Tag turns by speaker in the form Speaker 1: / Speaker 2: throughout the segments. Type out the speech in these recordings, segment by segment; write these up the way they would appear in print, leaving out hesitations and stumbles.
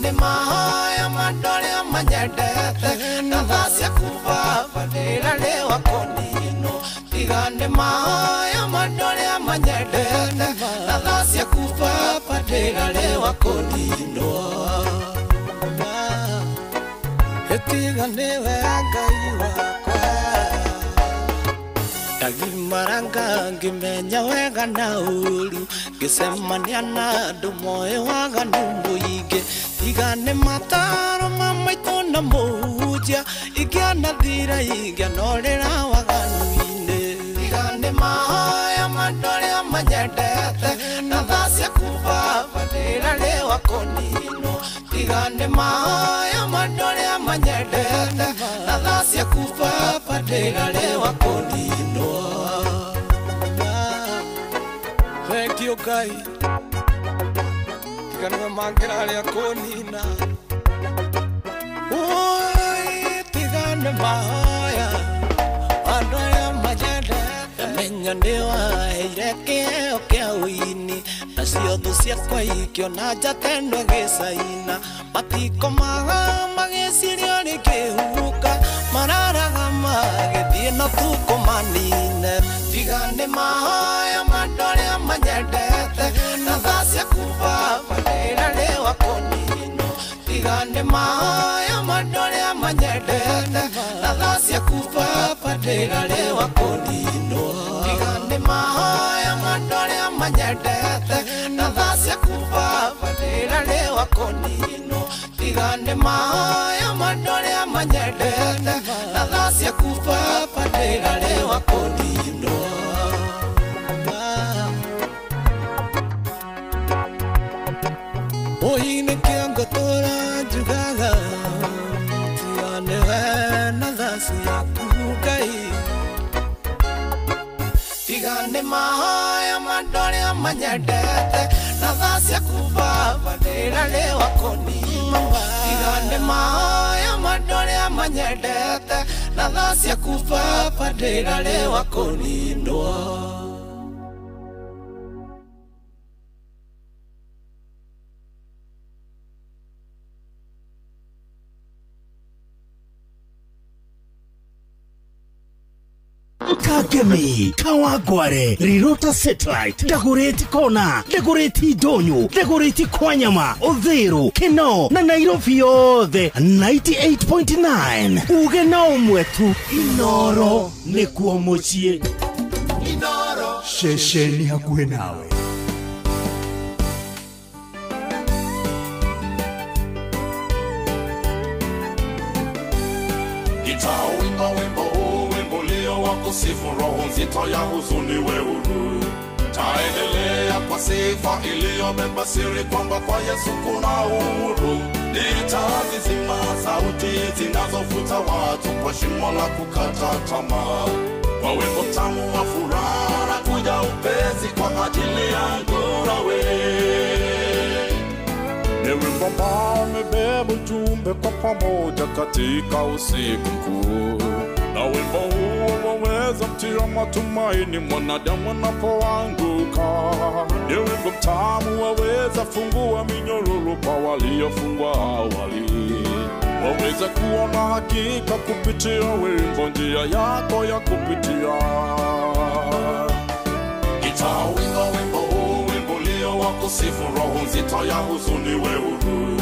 Speaker 1: Tiga nĩ mahoya ma andũ arĩa manyendete na tha ciaku Baba ndĩrarĩwa kũninwo. Tiga nĩ mahoya ma andũ arĩa manyendete na tha ciaku Baba ndĩrarĩwa kũninwo. Tiga nĩwe Ngai wakwa ndagimaranga ngĩmenya wega na ũru ngĩcemania na andũ moĩ waganu mũingĩ. Tiga nĩ mataro ma maitũ na mũhunjia ingĩanathira ingĩanorĩra waganu-inĩ. Tiga nĩ mahoya ma andũ arĩa manyendete na tha ciaku Baba ndĩrarĩwa kũninwo. Tiga nĩ mahoya ma andũ arĩa manyendete na tha ciaku Baba ndĩrarĩwa kũninwo. Thank you Ngai, tiga nĩwe mangĩrarĩa kũnina. Oi, tiga nĩ mahoya andũ arĩa manyendete menya nĩwaheire kĩheo kĩa ũini nacio thũ ciakwa ikĩona njata ĩno ĩgĩcaina. Matikomaga magĩciria rĩkĩhuka mararaga magĩthiĩ no tukũmanine. Tiga nĩ mahoya ma andũ arĩa manyendete na tha ciaku Baba ndĩrarĩwa kũninwo. Tiga nĩ mahoya ma andũ arĩa manyendete na tha ciaku Baba ndĩrarĩwa kũninwo. Tiga nĩ mahoya ma andũ arĩa manyendete na tha ciaku Baba ndĩrarĩwa kũninwo. Tiga nĩ mahoya ma andũ arĩa manyendete na tha ciaku Baba ndĩrarĩwa kũninwo. Oi nĩkĩo ngũtũra njugaga tiga nĩwe na tha ciaku Ngai. Tiga nĩ mahoya ma andũ arĩa manyendete na tha ciaku Baba ndĩrarĩwa kũninwo. Tiga nĩ mahoya ma andũ arĩa manyendete na tha ciaku Baba ndĩrarĩwa kũninwo.
Speaker 2: Kagemi, Kawagware, Rirota Satellite, Dagoretti Kona, Dagoretti Donyo, Dagoretti Kwanyama, Odhero, Keno, na Nairobi yothe 98.9. Uge na umwetu, Inoro, nekuo muciĩ.
Speaker 1: Inoro,
Speaker 3: ceceni hakuhĩ nawe.
Speaker 4: Nitauimba wimbo huu, wimbo ulio wa kusifu, roho nzito ya huzuni we huru. Taendelea kwa sifa iliyobeba siri kwamba kwa Yesu kuna uhuru. Nitazizima sauti zinazovuta watu kwa shimo la kukata tamaa. Kwa wimbo mtamu wa furaha na kuja upesi kwa ajili yangu nawe.
Speaker 5: Ni wimbo ambao umebeba ujumbe kwa pamoja katika usiku mkuu. Na wimbo huo waweza mtia matumaini mwanadamu anapoanguka. Ni wimbo mtamu waweza fungua minyororo kwa waliofungwa awali. Waweza kuona hakika kupitia wimbo njia yako ya kupitia.
Speaker 4: Nitauimba wimbo huu, wimbo ulio wa kusifu, roho nzito ya huzuni we huru.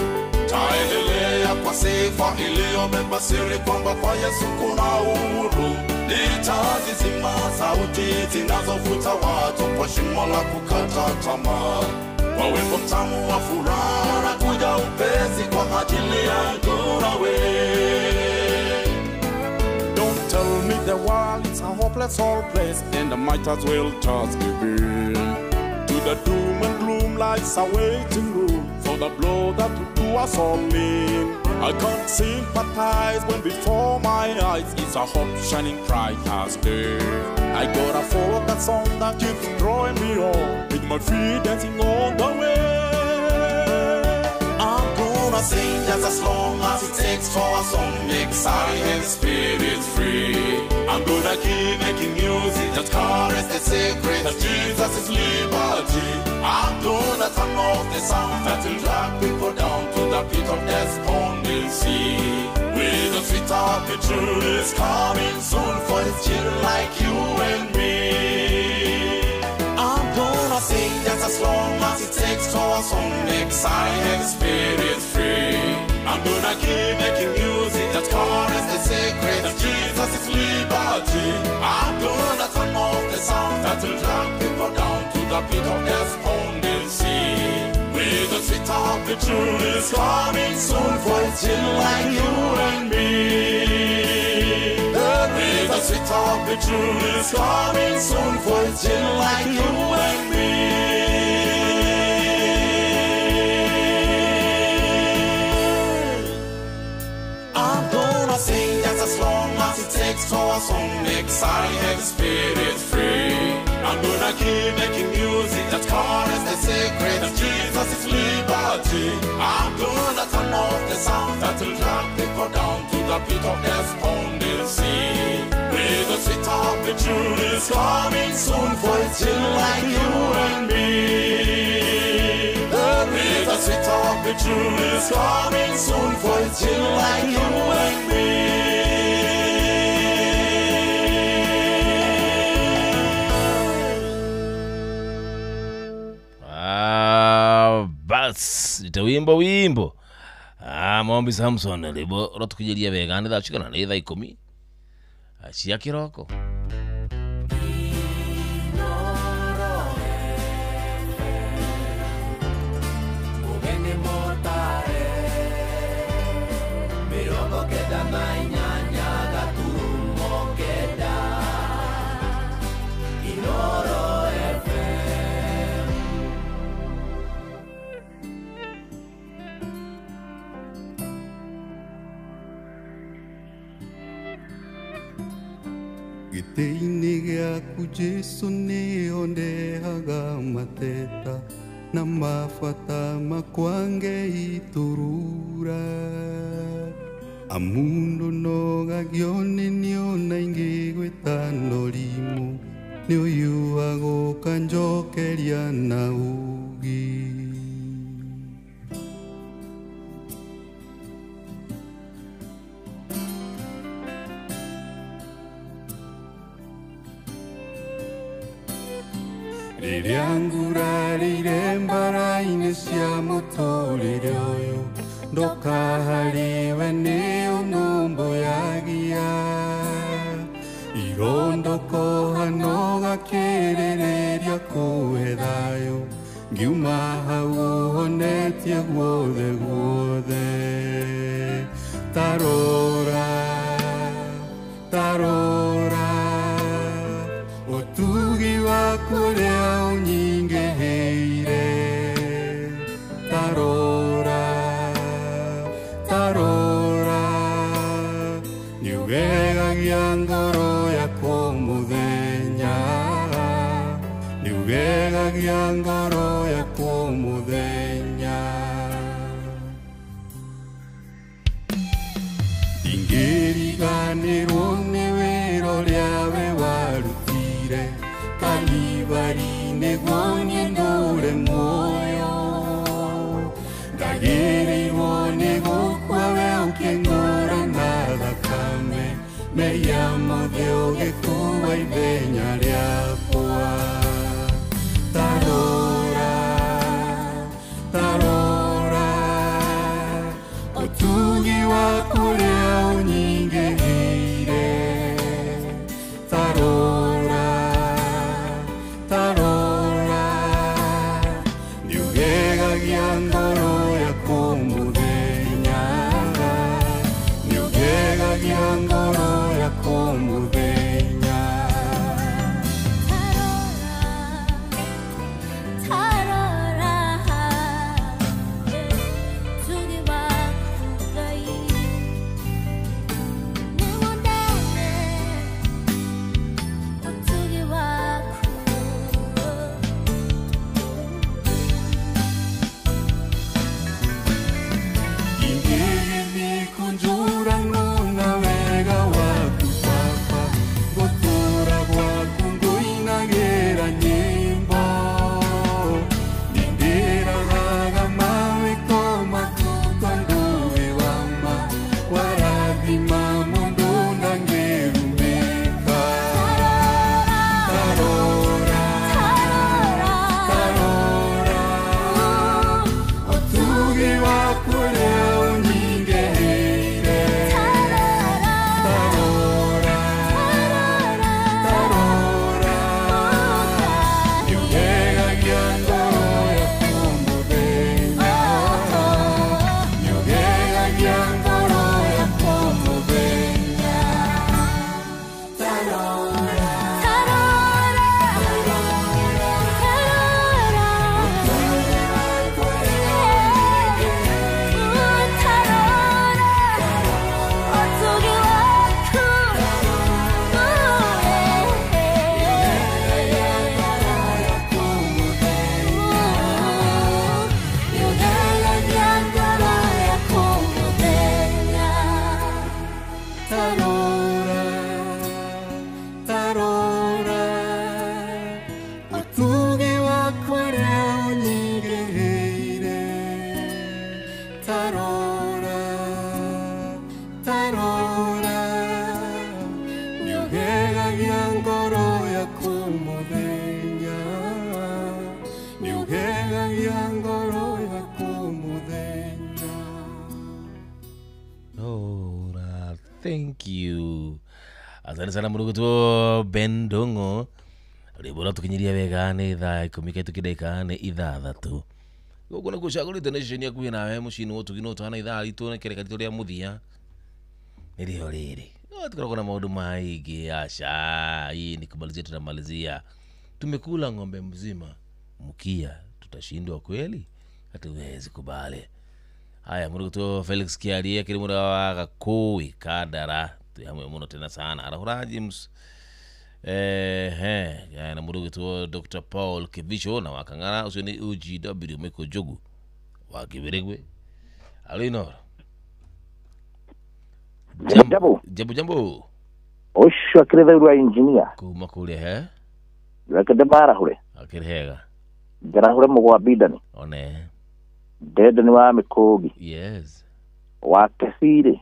Speaker 4: Taendelea kwa sifa iliyobeba siri kwamba kwa Yesu kuna uhuru. Nitazizima sauti zinazovuta watu kwa shimo la kukata tamaa. Kwa wimbo mtamu wa furaha na kuja upesi kwa ajili yangu nawe.
Speaker 5: Don't tell me the world is a hopeless old place, and I might as well just give in to the doom and gloom lies a waiting room for the blow that will do us all in. I can't sympathize when before my eyes is a hope shining bright as day. I gotta follow that song that keeps drawing me on, with my feet dancing on the way.
Speaker 4: I'm gonna sing just as long as it takes for a song makes our heavy spirits free. I'm gonna keep making music that carries the secret that Jesus is liberty. I'm gonna turn off the sound that will drag people down to the the pit of despondency. With the sweet opportunity is coming soon for his children like you and me. I'm gonna sing just as long as it takes for a song makes I have spirit free. I'm gonna keep making music that covers the secret of Jesus' liberty. I'm gonna turn off the sound that will drag people down to the pit of despondency. With the sweet opportunity is coming soon for his children like you and me. With the sweet opportunity is coming soon for his children like you and me. I'm gonna sing just as long as it takes for a song makes I have spirit free. I'm gonna keep making music that covers the secret of Jesus' liberty. I'm gonna turn off the sound that will drag people down to the pit of despondency. With the sweet opportunity is coming soon for his children like you and me. With the sweet opportunity is coming soon for his children like you and me.
Speaker 6: Bas ite wimbo wimbo Mombi Samson libo rotukijeria wega ni thaa cigana ni thaa 10 cia kiroko.
Speaker 7: Gĩtĩ-inĩ gĩaku Jesũ nĩho ndehaga mateta na mabata makwa ngeitũrũra amu ndũnogagio nĩ niona ingĩgwĩta norimũ nĩ ũyuaga ũkanjokeria na ũũgĩ. Rĩrĩa ngurarĩire mbara-inĩ cia mũtũrĩre ũyũ ndoka harĩwe nĩ ũnũmbũyagia irondokoha no gakĩrĩrĩria kũhe thayũ ngiuma hau ũhonetie guothe guothe. Tarora tarora ũtugi waku ũrĩa ũnyingĩhĩire tarora tarora nĩũgegagia ngoro yakwa mũthenya nĩũgegagia ngoro yakwa mũthenya. Ndingĩriganĩrwo nĩ wĩra ũrĩa we warutire Kalivari nĩguo niĩ ndũre muoyo ndagĩrĩirwo nĩ gũkua we ũkĩngũra na thakame mehia mothe ũgĩkua ithenya rĩakwa. Tarora tarora ũtugi waku ũrĩa ũnyingĩhĩire tarora tarora nĩũgegagia ngoro yakwa mũthenya nĩũgegagia ngoro yakwa mũthenya. Tarora, tarora, nĩũgegagia ngoro yaku mũthenya, nĩũgegagia ngoro yaku mũthenya.
Speaker 6: Ora, thank you. Asante sana mũrũgũtwo Ben Ndung'u. Rwĩmbo rwatũkinyiria wega nĩ thaa 10 kaitũki ndagĩka nĩ 6. Gũkũ nĩkuo ũcagũrĩte nĩ ceceni hakuhĩ nawe mũciĩ-inĩ wa ũtugi no tũhana ithaa ritũ nĩ kĩreka ritũ rĩa mũthia nĩrĩo rĩrĩ. No tukoragwo na maũndũ maingĩ aca, hii ni kumalizia tunamalizia. Tumekula ng'ombe mzima mkia, tutashindwa kweli? Hatuwezi kubali. Haya, mũrũgũtwo Felix Kiarie kĩrĩ mũra wa Gakũĩ Kandara, twĩ hamwe mũno tena sana. Arahũra James na mũrũgũtwo Dr. Paul Kibicho na wa Kang'ara, ũcio nĩ UGW Michael Njogu wa Kĩbĩrĩgwe. Alo Inoro.
Speaker 8: Jambo.
Speaker 6: Jambo jambo.
Speaker 8: Ũcio akĩrĩ theru wa engineer.
Speaker 6: Kuma kũrĩa he?
Speaker 8: Reke ndĩmarahũre.
Speaker 6: Akĩrĩ hega.
Speaker 8: Njarahũre mũgwa Bidani.
Speaker 6: One.
Speaker 8: Ndende nĩ wa Mĩkũngi.
Speaker 6: Yes.
Speaker 8: Wa Kecirĩ.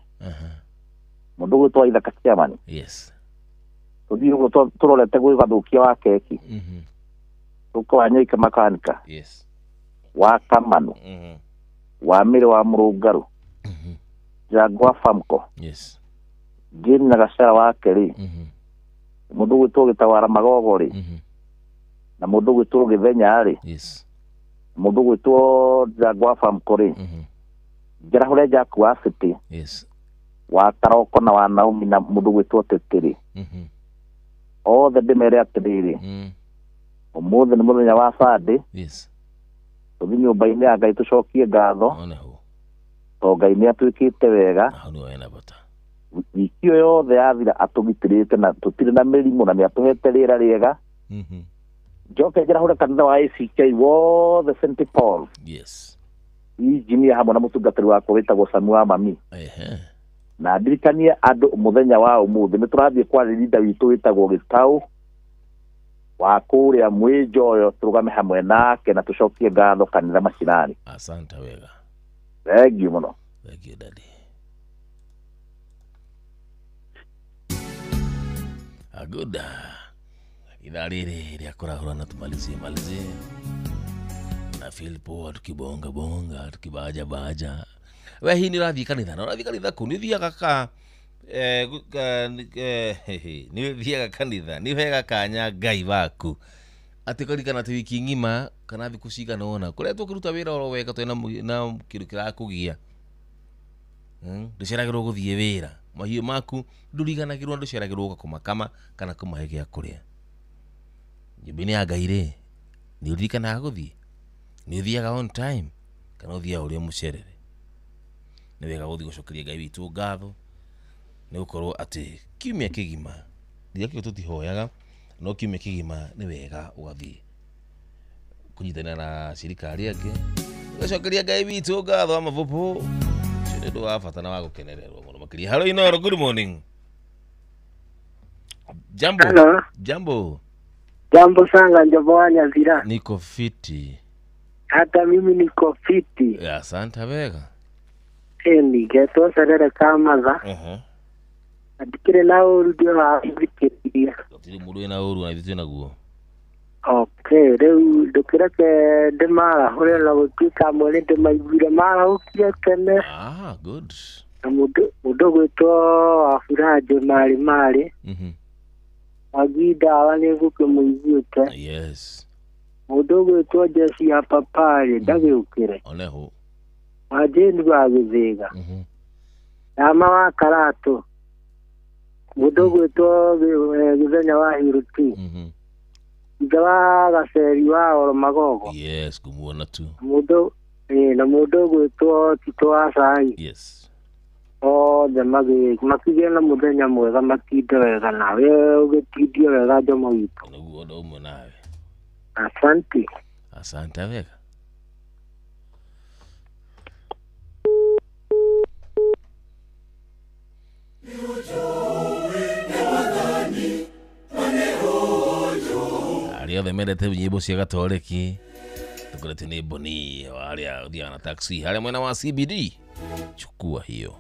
Speaker 8: Mũndũ ũgwĩtwo Ithaka Chairman.
Speaker 6: Yes.
Speaker 8: Tũthiĩ ũguo tũrorete gwĩ gathũkia wa keki. Tũke wa Nyoike makanika.
Speaker 6: Yes.
Speaker 8: Wa Kamanu. Wa Mĩrĩ wa Mũrũngarũ. Jangwa Famco.
Speaker 6: Yes.
Speaker 8: Jane na Gacera wa Kerĩ. Mũndũ ũgwĩtwo Gĩtawara Magogo rĩ. Na mũndũ ũgwĩtwo Gĩthenya rĩ.
Speaker 6: Yes.
Speaker 8: Mũndũ ũgwĩtwo Jangwa Famco rĩ. Njarahũre Jack wa City.
Speaker 6: Yes.
Speaker 8: Wa Karoko na wa Naomi na mũndũ ũgwĩtwo Tete rĩ. Othe ndĩmere atĩrĩrĩ. Ũmũthĩ nĩ mũthenya wa Sunday.
Speaker 6: Yes.
Speaker 8: Tũthiĩ nyũmba-inĩ ya Ngai tũcokie ngatho.
Speaker 6: Oneho.
Speaker 8: Tondũ Ngai nĩ atuĩkĩte wega.
Speaker 6: Hau nĩho hena bata.
Speaker 8: Wiki ĩyo yothe yathira atũgitĩrĩte na tũtirĩ na mĩrimũ na nĩ atũhete rĩera rĩega. Njoke njarahũre kanitha wa ACK wothe St Paul.
Speaker 6: Yes.
Speaker 8: Engineer hamwe na mũtungatĩri wakwa wĩtagwo Sami wa Mami. Na ndirikanie andũ mũthenya wa ũmũthĩ nĩ tũrathiĩ kwarĩria witũ wĩtagwo Gĩtaũ wa kũrĩa Mwĩnjoyo, tũrũgame hamwe nake na tũcokie ngatho kanitha macinani.
Speaker 6: Asante wega.
Speaker 8: Thank you mũno.
Speaker 6: Thank you daddy. Good. Ithaa rĩrĩ rĩa kũrahũrana tumalizie malizie na feel poa tukibonga bonga tukibaja baja. We hii nĩ ũrathiĩ kanitha na ũrathiĩ kanitha kũ? Nĩ ũthiaga ka nĩ ũthiaga kanitha nĩ ũheaga kanya Ngai waku atĩ ũkaririkana atĩ wiki ng'ima kana thikũ cigana ũna kũrĩa tũkĩruta wĩra oro wega twĩna na kĩndũ kĩrakũgia, ndũceragĩrwo gũthiĩ wĩra, mahiũ maku ndũriganagĩrwo, ndũceragĩrwo gũka kũmakama kana kũmahe gĩa kũrĩa. Nyũmba-inĩ ya Ngai rĩ, nĩ ũririkanaga gũthiĩ? Nĩ ũthiaga on time kana ũthiaga ũrĩa mũcerere? Nĩ wega gũthiĩ gũcokeria Ngai witũ ngatho nĩ gũkorwo atĩ kiumia kĩgima ndirakĩo tũtihoyaga, no kiumia kĩgima nĩ wega ũgathiĩ kũnyitanĩra na cirika arĩa angĩ ũgacokeria Ngai witũ ngatho wa mabũbũ. Ũcio nĩ ũndũ wa bata na wa gũkenererwo mũno makĩria. Hello Inoro, good morning. Jambo.
Speaker 9: Hello.
Speaker 6: Jambo.
Speaker 9: Jambo sana Njobo wa Nyazira.
Speaker 6: Niko fiti.
Speaker 9: Hata mimi niko fiti.
Speaker 6: Asante wega.
Speaker 9: Ngetwo Serere Kamatha. Ndikĩrĩ na ũru ndĩrathikĩrĩria.
Speaker 6: Gũtirĩ mũndũ wĩna ũru na ithuĩ twĩnaguo.
Speaker 9: Okay, rĩu ndũkĩreke ndĩmarahũre na gũtuĩka amwe nĩ ndĩmaiguire marahũkire tene.
Speaker 6: Ah, good.
Speaker 9: Na mũndũ ũgwĩtwo Wabura Marĩ Marĩ. Wagi ndawa nĩ ngũkĩmũiguĩte.
Speaker 6: Yes.
Speaker 9: Mũndũ ũgwĩtwo Jesi ya Paparĩ ndagĩũkĩre.
Speaker 6: Oneho.
Speaker 9: Wa Jane wa Gĩthĩga. Dama wa Karatũ. Mũndũ ũgwĩtwo Gĩthenya wa Hiruti. Ithe wa Gaceri wa Oro Magogo.
Speaker 6: Yes, kumuona tu.
Speaker 9: Mũndũ na mũndũ ũgwĩtwo Tito wa Cai.
Speaker 6: Yes.
Speaker 9: Othe makĩgĩe na mũthenya mwega, matinde wega nawe ũgĩtindie wega Njomo witũ.
Speaker 6: Nĩguo ũndũ ũmwe nawe.
Speaker 9: Asante.
Speaker 6: Asante wega. Arĩa othe mendete nyĩmbo cia gatoreki Tukulete ni Boni wale ũthiaga na taxi harĩa mwena wa CBD. Chukua hiyo.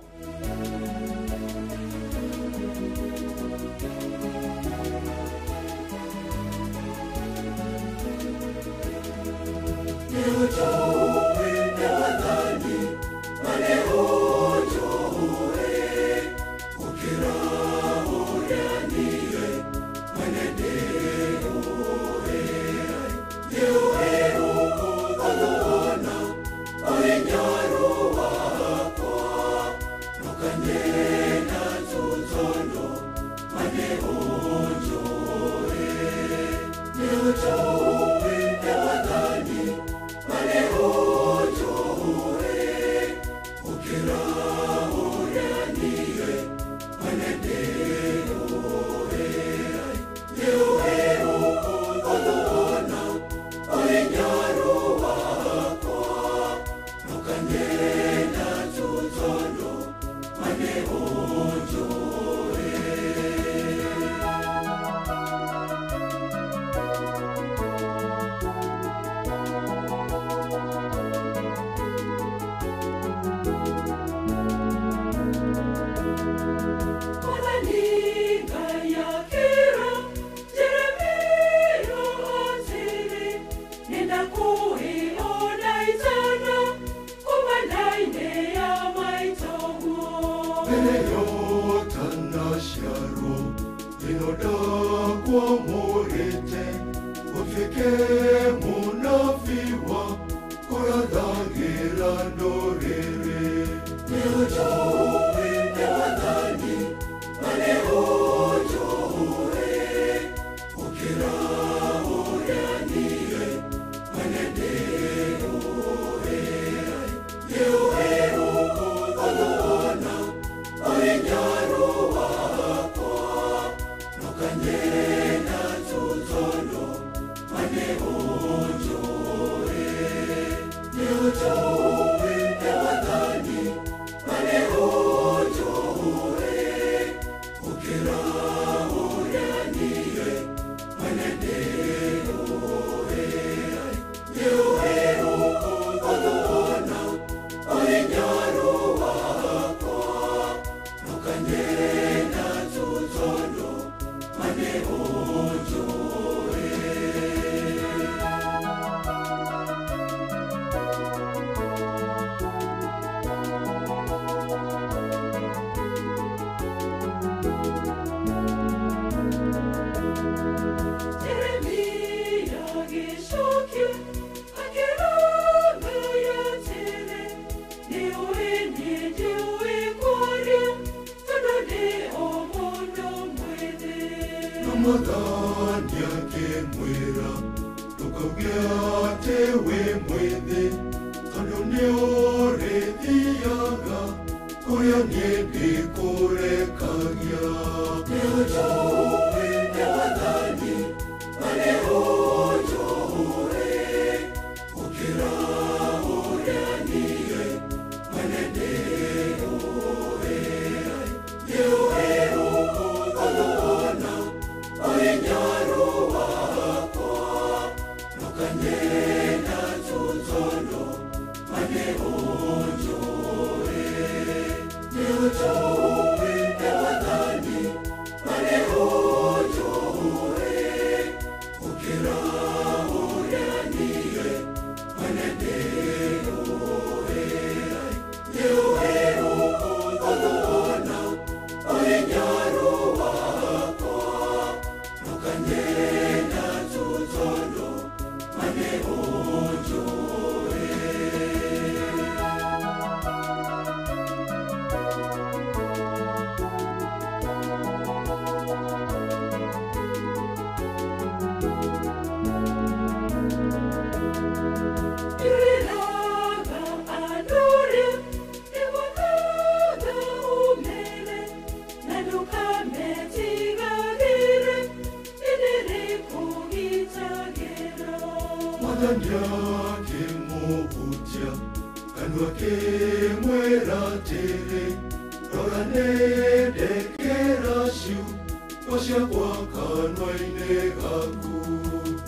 Speaker 7: Kwa kanwa-inĩ gaku.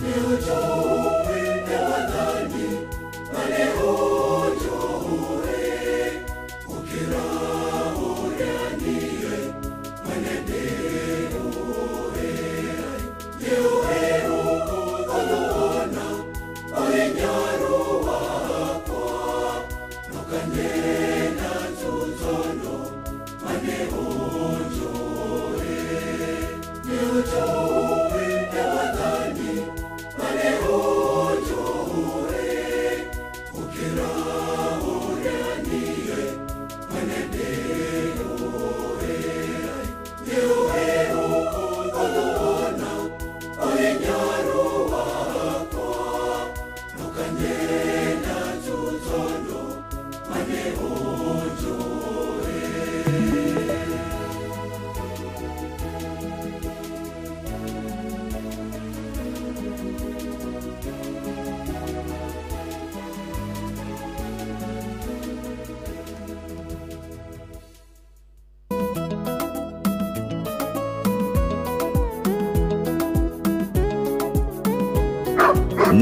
Speaker 7: Nĩ ũnjũĩ nĩ Mwathani.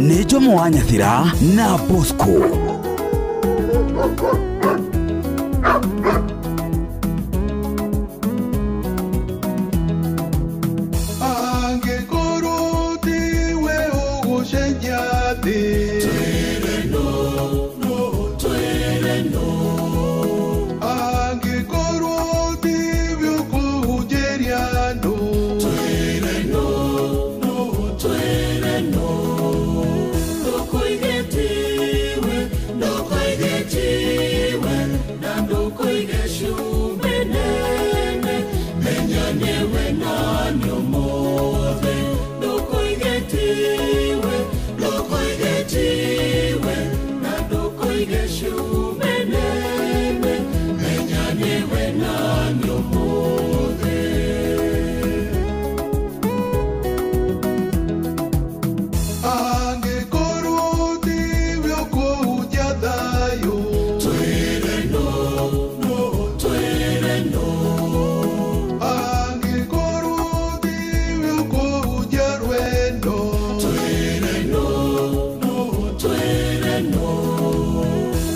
Speaker 3: Nĩ Jomo wa Nyathira na Bosco.
Speaker 7: Angĩkorwo tiwe ũgũcenjia thĩ, twĩre no, no, twĩre no. Angĩkorwo tiwe ũkũhunjĩria andũ, twĩre no, no, twĩre no. Ndũkoige tiwe, ndũkoige tiwe, na ndũkoige cumbĩ nene, menya nĩwe nani ũmũthĩ. Ndũkoige tiwe, ndũkoige tiwe, na ndũkoige cumbĩ nene, menya nĩwe nani ũmũthĩ. Angĩkorwo tiwe ũkũhunjia thayũ, twĩre no, no, twĩre no. Angĩkorwo tiwe ũkũhunjia rwendo, twĩre no, no, twĩre no.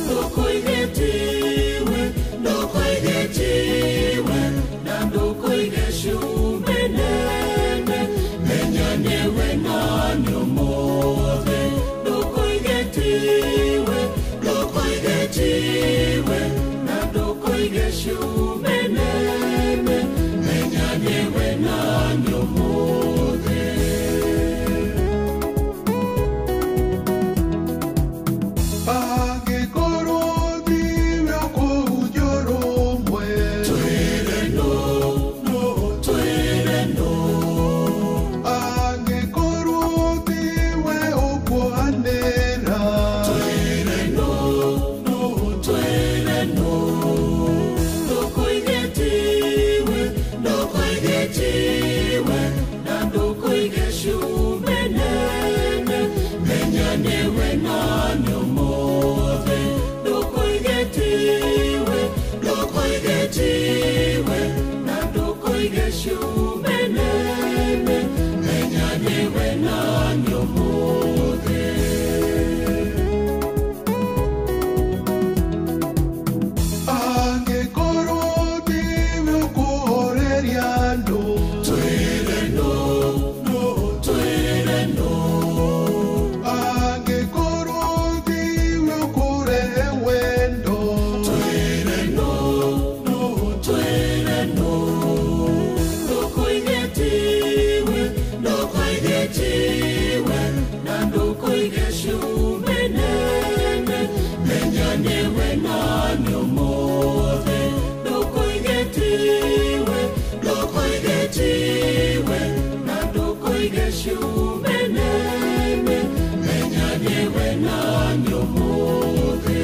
Speaker 7: Ndũkoige tiwe, ndũkoige tiwe, na ndũkoige cumbĩ nene, menya nĩwe nani ũmũthĩ. Ndũkoige tiwe, ndũkoige tiwe, na ndũkoige cumbĩ nene, menya nĩwe nani ũmũthĩ. Angĩkorwo tiwe ũkũhunjia ũrũmwe, twĩre no, no, twĩre no. Angĩkorwo tiwe ũkuohanĩra, twĩre no, no, twĩre no. Ndũkoige tiwe, ndũkoige tiwe, na ndũkoige cumbĩ nene, menya nĩwe nani ũmũthĩ. Ndũkoige tiwe, ndũkoige tiwe, na ndũkoige cumbĩ nene, menya nĩwe nani ũmũthĩ. Angĩkorwo tiwe ũkũhoreria andũ, twĩre no, no, twĩre no. Angĩkorwo tiwe ũkũrehe wendo, twĩre no, no, twĩre no. Ndũkoige tiwe, ndũkoige tiwe, na ndũkoige cumbĩ nene, menya nĩwe nani ũmũthĩ. Ndũkoige tiwe, ndũkoige tiwe, na ndũkoige cumbĩ nene, menya nĩwe nani ũmũthĩ.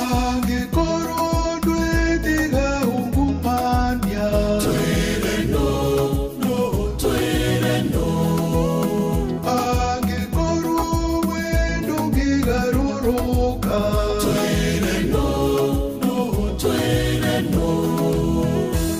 Speaker 7: Angĩkorwo ndwĩtiga ungumania, twĩre no, no, twĩre no. Angĩkorwo we ndũngĩgarũrũka, twĩre no, no, twĩre no.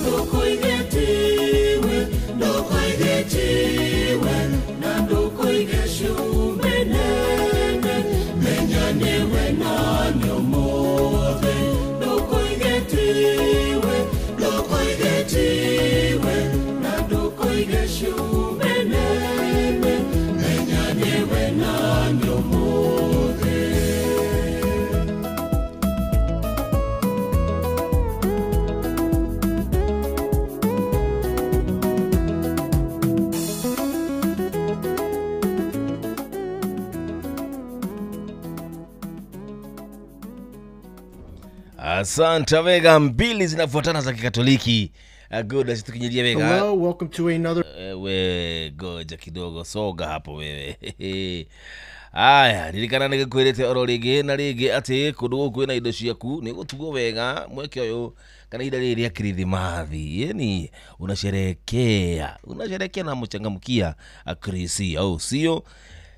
Speaker 7: Ndũkoige tiwe, ndũkoige tiwe, na ndũkoige cumbĩ nene, menya nĩwe nani ũmũthĩ. Ndũkoige tiwe, ndũkoige tiwe, na ndũkoige cumbĩ nene, menya nĩwe nani
Speaker 6: Asante wega, mbili zinafuatana za Kikatoliki. Good, asitukinyilia wega.
Speaker 10: Hello, welcome to another.
Speaker 6: We goja kidogo, soga hapo wewe. Aya, ririkana nĩgĩkwĩrĩte oro rĩngĩ na rĩngĩ atĩ kũndũ gũkũ kwĩna indo ciaku nĩ gũtugwo wega mweke ũyũ kana ihinda rĩrĩ rĩa Kirithimathi. Yani unasherekea na mũchangamkia Krisi, au sio?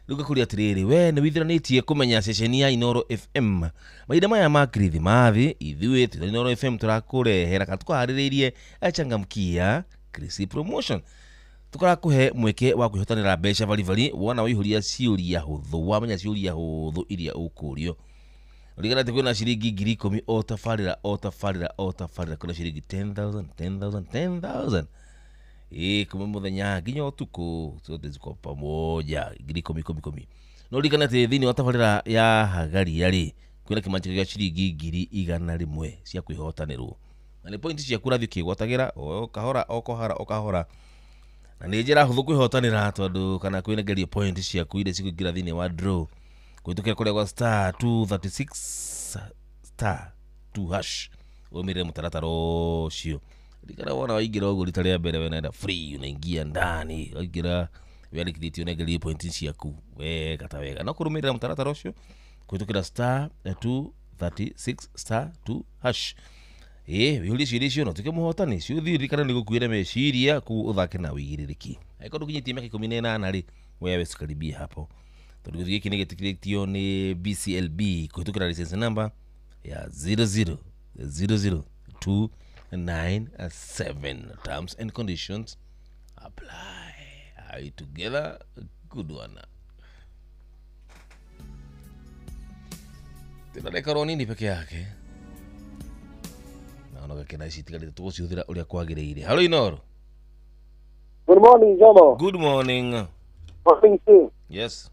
Speaker 6: Rĩu ngakũria atĩrĩrĩ, we nĩ wĩthiranĩtie kũmenya ceceni ya Inooro FM mahinda maya ma Kirithimathi? Ithuĩ twĩ Inooro FM tũrakũrehera kana tũkũharĩrĩirie changamkia Krisi promotion. Tukarakuhe mweke wa kwihotanira mbeca baribari wona waihuria ciũria hũthũ, wamenya ciũria hũthũ iria ũkũrio. Ririkana atĩ kwĩna ciringi 10,000 o tabarĩra o tabarĩra o tabarĩra, kwĩna ciringi 10,000 10,000 10,000 ĩ kuma mũthenya nginya ũtukũ, zote ziko pamoja 10,000 10,000. No ririkana atĩ thĩinĩ wa tabarĩra ya Hagaria rĩ kwĩna kĩmanjĩka gĩa ciringi 100,000 cia kwĩhotanĩrwo, na nĩ pointi ciaku ũrathiĩ ũkĩgwatagĩra o kahora o kahora o kahora, na nĩ njĩra hũthũ kwĩhotanĩra tondũ kana kwĩnengeria point ciaku iria cikũingĩra thĩinĩ wa draw kũhĩtũkĩra kũrĩa gwa star 236 star 2 hash ũmĩrĩre mũtaratara ũcio. Ririkana wona waingĩra ũguo rita rĩa mbere wenaenda free, unaingia ndani waingĩra wĩandĩkithĩtie ũnengerie point ciaku wega ta wega, no kũrũmĩrĩra mũtaratara ũcio kũhĩtũkĩra star 236 star 2 hash. Wĩhũrie ciũria icio na ũtuĩke mũhotani. Ciũthiĩ ririkana nĩ gũkuĩra meciria kũu ũthake na wĩigĩrĩrĩki. Angĩkorwo ndũkinyĩtie mĩaka 18 rĩ, wewe usikaribie hapo, tondũ gĩthiĩ gĩkĩ nĩ gĩtĩkĩrĩtio nĩ BCLB kũhĩtũkĩra license number ya 0000297. Terms and conditions apply. Are you together? Good one. Tena dakika nini peke yake naona gakena ici itigarĩte tũgũcihũthĩra ũrĩa kwagĩrĩire. Hello Inooro.
Speaker 9: Good morning, Jomo.
Speaker 6: Good morning.
Speaker 9: Morning, sir.
Speaker 6: Yes.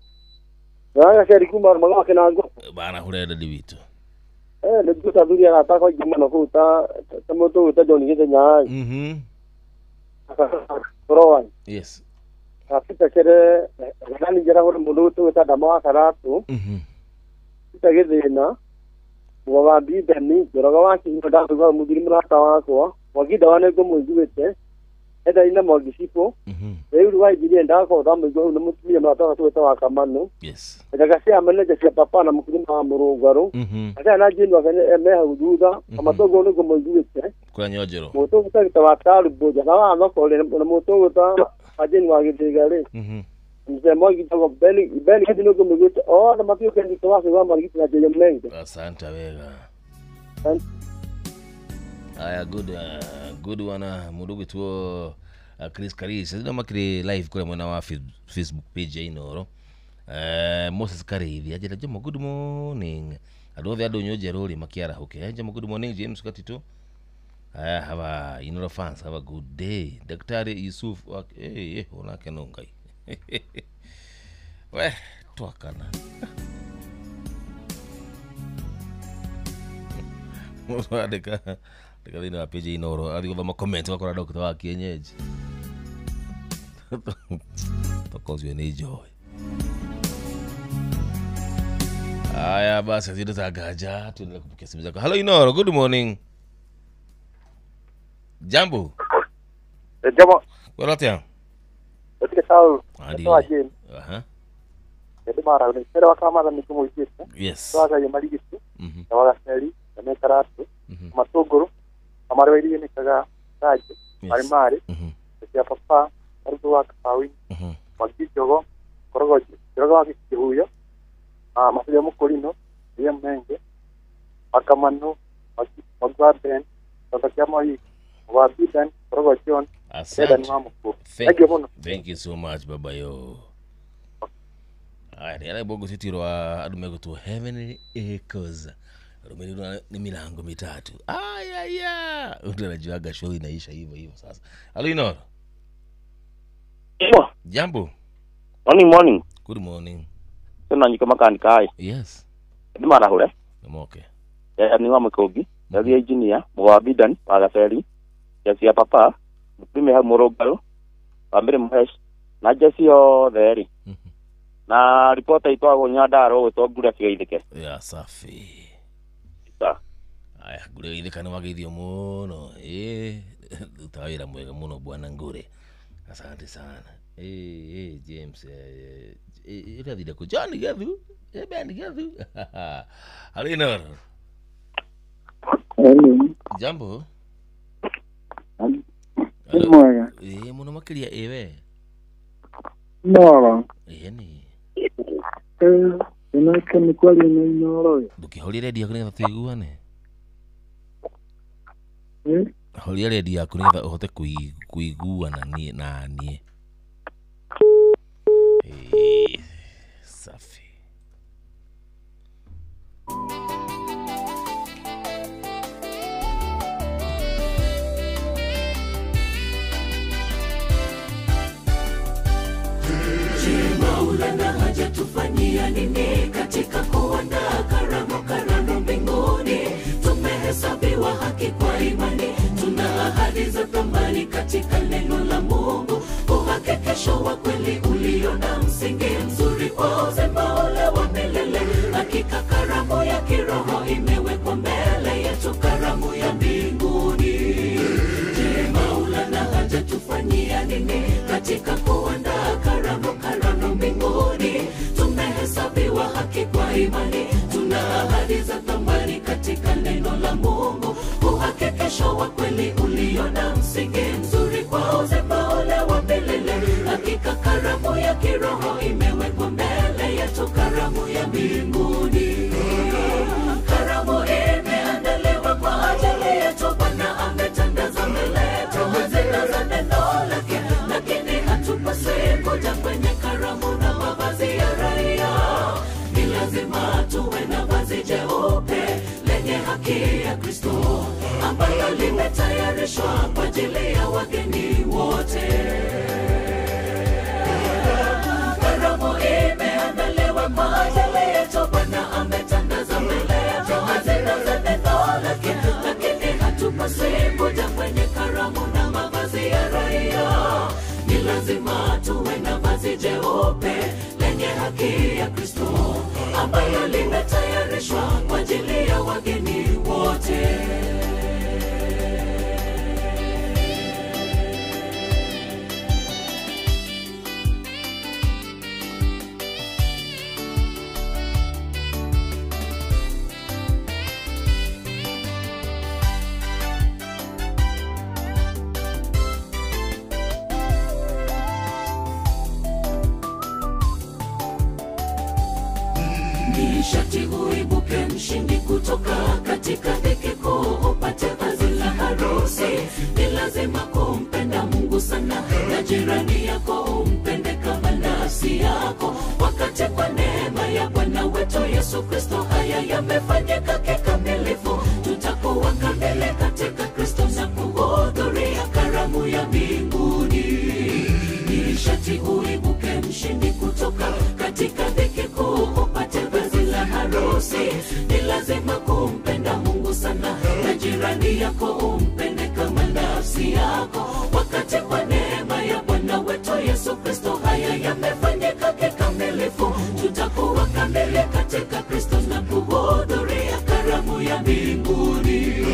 Speaker 9: Naga ceri kuma magake na ngo.
Speaker 6: Bana hurenda ndi witũ.
Speaker 9: Nĩ thuri arata kwa ingĩ mũno kũu ta mũndũ ta John Gĩthenya. Rowan.
Speaker 6: Yes.
Speaker 9: Afita kere nani njera hore mũndũ ũtũ ta Dama wa Karatu. Ita Gĩthĩna. Wa Bibeni, Njoroge wa Kĩhinda ndakũigua mũthuri mũrata wakwa, Mwangi Ndawa nĩ ngũmũiguĩte, Enda ina Mwangi Cibũ, rĩu wa injinia ndakorwo ndamũigua ũyũ nĩ mũtumia mũrata wakwa tũgwĩta wa Kamanu, Njaga cia manager cia papa na mũkulima wa Mũrũngarũ, Aca na Jane wa Kenya me hau thutha, Amatongo nĩ ngũmũiguĩte,
Speaker 6: Kũrĩa Nyonjero,
Speaker 9: mũtũ ũgwĩta wa Tarumbu, Njaga wa Thoko rĩ, na mũtũ ũgwĩta wa Jane wa Gĩthĩga rĩ, Mzee Mwangi Njogo, Beni Gĩthĩ nĩ ngũmũiguĩte, othe matiũke wa Marigiti na Njĩrĩ Menge.
Speaker 6: Asante wega. Aya, good good one. Mũndũ ũgwĩtwo Chris Karisi ndio makiri live kule mwena wa Facebook page ya Inooro. Moses Karithi ajira Jomo good morning. Andũ othe andũ Njonjero rĩ makĩarahũke. Jomo good morning. James Gatito. Aya, have a Inooro fans, have a good day. Daktari Yusuf onake no Ngai. We twakana. Mũndũ andĩka thĩinĩ wa page ya Inooro athiĩ gũthoma comment ũgakora doctor wa kienyeji. Toka ũcio nĩ joy. Aya basi azidi tagaja tuendelee kupokea simu zako. Hello Inooro, good morning. Jambo.
Speaker 9: Jambo.
Speaker 6: Kwa atia?
Speaker 9: Katika sawa.
Speaker 6: Aha.
Speaker 9: Ndio mara ni sera kama za mikumo ikite.
Speaker 6: Yes.
Speaker 9: Twaga ya marigiti. Na wagaseri na mekaratu. Matogoro amare wairiye nikaga taje. Mari mari. Ya papa arugo wa kawi. Magijogo korogo jogo wa kihuyo. Masuja mukolino ya menge. Akamano magwaben tatakiama hii wa bidan korogo John.
Speaker 6: Asante. Thank you so much baba yo. Aya, yale bogo sitirwa andu megutwo Heavenly Echoes. Rumiriro ni milango mitatu. Aya ya. Mtu anajuaga show inaisha hivyo hivyo sasa. Hello Inooro. Jambo.
Speaker 11: Morning morning.
Speaker 6: Good morning.
Speaker 11: Tuna nyiko makanika ai.
Speaker 6: Yes.
Speaker 11: Ndi marahure.
Speaker 6: Moke.
Speaker 11: Ya ni wa mukogi. Ya engineer, wa bidan, wa gaferi. Ya sia papa. Mtume ha Murungaro. Wa mbere muhesh. Na jesi yothe ri. Na ripota itwagwo Nyandarua gwĩtwo Ngura Kĩgeithĩke.
Speaker 6: Ya safi. Aya Ngure geithĩka nĩ wageithio mũno. Ruta wĩra mwega mũno bwana Ngure, asante sana. James ĩrathire kũ John Gethu, Ben Gethu. Halo Inoro.
Speaker 10: Hello.
Speaker 6: Jambo.
Speaker 10: Nĩ mwega.
Speaker 6: Mũno makĩria ĩwe.
Speaker 10: Noro.
Speaker 6: Ni.
Speaker 10: Nĩnake nĩ kwaria na Inoro.
Speaker 6: Ndũkĩhorie redio yaku nĩgetha tũiguane. Horia redio yaku nĩgetha ũhote kuiguana na niĩ. Safi.
Speaker 7: Maulana hajatufanyia nini katika kuandaa karamu mbinguni? Tumehesabiwa haki kwa imani, tuna ahadi za thamani katika neno la Mungu, uhakikisho wa kweli ulio na msingi mzuri kwa uzima ule wa milele. Hakika karamu ya kiroho imewekwa mbele yetu, karamu ya mbinguni. Je, Maulana hajatufanyia nini katika kuandaa karamu mbinguni? Tumehesabiwa haki kwa imani, tuna ahadi za thamani katika neno la Mungu, uhakikisho wa kweli ulio na msingi mzuri kwa uzima ule wa milele. Hakika karamu ya kiroho imewekwa mbele yetu, karamu ya mbinguni. Karamu imeandaliwa kwa ajili yetu, Bwana ametandaza mbele yetu hazina za neno lake, lakini hatupaswi kuja kwenye karamu na mavazi ya raia. Ni lazima tuwe na vazi jeupe lenye haki ya Kristo, ambalo limetayarishwa kwa ajili ya wageni wote. Karamu imeandaliwa kwa ajili yetu, Bwana ametandaza mbele yetu hazina za neno lake, lakini hatupaswi kuja kwenye karamu na mavazi ya raia. Ni lazima tuwe na vazi jeupe lenye haki ya Kristo, ambalo limetayarishwa kwa ajili ya wageni wote. Nishati uibuke mshindi kutoka katika dhiki kuu, upate vazi la harusi. Ni lazima kumpenda Mungu sana na jirani yako umpende kama nafsi yako. Wakati kwa neema ya Bwana wetu Yesu Kristo haya yamefanyika kikamilifu, tutakuwa kamili katika Kristo na kuhudhuria karamu ya mbinguni. Nishati uibuke mshindi kutoka katika dhiki kuu, upate vazi la harusi. Ni lazima kumpenda Mungu sana na jirani yako umpende kama nafsi yako. Wakati kwa neema ya Bwana wetu Yesu Kristo haya yamefanyika kikamilifu, tutakuwa kamili katika Kristo na kuhudhuria karamu ya mbinguni.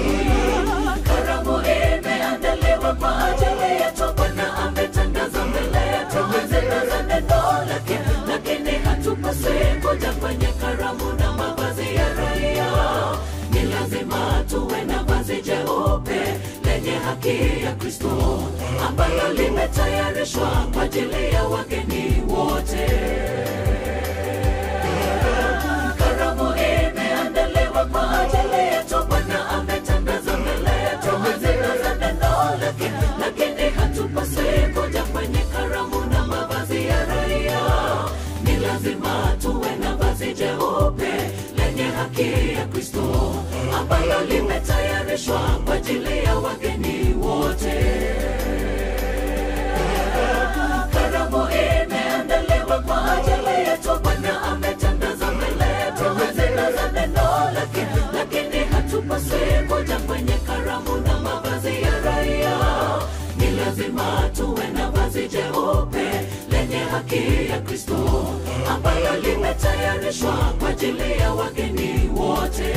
Speaker 7: Karamu imeandaliwa kwa ajili yetu, Bwana ametandaza mbele yetu hazina za neno lake, lakini hatupaswi kuja kwenye karamu na mavazi ya raia. Ni lazima tuwe na vazi jeupe lenye haki ya Kristo, ambalo limetayarishwa kwa ajili ya wageni wote. Karamu imeandaliwa kwa ajili yetu, Bwana ametandaza mbele yetu hazina za neno lake, lakini hatupaswi kuja kwenye karamu na mavazi ya raia. Ni lazima tuwe na vazi jeupe lenye haki ya Kristo, ambalo limetayarishwa kwa ajili ya wageni wote. Karamu imeandaliwa kwa ajili yetu, Bwana ametandaza mbele yetu hazina za neno lake, lakini hatupaswi kuja kwenye karamu na mavazi ya raia. Ni lazima tuwe na vazi jeupe lenye haki ya Kristo, ambalo limetayarishwa kwa ajili ya wageni wote.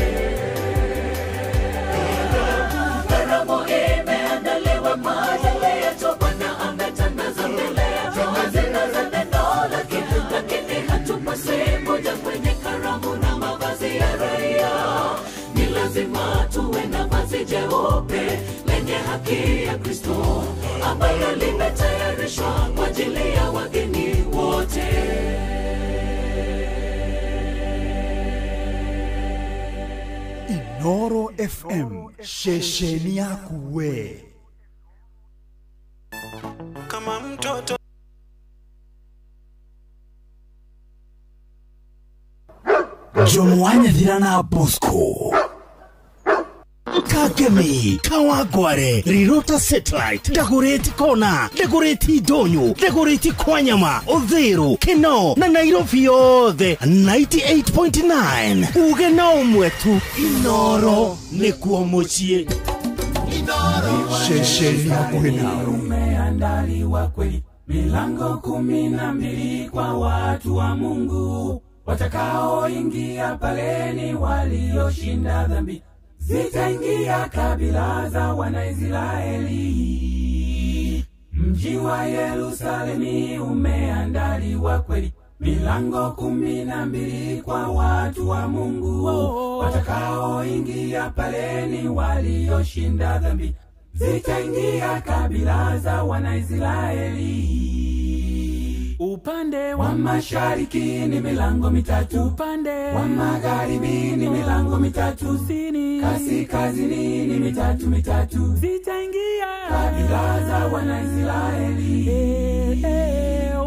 Speaker 7: lazima tuwe na vazi jeupe lenye haki ya Kristo, ambalo limetayarishwa kwa ajili ya wageni wote.
Speaker 3: Inoro FM, shesheni yakuwe.
Speaker 1: Kama mtoto
Speaker 3: Jomo wa Nyathira na Bosco.
Speaker 2: Kagemi, Kawangware, Rirota Satellite, Dagoretti Kona, Dagoretti Donyo, Dagoretti Kwanyama, Uthiru, Keno na Nairobi yothe 98.9. Uge na ũmwe tu, Inoro nĩkuo mũciĩ.
Speaker 3: Shesheni yakuwe nawe.
Speaker 12: Umeandaliwa kweli, milango 12 kwa watu wa Mungu. Watakaoingia pale ni walioshinda dhambi, zitaingia kabila za Wanaisraeli. Mji wa Yerusalemu umeandaliwa kweli, milango 12 kwa watu wa Mungu. Watakaoingia pale ni walioshinda dhambi, zitaingia kabila za Wanaisraeli. Upande wa mashariki ni milango mitatu, upande wa magharibi ni milango mitatu, kusini kaskazini ni mitatu mitatu, zitaingia kabila za Wanaisraeli.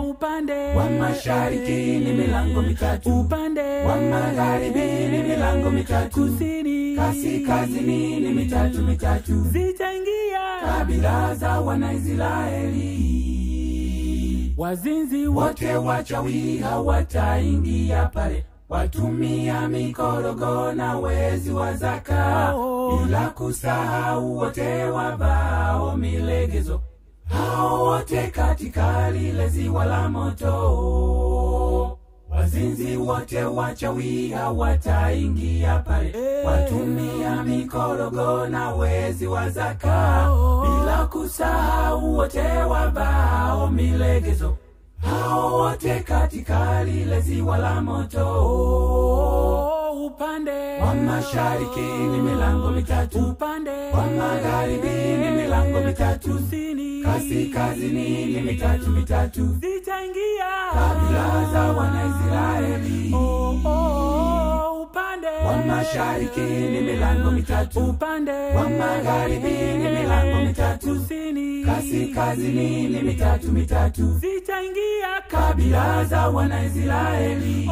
Speaker 12: Upande wa mashariki ni milango mitatu, upande wa magharibi ni milango mitatu, kusini kaskazini ni mitatu mitatu, zitaingia kabila za Wanaisraeli. Wazinzi wote wachawi hawataingia pale, watumia mikorogo na wezi wa zaka, bila kusahau wote wavao milegezo, hao wote katika lile ziwa la moto. Wazinzi wote wachawi hawataingia pale, watumia mikorogo na wezi wa zaka, bila kusahau wote wavao milegezo, hao wote katika lile ziwa la moto. Upande wa mashariki ni milango mitatu, upande wa magharibi ni milango mitatu, kusini kaskazini ni mitatu mitatu, zitaingia kabila za Wanaisraeli. Upande wa mashariki ni milango mitatu, upande wa magharibi ni milango mitatu, kusini kaskazini ni mitatu mitatu, zitaingia kabila za Wanaisraeli.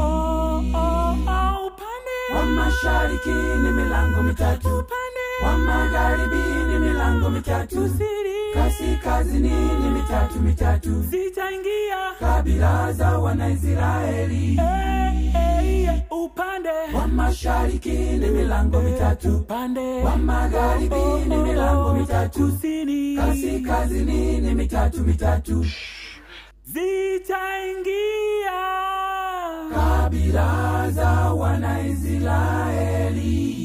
Speaker 12: Upande wa mashariki ni milango mitatu, upande wa magharibi ni milango mitatu, kusini kaskazini ni mitatu mitatu, zitaingia kabila za Wanaisraeli. Upande wa mashariki ni milango mitatu, upande wa magharibi ni milango mitatu, kusini kaskazini ni mitatu mitatu, zitaingia kabila za Wanaisraeli.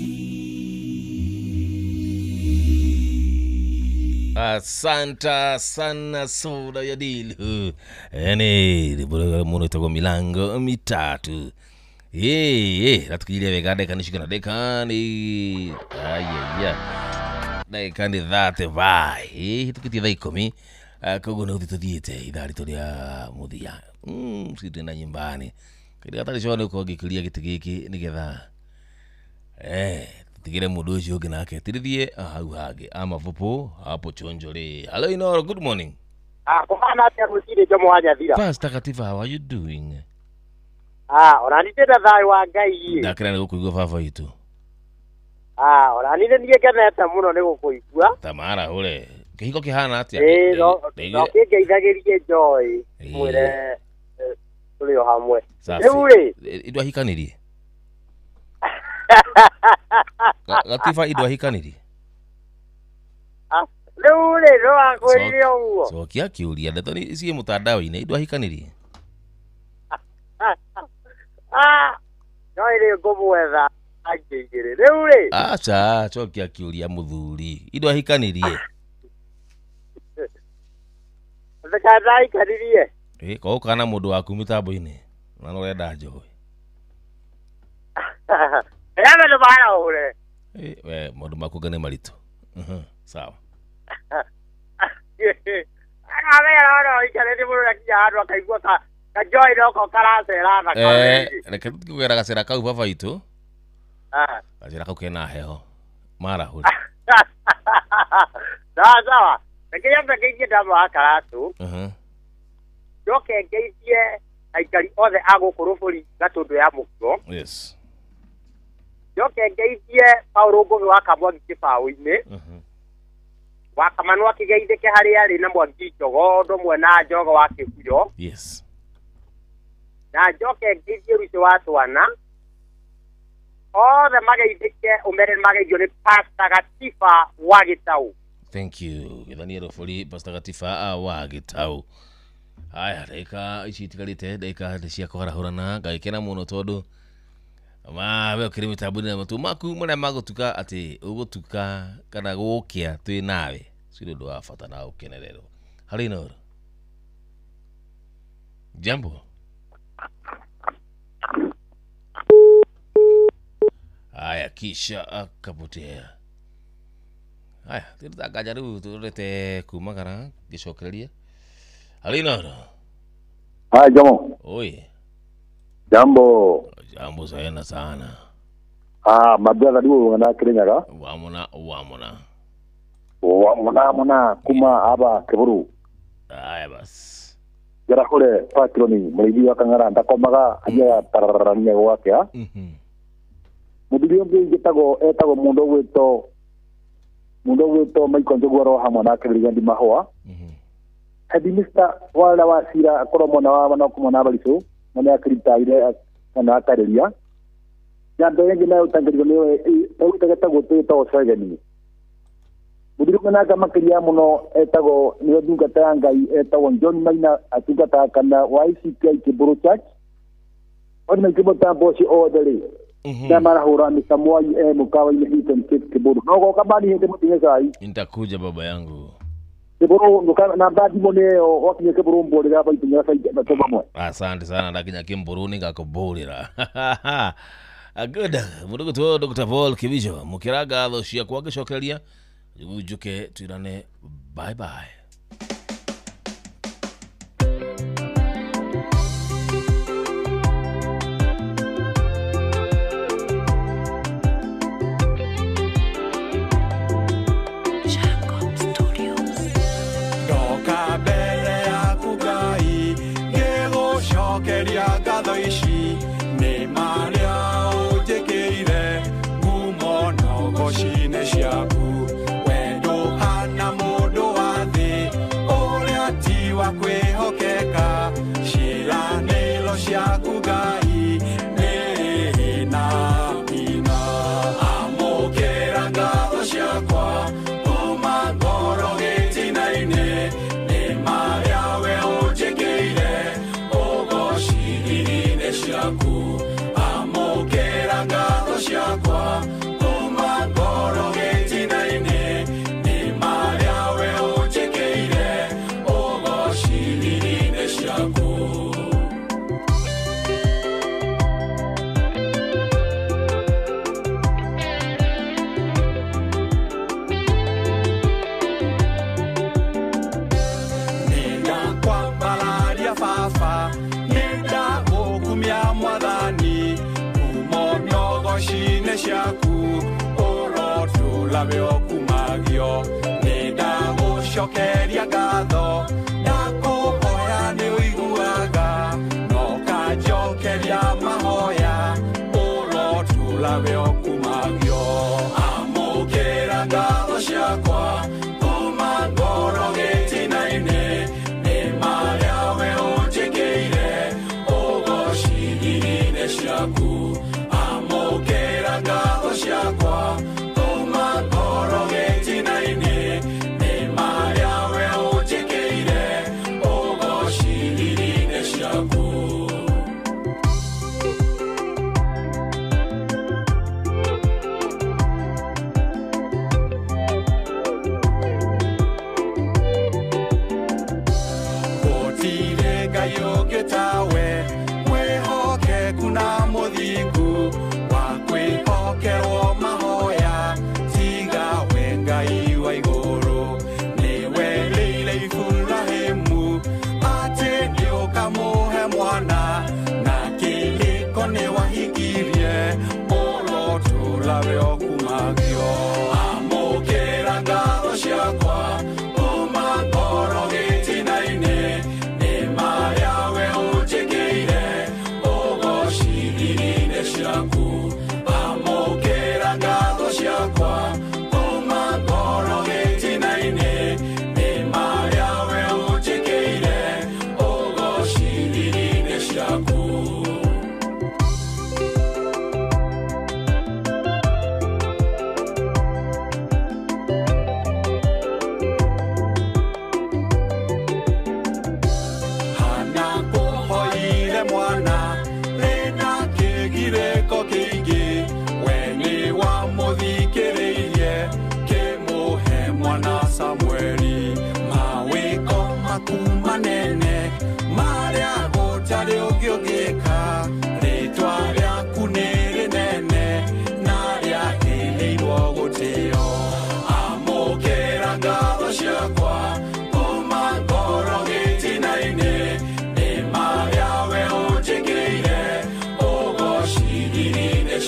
Speaker 6: Asante sana soda ya dilu. Ene ribora muno itagwo milango mitatu. Ratukiria wega ndagĩka nĩ cigana, ndagĩka nĩ ayaya, ndagĩka nĩ 35 hĩtũkĩtie thaa 10. Koguo nĩ gũthiĩ tũthiĩte ithaa ritũ rĩa mũthia. Sitĩ nyumbani kĩrĩa gatarĩ coa nĩ gũkorwo ngĩkĩria gĩtĩ gĩkĩ nĩgetha tutigire mũndũ ũcio ũngĩ nake tirithie hau hangĩ amavupu hapo chonjo rĩ. Hello Inoro, good morning.
Speaker 9: Kũhana atĩa rũcinĩ Jomo wa Nyathira?
Speaker 6: Pastor Katifa, how are you doing?
Speaker 9: Ona nĩ thayũ wa Ngai.
Speaker 6: Ndakĩra nĩ gũkũigua baba witũ.
Speaker 9: Ona nĩ niĩ ngenete mũno nĩ gũkũigua.
Speaker 6: Tamara hũre kĩhiko kĩhana atĩa?
Speaker 9: No kĩngeithagĩrie Joy mwĩre tũrĩ o hamwe. Rĩu rĩ,
Speaker 6: indo ahikanirie? Gatifa indo ahikanirie?
Speaker 9: Rĩu rĩ, no akwĩrire ũguo.
Speaker 6: Cokia kĩũria, ndeto nĩ ciĩ mũtandao-inĩ, indo ahikanirie?
Speaker 9: Joy rĩ ngũmwetha angĩ igĩrĩ. Rĩu rĩ,
Speaker 6: aca cokia kĩũria mũthuri, indo ahikanirie?
Speaker 9: Ndakanaikanirie.
Speaker 6: Ko kana mũndũ waku mĩtambo-inĩ na no ũrenda njohi.
Speaker 9: Ĩrame ndũmarahũre.
Speaker 6: We maundu maku ngane maritu. Sawa.
Speaker 9: Akamera oro ikarĩte mũno akinya handũ akaigua ka kajoy noko karacera na
Speaker 6: reke tukigwera gacera kau baba itu. Gacera kau kena heho marahũre.
Speaker 9: Sawa sawa. Reke nyambe ngeithie ndama wa Karatu. Njoke ngeithie aikari othe a gũkũ Rũbũri Gatũndũ ya Mũkuro.
Speaker 6: Yes.
Speaker 9: Njoke ngeithie Paũlũ Ngũgĩ wa Kamwangi kĩbaũ-inĩ. Wa Kamanu akĩgeithĩke harĩa arĩ na Mwangi Njogo ũndũ ũmwe na Njogo wa Kĩhuyo.
Speaker 6: Yes.
Speaker 9: Na njoke ngeithie Rucĩ wa Twana. Othe mageithĩke ũmere mageithio nĩ Pastor Gatiba wa Gĩtaũ.
Speaker 6: Thank you. Gĩthania Rũbũri Pastor Gatiba wa Gĩtaũ. Haya, ndagĩka ici itigarĩte ndagĩka nĩ cia kũharahũrana ngagĩkena mũno tondũ ma we ũkĩrĩ mĩtambo-inĩ na matũ maku marĩa magũtuka atĩ ũgũtuka kana gũgũkĩa twĩ nawe ci ũndũ wa bata na ũkenererwo. Harĩ Inooro. Jambo. Haya, kisha akapotea. Haya, tũrĩtanganja rĩu tũrorete kumagara ngĩcokereria. Harĩ Inooro.
Speaker 8: Haya, Jomo.
Speaker 6: Oi.
Speaker 8: Jambo.
Speaker 6: Jambo sana sana.
Speaker 8: My brother ndio na Kirinyaga.
Speaker 6: Wamona wamona.
Speaker 8: Wamona mona kuma aba Kiburu.
Speaker 6: Haya bas.
Speaker 8: Jara kule patroni mlibi wa Kangara ndakomaga aja tararania gwake ha. Muthuri ũngĩ njĩtagwo etagwo mũndũ ũgwĩtwo Michael Njũgũa ro hamwe nake Brigandi Mahũa. Headmaster wala wa cira akorwo mwena wa na kumona Baricũ na nĩ akĩritaire kana akarĩria. Nyambe ĩngĩ nayo ũtangĩrĩrio nĩwe ũtagĩtagwo twĩtagwo Cegeni. Mũthuri ũmwe nake makĩria mũno etagwo nĩwe ndungata ya Ngai etagwo John Maina atungataga kana wa ICPI Kĩbũrũ Church. Othe maikĩmũta mboci othe rĩ na marahũra Mr. Mwai mũkawa-inĩ Hilton Cape Kĩbũrũ. No goka bani hĩndĩ mũtinye cai.
Speaker 6: Nitakuja baba yangu.
Speaker 8: Kĩbũrũ na mbandi mũno ĩyo wakinya Kĩbũrũ mbũrĩra baitũnyera cai na tũmamwe.
Speaker 6: Asante sana ndakinya Kĩmbũrũ nĩngakũmbũrĩra. Good. Mũndũ gũtwo Dr. Paul Kibicho mũkĩra ngatho ciakwa ngĩcokeria njuke twĩrane bye bye.
Speaker 12: Ndoka mbere yaku Ngai ngĩgũcokeria ngatho ici nĩ marĩa ũnjĩkĩire ngumo na ũgoci-inĩ ciaku. Wendo hana mũndũ wa thĩ ũrĩa ti wa kwĩhokeka ciĩranĩro ciaku Ngai nĩ na ina. Amũkĩra ngatho ciakwa kuma ngoro gĩtina-inĩ nĩ marĩa we ũnjĩkĩire ũgoci-inĩ ciaku. Amũkĩra ngatho ciakwa kuma ngoro gĩtina-inĩ nĩ marĩa we ũnjĩkĩire ũgoci-inĩ ciaku. Nĩndakwambararia baba nĩndagũkumia mwathani ngumo na ũgoci-inĩ ciaku ũrotũra wĩ ũkumagio. Nĩndagũcokeria ngatho ndakũhoya nĩ ũiguaga na ũkanjokeria mahoya ũrotũra wĩ ũkumagio. Amũkĩra ngatho ciakwa kuma ngoro gĩtina-inĩ nĩ marĩa we ũnjĩkĩire ũgoci-inĩ ciaku. Amũkĩra ngatho ciakwa kuma ngoro gĩtina-inĩ nĩ marĩa we ũnjĩkĩire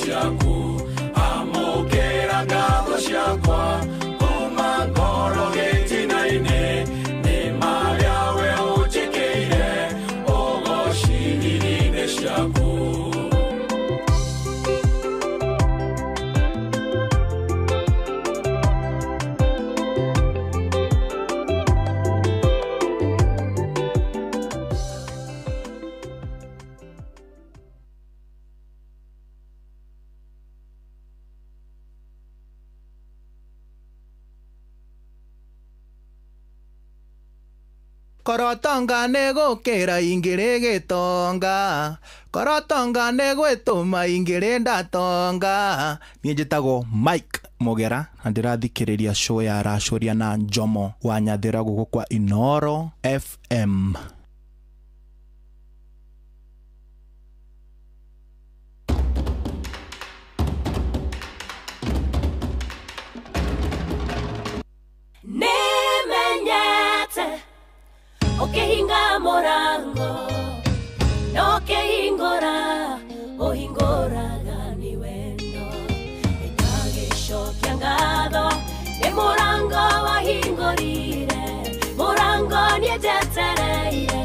Speaker 13: ciaku amũkĩra ngatho ciakwa kuma ngoro gĩtina-inĩ nĩ marĩa we ũnjĩkĩire ũgoci-inĩ ciaku.
Speaker 14: Korotonga nĩgũkĩra ingĩrĩ gĩtonga, korotonga nĩgwĩtũma ingĩrĩ ndatonga. Niĩ njĩtagwo Mike Mugera na ndĩrathikĩrĩria show ya Racũria na Njomo wa Nyathĩra gũkũ kwa Inoro FM.
Speaker 7: Nĩmenyete ũkĩhinga mũrango na ũkĩhingũra ũhingũraga nĩ wendo ĩtagĩcokia ngatho nĩ mũrango wahingũrire mũrango niĩ njetereire.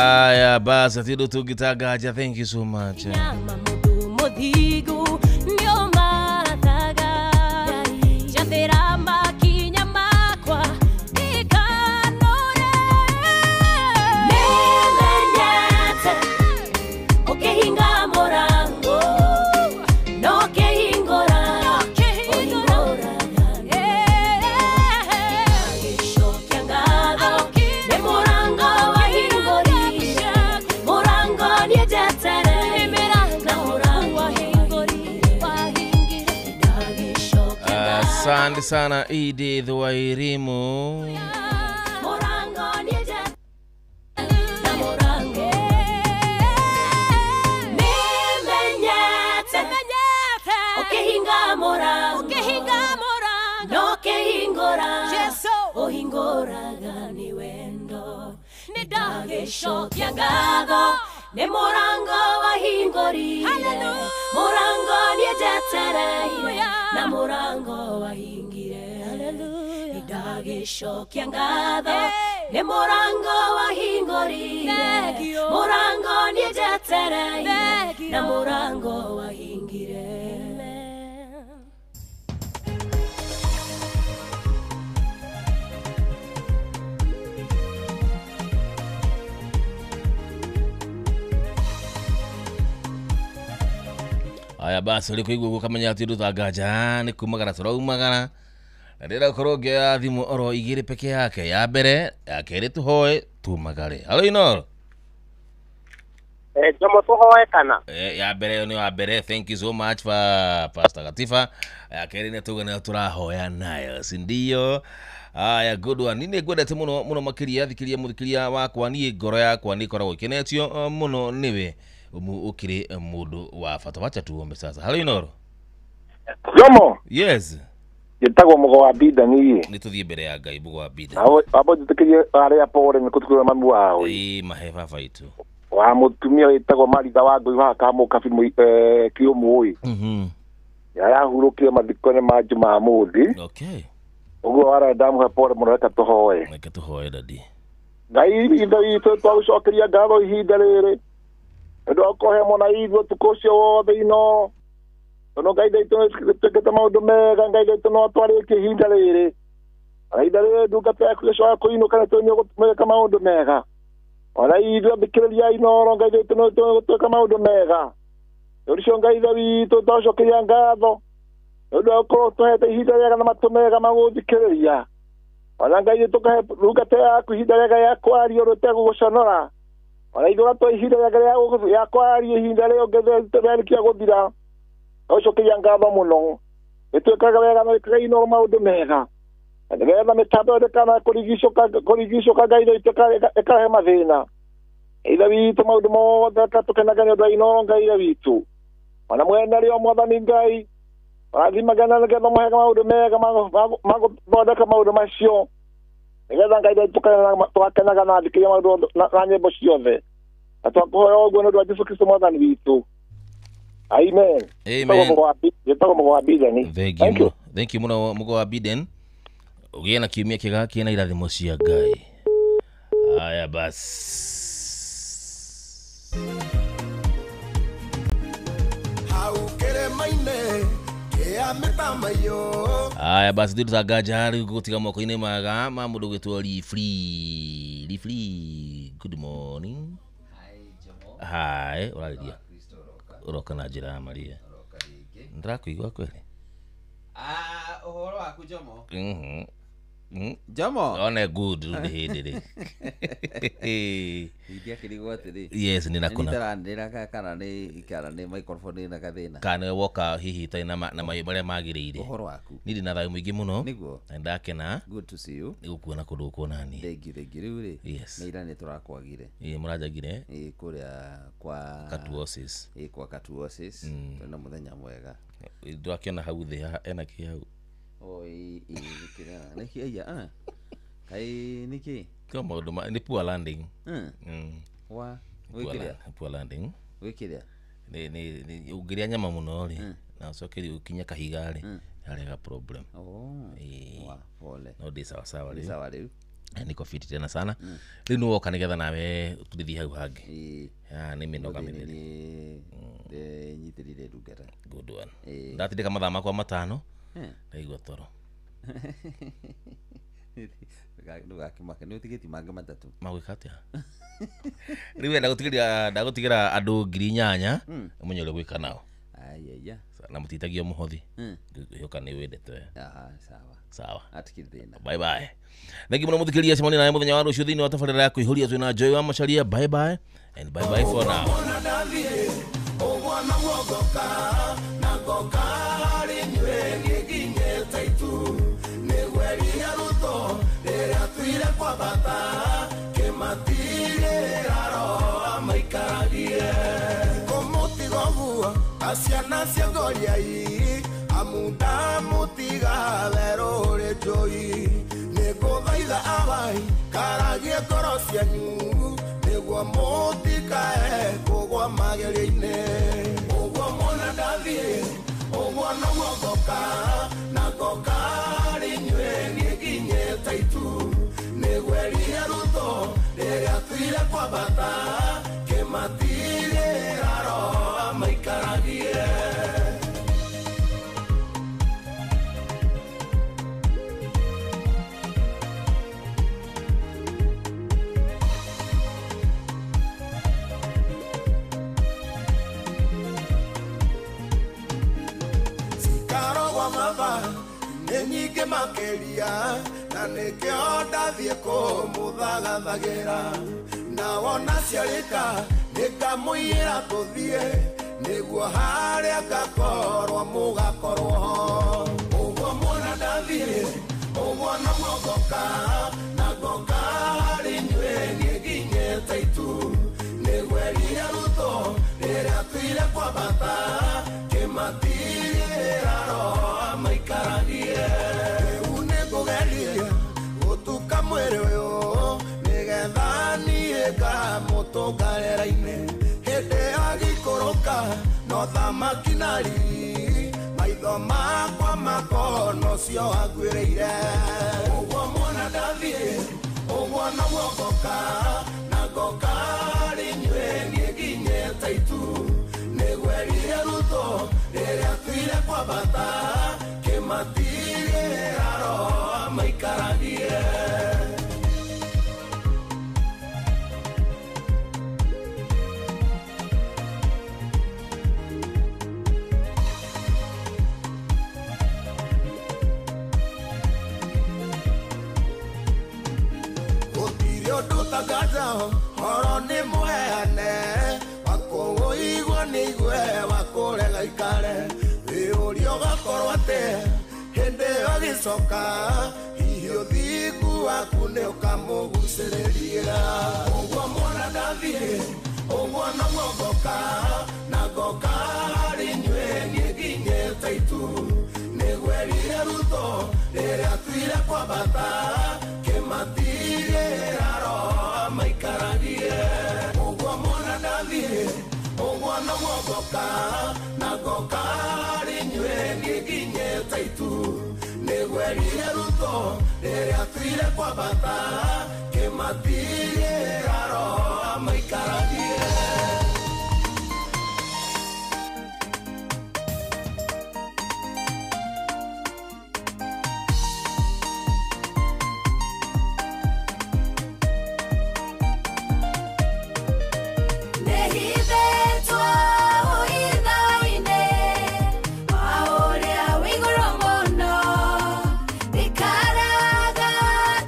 Speaker 6: Aya basi ati tũngĩtangaja. Thank you so much. Asante sana Edith Wairimu.
Speaker 7: Ndagicokia ngatho nĩ mũrango wahingũrire, mũrango niĩ njetereire, na mũrango wahingire.
Speaker 6: Aya basi ũrĩ kũigua ũguo ũkamenya atĩ ndũtangaja nĩ kumagara tũraumagara. Na ndĩra korwo ngĩoya thimũ oro igĩrĩ peke yake, ya mbere ya kerĩ tũhoe tumagare. Halo Inoro.
Speaker 9: Jomo tũhoe kana?
Speaker 6: Ya mbere nĩ wa mbere. Thank you so much for Pastor Gatifa. Ya kerĩ nĩ tuga nĩ tũrahoya nayo, si ndio? Aya good one. Niĩ ngwendete mũno mũno makĩria thikĩria mũthikĩria wakwa, niĩ ngoro yakwa nĩ ĩkoragwo ĩkenetio mũno nĩwe ũkĩrĩ mũndũ wa bata. Wacha tuombe sasa. Halo Inoro.
Speaker 8: Jomo.
Speaker 6: Yes.
Speaker 8: Njĩtagwo Mũgo wa Binda niĩ.
Speaker 6: Nĩ tũthiĩ mbere ya Ngai Mũgo wa Binda.
Speaker 8: Wamba njĩtĩkĩrie arĩa pore nĩ kũtukũra mami wao.
Speaker 6: Ĩĩ mahe baba itũ.
Speaker 8: Wa mũtumia wĩtagwo Maritha wa Ngũi wa Kamũkabi Kĩũmũĩ. Yarahurũkire mathiko-inĩ ma Jumamothi.
Speaker 6: Okay.
Speaker 8: Ũguo wara ndamũhe pore mũno, reke tũhoe.
Speaker 6: Reke tũhoe dadi.
Speaker 8: Ngai ithe witũ twagũcokeria ngatho ihinda rĩrĩ. Nĩ ũndũ wa kũhe mwana ithuĩ ũtukũ ũcio wothe ino. Tondũ Ngai witũ twĩkĩte maũndũ mega, Ngai witũ no atwarĩtie ihinda rĩrĩ. Ona ihinda rĩrĩ ndungata yaku ĩcoka kũinũka nĩ tũĩ nĩũgũtwĩka maũndũ mega. Ona ithuĩ athikĩrĩria Inoro, Ngai witũ nĩ tũgũtwĩka maũndũ mega. Nĩ ũndũ ũcio Ngai witũ twagũcokeria ngatho. Nĩ ũndũ wa gũkorwo tũhete ihinda rĩega na matũ mega ma gũthikĩrĩria. Ona Ngai witũ tũkahe ndungata yaku ihinda rĩega rĩa kwaria ũndũ ũtegũgũconora. Ona ithuĩ ũgatũhe ihinda rĩega rĩa kwaria ihinda rĩo rĩarĩkia gũthira. Ũcokeria ngatho mũno. Nĩtwĩkaga wega na wĩkaga Inoro maũndũ mega. Na nĩgetha mĩtambo ĩrĩkana kũrigicũka Ngai witũ ĩkarehe mathĩna. Ithe witũ maũndũ mothe reke tũkenage nĩ ũndũ wa Inoro Ngai witũ. Ona mwene rĩo Mwathani Ngai ũrathimage na nĩgetha mũhege maũndũ mega ma gũthondeka maũndũ macio. Nĩgetha Ngai witũ tũgakenaga na athikĩria maũndũ na nyĩmbo ciothe. Na twakũhoya ũguo nĩ ũndũ wa Jesũ Kristũ Mwathani witũ. Amen.
Speaker 6: Amen.
Speaker 8: Thank you.
Speaker 6: Thank you muno Mũgo wa Biden. Ũgĩe na kiumia kĩega kĩna irathimo cia Ngai. Aya basi. Aya basi ndĩrutanga rĩu gũtiga moko-inĩ maga ma mũndũ gwĩtwo Lifree. Lifree, good morning. Hi, ũrarĩria. Ũroka na njĩra ya Maria. Ndĩrakũigua kweli.
Speaker 15: Ũhoro waku Jomo?
Speaker 6: Jomo. One good rĩu hĩndĩ rĩ.
Speaker 15: Ingĩakĩrigwo atĩrĩ.
Speaker 6: Yes, nĩ nakũna.
Speaker 15: Nĩndĩranĩra kana nĩ microphone ĩna gathĩna.
Speaker 6: Kana woka hihi itarĩ na mahiũ marĩa magĩrĩire.
Speaker 15: Ũhoro waku.
Speaker 6: Niĩ ndĩna thayũ mũingĩ mũno.
Speaker 15: Nĩguo.
Speaker 6: Na nĩndakena.
Speaker 15: Good to see you.
Speaker 6: Nĩ gũkuona kũndũ gũkũ nani.
Speaker 15: Thank you, thank you. Rĩu rĩ.
Speaker 6: Yes.
Speaker 15: Nĩ ira nĩ tũrakwagire.
Speaker 6: Ĩĩ mũranjagire.
Speaker 15: Ĩĩ kũrĩa kwa
Speaker 6: Katuosis.
Speaker 15: Ĩĩ kwa Katuosis. Twĩna mũthenya mwega.
Speaker 6: Ndwakĩona hau thĩ ena kĩ hau.
Speaker 15: Oi, nĩkĩ aiya? Kaĩ nĩkĩ?
Speaker 6: Ko maũndũ ma nĩ poor landing.
Speaker 15: Wa wĩkĩrĩa?
Speaker 6: Poor landing.
Speaker 15: Wĩkĩrĩa?
Speaker 6: Nĩ ũngĩrĩa nyama mũno rĩ na ũcoke rĩu ũkinye kahiga rĩ harĩ ga problem.
Speaker 15: Oh. Wa pole.
Speaker 6: No ndĩ sawa sawa rĩu.
Speaker 15: Sawa rĩu.
Speaker 6: Niko fiti tena sana. Rĩu nĩ woka nĩgetha nawe tũthiĩ hau hangĩ. Ya nĩ mĩnoga mĩtheri.
Speaker 15: Nyitĩrĩire ndungata.
Speaker 6: Good one. Ndatindĩka mathaa makwa 5. Ndaigua toro.
Speaker 15: Ndũgakĩmake nĩ ũtigĩtie mangĩ 3.
Speaker 6: Magwĩka atĩa? Rĩu ndagũtigĩra andũ 8,000 ũmenye ũrĩa ũgwĩka nao.
Speaker 15: Ayaya.
Speaker 6: Na mũtitagio mũhothi. Ngwĩhoka nĩ wendete we.
Speaker 15: Aha, sawa.
Speaker 6: Sawa.
Speaker 15: Hatikĩrĩ thĩna.
Speaker 6: Bye bye. Thank you mũno mũthikĩrĩria cemania nawe mũthenya wa rũciũ thĩinĩ wa tabarĩra ya kũihũria twĩna Joy wa Macharia. Bye bye and bye bye for now.
Speaker 16: Asiana ciangoriai amuta mutiga werũrĩ njũi nĩngũthaitha abai karagie ngoro cianyu nĩguo mũtikae kũgwa magerio-inĩ ũguo muona ndathiĩ ũguo noguo ngoka na ngoka harĩ inyuĩ niĩ nginyĩte itu nĩgweria rutho rĩrĩa tuire kwambata kĩmatigĩra roho maikaragie. Nĩ nyingĩ makĩria na nĩkĩo ndathiĩ kũmũthagathagĩra na wona ciarĩka nĩngamũiyĩra tũthiĩ nĩguo harĩa ngakorwo mũgakorwo ho ũguo muona ndathiĩ ũguo noguo ngoka na ngoka harĩ inyuĩ niĩ nginyĩte itu nĩgweria rutho rĩrĩa tuire kwambata kĩmatigĩra roho maikaragie rĩu nĩngũgeria gũtuka mwĩrĩ ũyũ nĩgetha niĩ ngamũtũnga rĩera-inĩ hĩndĩ agĩikũrũka no thamaki na riri maitho makwa makono cio anguĩrĩire ũguo muona ndathiĩ ũguo noguo ngoka na ngoka harĩ inyuĩ niĩ nginyĩte itu nĩgweria rutho rĩrĩa tuire kwambata kĩmatigĩra roho maikaragie. Ũndũ horo nĩ mũheane wakũigua nĩ igue wakũrega ikare wĩũria ũgakorwo atĩ hĩndĩ ĩyo agĩcoka hihi ũthingu waku nĩ ũkamũgucĩrĩria ũguo muona ndathiĩ ũguo noguo ngoka na ngoka harĩ inyuĩ niĩ nginyĩte itu nĩgweria rutho rĩrĩa tuire kwambata kĩmatigĩra roho maikaragie ũguo muona ndathiĩ ũguo noguo ngoka na ngoka harĩ inyuĩ niĩ nginyĩte itu nĩgweria rutho rĩrĩa tuire kwambata kĩmatigĩra roho maikaragie.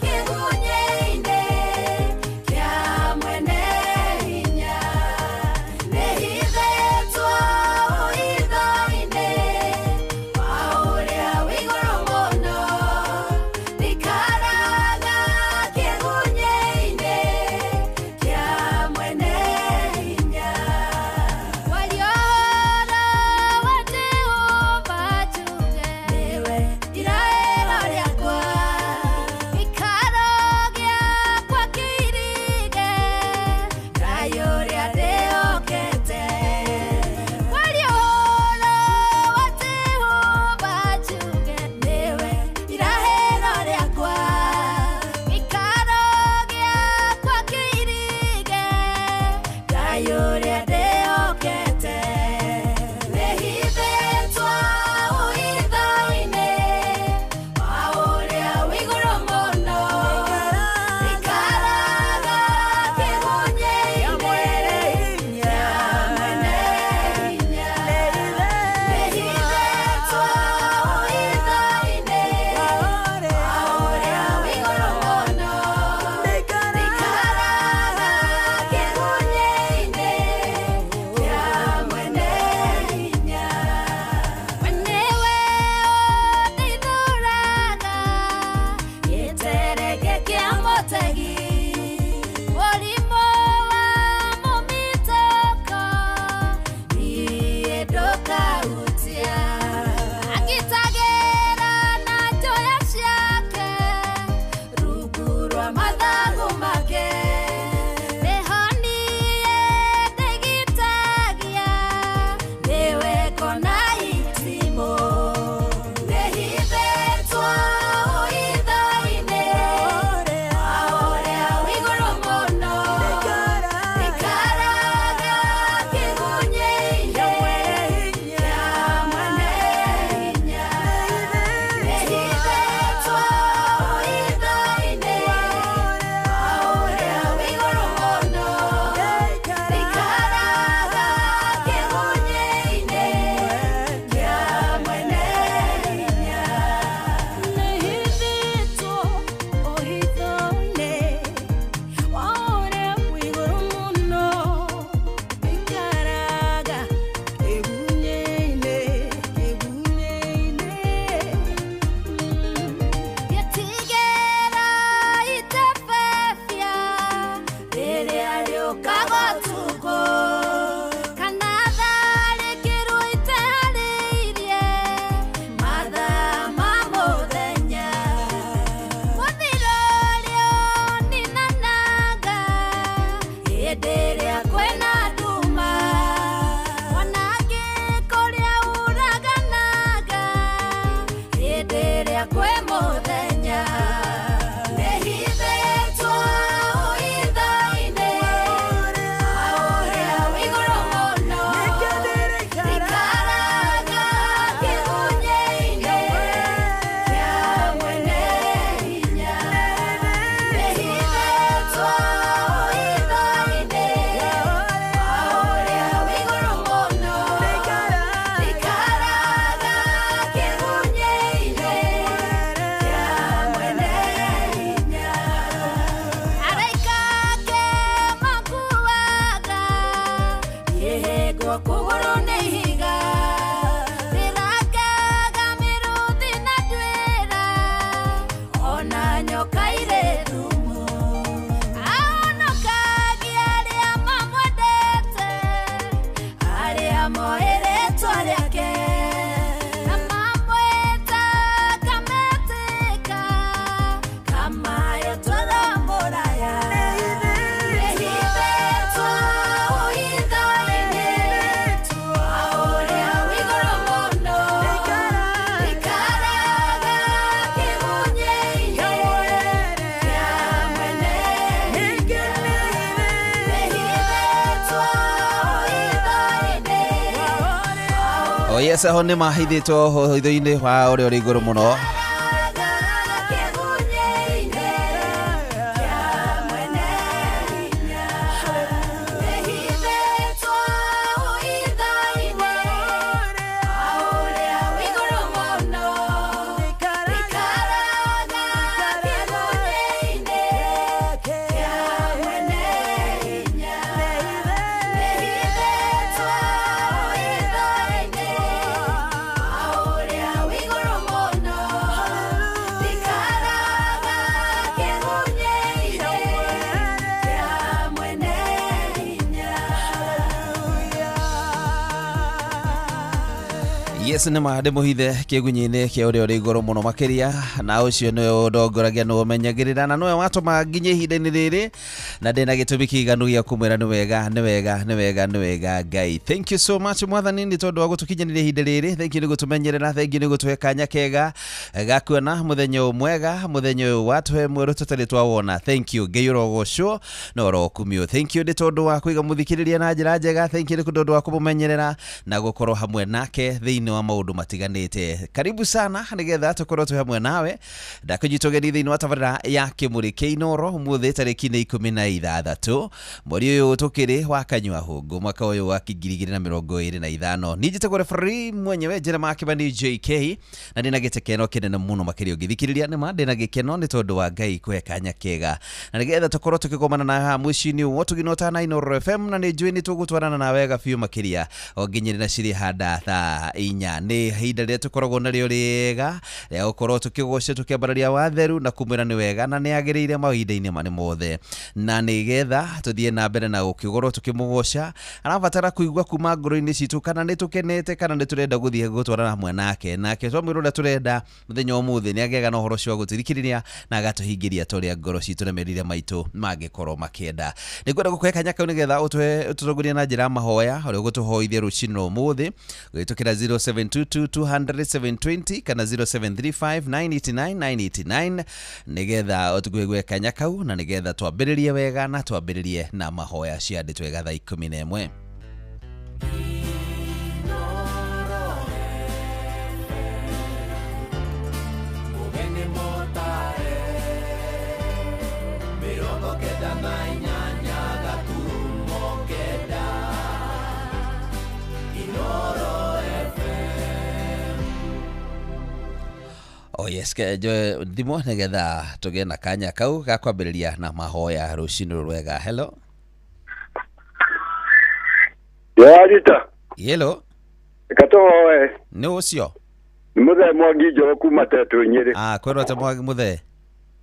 Speaker 7: Kĩgunye-inĩ kĩa mwene Ngai ũrĩa ndĩhokete. Nĩhithĩtwo ũhitho-inĩ wa ũrĩa wĩ igũrũ mũno, ikaraga kĩgunyĩ-inĩ kĩa mwene hinya. Nĩhithĩtwo ũhitho-inĩ wa ũrĩa wĩ igũrũ mũno, ikaraga kĩgunyĩ-inĩ kĩa mwene hinya. We nĩwe ũndeithũraga gĩtereke kĩa mũtegi, mũrimũ wa mũmitũko niĩ ndũkahutia. Angitagĩra na njoya ciake rungu rwa mathagu make, nĩho niĩ ndĩgitagia nĩwe kona itimũ. Nĩhithĩtwo ũhitho-inĩ wa ũrĩa wĩ igũrũ mũno, ikaraga kĩgunyĩ-inĩ kĩa mwene hinya. Nĩhithĩtwo ũhitho-inĩ wa ũrĩa wĩ igũrũ mũno, ikaraga kĩgunyĩ-inĩ kĩa mwene hinya. Nĩhithĩtwo ũhitho-inĩ wa ũrĩa wĩ igũrũ mũno, ikaraga kĩgunyĩ-inĩ, kĩgunyĩ-inĩ. Gĩtigĩra itebebia rĩrĩa rĩũkaga ũtukũ, kana tharĩkĩrwo iteharĩirie mathaa ma mũthenya. Mũthiro ũrĩa ũninanaga hĩndĩ ĩrĩa kwĩna nduma, mwanangĩko ũrĩa ũraganaga hĩndĩ ĩrĩa kwĩ mũthenya. Nĩhithĩtwo ũhitho-inĩ wa ũrĩa wĩ igũrũ mũno, ikaraga kĩgunyĩ-inĩ kĩa mwene hinya. Nĩhithĩtwo ũhitho-inĩ wa ũrĩa wĩ igũrũ mũno, ikaraga kĩgunyĩ-inĩ kĩa mwene hinya. Araika ake makuaga kĩhĩngwo kũgũrũ nĩ ihiga, rĩrangaga mĩrũthi na nduĩra, ona nyoka irĩ thumu. Ahonokagia arĩa mamwendete, arĩa moĩ rĩĩtwa rĩake, na mamwĩtaga metĩka kamayo toro mũraya. Nĩhithĩtwo ũhitho-inĩ wa ũrĩa wĩ igũrũ mũno, ikaraga kĩgunyĩ-inĩ kĩa mwene hinya. Nĩhithĩtwo ũhitho-inĩ
Speaker 15: Oh yes, aho nĩ mahithĩtwo ũhitho-inĩ wa ũrĩa ũrĩ igũrũ mũno.
Speaker 7: Kĩgunyĩ-inĩ kĩa mwene hinya. Nĩhithĩtwo ũhitho-inĩ wa ũrĩa wĩ igũrũ mũno, ikaraga kĩgunyĩ-inĩ kĩa mwene hinya. Nĩhithĩtwo ũhitho-inĩ wa ũrĩa wĩ igũrũ mũno,
Speaker 15: Yes, nĩ ma ndĩmũhithe kĩgunyĩ-inĩ kĩa ũrĩa ũrĩ igũrũ mũno makĩria, na ũcio nĩwe ũndongoragia, nĩwe ũmenyagĩrĩra, na nĩwe watũma nginye ihinda-inĩ rĩrĩ, na ndĩna gĩtũmi kĩiganu gĩa kũmwĩra nĩ wega, nĩ wega, nĩ wega, nĩ wega Ngai. Thank you so much Mwathani nĩ tondũ wa gũtũkinyanĩria ihinda rĩrĩ. Thank you nĩ gũtũmenyerera, thank you nĩ gũtũhe kanya kega ga kuona mũthenya ũyũ mwega, mũthenya ũyũ watũhe mwerũ tũtarĩ twawona. Thank you Ngai, ũrogocwo na ũrokumio. Thank you nĩ tondũ wa kũiga mũthikĩrĩria na njĩra njega. Thank you nĩ tondũ wa kũmũmenyerera na gũkorwo hamwe nake thĩinĩ wa maũndũ matiganĩte. Karibu sana nĩgetha tũkorwo twĩ hamwe nawe. Ndakũnyita ũgeni thĩinĩ wa tabarĩra ya Kĩmũrĩ kĩa Inooro ũmũthĩ tarĩki nĩ 16 mweri ũyũ tũkĩrĩ wa Kanyua Hũngũ mwaka ũyũ wa 2025. Niĩ njĩtagwo referee mwenyewe Jeremiah Kĩmani JK, na ndĩna gĩkeno kĩnene mũno makĩria ũngĩthikĩrĩria. Nĩ ma ndĩna gĩkeno nĩ tondũ wa Ngai kũhe kanya kega na nĩgetha tũkorwo tũkĩgomana na haha mũciĩ-inĩ ũyũ tũgino tana Inooro FM, na nĩ njũĩ nĩ tũgũtwarana na wega biũ makĩria o nginyĩre na cirĩ handa thaa 4. Nĩ ihinda rĩrĩa tũkoragwo narĩo rĩega rĩa gũkorwo tũkĩgoca, tũkĩambararia watheru na kumwĩra nĩ wega na nĩ agĩrĩire mahinda-inĩ mane mothe, na nĩgetha tũthiĩ na mbere na gũkĩgorwo tũkĩmũgoca arabatara kũigua kuma ngoro-inĩ citũ kana nĩ tũkenete kana nĩ tũrenda gũthiĩ gũtwarana hamwe nake. Nake twamwĩra ũrĩa tũrenda mũthenya wa ũmũthĩ nĩ agĩaga na ũhoro ũcio wa gũtũthikĩrĩria na agatũhingĩria ta ũrĩa ngoro citũ na merirĩria maitũ mangĩkorwo makĩenda. Nĩ ngwenda gũkũhe kanya kau nĩgetha ũtũtongorie na njĩra ya mahoya ũrĩa ũgũtũhoithia rũcinĩ rwa ũmũthĩ ũgĩtũkĩra 0722 200 720 kana 0735 989 989 nĩgetha ũtũkũhe kanya kau na nĩgetha twambĩrĩrie wega na twambĩrĩrie na mahoya ciandĩtwo wega thaa 11. Oh yes, njoe thimũ nĩgetha tũgĩe na kanya kau ga kwambĩrĩria na mahoya rũcinĩ rwega. Hello.
Speaker 17: Yarita.
Speaker 15: Hello.
Speaker 17: Katoe.
Speaker 15: Nĩ ũcio?
Speaker 17: Nĩ mũthee Mwangi Njoro kuma Tetũ Nyĩrĩ.
Speaker 15: Ah, kwĩrwo atĩ Mwangi mũthee.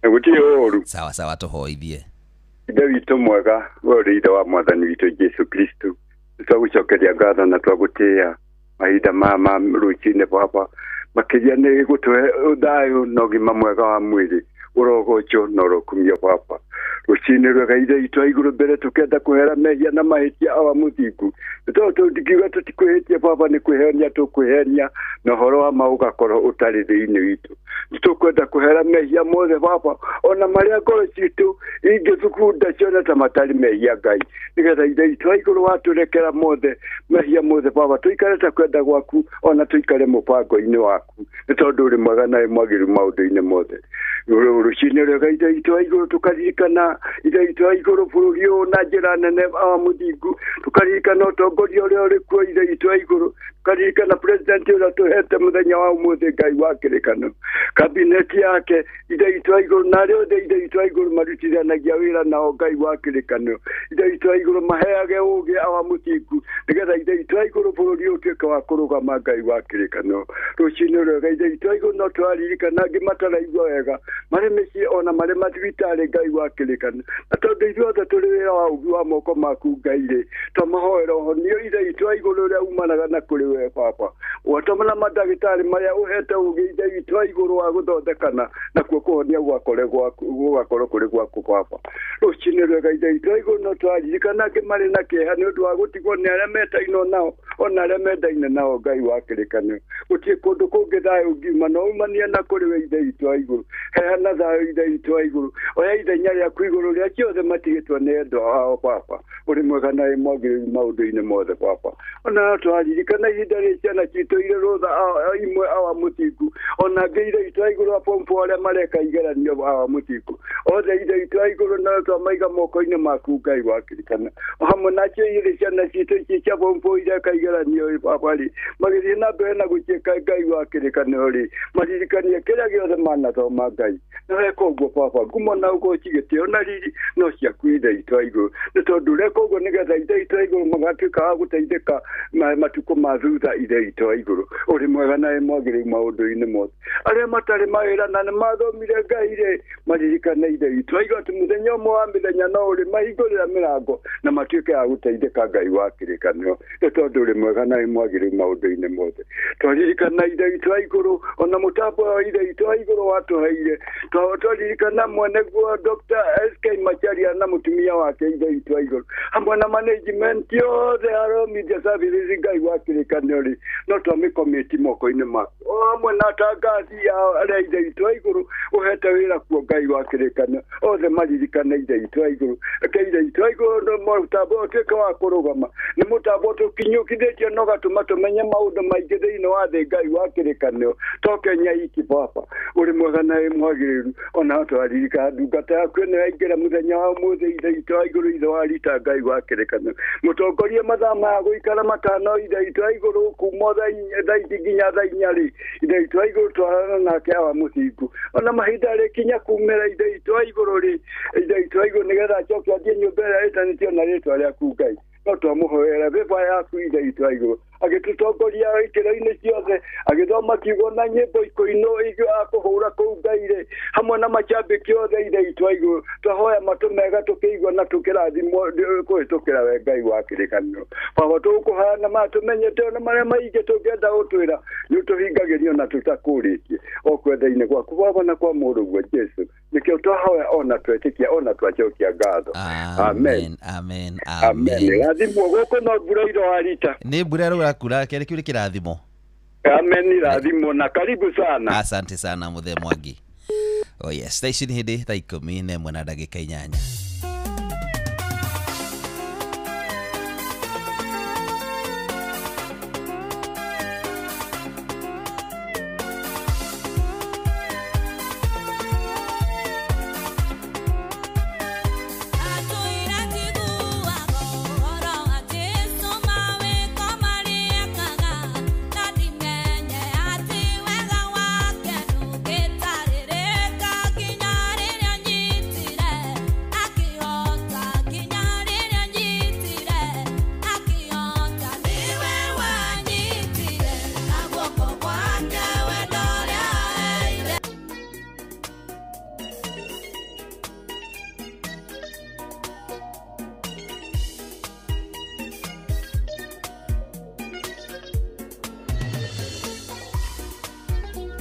Speaker 17: Gũtirĩ ũru.
Speaker 15: Sawa sawa, tũhoithie.
Speaker 17: Ithe witũ mwega, we ũrĩ ithe wa Mwathani witũ Jesu Kristo. Nĩtwagũcokeria ngatho na twagũtĩĩa mahinda maya ma rũcinĩ Baba. Makĩria nĩ gũtũhe thayũ na ũgima mwega wa mwĩrĩ, ũrogocwo na ũrokumio Baba. Rũcinĩ rwega ithe witũ wa igũrũ, mbere tũkenda kũhera mehia na mahĩtia awa mũthingu. Nĩ tondũ tũngiuga tũtikwĩhĩtie Baba, nĩ kwĩhenia tũkwĩhenia na ũhoro wa ma ũgakorwo ũtarĩ thĩinĩ witũ. Nĩ tũkwenda kũhera mehia mothe Baba, ona marĩa ngoro citũ ingĩthugunda cione ta matarĩ mehia Ngai, nĩgetha ithe witũ wa igũrũ watũrekera mothe mehia mothe Baba, tũikare ta kwenda gwaku ona tũikare mũbango-inĩ waku, nĩ tondũ ũrĩ mwega na wĩ mwagĩrĩru maũndũ-inĩ mothe. Rũcinĩ rwega ithe witũ wa igũrũ, tũkaririkana ithe witũ wa igũrũ bũrũri ũyũ na njĩra nene awa mũthingu, tũkaririkana ũtongoria ũrĩa ũrĩ kuo ithe witũ wa igũrũ, tũkaririkana president ũrĩa tũhete mũthenya wa ũmũthĩ Ngai wa kĩrĩkanĩro, kabineti yake ithe witũ wa igũrũ, na arĩa othe ithe witũ wa igũrũ marutithanagia wĩra nao Ngai wa kĩrĩkanĩro, ithe witũ wa igũrũ maheage ũũgĩ awa mũthingu, nĩgetha ithe witũ wa igũrũ bũrũri ũyũ ũtuĩke wa kũrũgama Ngai wa kĩrĩkanĩro. Rũcinĩ rwega ithe witũ wa igũrũ, no tũraririkana angĩ mataraigua wega marĩ mĩciĩ ona marĩ mathibitarĩ Ngai wa kĩrĩkanĩro, na tondũ ithuothe tũrĩ wĩra wa ũũmbi wa moko maku Ngai rĩ, twamahoera ũhonio ithe witũ wa igũrũ ũrĩa umanaga na kũrĩ we Baba, watũmana mandagĩtarĩ marĩa ũhete ũũgĩ ithe witũ wa igũrũ wa gũthondekana nakuo kũhonia gũgakorwo kũrĩ gwaku Baba. Rũcinĩ rwega ithe witũ wa igũrũ, no tũraririkana angĩ marĩ na kĩeha nĩ ũndũ wa gũtigwo nĩ arĩa metainwo nao ona arĩa mendaine nao Ngai wa kĩrĩkanĩro. Gũtirĩ kũndũ kũngĩ thayũ ũngiuma no umanie na kũrĩ we ithe witũ wa igũrũ. Heana thayũ ithe witũ wa igũrũ, oya ithenya rĩaku igũrũ rĩa ciothe matigĩtwo nĩ endwa ao Baba, ũrĩ mwega na wĩ mwagĩrĩru maũndũ-inĩ mothe Baba. Ona no tũraririkana ihinda rĩ ciana citũ irĩ rũtha imwe awa mũthingu, ona angĩ ithe witũ wa igũrũ a form 4 arĩa mareka igeranio awa mũthingu, othe ithe witũ wa igũrũ no twamaiga moko-inĩ maku Ngai wa kĩrĩkanĩro, o hamwe nacio irĩ ciana citũ ici cia form 4 ireka igeranio Baba rĩ, magĩthiĩ na mbere na gũciĩka Ngai wa kĩrĩkanĩro rĩ, maririkanie kĩrĩa gĩothe manathoma Ngai. Na weka ũguo Baba, ngumo na ũgoci gĩtĩo na riri no ciaku ithe witũ wa igũrũ, nĩ tondũ ũreka ũguo nĩgetha ithe witũ wa igũrũ magatuĩka a gũteithĩka matukũ ma thutha ithe witũ wa igũrũ. Ũrĩ mwega na wĩ mwagĩrĩru maũndũ-inĩ mothe. Arĩa matarĩ mawĩra na nĩ mathomire Ngai rĩ maririkane Ithe witũ wa igũrũ atĩ mũthenya ũmwe wa mĩthenya no ũrĩ mahingũrĩra mĩrango na matuĩke a gũteithĩka Ngai wa kĩrĩkanĩro nĩ tondũ ũrĩ mwega na wĩ mwagĩrĩru maũndũ-inĩ mothe. Twaririkana Ithe witũ wa igũrũ ona mũtambo wa Ithe witũ wa igũrũ watũheire, twaririkana mwene guo Dr. SK Macharia na mũtumia wake Ithe witũ wa igũrũ hamwe na management yothe ya Royal Media Services Ngai wa kĩrĩkanĩro rĩ no twamĩkomĩti moko-inĩ maku o hamwe na atangathi arĩa Ithe witũ wa igũrũ ũhete wĩra kuo Ngai wa kĩrĩkanĩro othe maririkane Ithe witũ wa igũrũ. Reke Ithe witũ wa igũrũ mũtambo ũtuĩke wa kũrũgama, nĩ mũtambo tũkinyũkithĩtio na ũgatũma tũmenye maũndũ maingĩ thĩinĩ wa thĩ Ngai wa kĩrĩkanĩro to Kenya iki Baba ũrĩ mwega na wĩ mwagĩrĩru. Ona twaririkana ndungata yaku ĩno yaingĩra mũthenya wa ũmũthĩ Ithe witũ wa igũrũ Ithe wa rita Ngai wa kĩrĩkanĩro mũtongorie mathaa maya gũikara matano Ithe witũ wa igũrũ kuma thaa ici nginya thaa inya rĩ Ithe witũ wa igũrũ twarana nake awa mũthingu ona mahinda rĩkinya kumĩra Ithe witũ wa igũrũ rĩ Ithe witũ wa igũrũ nĩgetha acoke athiĩ nyũmba ĩrĩa ĩtanĩtio na rĩtwa rĩaku Ngai no twamũhoera bĩba yaku Ithe witũ wa igũrũ agĩtũtongoria ikĩro-inĩ ciothe agĩthoma kiugo na nyĩmbo ikũinũ akũhũra kũu Ngai rĩ hamwe na macambĩki othe Ithe witũ wa igũrũ twahoya matũ mega tũkĩigua na tũkĩrathimwo kũhĩtũkĩra we Ngai wa kĩrĩkanĩro. Baba tũgũkũhoya na maya tũmenyete ona marĩa maingĩ tũngĩenda gũtwĩra nĩ ũtũhingagĩrio na tũtakũrĩtie o kwenda-inĩ gwaku Baba na kwa mũrũguo Jesũ nĩkĩo twahoya ona twetĩkia ona twacokia ngatho. Amen.
Speaker 15: Amen.
Speaker 17: Amen. Rathimwo gũkũ no mbura iroarita
Speaker 15: nĩ mbura ĩrakura kĩrĩ kĩu nĩ kĩrathimo.
Speaker 17: Amen, rathimwo na karibu sana.
Speaker 15: Asante sana Mũthee Mwangi. Oh yes, thaa ici nĩ hĩndĩ thaa 11:08.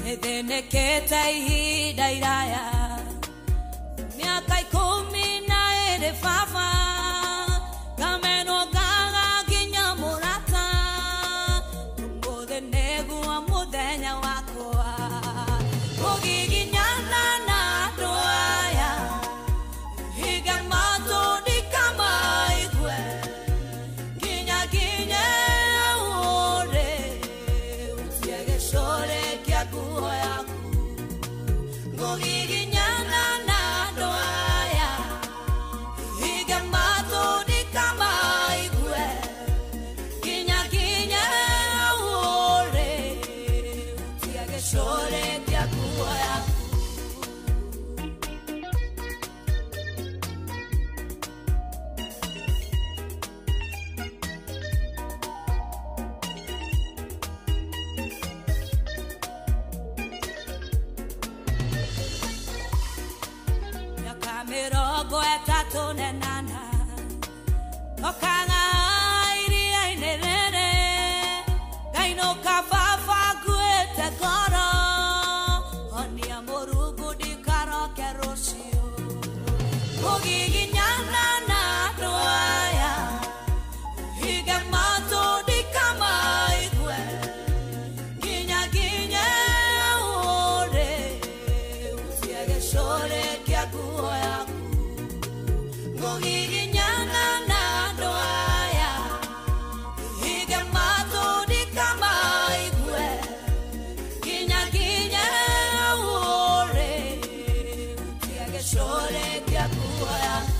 Speaker 7: Nĩthĩnĩkĩte ihinda iraya mĩaka 12 baba ngamenwo ngaga nginya mũrata ũmũthĩ nĩguo mũthenya wakwa kũgiginyana na andũ aya hinga matũ ndikamaigue nginya nginye ũrĩ ũtie gĩcũrĩ kĩa nguo yaku ngũgiginyana na andũ aya hinga matũ ndikamaigue nginya nginye ũrĩ ũtie gĩcũrĩ kĩa nguo yaku. Mĩrongo ĩtatũ na ĩnana okaga iria-inĩ rĩrĩ ngainũka baba nguĩte ngoro honia Mũrungu ndikaroke rũciũ kũgiginyana na andũ aya hinga matũ ndikamaigue nginya nginye ũrĩ ũtie gĩcũrĩ kĩa nguo yaku ngũgiginyana na andũ aya hinga matũ ndikamaigue nginya nginye ũrĩ ũtie gĩcũrĩ kĩa nguo yaku.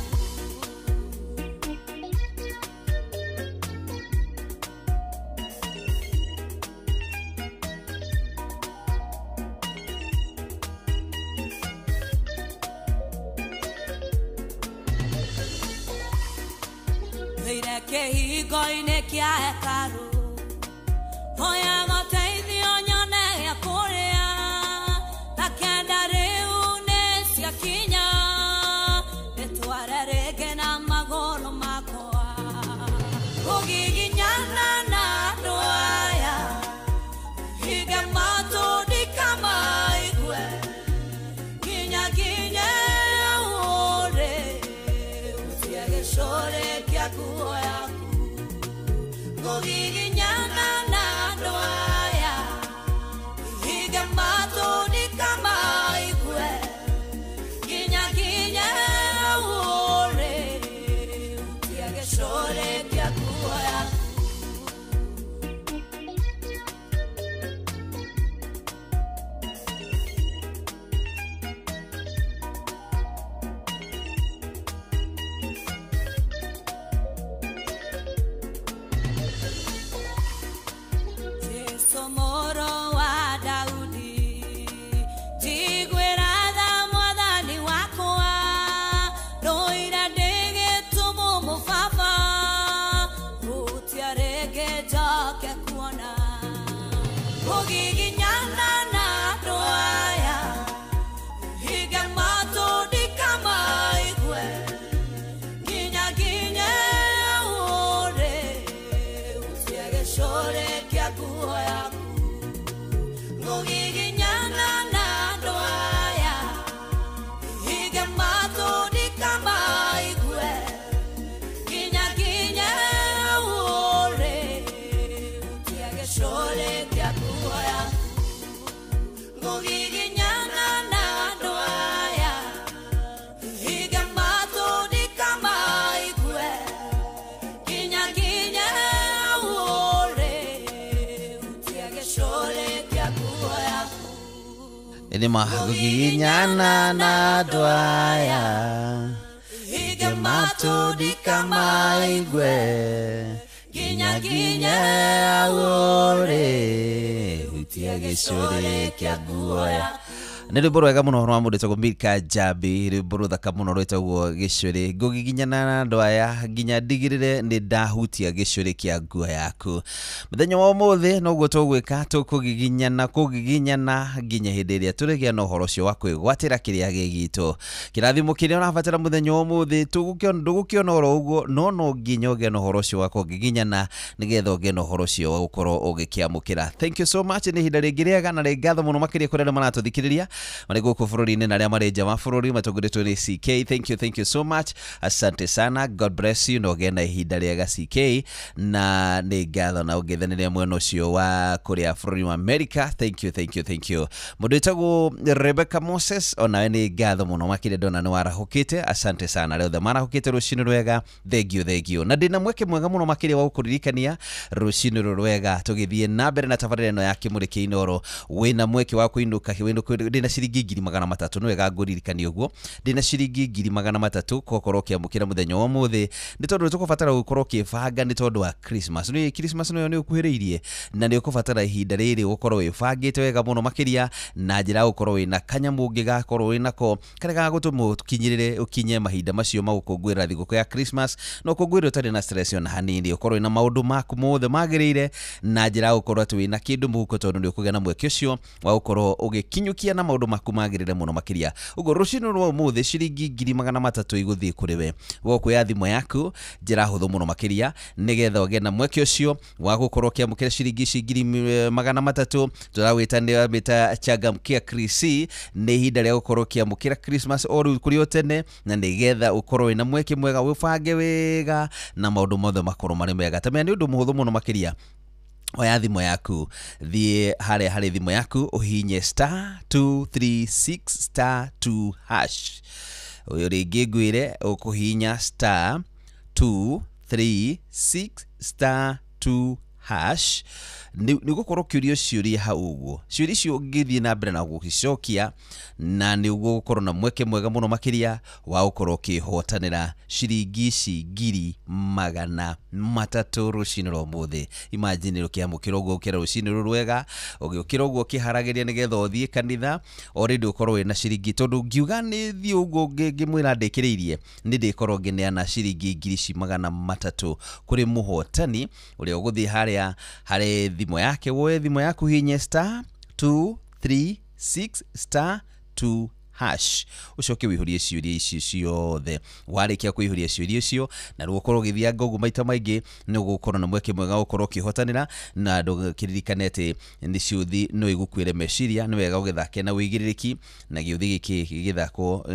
Speaker 7: Thĩire kĩhingo-inĩ kĩa hekarũ hoyaga ũteithio nyone gĩa kũrĩa Ũgiginyana na andũ aya, hinge matũ ndikamaigue, nginya nginye ũrĩ hutia gĩcũrĩ kĩa nguo yaku. Ngũgiginyana na andũ aya, hinge matũ ndikamaigue, nginya nginye ũrĩ hutia gĩcũrĩ kĩa nguo yaku. Jesu mũrũ wa Daudi, njiguĩra tha mwathani wakwa, ndũire ndĩ gĩtumumu baba, hutia rĩngĩ njoke kuona. Ngũgiginyana na andũ aya, hinge matũ ndikamaigue, nginya nginye ũrĩ hutia gĩcũrĩ kĩa nguo yaku. Ngũgiginyana na andũ aya, hinge matũ ndikamaigue, nginya nginye ũrĩ hutia gĩcũrĩ kĩa nguo yaku. Ngũgiginyana na andũ aya, hinge matũ ndikamaigue, nginya nginye ũrĩ hutia gĩcũrĩ kĩa nguo yaku.
Speaker 15: Nĩ maguginyana na andũ aya,
Speaker 7: Hinge
Speaker 15: matũ ndikamaigue,
Speaker 7: nginya
Speaker 15: nginya
Speaker 7: nginye
Speaker 15: ũrĩ hutia gĩcũrĩ kĩa nguo yaku. Nĩ rwĩmbo rwega mũno rwa mũndũ wĩtagwo Milka Jambi, rwĩmbo rũthaka mũno rwĩtagwo gĩcũrĩ. Ngũgiginyana na andũ aya nginya ndigĩrĩre nĩ ndahutia gĩcũrĩ kĩa nguo yaku. Mũthenya wa ũmũthĩ noguo tũgwĩka, tũkũgiginyana kũgiginyana nginya hĩndĩ ĩrĩa tũrĩgĩa na ũhoro ũcio wa kwĩgwatĩra kĩrĩa gĩ gitũ. Kĩrathimo kĩrĩa ũrabatara mũthenya wa ũmũthĩ ndũgũkĩona oro ũguo, no no nginya ũgĩe na ũhoro ũcio wa kũgiginyana nĩgetha ũgĩe na ũhoro ũcio wa gũkorwo ũgĩkĩamũkĩra. Thank you so much. Nĩ ihinda rĩngĩ rĩega na rĩ ngatho mũno makĩria kũrĩ arĩa maratũthikĩrĩria marĩ gũkũ bũrũri-inĩ na arĩa marĩ nja wa bũrũri matongoretio nĩ CK. Thank you, thank you so much, asante sana, God bless you, na ũgĩe na ihinda rĩega CK, na nĩ ngatho na ũngĩthanĩria mwena ũcio wa kũrĩa bũrũri wa America. Thank you, thank you, thank you. Mũndũ wĩtagwo Rebecca Moses, onawe nĩ ngatho mũno makĩria ndona nĩ warahũkĩte, asante sana arĩa othe marahũkĩte rũcinĩ rwega, thank you, thank you. Na ndĩna mweke mwega mũno makĩria wa gũkũririkania rũcinĩ rũrũ rwega tũgĩthiĩ na mbere na tabarĩra ĩno ya Kĩmũrĩ kĩa Inooro. Wĩna mweke wa kũinũka ndĩna ciringi 300,000, nĩ wega ngũririkanie ũguo, ndĩna ciringi 300,000 gũkorwo ũkĩamũkĩra mũthenya wa ũmũthĩ, nĩ tondũ nĩtũkũbatara gũkorwo ũkĩbanga nĩ tondũ wa Christmas. Nĩ Christmas nayo nĩ ũkuhĩrĩirie na nĩ ũkũbatara ihinda rĩrĩ gũkorwo wĩbangĩte wega mũno makĩria na njĩra ya gũkorwo wĩna kanyamũ ũngĩgakorwo wĩnako karĩa gagũtũma ũkinyĩrĩre ũkinye mahinda macio ma gũkũngũĩra thigũkũ ya Christmas, na ũkũngũĩre ũtarĩ na stress ona hanini, ũkorwo wĩna maũndũ maku mothe magĩrĩire na njĩra ya gũkorwo atĩ wĩna kĩndũ mũhuko, tondũ nĩ ũkũgĩa na mweke ũcio wa gũkorwo ũgĩkinyũkia na maũndũ maku magĩrĩre mũno makĩria. Ũguo rũcinĩ rwa ũmũthĩ ciringi 300,000 igũthiĩ kũrĩ we, ũgũkuoya thimũ yaku njĩra hũthũ mũno makĩria nĩgetha ũgĩe na mweke ũcio wa gũkorwo ũkĩamũkĩra ciringi ici 300,000. Tũragwĩta nĩ mĩta changamkia Krisi, nĩ ihinda rĩa gũkorwo ũkĩamũkĩra Christmas o rĩu kũrĩ o tene, na nĩgetha ũkorwo wĩna mweke mwega, wĩbange wega na maũndũ mothe makorwo marĩ mega. Tamenya nĩ ũndũ mũhũthũ mũno makĩria, oya thimũ yaku, thiĩ harĩa harĩ thimũ yaku ũhihinye star 236 star 2 hash. Ũyũ rĩngĩ ngwĩre ũkũhihinya star 236 star 2 hash, nĩ ũgũkorwo ũkĩũrio ciũria hau ũguo, ciũria icio ũngĩthiĩ na mbere na gũcicokia, na nĩ ũgũkorwo na mweke mwega mũno makĩria wa gũkorwo ũkĩhotanĩra ciringi ici 300,000 rũcinĩ rwa ũmũthĩ. Imagine ũkĩamũkĩra ũguo ũkĩra rũcinĩ rũrũ rwega, ũgĩũkĩra ũguo ũkĩharagĩria nĩgetha ũthiĩ kanitha, already ũkorwo wĩna ciringi, tondũ ngiuga nĩ thiĩ ũguo ngĩmwĩra ndĩkĩrĩirie, nĩ ndĩkorwo ngĩneana ciringi 300,000 kũrĩ mũhotani ũrĩa ũgũthiĩ harĩa harĩ thimũ yake. Woe thimũ yaku, hinye star 236 star 2 hash ucoke wihurie ciuria ici ciothe. Warĩkia kũihũria ciũria icio na rĩu ũkorwo ũgĩthianga ũguo maita maingĩ, nĩ ũgũkorwo na mweke mwega gũkorwo ũkĩhotanĩra. Na ndũkĩririkane atĩ nĩ ciũthi no igukuĩre meciria, nĩ wega ũgĩthake na ũigĩrĩrĩki, na gĩũthi gĩkĩ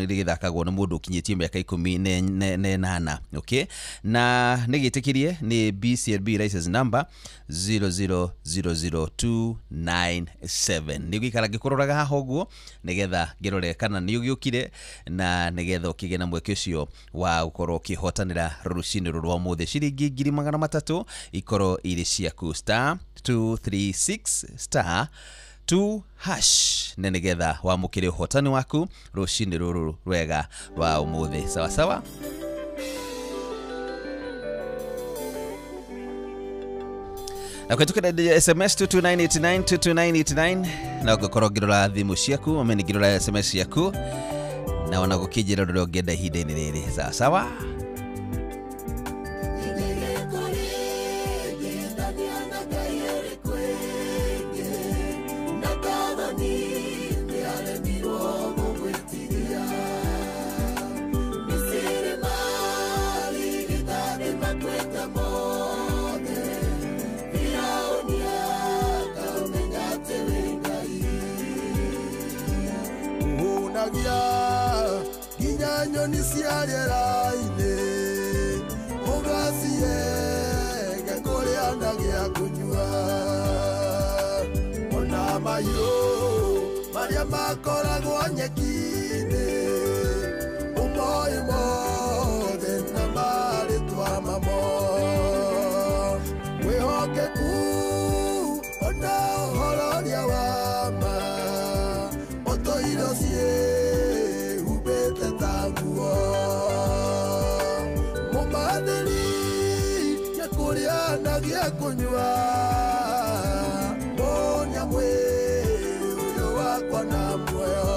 Speaker 15: gĩthakagwo nĩ mũndũ ũkinyĩtie mĩaka 18. Okay, na nĩ gĩtĩkĩrie nĩ BCLB license number 0000297. Nĩ ũgĩikara ngĩkũroraga haha ũguo nĩgetha ngĩrore kana nĩ ũgĩũkire, na nĩgetha ũkĩgĩe na mweke ũcio wa gũkorwo ũkĩhotanĩra rũcinĩ rũrũ rwa ũmũthĩ. Ciringi 300,000 ikorwo irĩ ciaku, star 236 star 2 hash, na nĩgetha wamũkĩre ũhotani waku rũcinĩ rũrũ rwega rwa ũmũthĩ. Sawa sawa. Na kwetukira SMS 22989 22989 na ũngĩkorwo ngĩrora thimũ ciaku ame ngĩrora SMS ciaku na ona gũkĩnjĩra ũrĩa ũngĩenda ihinda-inĩ rĩrĩ. Sawa sawa.
Speaker 16: Nyoni cia rĩera-inĩ ũgacihe kũrĩa na gĩa kũnyua, ona mahiũ marĩa makoragwo nyeki-inĩ ũmoĩ mothe na marĩtwa mamo. Wĩhokeku ona ũhoro ũrĩa wa ma ũtũire ũciĩhumbĩte ta nguo. Mũmathĩri gĩa kũrĩa na gĩa kũnyua, monia mwĩrĩ ũyũ wakwa na muoyo.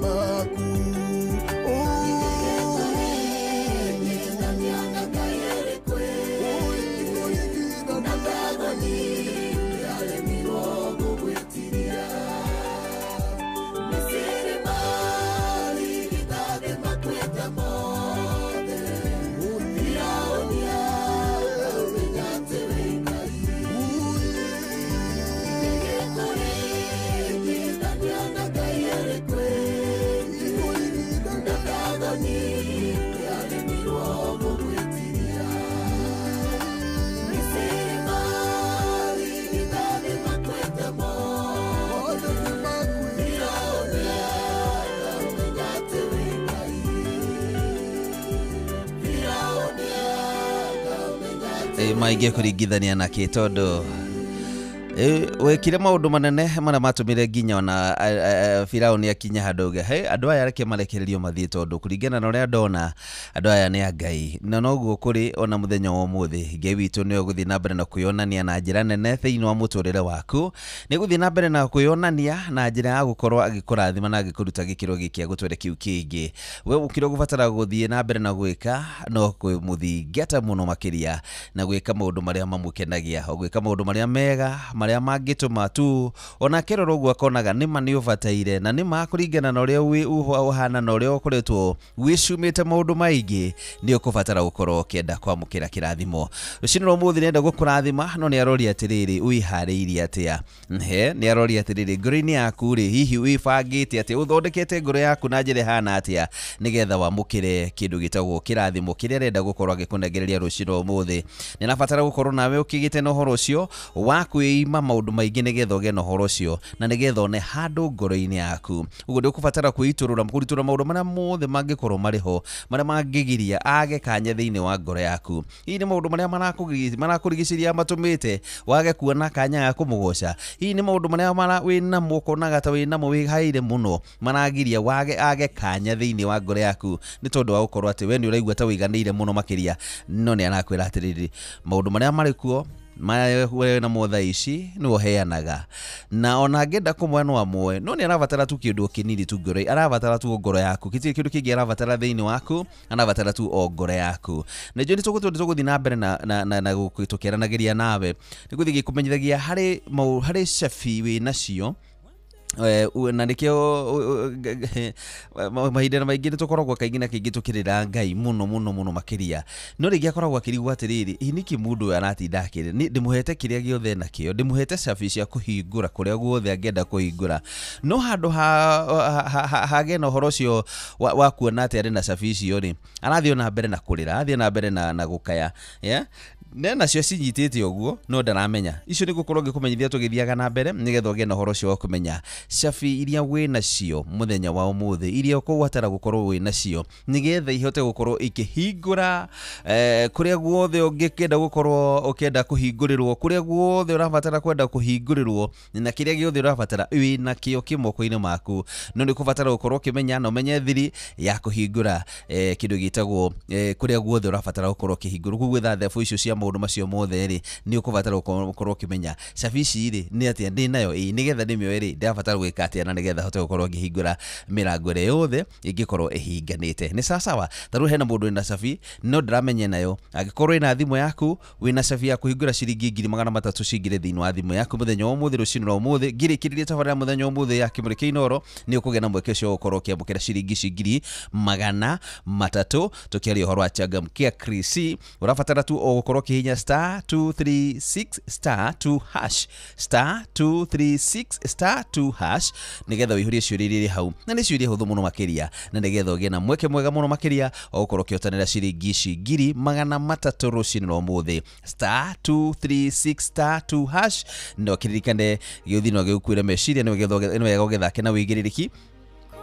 Speaker 16: Maku.
Speaker 15: Maingĩ kũringithania na kĩ tondũ wekire maũndũ manene marĩa matũmire nginya ona Firaũni akinya handũ auge hey, andũ aya reke marekererio mathiĩ tondũ kũringana na ũrĩa ndona andũ aya nĩ a Ngai. Na noguo kũrĩ ona mũthenya wa ũmũthĩ, Ngai witũ nĩwe ũgũthiĩ na mbere na kwĩyonania na njĩra nene thĩinĩ wa mũtũrĩre waku, nĩ gũthiĩ na mbere na kwĩyonania na njĩra ya gũkorwo agĩkũrathima na agĩkũruta gĩkĩro gĩkĩ agũtware kĩu kĩngĩ. We kĩrĩa ũgũbatara gũthiĩ na mbere na gwĩka no kũmũthingata mũno makĩria na gwĩka maũndũ marĩa mamũkenagia, o gwĩka maũndũ marĩa mega marĩa mangĩtũma tu ona kĩrora ũguo akonaga nĩma nĩ ũbataire na nĩma kũringana na ũrĩa ũhana na ũrĩa ũkoretwo wĩcumĩte maũndũ maingĩ nĩ ũkũbatara gũkorwo ũkĩenda kwamũkĩra kĩrathimo. Rũcinĩ rwa ũmũthĩ nĩenda gũkũrathima no nĩ aroria atĩrĩrĩ wĩharĩirie atĩa? Nĩ aroria atĩrĩrĩ ngoro-inĩ yaku rĩ hihi wĩbangĩte atĩa, ũthondekete ngoro yaku na njĩra ĩhana atĩa nĩgetha wamũkĩre kĩndũ gĩtagwo kĩrathimo kĩrĩa arenda gũkorwo agĩkũnengereria rũcinĩ rwa ũmũthĩ. Nĩ arabatara gũkorwo nawe ũkĩgĩte na ũhoro ũcio wa kwĩima maũndũ maingĩ nĩgetha ũgĩe na ũhoro ũcio na nĩgetha one handũ ngoro-inĩ yaku. Ũguo ndũkũbatara kwĩitũrũra kũritũra maũndũ marĩa mothe mangĩkorwo marĩ ho marĩa mangĩgiria age kanya thĩinĩ wa ngoro yaku. Hihi nĩ maũndũ marĩa marakũrigicĩria matũmĩte wage kuona kanya ga kũmũgoca. Hihi nĩ maũndũ marĩa wĩnamo ũkonaga ta wĩnamo wĩhaire mũno maragiria wage age kanya thĩinĩ wa ngoro yaku nĩ tondũ wa gũkorwo atĩ we nĩ ũraigua ta wĩiganĩire mũno makĩria. No nĩ arakwĩra atĩrĩrĩ maũndũ marĩa marĩ kuo marĩa na motha ici nĩ ũheanaga na ona angĩenda kũmwe no amwe no nĩ arabatara tu kĩndũ kĩnini tu ngoro, arabatara tu ngoro yaku, gĩtirĩ kĩndũ kĩngĩ arabatara thĩinĩ waku, arabatara tu o ngoro yaku. Na njũĩ nĩ tũgũthiĩ na mbere na tũkĩaranagĩria nawe nĩ gũthiĩ gĩkũmenyithagia harĩ cabi wĩ nacio na nĩkĩo mahinda maingĩ nĩ tũkoragwo kaingĩ na kaingĩ tũkĩrĩra Ngai mũno mũno mũno makĩria, no rĩngĩ akoragwo akĩrigwo atĩrĩrĩ hihi nĩkĩ mũndũ ũyũ aratinda akĩrĩra, ndĩmũhete kĩrĩa gĩothe nakĩo, ndĩmũhete cabi cia kũhingũra kũrĩa guothe angĩenda kũhingũra, no handũ hagĩe na ũhoro ũcio wa kuona atĩ arĩ na cabi icio rĩ arathiĩ na mbere na kũrĩra, arathiĩ na mbere na gũkaya ne nacio cinyitĩte ũguo no ndaramenya. Icio nĩ gũkorwo ngĩkũmenyithia tũgĩthiaga na mbere nĩgetha ũgĩe na ũhoro ũcio wa kũmenya cabi iria wĩ nacio mũthenya wa ũmũthĩ iria ũkũbatara gũkorwo wĩ nacio nĩgetha ihote gũkorwo ikĩhingũra kũrĩa guothe ũngĩkenda gũkorwo ũkĩenda kũhingũrĩrwo, kũrĩa guothe ũrabatara kwenda kũhingũrĩrwo na kĩrĩa gĩothe ũrabatara wĩ nakĩo kĩ moko-inĩ maku, no nĩ ũkũbatara gũkorwo ũkĩmenya na ũmenye thiri ya kũhingũra kĩndũ gĩtagwo kũrĩa guothe ũrabatara gũkorwo ũkĩhingũrwo. Koguo gwetha thabu icio cia maũndũ macio mothe rĩ nĩ ũkũbatara gũkorwo ũkĩmenya cabi ici rĩ nĩ atĩa ndĩ nayo ĩ nĩgetha ndĩmĩoe rĩ ndĩrabatara gwĩka atĩa na nĩgetha hote gũkorwo ngĩhingũra mĩrango ĩrĩa yothe ĩngĩkorwo ĩhinganĩte. Nĩ sawasawa, ta rĩu hena mũndũ wĩna cabi no ndaramenya nayo, angĩkorwo wĩna thimũ yaku wĩna cabi ya kũhingũra ciringi 300,000 cingĩre thĩinĩ wa thimũ yaku mũthenya wa ũmũthĩ rũcinĩ rwa ũmũthĩ ngĩrĩkĩrĩria tabarĩra mũthenya wa ũmũthĩ ya Kĩmũrĩ kĩa Inooro nĩ ũkũgĩa na mweke ũcio wa gũkorwo ũkĩamũkĩra ciringi ici 300,000. Tũkĩaria ũhoro wa Changamkia Krisi, ũrabatara tu o gũkorwo ũkĩhihinya star 236 star 2 hash star 236 star 2 hash nĩgetha ũihũrie ciũria iria irĩ hau, na nĩ ciũria hũthũ mũno makĩria na nĩgetha ũgĩe na mweke mwega mũno makĩria wa gũkorwo ũkĩhotanĩra ciringi ici 300,000 rũcinĩ rwa ũmũthĩ star 236 star 2 hash. No kĩririkane gĩũthi no gĩgũkuĩre meciria, nĩ wega ũgĩthake na wĩigĩrĩrĩki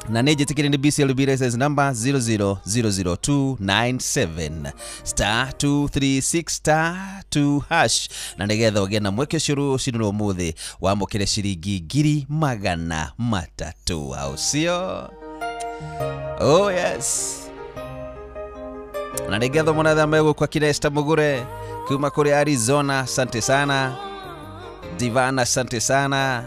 Speaker 15: na nĩ njĩtĩkĩre nĩ BCLB license number 0000297 star 236 star 2 hash na nĩgetha ũgĩe na mweke ũcio rũcinĩ rwa ũmũthĩ wamũkĩre ciringi 300,000 au sio? Oh yes, na nĩngetho mũno arĩa megũkwa Kinesta Mũgure kuma kũrĩ Arizona, asante sana. Divana, asante sana.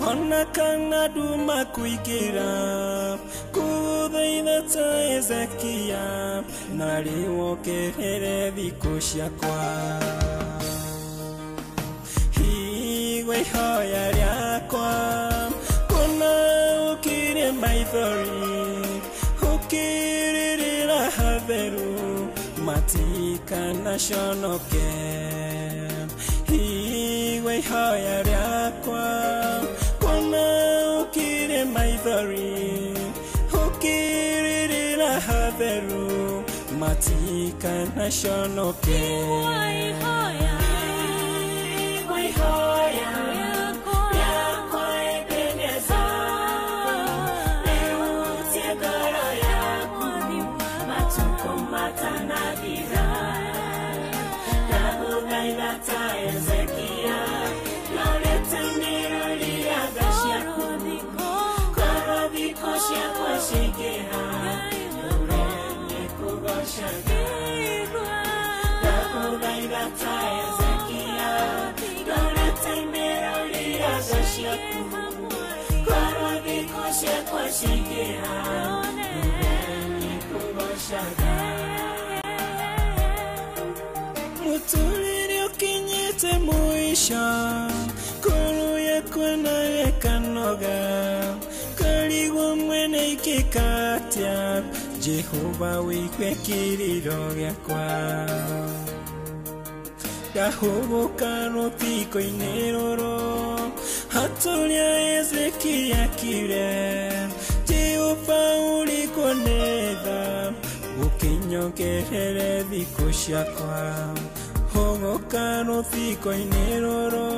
Speaker 12: Ona kana duma kuigira kuthaitha ta Ezekia na rĩwokerere thikũ ciakwa igua ihoya rĩakwa kuna ũkire maithori ũkĩrĩrĩra hatheru matikanaconoke igua ihoya rĩakwa kuna ũkire maithori ũkĩrĩrĩra hatheru matikanaconoke. Igua ihoya rĩakwa Ebeneza, rĩhutie ngoro yaku.
Speaker 7: Ndagũthaitha ta Hezekia, ndorete imĩrũria tha ciaku, korwo thikũ ciakwa ciaingĩha, nĩngũgocaga.
Speaker 1: Mũtũrĩre ũkinyĩte mũico, ngoro yakwa nayo ĩkanoga, ngarigwo mwene ingĩka atĩa, Jehova wĩigue kĩrĩro gĩakwa. Ndahũgũka rũthingo-inĩ rũrũ, hatũrĩa Hezekia akire, Jehova ũrĩkwo nĩ tha, ũkĩnyongerere thikũ ciakwa. Hũgũka rũthingo-inĩ rũrũ,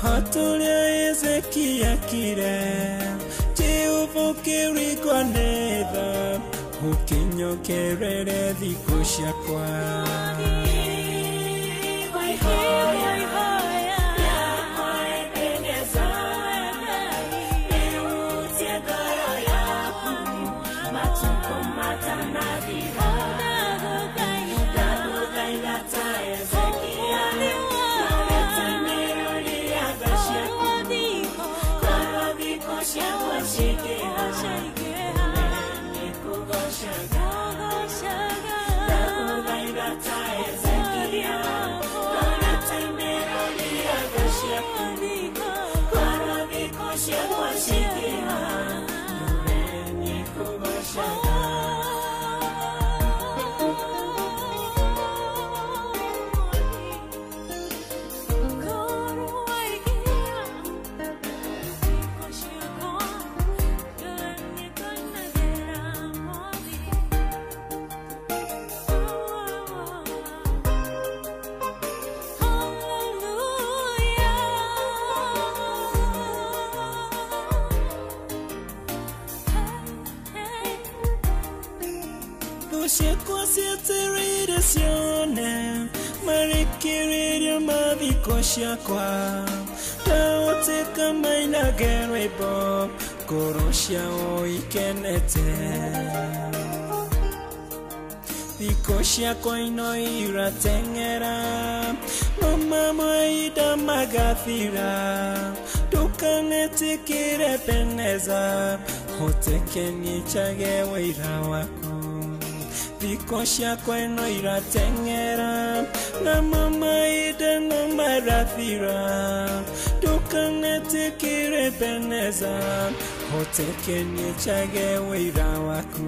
Speaker 1: hatũrĩa Hezekia akire, Jehova ũkĩrigwo nĩ tha, ũkĩnyongerere thikũ ciakwa. Ciakwa ciatereire cione marekererio mathiko ciakwa, ndahoteka mainage rwĩmbo ngoro ciao ikenete. Thikũ ciakwa ino irateng'era, no mahinda magathira, ndũkanetĩkĩre Ebeneza, hoteke nichage wĩra waku. Thikũ ciakwa ino irateng'era, namo mahinda no marathira, ndũkanetĩkĩre Ebeneza, hoteke nichage wĩra waku.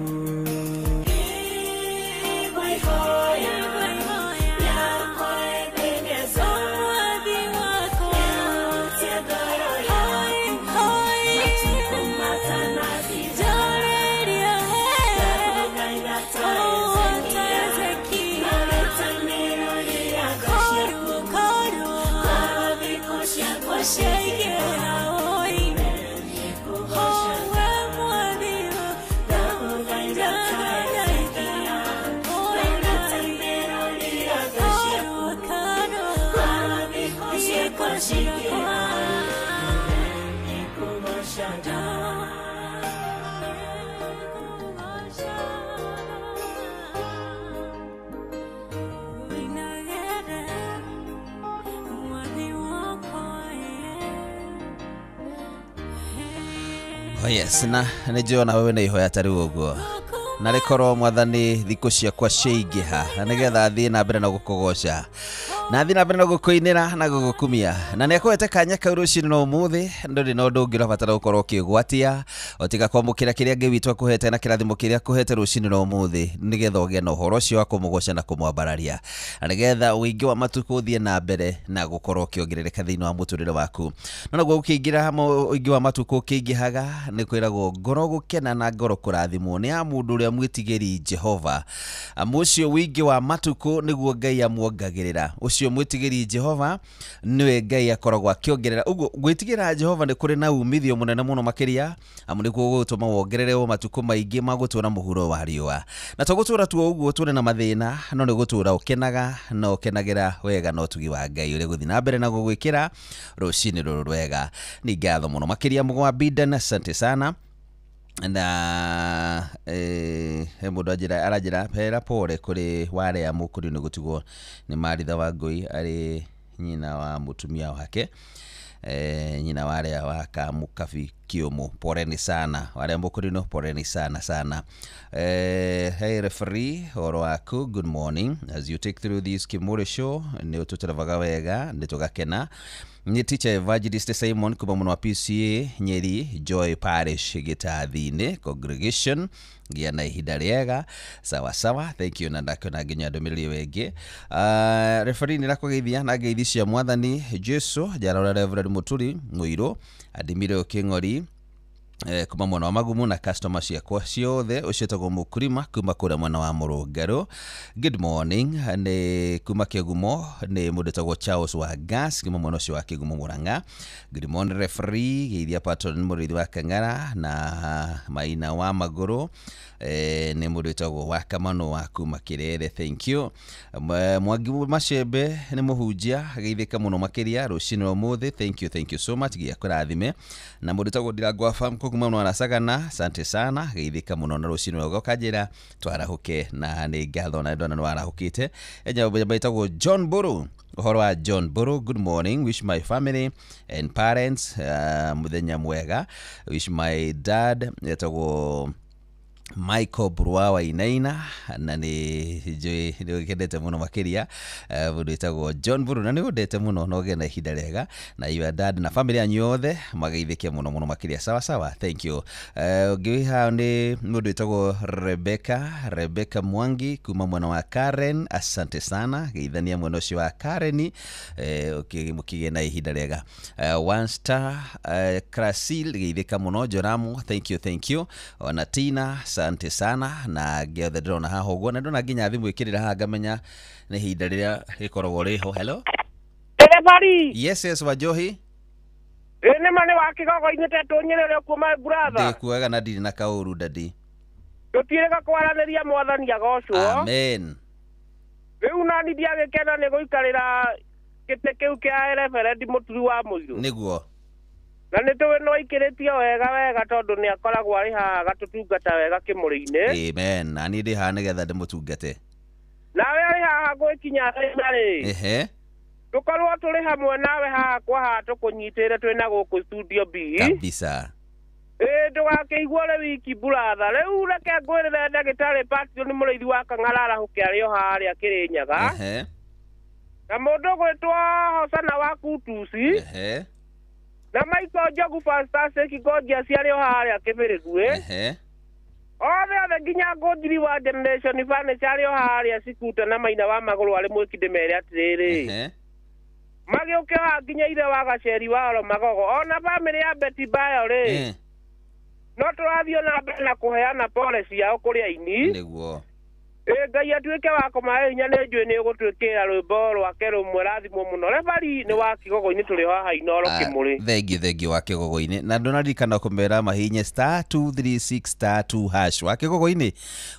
Speaker 15: Oh yes, na nĩ njĩona wewe nĩ ihoya ta rĩu ũguo, na rĩkorwo mwathani thikũ ciakwa ciaingĩha, na nĩgetha thiĩ na mbere na gũkũgoca, na thiĩ na mbere na gũkũinĩra na gũgũkumia, na nĩ akũhete kanya kau rũcinĩ na ũmũthĩ, ndũrĩ na ũndũ ũngĩ ũrabatara gũkorwo ũkĩgwatia otiga kwamũkĩra kĩrĩa Ngai witũ akũhete na kĩrathimo kĩrĩa akũhete rũcinĩ na ũmũthĩ, nĩgetha ũgĩe na ũhoro ũcio wa kũmũgoca na kũmwambararia, na nĩgetha ũingĩ wa matukũ ũthiĩ na mbere na gũkorwo ũkĩongerereka thĩinĩ wa mũtũrĩre waku. No naguo ũkĩingĩra ũingĩ wa matukũ ũkĩingĩhaga, nĩ kwĩragwo ngoro gũkena na ngoro kũrathimwo nĩ ya mũndũ ũrĩa mwĩtigĩri Jehova. Amu ũcio ũingĩ wa matukũ nĩguo Ngai amuongagĩrĩra. Ũcio mwĩtigĩri Jehova nĩwe Ngai akoragwo akĩongerera. Ũguo gwĩtigĩra Jehova nĩ kũrĩ na umithio mũnene mũno makĩria, amu nĩkuo gũgũtũma wongererwo matukũ maingĩ ma gũtũũra mũhuro wa riũa. Na to gũtũũra tu o ũguo ũtũũre na mathĩna, no nĩ gũtũũra ũkenaga na ũkenagĩra wega na ũtugi wa Ngai ũrĩa gũthiĩ na mbere na gũgwĩkĩra rũcinĩ rũrũ rwega. Nĩ ngatho mũno makĩria Mũgwa Biden, asante sana. Na he mũndũ anjĩra aranjĩra hera pole kũrĩ warĩa mũkũrũ nĩ gũtigwo nĩ Maritha Wangũi arĩ nyina wa mũtumia wake, nyina warĩa wa Kamukabi Kĩũmũ. Poleni sana warĩa mũkũrũ, poleni sana sana. Hey referee, ũhoro waku? Good morning. As you take through this Kimuri show, nĩ ũtũterebaga wega nĩ tũgakena. Nĩ teacher evangelist Simon kuma mũno wa PCA Nyeri Joy Parish Gĩtathi-inĩ congregation. Gĩa na ihinda rĩega. Sawa sawa, thank you. Na ndakĩona nginya ndũmĩrĩri ĩyo ĩngĩ. Referee, nĩ ndakũgeithia na ngeithi cia mwathani Jesu. Njarora Reverend Mũturi Mũirũ Adimire Kĩng'ori kuma mwena wa Magumu na customer ciakwa ciothe. Ũcio etagwo Mũkurima kuma kũrĩa mwena wa Mũrũngarũ. Good morning, nĩ kuma Kĩgumo, nĩ mũndũ etagwo Charles wa Gas kuma mwena ũcio wa Kĩgumo Mũrang'a. Good morning referee, geithia patron mũrĩithi wa Kang'ara na Maina wa Magũrũ, nĩ mũndũ wĩtagwo wa Kamano wa kuma Kĩrere. Thank you. Mwangi Macembe nĩ mũhunjia, geithĩka mũno makĩria rũcinĩ rwa ũmũthĩ. Thank you, thank you so much, nginya kũrathime. Na mũndũ wĩtagwo Ndirangwa Farm kuma mwena wa Sagana, asante sana, geithĩka mũno na rũcinĩ rwa ũkanjĩra twarahũke, na nĩ ngatho na ndona nĩ warahũkĩte. Nyamba ĩtagwo John Mburu, ũhoro wa John Mburu? Good morning, wish my family and parents mũthenya mwega. Wish my dad etagwo Michael Burwa wa Inaina, na nĩ njũĩ nĩ ũkendete mũno makĩria mũndũ wĩtagwo John Mburu, na nĩ ũndete mũno na ũgĩe na ihinda rĩega na your dad na family yanyu yothe mageithĩke mũno mũno makĩria. Sawa sawa, thank you. Ũngĩ wĩ haha nĩ mũndũ wĩtagwo Rebecca Mwangi kuma mwena wa Karen. Asante sana, geithania mwena ũcio wa Karen, mũkĩgĩe na ihinda rĩega. One star Krasil, geithĩka mũno. Joramu, thank you, thank you. Ona Tina, asante sana. Na ngĩothe ndĩrona haha ũguo, na ndĩrona nginya thimũ ĩkĩrĩra haha ngamenya nĩ ihinda rĩrĩa rĩkoragwo rĩho. Hello.
Speaker 18: Referee.
Speaker 15: Yes, Wajohi.
Speaker 18: Ĩ nĩ ma nĩ wa Kĩgogo-inĩ tetũ Nyerere kuma brother.
Speaker 15: Ndĩkuaga na ndirĩ na kaũru dadi.
Speaker 18: Tũtirĩga kwaranĩria, mwathani agocwo.
Speaker 15: Amen.
Speaker 18: Rĩu nani ndiagĩkena nĩ gũikarĩra gĩtĩ kĩu kĩa referendi Mũturi wa Mũirũ.
Speaker 15: Nĩguo.
Speaker 18: Na nĩ tũĩ no aikĩrĩtio wega wega tondũ nĩ akoragwo arĩ haha agatũtungata wega kĩmũrĩ-inĩ.
Speaker 15: Amen. Na niĩ ndĩ haha nĩgetha ndĩmũtungate.
Speaker 18: Nawe arĩ haha gwĩkinya rĩ.
Speaker 15: Ehe.
Speaker 18: Tũkorwo tũrĩ hamwe nawe haha kwa haha tũkũnyitĩre twĩna gũkũ studio B.
Speaker 15: Kabisa.
Speaker 18: Ĩ ndũgakĩigua ũrĩ wiki brother. Rĩu reke ngwĩrĩre ndagĩtarĩ Patson nĩ mũrĩithi wa Kang'ara arahũke arĩ o harĩa Kĩrĩnyaga.
Speaker 15: Ehe.
Speaker 18: Na mũndũ ũgwĩtwo Hosana wa Kutusi.
Speaker 15: Ehe.
Speaker 18: Na Michael Njogu Fantastic Gorgeous arĩ o harĩa Kĩbĩrĩguĩ.
Speaker 15: Ehe.
Speaker 18: Othe othe nginya Ngũnjiri wa Generation Furniture arĩ o harĩa Cikuta na Maina wa Magũrũ arĩ mwĩki ndĩmere atĩrĩrĩ.
Speaker 15: Ehe.
Speaker 18: Magĩũke haha nginya ithe wa Gaceri wa Oro Magogo ona bamĩrĩ ya Betty Bayo rĩ. No tũrathiĩ na mbere na kũheana pole ciao kũrĩ aini.
Speaker 15: Nĩguo.
Speaker 18: Ĩ Ngai atuĩke wa kũmahe hinya, nĩ njũĩ nĩ ũgũtwĩkĩra rwĩmbo rwake rũmwe rathimwo mũno. Referee nĩ wa Kĩgogo-inĩ tũrĩ o haha Inooro Kĩmũrĩ.
Speaker 15: Thengiũ, thengiũ wa Kĩgogo-inĩ. Na ndũnaririkana kũmera mahinye star 236 star 2 hash wa Kĩgogo-inĩ.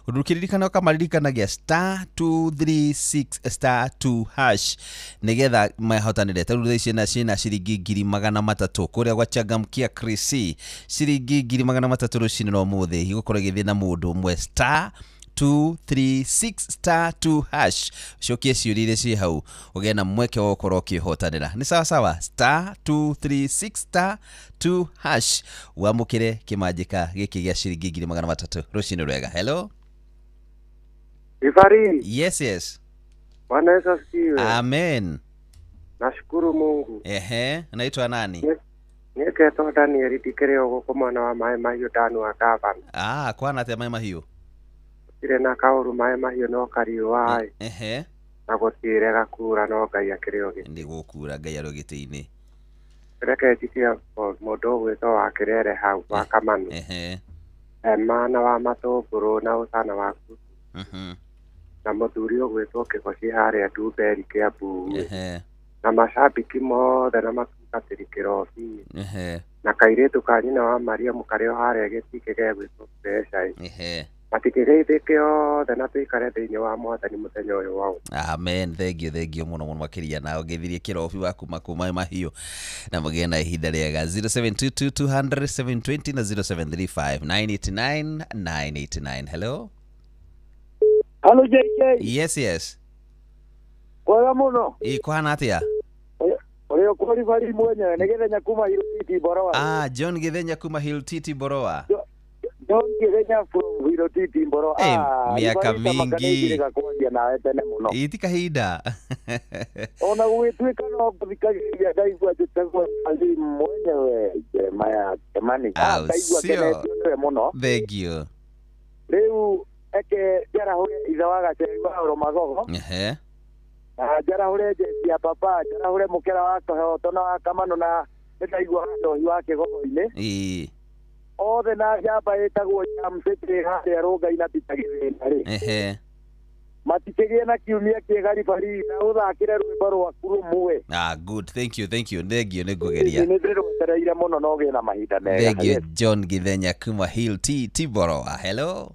Speaker 15: Ũndũkĩririkana ũkamaririkanagia star 236 star 2 hash nĩgetha mahotanĩre. Ta rĩu thaa ici ciĩna ciringi 300,000 kũrĩa gwa Changamkia Krisi, ciringi 300,000 rũcinĩ rwa ũmũthĩ igũkorwo igĩthiĩ na mũndũ ũmwe star 236 star 2 hash. Cokie ciũria iria ciĩ hau ũgĩe na mweke wa gũkorwo ũkĩhotanĩra. Nĩ sawa sawa, star 236 star 2 hash wamũkĩre kĩmanjĩka gĩkĩ gĩa ciringi 300,000 rũcinĩ rwega. Hello.
Speaker 19: Referee.
Speaker 15: Yes, yes.
Speaker 19: Bwana Yesu asifiwe.
Speaker 15: Amen.
Speaker 19: Nashukuru Mungu.
Speaker 15: Ehe, naitwa nani?
Speaker 19: Nĩngetwo Daniel ndikĩrĩ o gũkũ mwena wa Maĩ Mahiũ ndanu wa gavana.
Speaker 15: Ah, kwana atĩa Maĩ Mahiũ?
Speaker 19: Gũtirĩ na kaũru Maĩ Mahiũ no kariũa ĩ.
Speaker 15: Ehe.
Speaker 19: Na gũtirĩ gakura no Ngai akĩrĩ o gĩtĩ.
Speaker 15: Nĩ gũkura Ngai arĩ o gĩtĩ-inĩ.
Speaker 19: Reke njikie mũndũ ũgwĩtwo wa Kĩrere hau wa Kamanu.
Speaker 15: Ehe.
Speaker 19: Emana wa Matũngũrũ na Ũtana wa Kutu. Na mũthuri ũgwĩtwo Kĩgoci harĩa Ndumberi Kĩambu.
Speaker 15: Ehe.
Speaker 19: Na macambĩki mothe na matungatĩri kĩrobi.
Speaker 15: Ehe.
Speaker 19: Na kairĩtu ka nyina wa Mariamu karĩ o harĩa gĩtingĩ gegwĩtwo Mbeca ĩ.
Speaker 15: Ehe.
Speaker 19: Matikĩgeithĩke othe na tũikare thĩinĩ wa mwathani mũthenya ũyũ wa ũmũthĩ.
Speaker 15: Amen. Thank you, thank you muno muno makiria na ũgeithirie kĩrobi wa kuma kuma mahiũ na mũgĩe na ihinda rĩega. 0722 200 720 na 0735 989 989. Hello.
Speaker 10: Hello JK.
Speaker 15: Yes, yes.
Speaker 10: Kwega muno.
Speaker 15: Ĩ kũhana atĩa?
Speaker 10: Ũrĩa ũkũribari mwenyewe nĩ Gĩthenya kuma Hill Titi Boroa.
Speaker 15: Ah, John Gĩthenya kuma Hill Titi Boroa.
Speaker 10: John Gĩthenya from Hill Titi Boroa.
Speaker 15: Hey, miaka mingi.
Speaker 10: Kwaria nawe tene mũno.
Speaker 15: Ĩ ti kahinda.
Speaker 10: Ona gũgĩtuĩka no ngũthikagĩrĩria ndaigua njĩtagwo Ali mwenyewe Jeremiah Kimani. Ndaigua kenetio nĩwe mũno.
Speaker 15: Thank you.
Speaker 10: Rĩu eke njarahũre ithe wa Gaceri wa Oromagogo.
Speaker 15: Ehe.
Speaker 10: Njarahũre njeci ya papa, njarahũre mũkera wa Kĩhoto na wa Kamano na nĩndaigua ndohi wa Kĩgogo-inĩ.
Speaker 15: Ĩĩ.
Speaker 10: Othe na njamba ĩtagwo Jam City harĩa Rũngai na Peter Gĩthĩna rĩ.
Speaker 15: Ehe.
Speaker 10: Matikĩgĩe na kiumia kĩega ribari na ũthakĩre rwĩmbo rwaku rũmwe.
Speaker 15: Ah, good. Thank you, thank you. Thank you, nĩngũgeria.
Speaker 10: Nĩ ndĩrwetereire mũno na ũgĩe na mahinda mega.
Speaker 15: Thank you, John Gĩthenya kuma Hill T Boroa. Hello.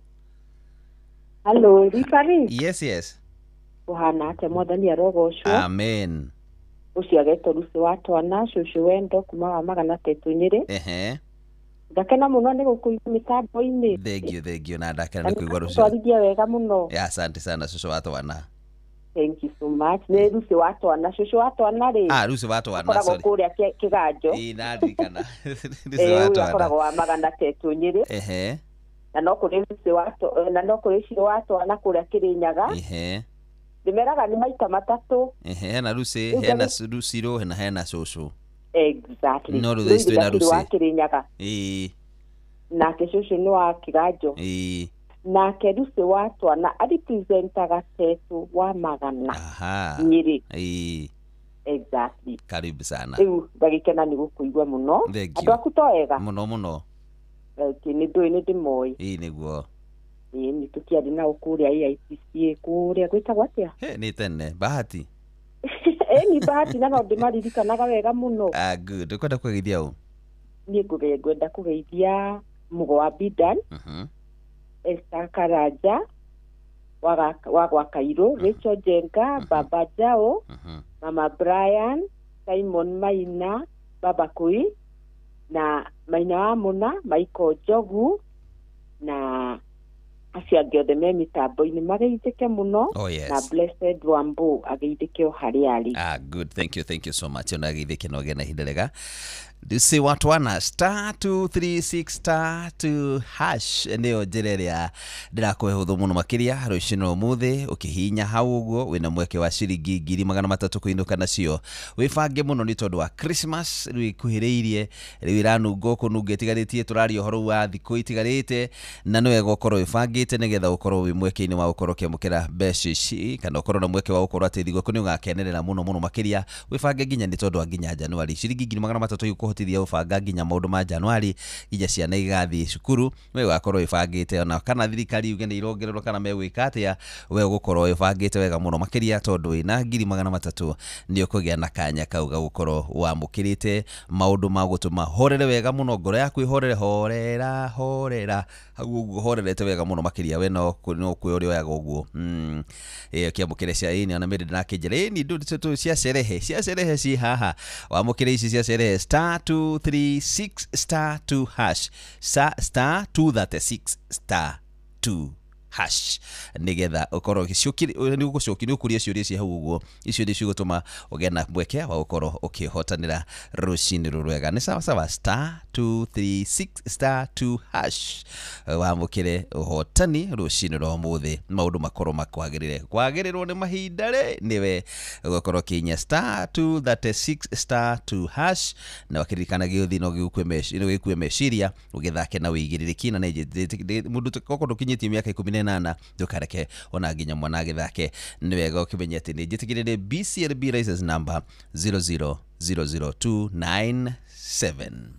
Speaker 20: Hello, ribari.
Speaker 15: Yes, yes.
Speaker 20: Ũhana atĩa mwathani arogocwo.
Speaker 15: Amen.
Speaker 20: Ũcio agetwo Lucy wa Twana, cũcũ wendo kuma wa magana tetũ Nyĩrĩ.
Speaker 15: Ehe.
Speaker 20: Ndakena mũno nĩ gũkũigua mĩtambo-inĩ.
Speaker 15: Thank you, thank you. Na ndakena nĩ kũigua rũciũ.
Speaker 20: Twarithia wega mũno.
Speaker 15: Yeah, asante sana cũcũ wa Twana.
Speaker 20: Thank you so much. Nĩ Lucy wa Twana, cũcũ wa Twana rĩ.
Speaker 15: Ah, Lucy wa Twana, sorry.
Speaker 20: Akoragwo kũrĩa Kĩganjo.
Speaker 15: Ĩ ndirikana. Lucy wa Twana.
Speaker 20: Akoragwo wa magana tetũ Nyĩrĩ.
Speaker 15: Ehe.
Speaker 20: Na no kũrĩ Lucy wa na no kũrĩ Ciro wa Twana kũrĩa Kĩrĩnyaga.
Speaker 15: Ehe.
Speaker 20: Ndĩmeraga nĩ maita matatũ.
Speaker 15: Ehe, hena Lucy, hena Luciro, na hena cũcũ.
Speaker 20: Exactly.
Speaker 15: No rĩu thaa ici twĩna Lucy.
Speaker 20: Wa Kĩrĩnyaga.
Speaker 15: Ĩĩ.
Speaker 20: Nake cũcũ nĩ wa Kĩganjo.
Speaker 15: Ĩĩ.
Speaker 20: Nake Lucy wa Twana arepresentaga tetũ wa magana.
Speaker 15: Aha.
Speaker 20: Nyĩrĩ.
Speaker 15: Ĩĩ.
Speaker 20: Exactly.
Speaker 15: Karibu sana.
Speaker 20: Rĩu ndagĩkena nĩ gũkũigua mũno.
Speaker 15: Thank
Speaker 20: Andũ
Speaker 15: you.
Speaker 20: aku to ega.
Speaker 15: Mũno mũno.
Speaker 20: Okay, nĩ ndũĩ nĩ ndĩmoĩ.
Speaker 15: Ĩĩ nĩguo.
Speaker 20: Ĩĩ nĩ tũkĩarĩ nao kũrĩa AICC kũrĩa gwĩtagwo atĩa?
Speaker 15: He nĩ tene Bahati.
Speaker 20: Ĩĩ nĩ Bahati na no ndĩmaririkanaga wega mũno.
Speaker 15: Ah, good. Ũkwenda kũgeithia ũ?
Speaker 20: Niĩ ngwenda kũgeithia Mũgo wa Bidan. Esther Karanja wa gwa Kairũ, Rachel Jenga, Baba Jao, Mama Brian, Simon Maina, Baba Kui na Maina wa Mũna, Michael Njogu na acio angĩ othe me mĩtambo-inĩ mageithĩke mũno.
Speaker 15: Oh, yes.
Speaker 20: Na Blessed Wambo ageithĩke o harĩa arĩ.
Speaker 15: Ah, good. Thank you, thank you so much. Ona geithĩke na ũgĩe na ihinda rĩega. Lucy wa Twana star 236 star 2 hash nĩyo njĩra ĩrĩa ndĩrakũhe hũthũ mũno makĩria rũcinĩ ũmũthĩ ũkĩhihinya hau ũguo wĩna mweke wa ciringi 300,000 kũinũka nacio. Wĩbange mũno nĩ tondũ wa Christmas rĩu ĩkuhĩrĩirie, rĩu ĩranunga ũkũnunga ĩtigarĩtie, tũraria ũhoro wa thikũ itigarĩte, na nĩ wega ũkorwo wĩbangĩte nĩgetha ũkorwo wĩ mweke-inĩ wa gũkorwo ũkĩamũkĩra mbeca ici kana ũkorwo na mweke wa gũkorwo atĩ thigũkũ nĩ ũgakenerera mũno mũno makĩria. Wĩbange nginya nĩ tondũ wa nginya Januari ciringi 300,000 igũkũhotithia gũbanga nginya maũndũ ma Januari, nginya ciana igathiĩ cukuru, we ũgakorwo wĩbangĩte ona kana thirikari yuge nĩ irongererwo kana megwĩka atĩa, we ũgũkorwo wĩbangĩte wega mũno makĩria tondũ wĩna 300,000 nĩ ũkũgĩa na kanya kau ga gũkorwo wamũkĩrĩte maũndũ ma gũtũma horere wega mũno, ngoro yaku ĩhorere, horera horera hau ũguo horerete wega mũno makĩria. We no kwĩ ũrĩa oyaga ũguo kĩamũkĩre cia ĩni ona mĩrĩ ndĩrakĩnjĩra ĩni ndũ cia cerehe cia cerehe ci haha wamũkĩre ici cia cerehe star 236 star 2 hash star 236 star 2 hash nigetha ukorwo nĩ ũgũcokia nĩ ũkũria ciũria cia hau ũguo icio nĩ cigũtũma ũgĩe na mweke wa gũkorwo ũkĩhotanĩra rũcinĩ rũrũ wega. Nĩ sawa sawa star 236 star 2 hash wamũkĩre ũhotani rũcinĩ rwa ũmũthĩ, maũndũ makorwo makwagĩrĩre. Kwagĩrĩrwo nĩ mahinda rĩ nĩwe ũgakorwo ũkĩinya star 236 star 2 hash na wakĩririkana gĩũthi no gĩgũkue meciria ũgĩthake na wĩigĩrĩrĩki na mũndũ okorwo ndũkinyĩtie mĩaka 18 ndũkareke ona nginya mwana agĩthake. Nĩ wega ũkĩmenya atĩ nĩ njĩtĩkĩrĩre BCLB license number 0000297.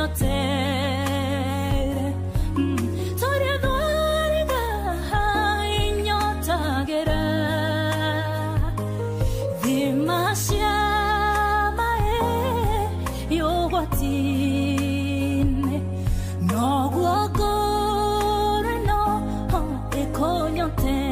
Speaker 7: ĩkũnyotere. Tũrĩa thwariga inyotagĩra thima cia maĩ ũgwati-inĩ, noguo ngoro ĩno ĩkũnyotere.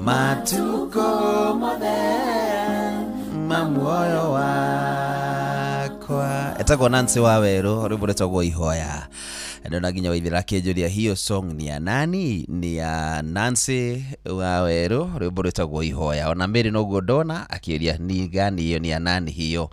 Speaker 15: Matuko mothe mamuoyo wakwa. Etagwo Nancy Waweru, rwimbo rwĩtagwo Ihoya. Ndona nginya waithira akĩnjũria hiyo song ni ya nani? Ni ya Nancy Waweru, rwimbo rwĩtagwo Ihoya. Ona Mary noguo ndona akĩũria ni gani hiyo, ni ya nani hiyo?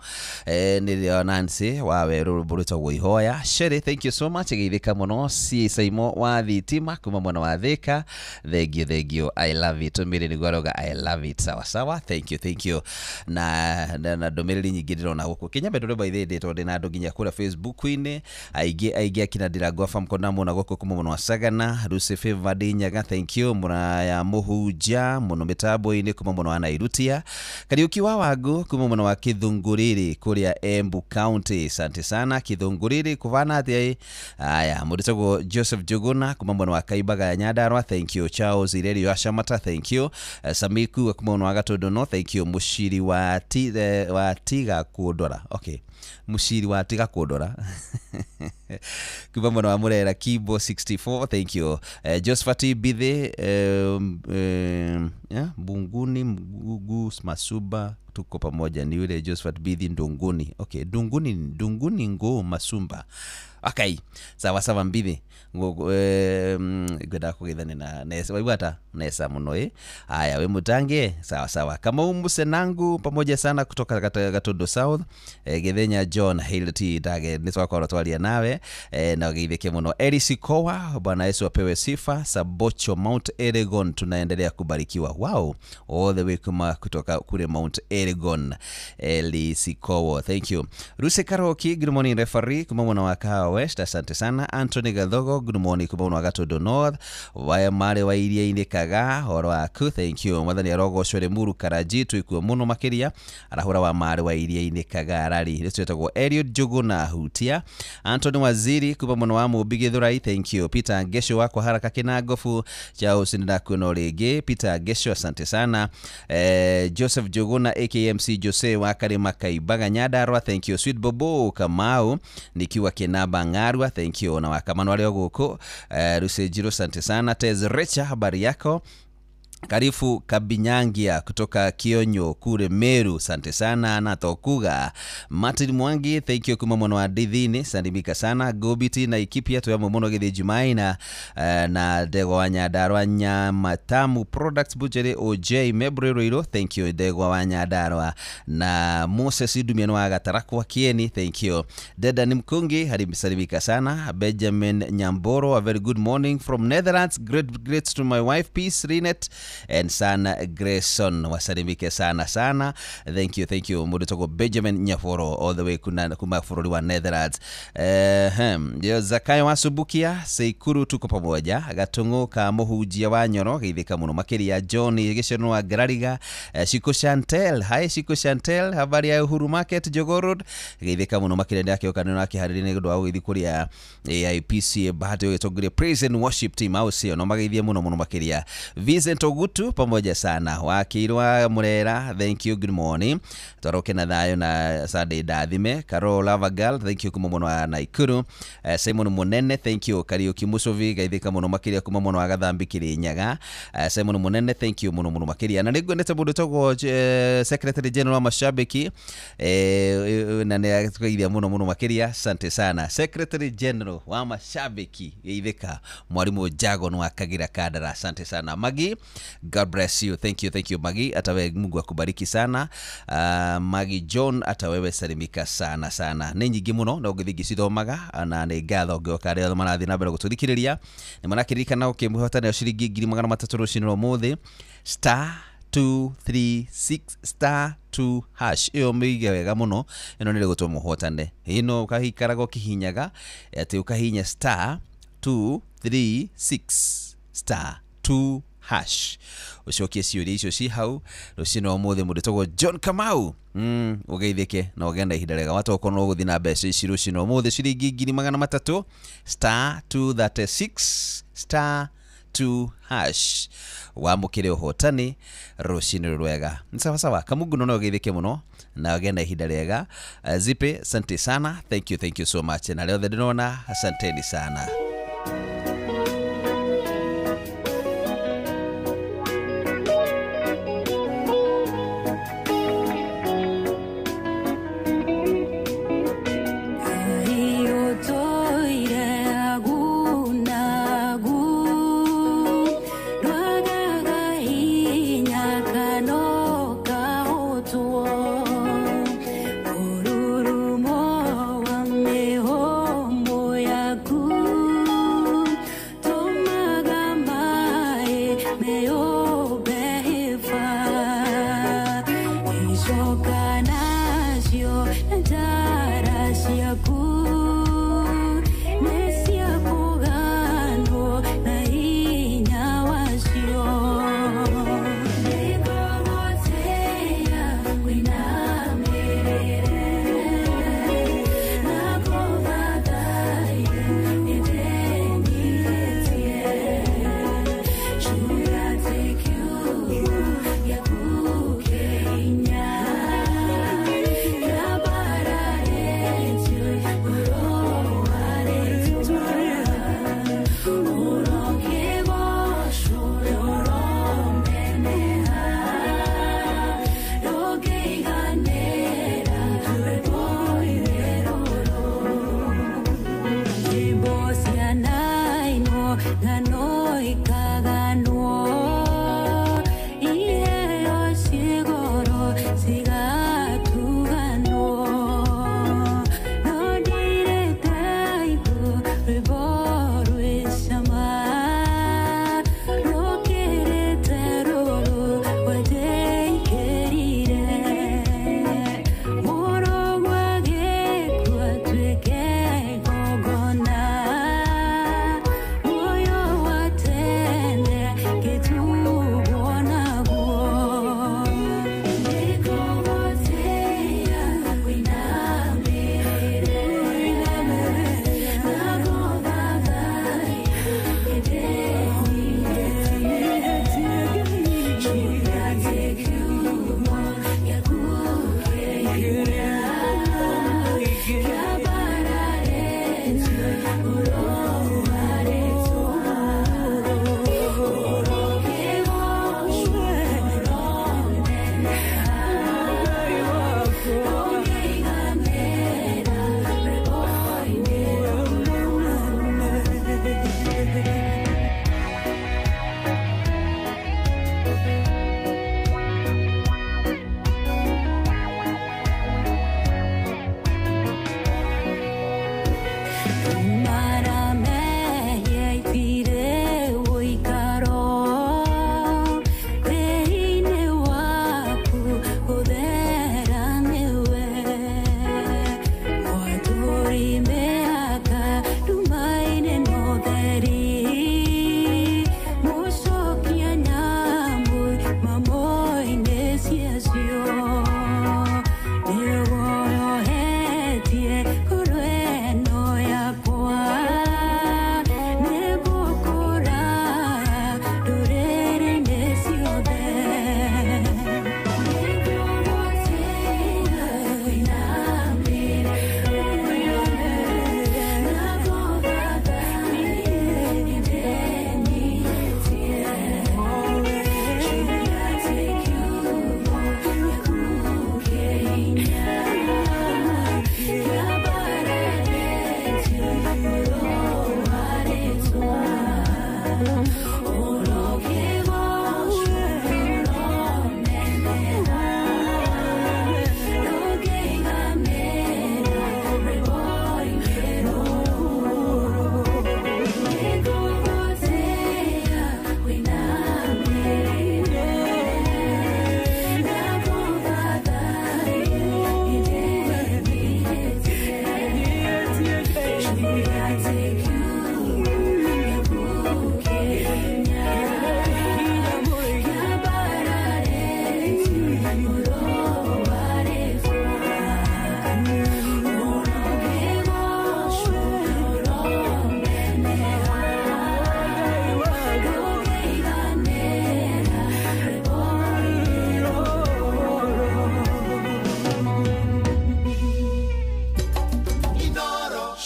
Speaker 15: Ni ya Nancy Waweru, rwimbo rwĩtagwo Ihoya. Sherry, thank you so much. Geithĩka mũno. Si Saimo wa thitima kuma mwena wa Thika. Thank you, thank you. I love it. Mary nĩguo arauga I love it. Sawa sawa. Thank you, thank you. Na ndũmĩrĩri nyingĩ ndĩrona gũkũ Kenya bado by the day tondũ ndĩna andũ nginya kũrĩa Facebook-inĩ aingĩ aingĩ akina Ndirangwa fam kona mona gũkũ kuma mwena wa Sagana. Lucy Favor Dinyaga, thank you. Muraya Muhunja mũno mĩtambo-inĩ kuma mwena wa Nairutia. Kariuki wa Wangu kuma mwena wa Kithunguriri kũrĩa Embu County, asante sana. Kithunguriri kũvana atĩa? Aya, mũndũ Joseph Juguna kuma mwena wa Kaimbaga ya Nyandarua, thank you. Charles Irerio Ashamata, thank you. Samiku kuma mwena wa Gatundu no, thank you. Mushiri wa Tiga Kundora, okay, Mushiri wa Tiga Kundora kuma mwena wa Murera Kibo 64, thank you. Josephat Bithe, Bunguni Mgugu Masuba, tuko pamoja. Ni yule Josephat Bithi Ndunguni. Okay, Ndunguni, Ndunguni ngo Masumba. Okay, sawa sawa Mbithi. Ngwenda kugethania na Nesa. Waigua ata Nesa muno Aya, we mutange. Sawa sawa. Kama umusenangu pamoja sana kutoka Gatundu South. Gethenya John Hilty Dage nitwakorwo twaria nawe. Na geithike muno. Elisi Kowa, Bwana Yesu apewe sifa. Sabocho Mount Elgon, tunaendelea kubarikiwa. Wow, all the way kuma kutoka kule Mount Elgon Elisikowo, thank you. Ruse Karoki, good morning referee kuma mwena wa Kahawa West, asante sana. Anthony Gathogo, good morning kuma mwena wa Gatondo North, waya mare wa iria-inĩ Kaga horo waku, thank you. Mwathani arogocwo Limuru Karaji twikuo muno makiria arahura wa mare wa iria-inĩ Kaga rari twetagwo Eliud Njuguna Hutia. Anthony Waziri kuma mwena wa Mumbi Githurai, thank you. Peter Ngesho wakwa haraka Kinangofu cha usinda kuno rĩngĩ, Peter Ngesho asante sana. Joseph Njuguna AKMC Jose wa Karima Kaibaga Nyandarua, thank you. Sweet Bobo Kamau nikiwa Kinaba Ngarua, thank you. Na wakamano arĩa gũkũ Rusejiro, asante sana. Tez Recha, habari yako. Karifu Kabinyangia kutoka Kionyo kure Meru, asante sana. Na Tokuga Martin Mwangi, thank you kuma mwana wa Dithini, sandimika sana. Gobiti na Ikipia tuyamo muno githi Jumaina na Ndegwa wa Nyandarua Nyamatamu Products Butchery OJ Mebre Roiro, thank you Ndegwa wa Nyandarua. Na Moses Idumia wa Gatarakwa Kieni, thank you. Dedan Mkungi salimika sana. Benjamin Nyamboro, a very good morning from Netherlands, great to my wife Peace Rinet and son Grayson, wasalimike sana sana, thank you, thank you. Mundu toko Benjamin Nyaforo all the way kuma bũrũri wa Netherlands. Zakayo Wasubukia Seikuru, tuko pamoja. Gatungu ka muhunjia wa Nyoro geithĩka muno makiria. John Gĩceno wa Ngarariga, Shiko Chantel, hi Shiko Chantel, habari ya Uhuru Market Jogoo Road, geithĩka muno makiria. Ndakĩoka nĩ nakĩharĩria nĩ ũndũ wa gũgĩthiĩ kũrĩa AIPC Bahati ũgĩtongoria praise and worship team au sio, no mageithie muno muno makiria. Vincent Ogutu pamoja sana. Wakirwa Murera, thank you, good morning. Twaroke na thayo na Sunday ndathime. Carol Lavagal, thank you kuma muno wa Naikuru. Simon Munene, thank you. Kariuki Musovi geithĩka muno makiria kuma muno wa Gathambi Kirinyaga. Simon Munene, thank you muno muno makiria. Na nĩngwendete mũndũ togwo Secretary General wa mashabiki na nĩ atũgeithia muno muno makiria, asante sana. Secretary General wa mashabiki geithĩka mwarimu Jagon wa Kagira Kandara, asante sana. Magi, God bless you, thank you, thank you Magi, hata wewe Mungu akubariki sana. Magi John, hata wewe salimika sana sana. Nĩ nyingĩ mũno no ngĩthiĩ ngĩcithomaga na nĩ ngatho ngĩoka arĩa marathiĩ na mbere gũtũthikĩrĩria. Nĩ marakĩririkana ũkĩmũhotanĩra ciringi 300,000 rũcinĩ rwa ũmũthĩ, star 236 star 2 hash. Ĩyo mĩige wega mũno, ĩno nĩ rĩgũtwo mũhotane. Ĩno ũkahikaraga ũkĩhinyaga atĩ ũkahinya star 236 star 2 hash ucokie ciũria icio ci hau rũcinĩ rwa ũmũthĩ. Mũndũ togwo John Kamau ũgeithĩke na ũgĩe na ihinda rĩega. Watokorwo ũgũthiĩ na mbeca ici rũcinĩ rwa ũmũthĩ ciringi 300,000 star 236 star 2 hash wamũkĩre ũhotani rũcinĩ rwega. Nĩ sawa sawa. Kamungu no ũgeithĩke mũno na ũgĩe na ihinda rĩega. Zipe, asante sana, thank you, thank you so much. Na rĩothe ndĩrona, asanteni sana.
Speaker 7: Should I take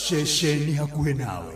Speaker 3: Ceceni hakuhĩ nawe.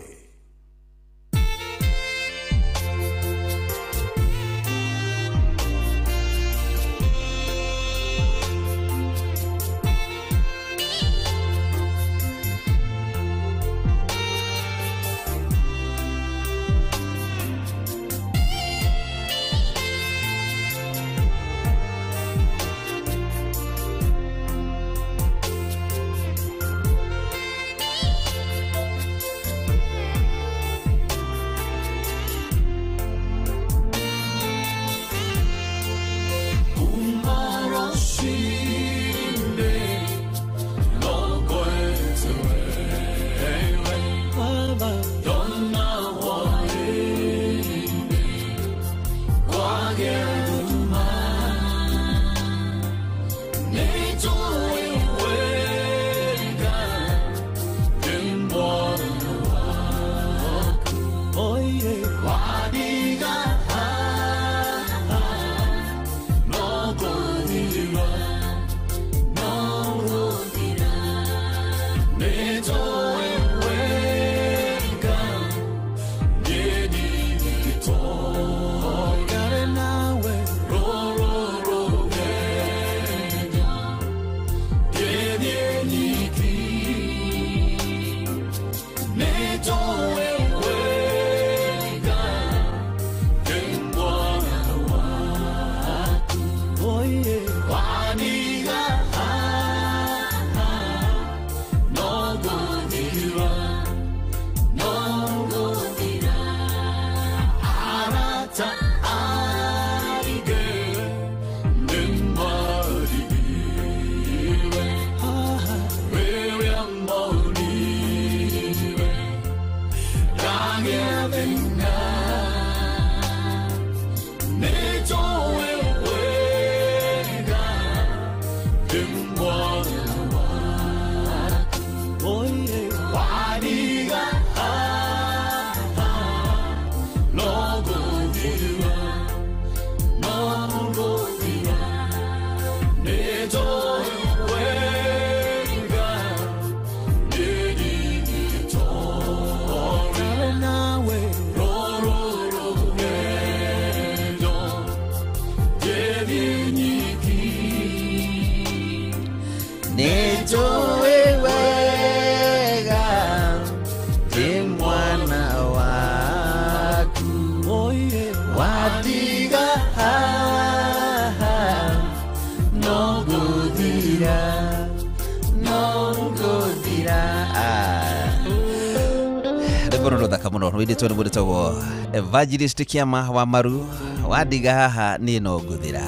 Speaker 15: Rwĩndĩtwo nĩ mũndũ Evangelist Kĩama wa Maru wandiga haha niĩ no ngũthira.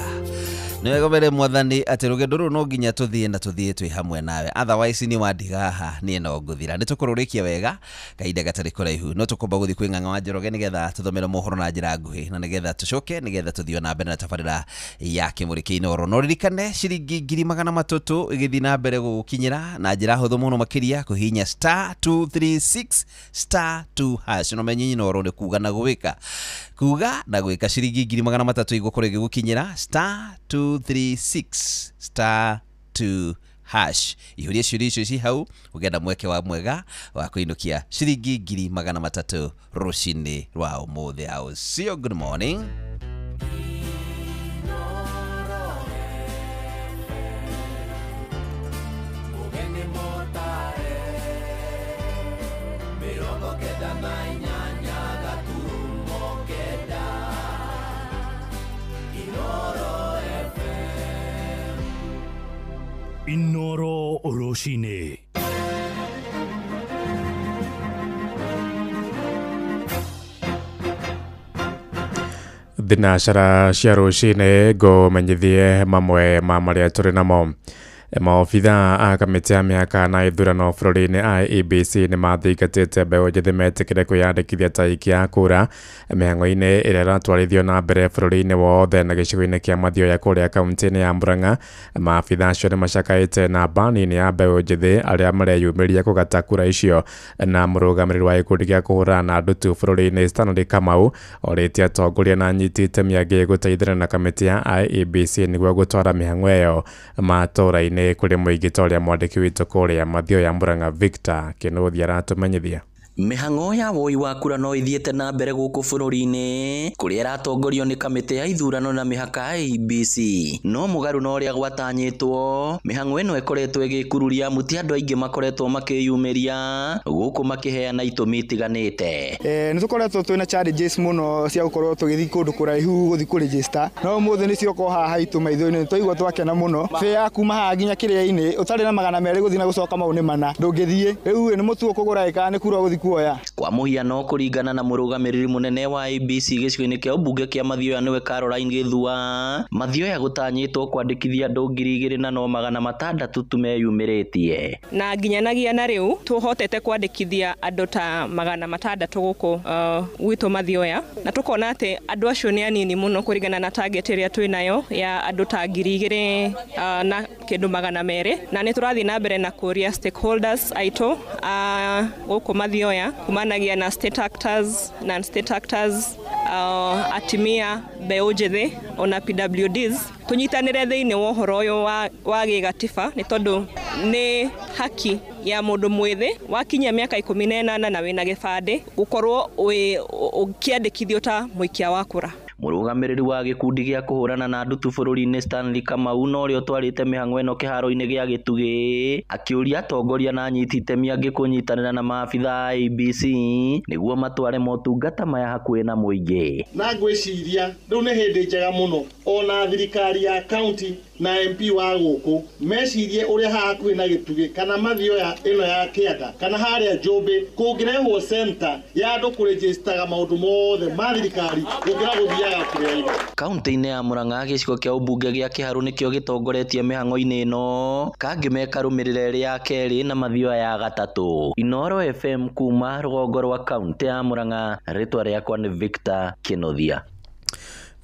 Speaker 15: Nĩ wega mbere mwathani atĩ rũgendo rũrũ no nginya tũthiĩ na tũthiĩ twĩ hamwe nawe, otherwise nĩ wandiga haha niĩ no ngũthira. Nĩ tũkũrũrĩkia wega kahinda gatarĩ kũraihu, no tũkũmba gũthiĩ kwĩ Ng'ang'a wa Njoroge nĩgetha tũthomere mohoro na njĩra nguhĩ, na nĩgetha tũcoke nĩgetha tũthiĩ na mbere na tabarĩra ya Kĩmũrĩ kĩa Inooro. No ririkane ciringi 300,000 ĩgĩthiĩ na mbere gũgũkinyĩra na njĩra hũthũ mũno makĩria kũhihinya *236 *2#. No menye Inooro nĩ kuga na gwĩka, kuga na gwĩka. Ciringi 300,000 igũkorwo ĩgĩgũkinyĩra *236 *2#. Ihuria ciũria icio ci hau ũgenda mweke wa mwega wa kũinũkia ciringi 300,000 rũcinĩ rwa ũmũthĩ. Au sio? Good morning.
Speaker 2: Inooro rũcinĩ.
Speaker 21: Thinacara cia rũcinĩ ngũmenyithie mamwe ma marĩa tũrĩ namo. Maobithaa a kamĩtĩ ya mĩhaka na ithurano bũrũri-inĩ IEBC nĩ mathingatĩte mbeũ njĩthĩ metĩkĩre kwĩyandĩkithia ta aikia a kura mĩhang'o-inĩ ĩrĩa ĩratwarithio na mbere bũrũri-inĩ wothe na gĩcigo-inĩ kĩa Mathioya kũrĩa kaunti-inĩ ya Murang'a. Maabithaa acio nĩ macakaĩte namba nini ya mbeũ njĩthĩ arĩa mareyumĩria kũgata kura icio, na mũrũgamĩrĩri wa gĩkundi gĩa kũhũrana na ndutu bũrũri-inĩ Stanley Kamau orĩtie atongoria na anyiti itemi angĩ gũteithĩrĩria na kamĩtĩ ya IEBC nĩguo gũtwara mĩhang'o ĩyo matũũra-inĩ. bũrũri-inĩ kũrĩ mũingĩ ta ũrĩa mwandĩki witũ kũrĩa Mathioya Murang'a Victor Kĩnũthia aratũmenyithia.
Speaker 5: Mĩhang'o ya woi wa kura no ithiĩte na mbere gũkũ bũrũri-inĩ kũrĩa ĩratongorio nĩ kamĩtĩ ya ithurano na mĩhaka IEBC. No mũgarũ na ũrĩa gwatanyĩtwo, mĩhang'o ĩno ĩkoretwo ĩgĩkururia amu ti andũ aingĩ makoretwo makĩyumĩria gũkũ makĩheana itũmi itiganĩte.
Speaker 22: Nĩ tũkoretwo twĩna challenges mũno cia gũkorwo tũgĩthiĩ kũndũ kũraihu gũthiĩ kũregister, no ũmũthĩ nĩ cioka haha haitũ maitho-inĩ, twaigua twakena mũno. Fare ya kuma haha nginya kĩrĩa-inĩ ũtarĩ na 200 gũthiĩ na gũcoka mau nĩ mana, ndũngĩthiĩ. Rĩu nĩ mũtugo kũgũra ĩka nĩ kura gũthiĩ kuoya.
Speaker 5: Kwa mũhiano, kũringana na mũrũgamĩrĩri mũnene wa IEBC gĩcigo-inĩ kĩa ũmbunge kĩa Mathioya nĩwe Caroline Gĩthua, Mathioya gũtanyĩtwo kwandĩkithia andũ 2600 tu meyumĩrĩtie.
Speaker 23: Na nginyanagia na rĩu tũhotete kwandĩkithia andũ ta 600 gũkũ gwitũ Mathioya, na tũkona atĩ andũ acio nĩ anini mũno kũringana na target ĩrĩa twĩ nayo ya andũ ta 2000 na kĩndũ 200, na nĩ tũrathiĩ na mbere na kũria stakeholders aitũ gũkũ Mathioya kumanagia na state actors, non-state actors, atimia, mbeũ njĩthĩ ona PWDs tunyitanĩre thĩinĩ wa ũhoro ũyũ wa gĩgatiba, nĩ tondũ nĩ haki ya mũndũ mwĩthĩ wakinyia mĩaka 18 na wĩna gĩbandĩ gũkorwo ũkĩandĩkithio ta mũikia wa kura.
Speaker 5: Mũrũgamĩrĩri wa gĩkundi gĩa kũhũrana na ndutu bũrũri-inĩ Stanley Kamau na ũrĩa ũtwarĩte mĩhang'o ĩno kĩharo-inĩ gĩa Gĩtugĩ akĩũria atongoria na anyiti itemi angĩ kũnyitanĩra na maabitha a IEBC nĩguo matware motungata maya hakuhĩ na mũingĩ.
Speaker 24: Na ngwĩciria rĩu nĩ hĩndĩ njega mũno ona thirikari ya county na MP wa gũkũ mecirie ũrĩa haha hakuhĩ na Gĩtugĩ kana Mathioya ĩno ya kĩanda kana harĩa Njũmbĩ kũngĩrehwo center ya andũ kũregistaga maũndũ mothe ma thirikari gũkĩra gũthiaga kũrĩa igũrũ.
Speaker 5: Kaunti-inĩ ya Murang'a gĩcigo kĩa ũmbunge gĩa Kĩharũ nĩkĩo gĩtongoretie mĩhang'o-inĩ ĩno, Kangĩ mekarũmĩrĩra ĩrĩ ya kerĩ na Mathioya ya gatatũ. Inooro FM kuma rũgongo rwa kaunti ya Murang'a, rĩtwa rĩakwa nĩ Victor Kĩnũthia.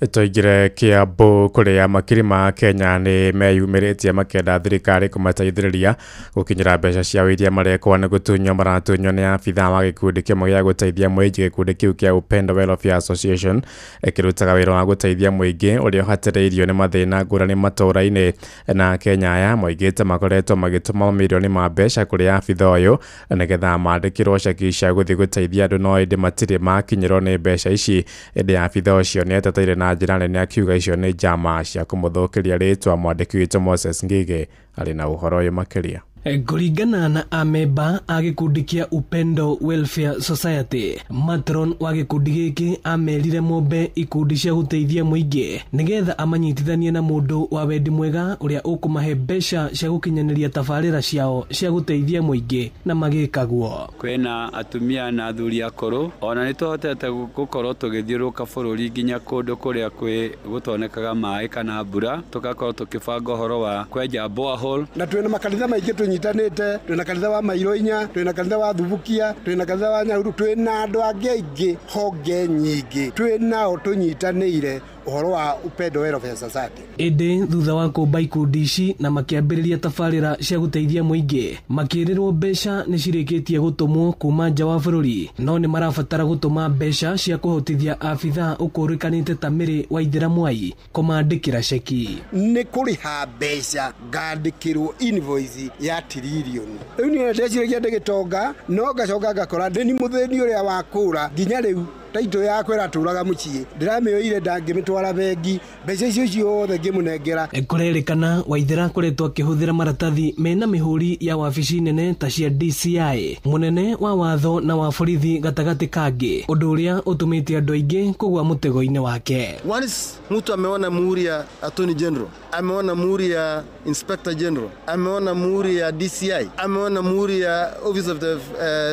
Speaker 21: Tũingĩre Kiambu kũrĩa makiri ma Kenya nĩ meyumĩrĩtie makĩenda thirikari kũmateithĩrĩria gũkinyĩra mbeca ciao iria marekwo nĩ gũtunywo maratunywo nĩ abithaa wa gĩkundi kĩmwe gĩa gũteithia mũingĩ. Gĩkundi kĩu kĩa Upendo Welfare Association kĩrutaga wĩra wa gũteithia mũingĩ ũrĩa ũhatĩrĩirio nĩ mathĩna ngũrani matũũra-inĩ, na Kenya aya moigĩte makoretwo magĩtũma mamirioni ma mbeca kũrĩ abithaa ũyũ nĩgetha mandĩkĩrwo ceki cia gũthiĩ gũteithia andũ, no ĩndĩ matirĩ makinyĩrwo nĩ mbeca ici. Ĩndĩ abithaa ũcio nĩ eteteire na njĩra nene akiuga icio nĩ njama cia kũmũthũkĩria rĩtwa. Mwandĩki witũ Moses Ngige arĩ na ũhoro ũyũ makĩria.
Speaker 25: Kũringana na amemba a gĩkundi kĩa Upendo Welfare Society, matron wa gĩkundi gĩkĩ amerire mombe ikundi cia gũteithia mũingĩ nĩgetha amanyitithanie na mũndũ wa wendi mwega ũrĩa ũkũmahe mbeca cia gũkinyanĩria tabarĩra ciao cia gũteithia mũingĩ na magĩkaguo.
Speaker 26: Kwĩna atumia na athuri akũrũ, ona nĩ tũhotete gũkorwo tũgĩthiũrũrũka bũrũri nginya kũndũ kũrĩa kwĩ gũtonekaga maĩ kana mbura, tũgakorwo tũkĩbanga ũhoro wa kwenja borehole.
Speaker 27: Na twĩna makanitha maingĩ tũnyitanĩte, twĩna kanitha wa Mairo inya, twĩna kanitha wa Thubukia, twĩna kanitha wa Nyahururu, twĩna andũ angĩ aingĩ honge nyingĩ twĩnao tũnyitanĩire ũhoro wa Upendo Welfare Society.
Speaker 25: Ĩndĩ thutha wa kũmba ikundi ici na makĩambĩrĩria tabarĩra cia gũteithia mũingĩ, makĩrĩrwo mbeca nĩ cirĩkĩtie gũtũmwo kuma nja wa bũrũri, no nĩ marabatara gũtũma mbeca cia kũhotithia abithaa ũkũrĩkanĩte ta Mĩrĩ Waithĩra Mwai kũmandĩkĩra ceki.
Speaker 27: Nĩ kũrĩha mbeca ngandĩkĩrwo invoice ya tiririoni. Rĩu niĩ ndeciragia ndĩgĩtonga, no ngacoka ngakora ndĩ mũthĩni ũrĩa wa kũra nginya rĩu taito yakwa ĩratũraga mũciĩ, ndĩramĩoire ndangĩmĩtwara bengi, mbeca icio ciothe ngĩmũnengera.
Speaker 25: Kũrerĩkana Waithĩra akoretwo akĩhũthĩra maratathi mena mĩhũri ya wabici nene ta cia DCI, mũnene wa watho na wa borithi gatagatĩ kangĩ, ũndũ ũrĩa ũtũmĩte andũ aingĩ kũgũa mũtego-inĩ wake.
Speaker 28: Once mtu ameona muhuri ya Attorney General, ameona muhuri ya Inspector General, ameona muhuri ya DCI, ameona muhuri ya Office of the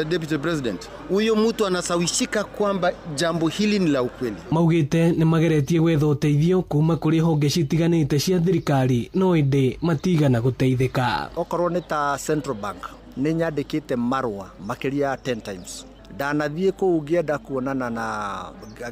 Speaker 28: Deputy President, huyo mtu anasawishika kwamba jambo hili ni la ukweli.
Speaker 25: Maugĩte nĩ mageretie gwetha ũteithio kuma kũrĩ honge citiganĩte cia thirikari, no ĩndĩ matigana gũteithĩka.
Speaker 29: Okorwo nĩ ta Central Bank nĩ nyandĩkĩte marũa makĩria ya 10 times. Ndanathiĩ kũu ngĩenda kuonana na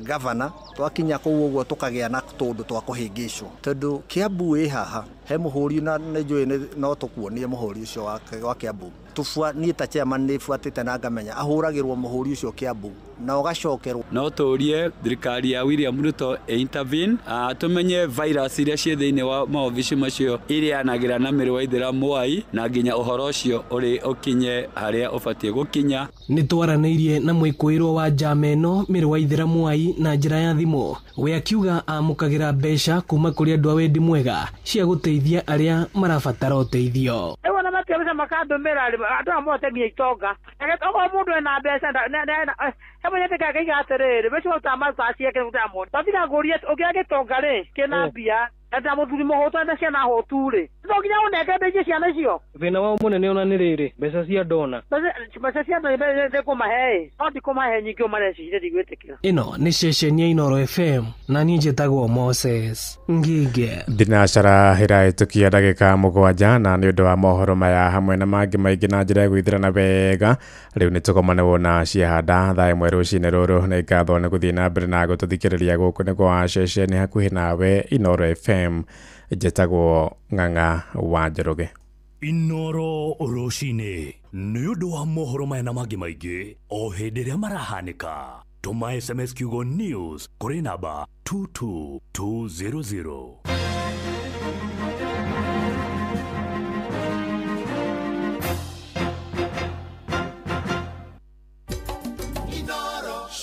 Speaker 29: gavana, twakinya kũu ũguo tũkagĩa na tũndũ twa kũhĩngĩcwo, tondũ Kiambu ĩ haha he mũhũri na nĩ njũĩ no tũkuonie mũhũri ũcio wa Kiambu. Tubua niĩ ta chairman nĩ buatĩte na ngamenya ahũragĩrwo mũhũri ũcio Kiambu na ũgacokerwo.
Speaker 26: No tũrie thirikari ya William Ruto intervene, tumenye virus iria ciĩ thĩinĩ wa maobici macio irĩanagĩra na mĩrũ wa Ithĩra Mwai, na nginya ũhoro ũcio ũrĩ ũkinye harĩa ũbatiĩ gũkinya.
Speaker 25: Nĩ twaranĩirie na mwĩkũĩrwo wa njama ĩno mĩrũ wa Ithĩra Mwai na njĩra ya thimũ, we akiuga amũkagĩra mbeca kuma kũrĩ andũ a wendi mwega cia gũteithia arĩa marabatara ũteithio.
Speaker 18: Rĩu ona matiabeca makandũmĩra rĩ, andũ aya mote nginya itonga. Okorwo mũndũ ena mbeca he mũnyete kangĩiga atĩrĩrĩ, mbeca ũrutaga maruta ciake ũtamwona. Tatiga ngũrie ũngĩoya gĩtonga rĩ, kĩna mbia, na mũthuri mũhũtu na ciana hũtu rĩ, no nginya ũnenge mbeca ciana icio.
Speaker 25: Thĩna wao mũnene ona nĩ rĩrĩ, mbeca cia ndona.
Speaker 18: Mbeca cia ndona ndĩkũmahe ĩ, no ndikũmahe nyingĩ ũmareciria ndigwĩtĩkĩra.
Speaker 25: Ĩno nĩ ceceni ya Inooro FM na niĩ njĩtagwo Moses Ngige.
Speaker 21: Thinacara ĩrahĩtũkia ndagĩka 7 na nĩ ũndũ wa mohoro maya hamwe na mangĩ maingĩ na njĩra ya gwĩthirana wega. Rĩu nĩ tũgomanewo na ciahanda thaa 1 rũcinĩ rũrũ. Nĩ ngatho nĩ gũthiĩ na mbere na gũtũthikĩrĩria gũkũ nĩ kwa ceceni hakuhĩ nawe Inooro FM. Njĩtagwo Ng'ang'a wa Njoroge.
Speaker 4: Inooro rũcinĩ nĩ ũndũ wa mohoro maya na mangĩ maingĩ o hĩndĩ ĩrĩa marahanĩka. Tũma SMS kiugo news kũrĩ namba 22200.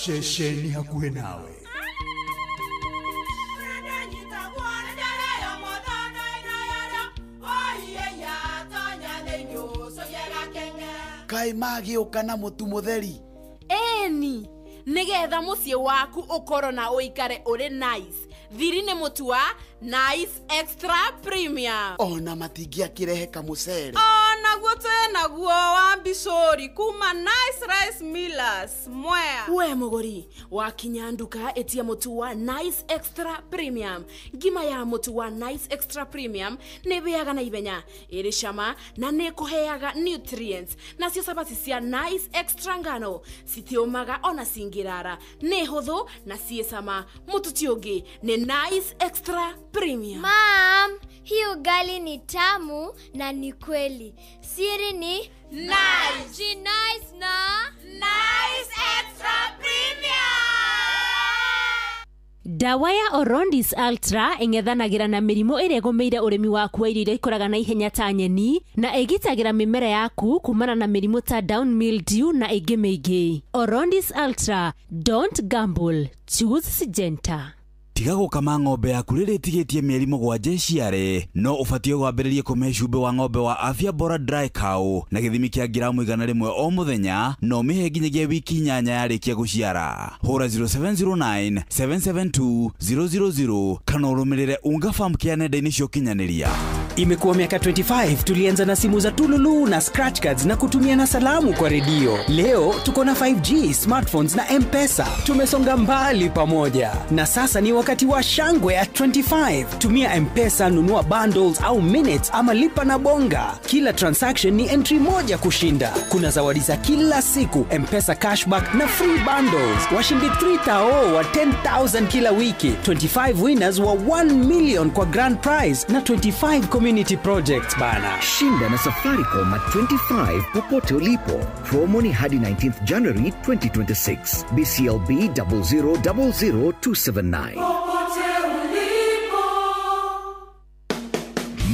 Speaker 3: Ceceni hakuhĩ nawe.
Speaker 6: Kaĩ magĩũka na mũtu mũtheri?
Speaker 8: Ĩni, nĩgetha mũciĩ waku ũkorwo na ũikare ũrĩ nice. Thiri nĩ mũtu wa Nice Extra Premium.
Speaker 6: Ona matingĩakĩrehe kamũcere.
Speaker 9: Onaguo twĩnaguo wa mbicũri kuma Nice Rice Millers Mwea.
Speaker 8: We mũgũri, wakinya nduka ĩtia mũtu wa Nice Extra Premium. Ngima ya mũtu wa Nice Extra Premium nĩ ĩhĩaga na ihenya, ĩrĩ cama na nĩ ĩkũheaga nutrients. Nacio cabaci cia Nice Extra ngano citiũmaga ona cingĩrara, nĩ hũthũ na ciĩ cama. Mũtu ti ũngĩ nĩ Nice Extra Premium.
Speaker 11: Mom, hii ugali ni tamu na ni kweli. Siri ni Nice. Nice na
Speaker 9: Nice Extra Premium.
Speaker 13: Dawa ya Orondis Ultra ĩng'ethanagĩra na mĩrimũ ĩrĩa ĩgũmĩire ũrĩmi waku wa irio iria ikũraga na ihenya ta nyeni, na ĩgitagĩra mĩmera yaku kumana na mĩrimũ ta down mildew na ĩngĩ mĩingĩ. Orondis Ultra, don't gamble, choose Syngenta.
Speaker 14: Tiga gũkama ng'ombe yaku rĩrĩa ĩtigĩtie mĩeri 7 ĩciare, no ũbatiĩ kwambĩrĩria kũmĩhe cumbĩ wa ng'ombe wa Afya Bora Dry Cow na gĩthimi kĩa ngiramu 100 o mũthenya, na ũmĩhe nginyagia wiki 8 yarĩkia gũciara. Hũra 0709 772 000 kana ũrũmĩrĩre Unga Farm Care nenda-inĩ cia ũkinyanĩria.
Speaker 16: Imekuwa miaka 25 tulianza na simu za tululu na scratch cards na kutumia na salamu kwa redio. Leo tuko na 5G, smartphones na M-Pesa. Tumesonga mbali pamoja. Na sasa ni wakati wa shangwe at 25. Tumia M-Pesa, nunua bundles au minutes ama lipa na bonga. Kila transaction ni entry moja kushinda. Kuna zawadi za kila siku, M-Pesa cashback na free bundles. Washindi 3,000 wa 10,000 kila wiki. 25 winners wa 1 million kwa grand prize na 25 community projects bana.
Speaker 17: Shinda na Safaricom at 25 popote ulipo. Promo ni hadi 19th January 2026. BCLB 0000279.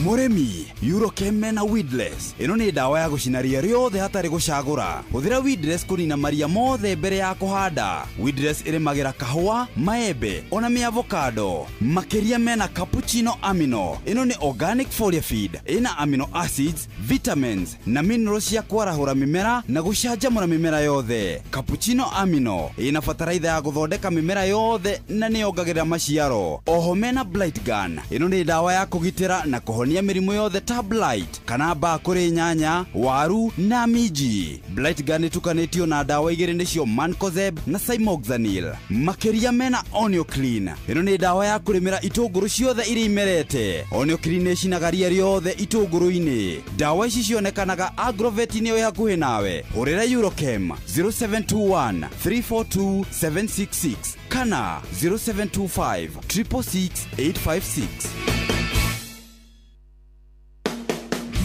Speaker 14: Mũrĩmi, Eurochem na Weedless. Ĩno nĩ ndawa ya gũcina ria rĩothe hatarĩ gũcagũra. Hũthĩra Weedless kũnina maria mothe mbere ya kũhanda. Weedless ĩrĩmagĩra kahũa, maembe, ona mĩavocado. Makĩria mena cappuccino amino. Ĩno nĩ organic foliar feed. Ĩna amino acids, vitamins na minerals cia kwarahũra mĩmera na gũcanjamũra mĩmera yothe. Cappuccino amino ĩna bataraitha ya gũthondeka mĩmera yothe na nĩyongagĩrĩra maciaro. Oho mena Blight Gun. Ĩno nĩ ndawa ya kũgitĩra na kũhonia mĩrimũ yothe ta blight kana mbaa kũrĩ nyanya, waru na minji. Blight Gun ĩtukanĩtio na ndawa igĩrĩ nĩcio Mancozeb na Cymoxanil. Makĩria mena Onioclean. Ĩno nĩ ndawa ya kũrĩmĩra itũngũrũ ciothe iria imerete. Onioclean ĩcinaga ria rĩothe itũngũrũ-inĩ. Ndawa ici cionekanaga Agrovet-inĩ ĩ hakuhĩ nawe. Hũrĩra Eurochem 0721 342 766 kana 0725 666 856.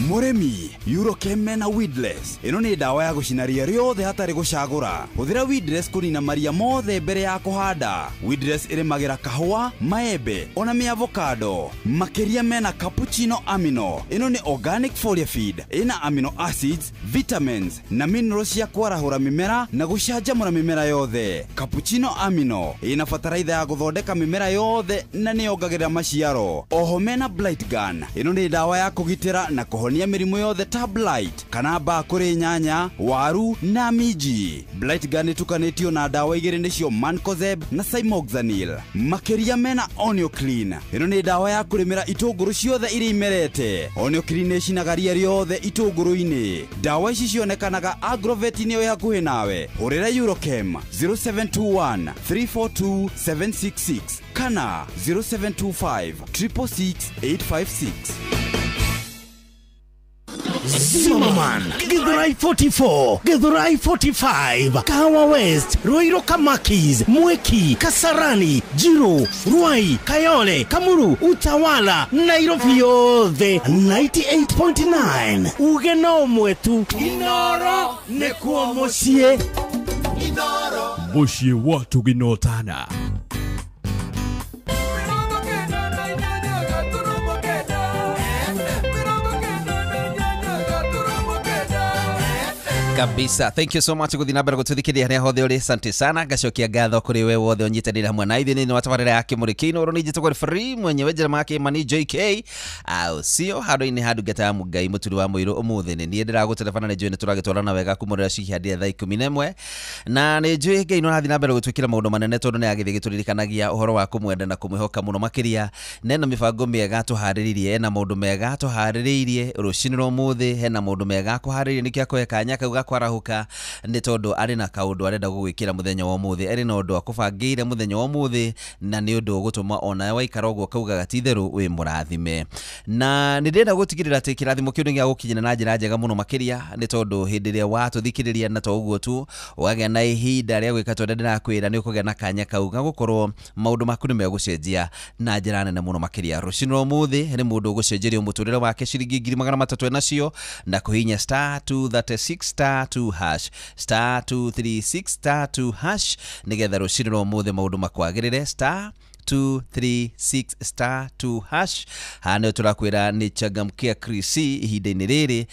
Speaker 14: Mũrĩmi, Eurochem mena Weedless. Ĩno nĩ ndawa ya gũcina ria rĩothe hatarĩ gũcagũra. Hũthĩra Weedless kũnina maria mothe mbere ya kũhanda. Weedless ĩrĩmagĩra kahũa, maembe, ona mĩavocado. Makĩria mena Cappuccino Amino. Ĩno nĩ organic foliar feed. Ĩna amino acids, vitamins na minerals cia kwarahũra mĩmera na gũcanjamũra mĩmera yothe. Cappuccino Amino ĩna bataraitha ya gũthondeka mĩmera yothe na nĩyongagĩrĩra maciaro. Oho mena Blight Gun. Ĩno nĩ ndawa ya kũgitĩra na kũhonia mĩrimũ yothe ta blight kana mbaa kũrĩ nyanya, waru na minji. Blight Gun ĩtukanĩtio na ndawa igĩrĩ nĩcio Mancozeb na Cymoxanil. Makĩria mena Onioclean. Ĩno nĩ ndawa ya kũrĩmĩra itũngũrũ ciothe iria imerete. Onioclean ĩcinaga ria rĩothe itũngũrũ-inĩ. Ndawa ici cionekanaga Agrovet-inĩ ĩ hakuhĩ nawe. Hũrĩra Eurochem 0721 342 766 kana 0725 666 856.
Speaker 1: Zimmerman, Githurai 44, Githurai 45, Kahawa West, Ruiru Kamakis, Mwiki, Kasarani, Jiru, Ruai, Kayole, Kamuru, Utawala, Nairobi yothe 98.9. Uge no mwetu Inoro nekuo muciĩ.
Speaker 3: Inoro
Speaker 4: Muciĩ watu ginotana.
Speaker 2: Kabisa, thank you so much guthina mbere gututhikiria haria hothe uri. Asante sana, ngacokia ngatho kuri we wothe unyitanire hamwe na ithuĩ thĩinĩ wa tabarĩra ya Kĩmũrĩ Inooro. Nĩ njĩtagwo referee mwenyewe Jeremiah Kimani JK au sio handũ-inĩ ha ndungata ya Mũngai mũturi wa mũirũ. Ũmũthĩ nĩ niĩ ndĩragũterebana, nĩ njũĩ nĩ tũragĩtwarana wega kumũrĩra cikihandia thaa 11, na nĩ njũĩ Ngai nĩ ũrathiĩ na mbere gũtwĩkĩra maũndũ manene tondũ nĩ agĩthiĩ gĩtũririkanagia ũhoro wa kũmwenda na kũmwĩhoka mũno makĩria. Nena mĩbango mĩega tũharĩrĩirie, ena maũndũ mega tũharĩrĩirie rũcinĩ rwa ũmũthĩ, hena maũndũ mega kũharĩrĩirie nĩkĩo akũhe kanya kau gakwarahuka nĩ tondũ arĩ na kaũndũ arenda gũgwĩkĩra mũthenya wa ũmũthĩ, arĩ na ũndũ akũbangĩire mũthenya wa ũmũthĩ, na nĩ ũndũ ũgũtũma onawe waikara ũguo kaugaga ti itherũ wĩ mũrathime. Na nĩ ndĩrenda gũtigĩrĩra atĩ kĩrathimo kĩu nĩ gĩa gũkinyĩra na njĩra njega mũno makĩria, nĩ tondũ hĩndĩ ĩrĩa watũthikĩrĩria na to ũguo tu ũkagĩa na ihinda rĩa gwĩka tondũ ndĩrakwĩra nĩ ũkũgĩa na kanya kau ga gũkorwo maũndũ maku nĩ megũcenjia na njĩra nene mũno makĩria. Rũcinĩ rwa ũmũthĩ nĩ mũndũ ũgũcenjerio mũtũrĩre wake ciringi 300,000 enacio na kũhihinya star 236 star 2 hash star 236 star 2 hash nĩgetha rũcinĩ rwa ũmũthĩ maũndũ makwagĩrĩre. Star 236 star 2 hash. Haha nĩho tũrakwĩra nĩ changamkia Krisi ihinda-inĩ rĩrĩ,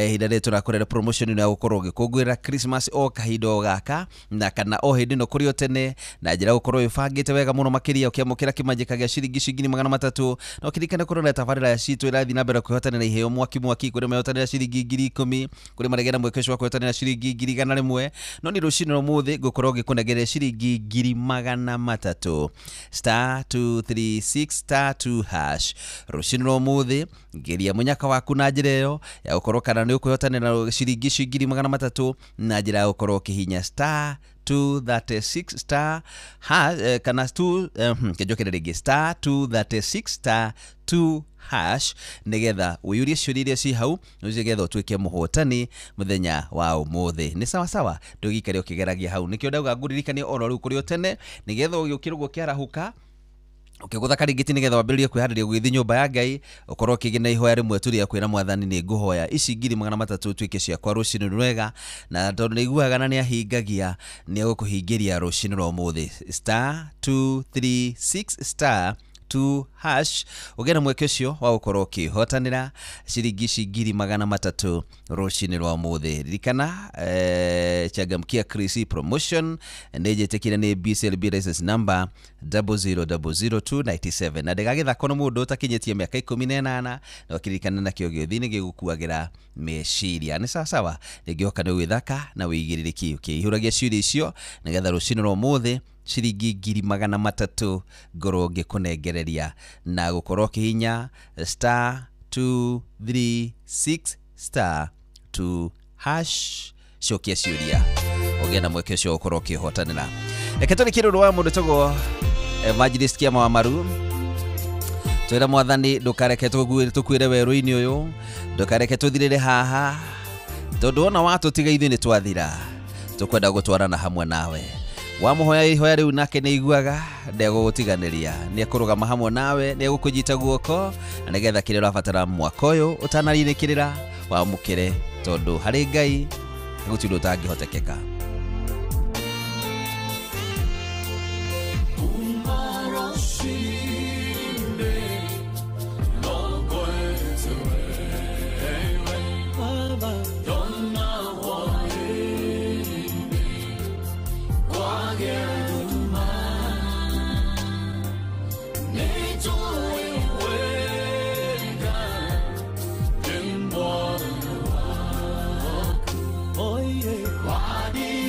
Speaker 2: ihinda rĩrĩ tũrakwĩra promotion ĩno ya gũkorwo ũgĩkũngũĩra Christmas o kahinda o gaka na kana o hĩndĩ ĩno kũrĩ o tene, na njĩra gũkorwo wĩbangĩte wega mũno makĩria ũkĩamũkĩra kĩmanjĩka gĩa ciringi 300,000. Na ũkĩririkane kũrora tabarĩra citũ ĩrathiĩ na mbere kwĩhotanĩra iheo mwaki mwaki, kũrĩ mehotanĩra ciringi 10,000, kũrĩ maregera mweke ũcio wa kwĩhotanĩra ciringi 100,000. No nĩ rũcinĩ rwa ũmũthĩ ngũkorwo ngĩkũnengeria ciringi 300,000. Star 236 star 2 hash. Rũcinĩ rwa ũmũthĩ ngeria mũnyaka waku na njĩra ĩyo ya gũkorwo kana nĩ ũkwĩhotanĩra ciringi 300,000 na njĩra ya gũkorwo ũkĩhihinya star 236 star hash, kana 2 kĩnjokere rĩngĩ star 236 star 2 hash nĩgetha ũiyũrie ciũria iria ci hau nĩgetha ũtuĩke mũhotani mũthenya wa ũmũthĩ. Nĩ sawa sawa, ndũgĩikare ũkĩgeragia hau. Nĩkĩo ndauga ngũririkanie oro rĩu kũrĩ o tene nĩgetha ũgĩũkĩra ũguo kĩarahũka ũkĩgũtha karigiti nĩgetha wambĩrĩrie kwĩharĩria gũgĩthiĩ nyũmba ya Ngai, ũkorwo ũkĩgĩa na ihoya rĩmwe tu rĩa kwĩra mwathani nĩ ngũhoya ici 300,000 tuĩke ciakwa rũcinĩ rwega, na tondũ nĩ iguaga na nĩ ahingagia nĩ egũkũhingĩria rũcinĩ rwa ũmũthĩ. Star 236 star 2 hash ũgĩe na mweke ũcio wa gũkorwo ũkĩhotanĩra ciringi ici 300,000 rũcinĩ rwa ũmũthĩ. Ririkana changamkia Krisi promotion nĩ njĩtĩkire nĩ BCLB license number 0000297 na ndĩgagĩthakwo nĩ mũndũ ũtakinyĩtie mĩaka 18, na ũkĩririkana nakĩo gĩũthi nĩ gĩgũkuagĩra meciria. Nĩ sawa sawa, rĩngĩ nĩ ũgĩthaka na wĩigĩrĩrĩki ũkĩihũragia ciũria icio nĩgetha rũcinĩ rwa ũmũthĩ ciringi 300,000 ngorwo ngĩkũnengereria na gũkorwo ũkĩhihinya star 236 star 2 hash. Cokia ciũria ũgĩe na mweke ũcio ũkorwo ũkĩhotanĩra. Reke tũrĩkie rũrũ wa mũndũ tũgwo Evangelist Kĩama wa Maru. Twĩra mwathani ndũkareke tũkuĩre werũ-inĩ ũyũ, ndũkareke tũthirĩre haha, tondũ wona watũtiga ithuĩ nĩ twathira, tũkwenda gũtwarana hamwe nawe. Wamũhoya ihoya rĩu nake nĩ aiguaga, ndegũgũtiganĩria, nĩ ekũrũgama hamwe nawe, nĩ egũkũnyita guoko na nĩgetha kĩrĩa ũrabatara mwaka ũyũ ũtanarinĩkĩrĩra wamũkĩre, tondũ harĩ Ngai gũtirĩ ũndũ ũtangĩhotekeka.
Speaker 3: Why?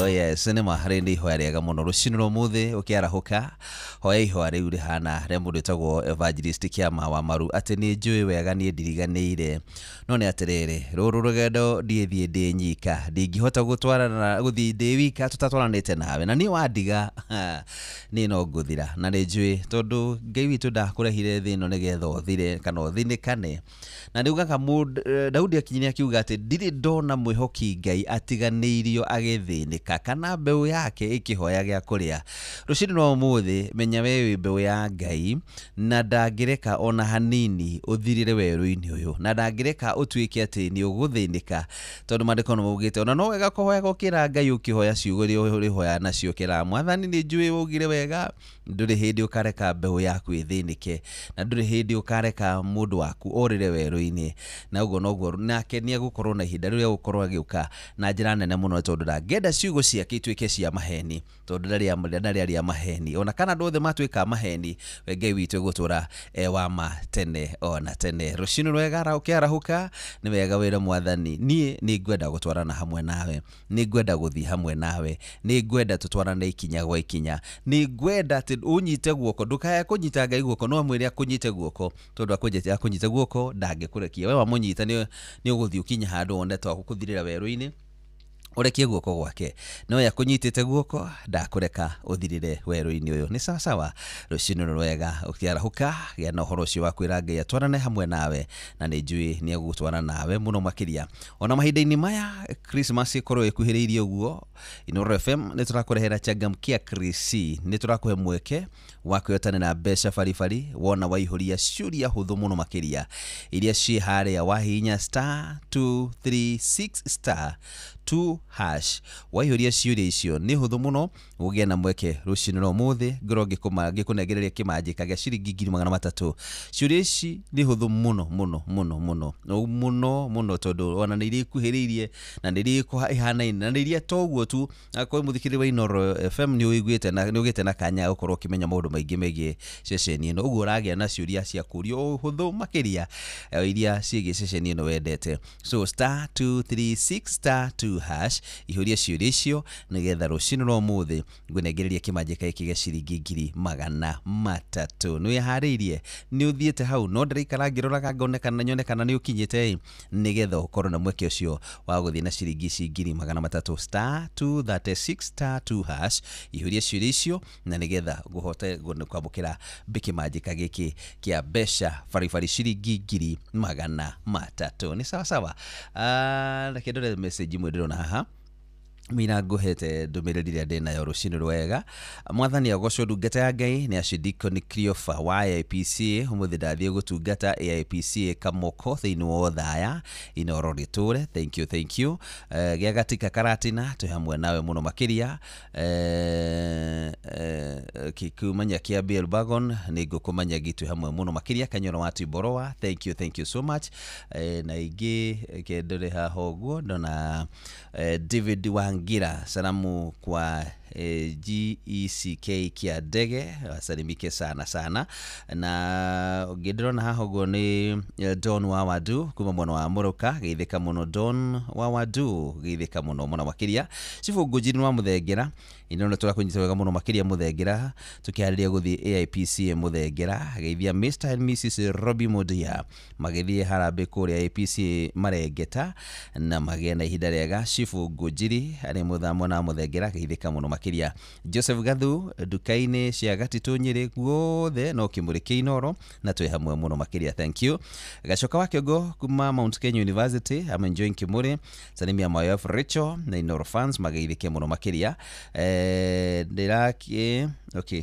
Speaker 2: Oh yes, nĩ ma rĩ nĩ ihoya rĩega mũno rũcinĩ rwa ũmũthĩ ũkĩarahũka hoya ihoya rĩu rĩhana rĩa mũndũ wĩtagwo Evangelist Kĩama wa Maru atĩ nĩ njũĩ wega niĩ ndiriganĩire no nĩ atĩrĩrĩ rũrũ rũgendo ndiĩthiĩ ndĩ nyika ndingĩhota gũtwarana gũthiĩ ndĩ wika tũtatwaranĩte nawe na niĩ wandiga niĩ no ngũthira na nĩ njũĩ tondũ Ngai witũ ndakũrehire thĩ ĩno nĩgetha ũthire kana ũthĩnĩkane na nĩ ugaga Daudi akinyire akiuga atĩ ndirĩ ndona mwĩhoki Ngai atiganĩirio agĩthĩnĩka kana mbeũ yake ĩkĩhoya gĩa kũrĩa. Rũcinĩ rwa ũmũthĩ menya we wĩ mbeũ ya Ngai na ndangĩreka ona hanini ũthirĩre werũ-inĩ ũyũ na ndangĩreka ũtuĩke atĩ nĩ ũgũthĩnĩka tondũ maandĩko nĩ maugĩte ona no wega kũhoya ũkĩra Ngai ũkĩhoya ciugo iria ũrĩhoya nacio ũkĩra Mwathani nĩ njũĩ waugire wega ndũrĩ hĩndĩ ũkareka mbeũ yaku ĩthĩnĩke na ndũrĩ hĩndĩ ũkareka mũndũ waku orĩre werũ-inĩ na ũguo noguo nake nĩ egũkorwo na ihinda rĩrĩa egũkorwo agĩũka na njĩra nene mũno tondũ ndangĩenda ciugo ciake ituĩke cia maheni tondũ ndarĩ aria maheni ona kana andũ othe matuĩka a maheni we Ngai witũ egũtũra e wa ma tene ona tene. Rũcinĩ rwega ũkĩarahũka nĩ wega wĩre Mwathani niĩ nĩ ngwenda gũtwarana hamwe nawe nĩ ngwenda gũthiĩ hamwe nawe nĩ ngwenda tũtwarane ikinya gwa ikinya nĩ ngwenda atĩ ũnyite guoko ndũkae kũnyita Ngai guoko no mwĩre akũnyite guoko tondũ akũnyite guoko ndangĩkũrekia we wamũnyita nĩ ũgũthiĩ ũkinye handũ wone ta gũkũthirĩra werũ-inĩ ũrekie guoko gwake no ye akũnyitĩte guoko ndakũreka ũthirĩre werũ-inĩ ũyũ. Nĩ sawa sawa rũcinĩ rwega ũkĩarahũka gĩa na ũhoro ũcio wa kwĩra Ngai atwarane hamwe nawe na nĩ njũĩ nĩ egũtwarana nawe mũno makĩria ona mahinda-inĩ maya Christmas ĩkorwo ĩkuhĩrĩirie ũguo. Inooro FM nĩ tũrakũrehera changamkia Krisi nĩ tũrakũhe mweke wa kwĩyotanĩra mbeca baribari wona waihũria ciũria hũthũ mũno makĩria iria ciĩ harĩa wahihinya star 236 star 2 hash waihũria ciũria icio nĩ hũthũ mũno ũgĩe na mweke rũcinĩ rwa ũmũthĩ ngorwo ngĩkũnengereria kĩmanjĩka gĩa ciringi 300,000. Ciũria ici nĩ hũthũ mũno mũno mũno mũno mũno mũno tondũ ona nĩ iria ikuhĩrĩirie na nĩ iria ihanaine na nĩ iria toguo tu akorwo mũthikĩrĩria wa Inooro FM nĩ ũiguĩte na nĩ ũgĩte na kanya gũkorwo ũkĩmenya maũndũ maingĩ megiĩ ceceni ĩno ũguo ũragĩa na ciũria cia kũrio hũthũ makĩria iria ciĩgiĩ ceceni ĩno wendete. So star 236 star 2 hash ihũria ciũria icio nĩgetha rũcinĩ rwa ũmũthĩ ngũnengereria kĩmanjĩka gĩkĩ gĩa ciringi 300,000. Nĩ wĩharĩirie nĩ ũthiĩte hau no ndĩraikara ngĩroraga ngone kana nyone kana nĩ ũkinyĩte nĩgetha ũkorwo na mweke ũcio wa gũthiĩ na ciringi ici 300,000 star 236 star 2 hash ihũria ciũria icio na nĩgetha ngũhote kwamũkĩra kĩmanjĩka gĩkĩ kĩa mbeca baribari ciringi 300,000. Nĩ sawa sawa. Reke ndore message imwe ndĩrona haha mina nguhete ndũmĩrĩri ĩrĩa ndĩ nayo rũcinĩ rwega. Mwathani agocwo ndungata ya Ngai nĩ Archdeacon Christopher wa AIPC ũmũthĩ ndathiĩ gũtungata AIPC Kamoko thĩinĩ wa Othaya Inooro rĩtũre. Thank you, thank you. Gĩa gatika karatina twĩ hamwe nawe mũno makĩria. Kĩkumanya kĩa Bill Bagon nĩ ngũkũmanya gitũ hamwe mũno makĩria. Kanyoro wa Tiboroa, thank you, thank you so much. Na ingĩ kendore haha ũguo ndona David Wangira, salamu kwa GECK kia ndege wasalimike sana sana. Na ngĩndĩrona haha ũguo nĩ Don Wawadu kuma mwena wa Mũrũka geithĩka mũno Don Wawadu geithĩka mũno mũno makĩria. Chifu Ngũnjiri wa Mũthengera inono tũrakũnyita wega mũno makĩria Mũthengera tũkĩharĩria gũthiĩ AIPC Mũthengera geithia Mr and Mrs Robbie Mudia magĩthiĩ harambĩ kũrĩa AIPC Marengeta na magĩe na ihinda rĩega. Chifu Ngũnjiri arĩ mũthamo na Mũthengera geithĩka mũno makĩria. Joseph Gathu nduka-inĩ cia Gatitũ Nyĩrĩ guothe no kĩmũrĩ kĩa Inooro na twĩ hamwe mũno makĩria, thank you. Gacoka wa Kĩongo kuma Mount Kenya University, I'm enjoying Kimuri salimia my wife Rachel na Inooro fans mageithĩke mũno makĩria. Ndĩrakĩ okay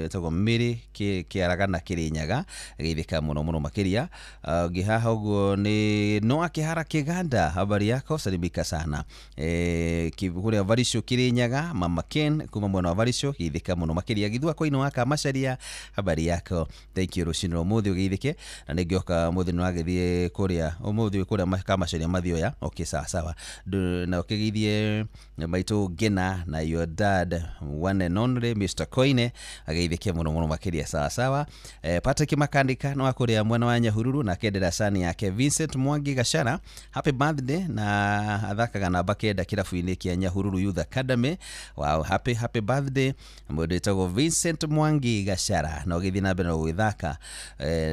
Speaker 2: tagwo Mary Kĩaragana Kĩrĩnyaga geithĩka mũno mũno makĩria. Ũngĩ haha ũguo nĩ Noah Kĩhara Kĩganda, habari yako salimika sana. Kũrĩa Varisho Kĩrĩnyaga, Mama Ken kuma mwena wa Varisho geithĩka mũno makĩria. Githua Koino wa Kamacharia, habari yako, thank you. Rũcinĩ rwa ũmũthĩ ũgeithĩke na nĩngĩoka ũmũthĩ nĩ wagĩthiĩ kũrĩa ũmũthĩ kũrĩa Kamacharia Mathioya. Okay, sawa sawa. Na ũkĩgeithie maitũ Ngena na your dad one and only Mr. Koina. Hwaine ageithĩke mũno mũno makĩria sawa sawa. Patrick Makandika no akũrĩa mwena wa Nyahururu na kendera sani yake Vincent Mwangi Gashara happy birthday na athakaga namba 9 kĩrabu-inĩ kĩa Nyahururu Youth Academy. Wow, happy happy birthday mũndũ wĩtagwo Vincent Mwangi Gashara na ũgĩthiĩ na mbere na gũgĩthaka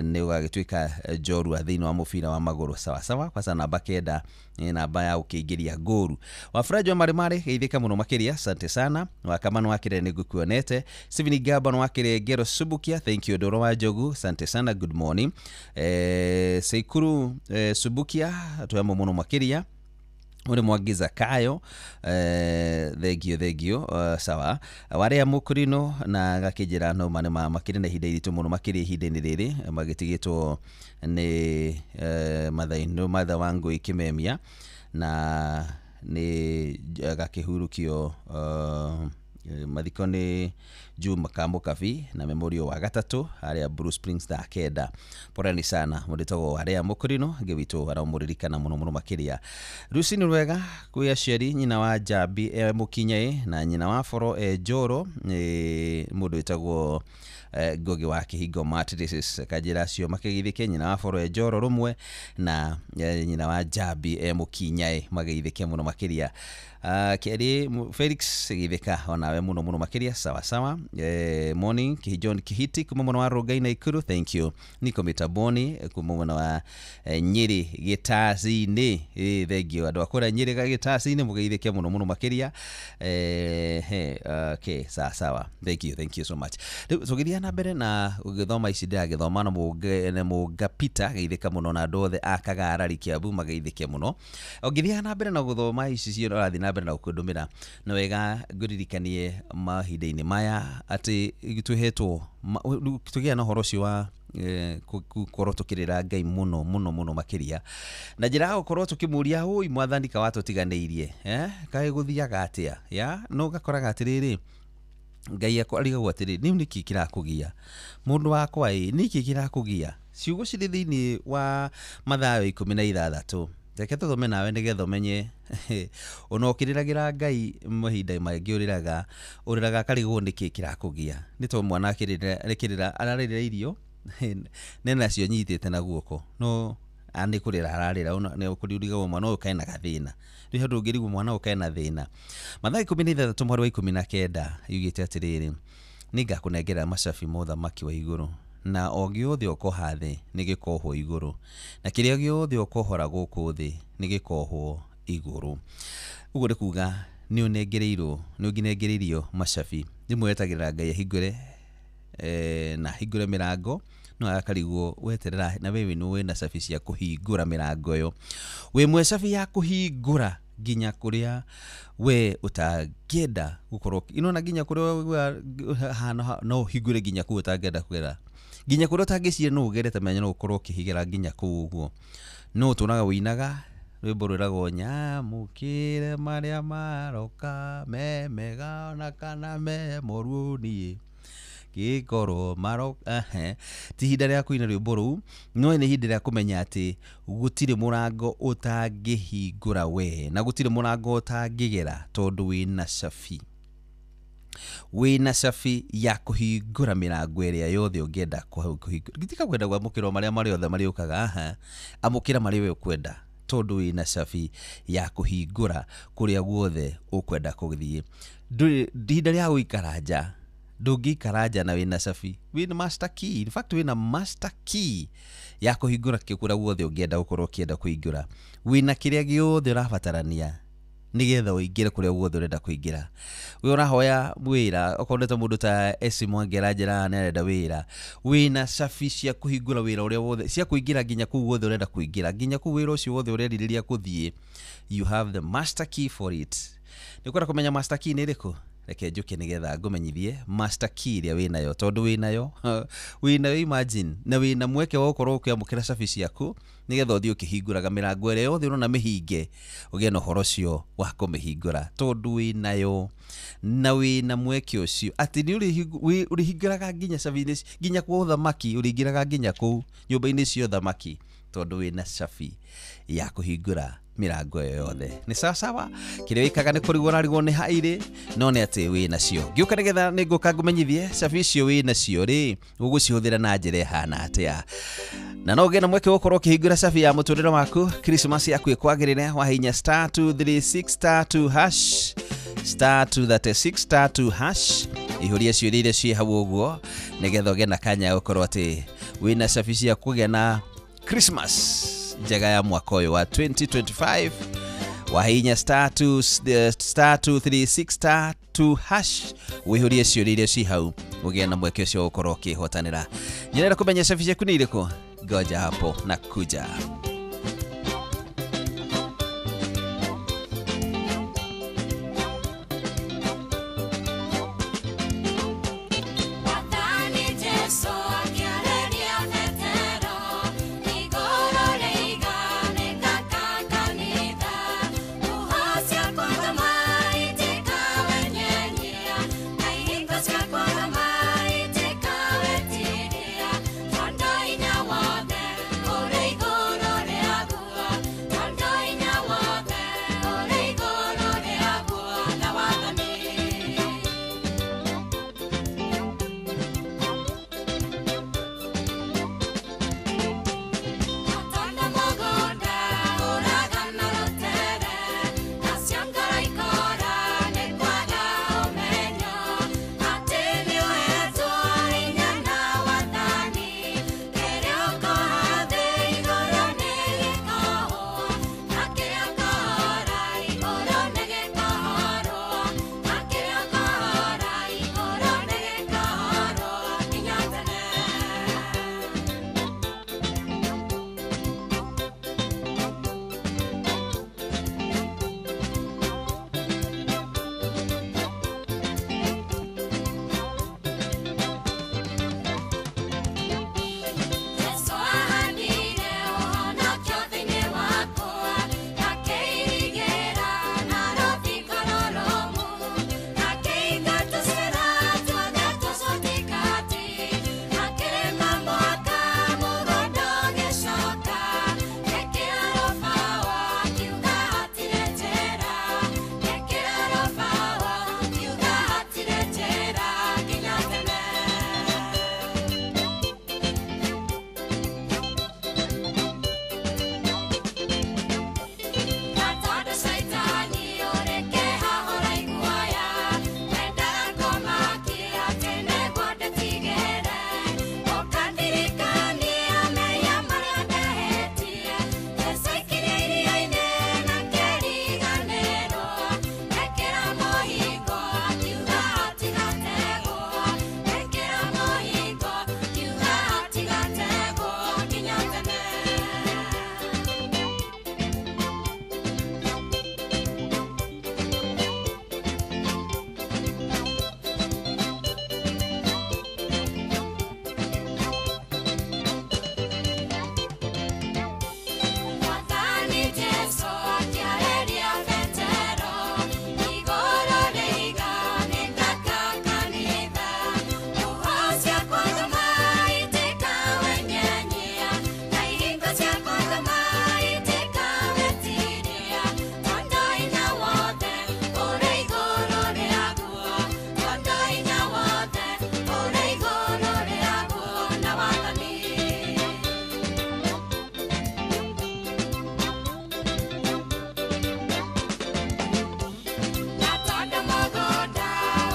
Speaker 2: nĩ ũgagĩtuĩka njorua thĩinĩ wa mũbira wa magũrũ sawa sawa kwanza namba 9 nĩ namba ya gũkĩingĩria ngũru. Wafuraji wa Marimari geithĩka mũno makĩria asante sana. Wakamano wa Kĩrere nĩ ngũkuonete. Steven Gamba wa Kĩrengero Subukia thank you. Ndoro wa Njogu asante sana good morning. Seikuru Subukia twamo mũno makĩria. Uri Mwangi Zakayo thank you sawa. Waria Mukurino na gakĩnjĩra no mane makĩrĩ na ihinda iritũ mũno makĩria ihinda-inĩ rĩrĩ magĩtigĩtwo nĩ mathainũ matha wa Ngũi Kĩmemia na nĩ gakĩhurũkio mathiko nĩ Juma Kamukabi na memorial wa gatatũ harĩa Blue Springs thaa 9. Poleni sana mũndũ wĩtagwo Waria Mukurino ngĩ witũ aramũririkana mũno mũno makĩria. Rũcinĩ rwega kwĩ aciari nyina wa Njambi e Mũkinyai na nyina wa Boro e Njoro mũndũ wĩtagwo Ngugi wa Kĩhingo Matrices kanjĩra acio makĩgeithĩke nyina wa Boro e Njoro rũmwe na nyina wa Njambi e Mũkinyai mageithĩke mũno makĩria. Kerĩ Felix geithĩka onawe mũno mũno makĩria sawa sawa. Morning John Kihiti kuma mwena wa Rongai Naikuru thank you. Niko Mitaboni kuma mwena wa Nyeri Gĩtasi-inĩ thank you andũ akũrĩa Nyeri Gĩtasi-inĩ mũgeithĩke mũno mũno makĩria. Okay sawa sawa thank you so much. Rĩu tũgĩthiĩ na mbere na gũgĩthoma ici ndĩragĩthoma na Mũnga Peter geithĩka mũno na andũ othe a Kagarari Kiambu mageithĩke mũno. Ũngĩthiĩ na mbere na gũthoma ici cio ũrathiĩ na mbere na gũkũndũmĩra nĩ wega ngũririkanie mahinda-inĩ maya atĩ twĩhetwo tũgĩa na ũhoro ũcio wa gũkorwo tũkĩrĩra Ngai mũno mũno mũno makĩria na njĩra ya gũkorwo tũkĩmũria ũi mwathani ka watũtiganĩirie kaĩ gũthiaga atĩa ya no ũgakoraga atĩrĩrĩ Ngai arigagwo atĩrĩ nĩu nĩkĩ kĩrakũgia mũndũ wakwa ĩ nĩkĩ kĩrakũgia. Ciugo cirĩ thĩinĩ wa Mathayo 16 reke tũthome nawe nĩgetha ũmenye ona ũkĩrĩragĩra Ngai mahinda maingĩ ũrĩraga akarigwo nĩkĩ kĩrakũgia nĩ tondũ mwana akĩrĩra ararĩrĩra irio nena nacio nyitĩte na guoko no nĩ kũrĩra ararĩra nĩ ũkũrigagwo mwana ũyũ kaĩ na gathĩna rĩu handũ ũngĩrigwo mwana ũyũ kaĩ na thĩna. Mathayo 16 mũhari wa 19 yugĩte atĩrĩrĩ nĩngakũnengera macabi ma ũthamaki wa igũrũ na o gĩothe ũkoha thĩ nĩ gĩkohwo igũrũ na kĩrĩa gĩothe ũkohora gũkũ thĩ nĩ gĩkohwo igũrũ. Ũguo nĩ kuga nĩ ũnengereirwo nĩ ũnginengereirio macabi rĩmwe wetagĩrĩra Ngai ahingũre na ahingũre mĩrango no agakarigwo weterera na wewe nĩ wĩna cabi cia kũhingũra mĩrango ĩyo wĩ mwe cabi ya kũhingũra nginya kũrĩa we ũtangĩenda gũkorwo inona nginya kũrĩa hana no ũhingũre nginya kũu ũtangĩenda kũgera nginya kũrĩa ũtangĩciria no ũgere ta menya no ũkorwo ũkĩhigĩra nginya kũu ũguo no ũtũraga wĩinaga rwĩmbo rwĩragwo nyamũkĩre marĩa maroka me mega ona kana me moru niĩ gĩkorwo maroka. Ti ihinda rĩa kũina rwĩmbo rũu no nĩ ihinda rĩa kũmenya atĩ gũtirĩ mũrango ũtangĩhingũra we na gũtirĩ mũrango ũtangĩgera tondũ wĩna cabi wĩna cabi ya kũhingũra mĩrango ĩrĩa yothe ũngĩenda kũhingũra. Gĩtika kwenda kwamũkĩrwo marĩa marĩ othe marĩũkaga amũkĩra marĩa we ũkwenda tondũ wĩna cabi ya kũhingũra kũrĩa guothe ũkwenda kũthiĩ. Ihinda rĩa gũikara nja ndũngĩikara nja na wĩna cabi wĩna master key in fact wĩna master key ya kũhingũra kũrĩa guothe ũngĩenda gũkorwo ũkĩenda kũhingũra wĩna kĩrĩa gĩothe ũrabatarania nĩgetha ũingĩre kũrĩa guothe ũrenda kũingĩra. We ũrahoya wĩra okorwo nĩ ta mũndũ ta Esi Mwangi aranjĩra nĩ arenda wĩra wĩna cabi cia kũhingũra wĩra ũrĩa wothe cia kũingĩra nginya kũu guothe ũrenda kũingĩra nginya kũu wĩra ũcio wothe ũrerirĩria kũthiĩ you have the master key for it. Nĩ ũkwenda kũmenya master key nĩ ĩrĩkũ? Reke njũke nĩgetha ngũmenyithie master key ĩrĩa wĩnayo tondũ wĩnayo wĩnayo imagine na wĩna mweke wa gũkorwo ũkĩamũkĩra cabi ciaku nĩgetha ũthiĩ ũkĩhingũraga mĩrango ĩrĩa yothe ũrona mĩhinge ũgĩe na ũhoro ũcio wa kũmĩhingũra tondũ wĩnayo na wĩna mweke ũcio atĩ nĩ ũrĩhingũraga nginya cabi-inĩ nginya kwa ũthamaki ũrĩingĩraga nginya kũu nyũmba-inĩ cia ũthamaki tondũ wĩna cabi ya kũhingũra Mirango ĩyo yothe nĩ sawa sawa. Kĩrĩa wĩkaga nĩ kũrigwo ũrarigwo nĩ hairĩ, no nĩ atĩ wĩ nacio. Ngĩũka nĩgetha nĩ ngũka ngũmenyithie cabi icio wĩ nacio rĩ, ũgũcihũthĩra na njĩra ĩhana atĩa, na no ũgĩe na mweke wa gũkorwo ũkĩhingũra cabi ya mũtũrĩre waku. Christmas yaku ĩkwagĩrĩre wahinya star 236 star 2 hash, star 236 star 2 hash. Ihũria ciũria iria ciĩ hau ũguo nĩgetha ũgĩe na kanya ya gũkorwo atĩ wĩna cabi cia kũgĩa na Christmas njega ya mwaka ũyũ wa 2025. Wahinya star 2 star 236 star 2 hash, wĩihũrie ciũria iria ci hau, ũgĩe na mweke ũcio wa gũkorwo ũkĩhotanĩra. Nyendera kũmenya cabi ciaku nĩ irĩkũ. Ngoja hapo na kuja.
Speaker 3: Wathani Jesu akĩarĩria Petero, igũrũ rĩiganĩka ta kanitha, huho cia kũrũma itikawenyenyia, na ihingo cia kũrũma itikawetiria, tondũ hinya wothe ũrĩ igũrũ rĩaguo, tondũ hinya wothe ũrĩ igũrũ rĩaguo na wathani. Tonda mũgũnda ũragana rũtere, nacio ngoro ikora nĩ kwaga ũmenyo, atĩ nĩũhetwo hinya na wathani, kĩrĩa ũkoha thĩ igũrũ nĩ gĩkohwo, na kĩrĩa ũkohora igũrũ nĩ gĩkohorwo, na kĩrĩa ũkohora igũrũ nĩ gĩkohorwo nginya tene. Jesu ahandire ũhonokio thĩinĩ wakwa, akĩirigĩra na rũthingo rũrũmu, akĩiga tũcĩra tuothe tũcutikati, akĩrĩma mwaka mũgũnda ũgĩcoka, ĩkĩra rũbaũ akiuga hatirĩ njĩra, ĩkĩra rũbaũ akiuga hatirĩ njĩra nginya tene. Na tondũ caitani ũrĩ kĩeha ũraiguoya, wendaga kũmakia atĩ nĩguo ndĩtigĩre, ũkandirikania mehia marĩa ndehĩtie, Jesũ aikirie iria-inĩ na kĩriganĩrwo, ekĩra mũhingo akiuga atigategwo, ekĩra mũhingo akiuga atigategwo nginya tene. Mwathani Jesu akĩarĩria Petero, igũrũ rĩiganĩka ta kanitha, huho cia kũrũma itikawenyenyia, na ihingo cia kũrũma itikawetiria, tondũ hinya wothe ũrĩ igũrũ rĩaguo, tondũ hinya wothe ũrĩ igũrũ rĩaguo na wathani. Na tondũ mũgũnda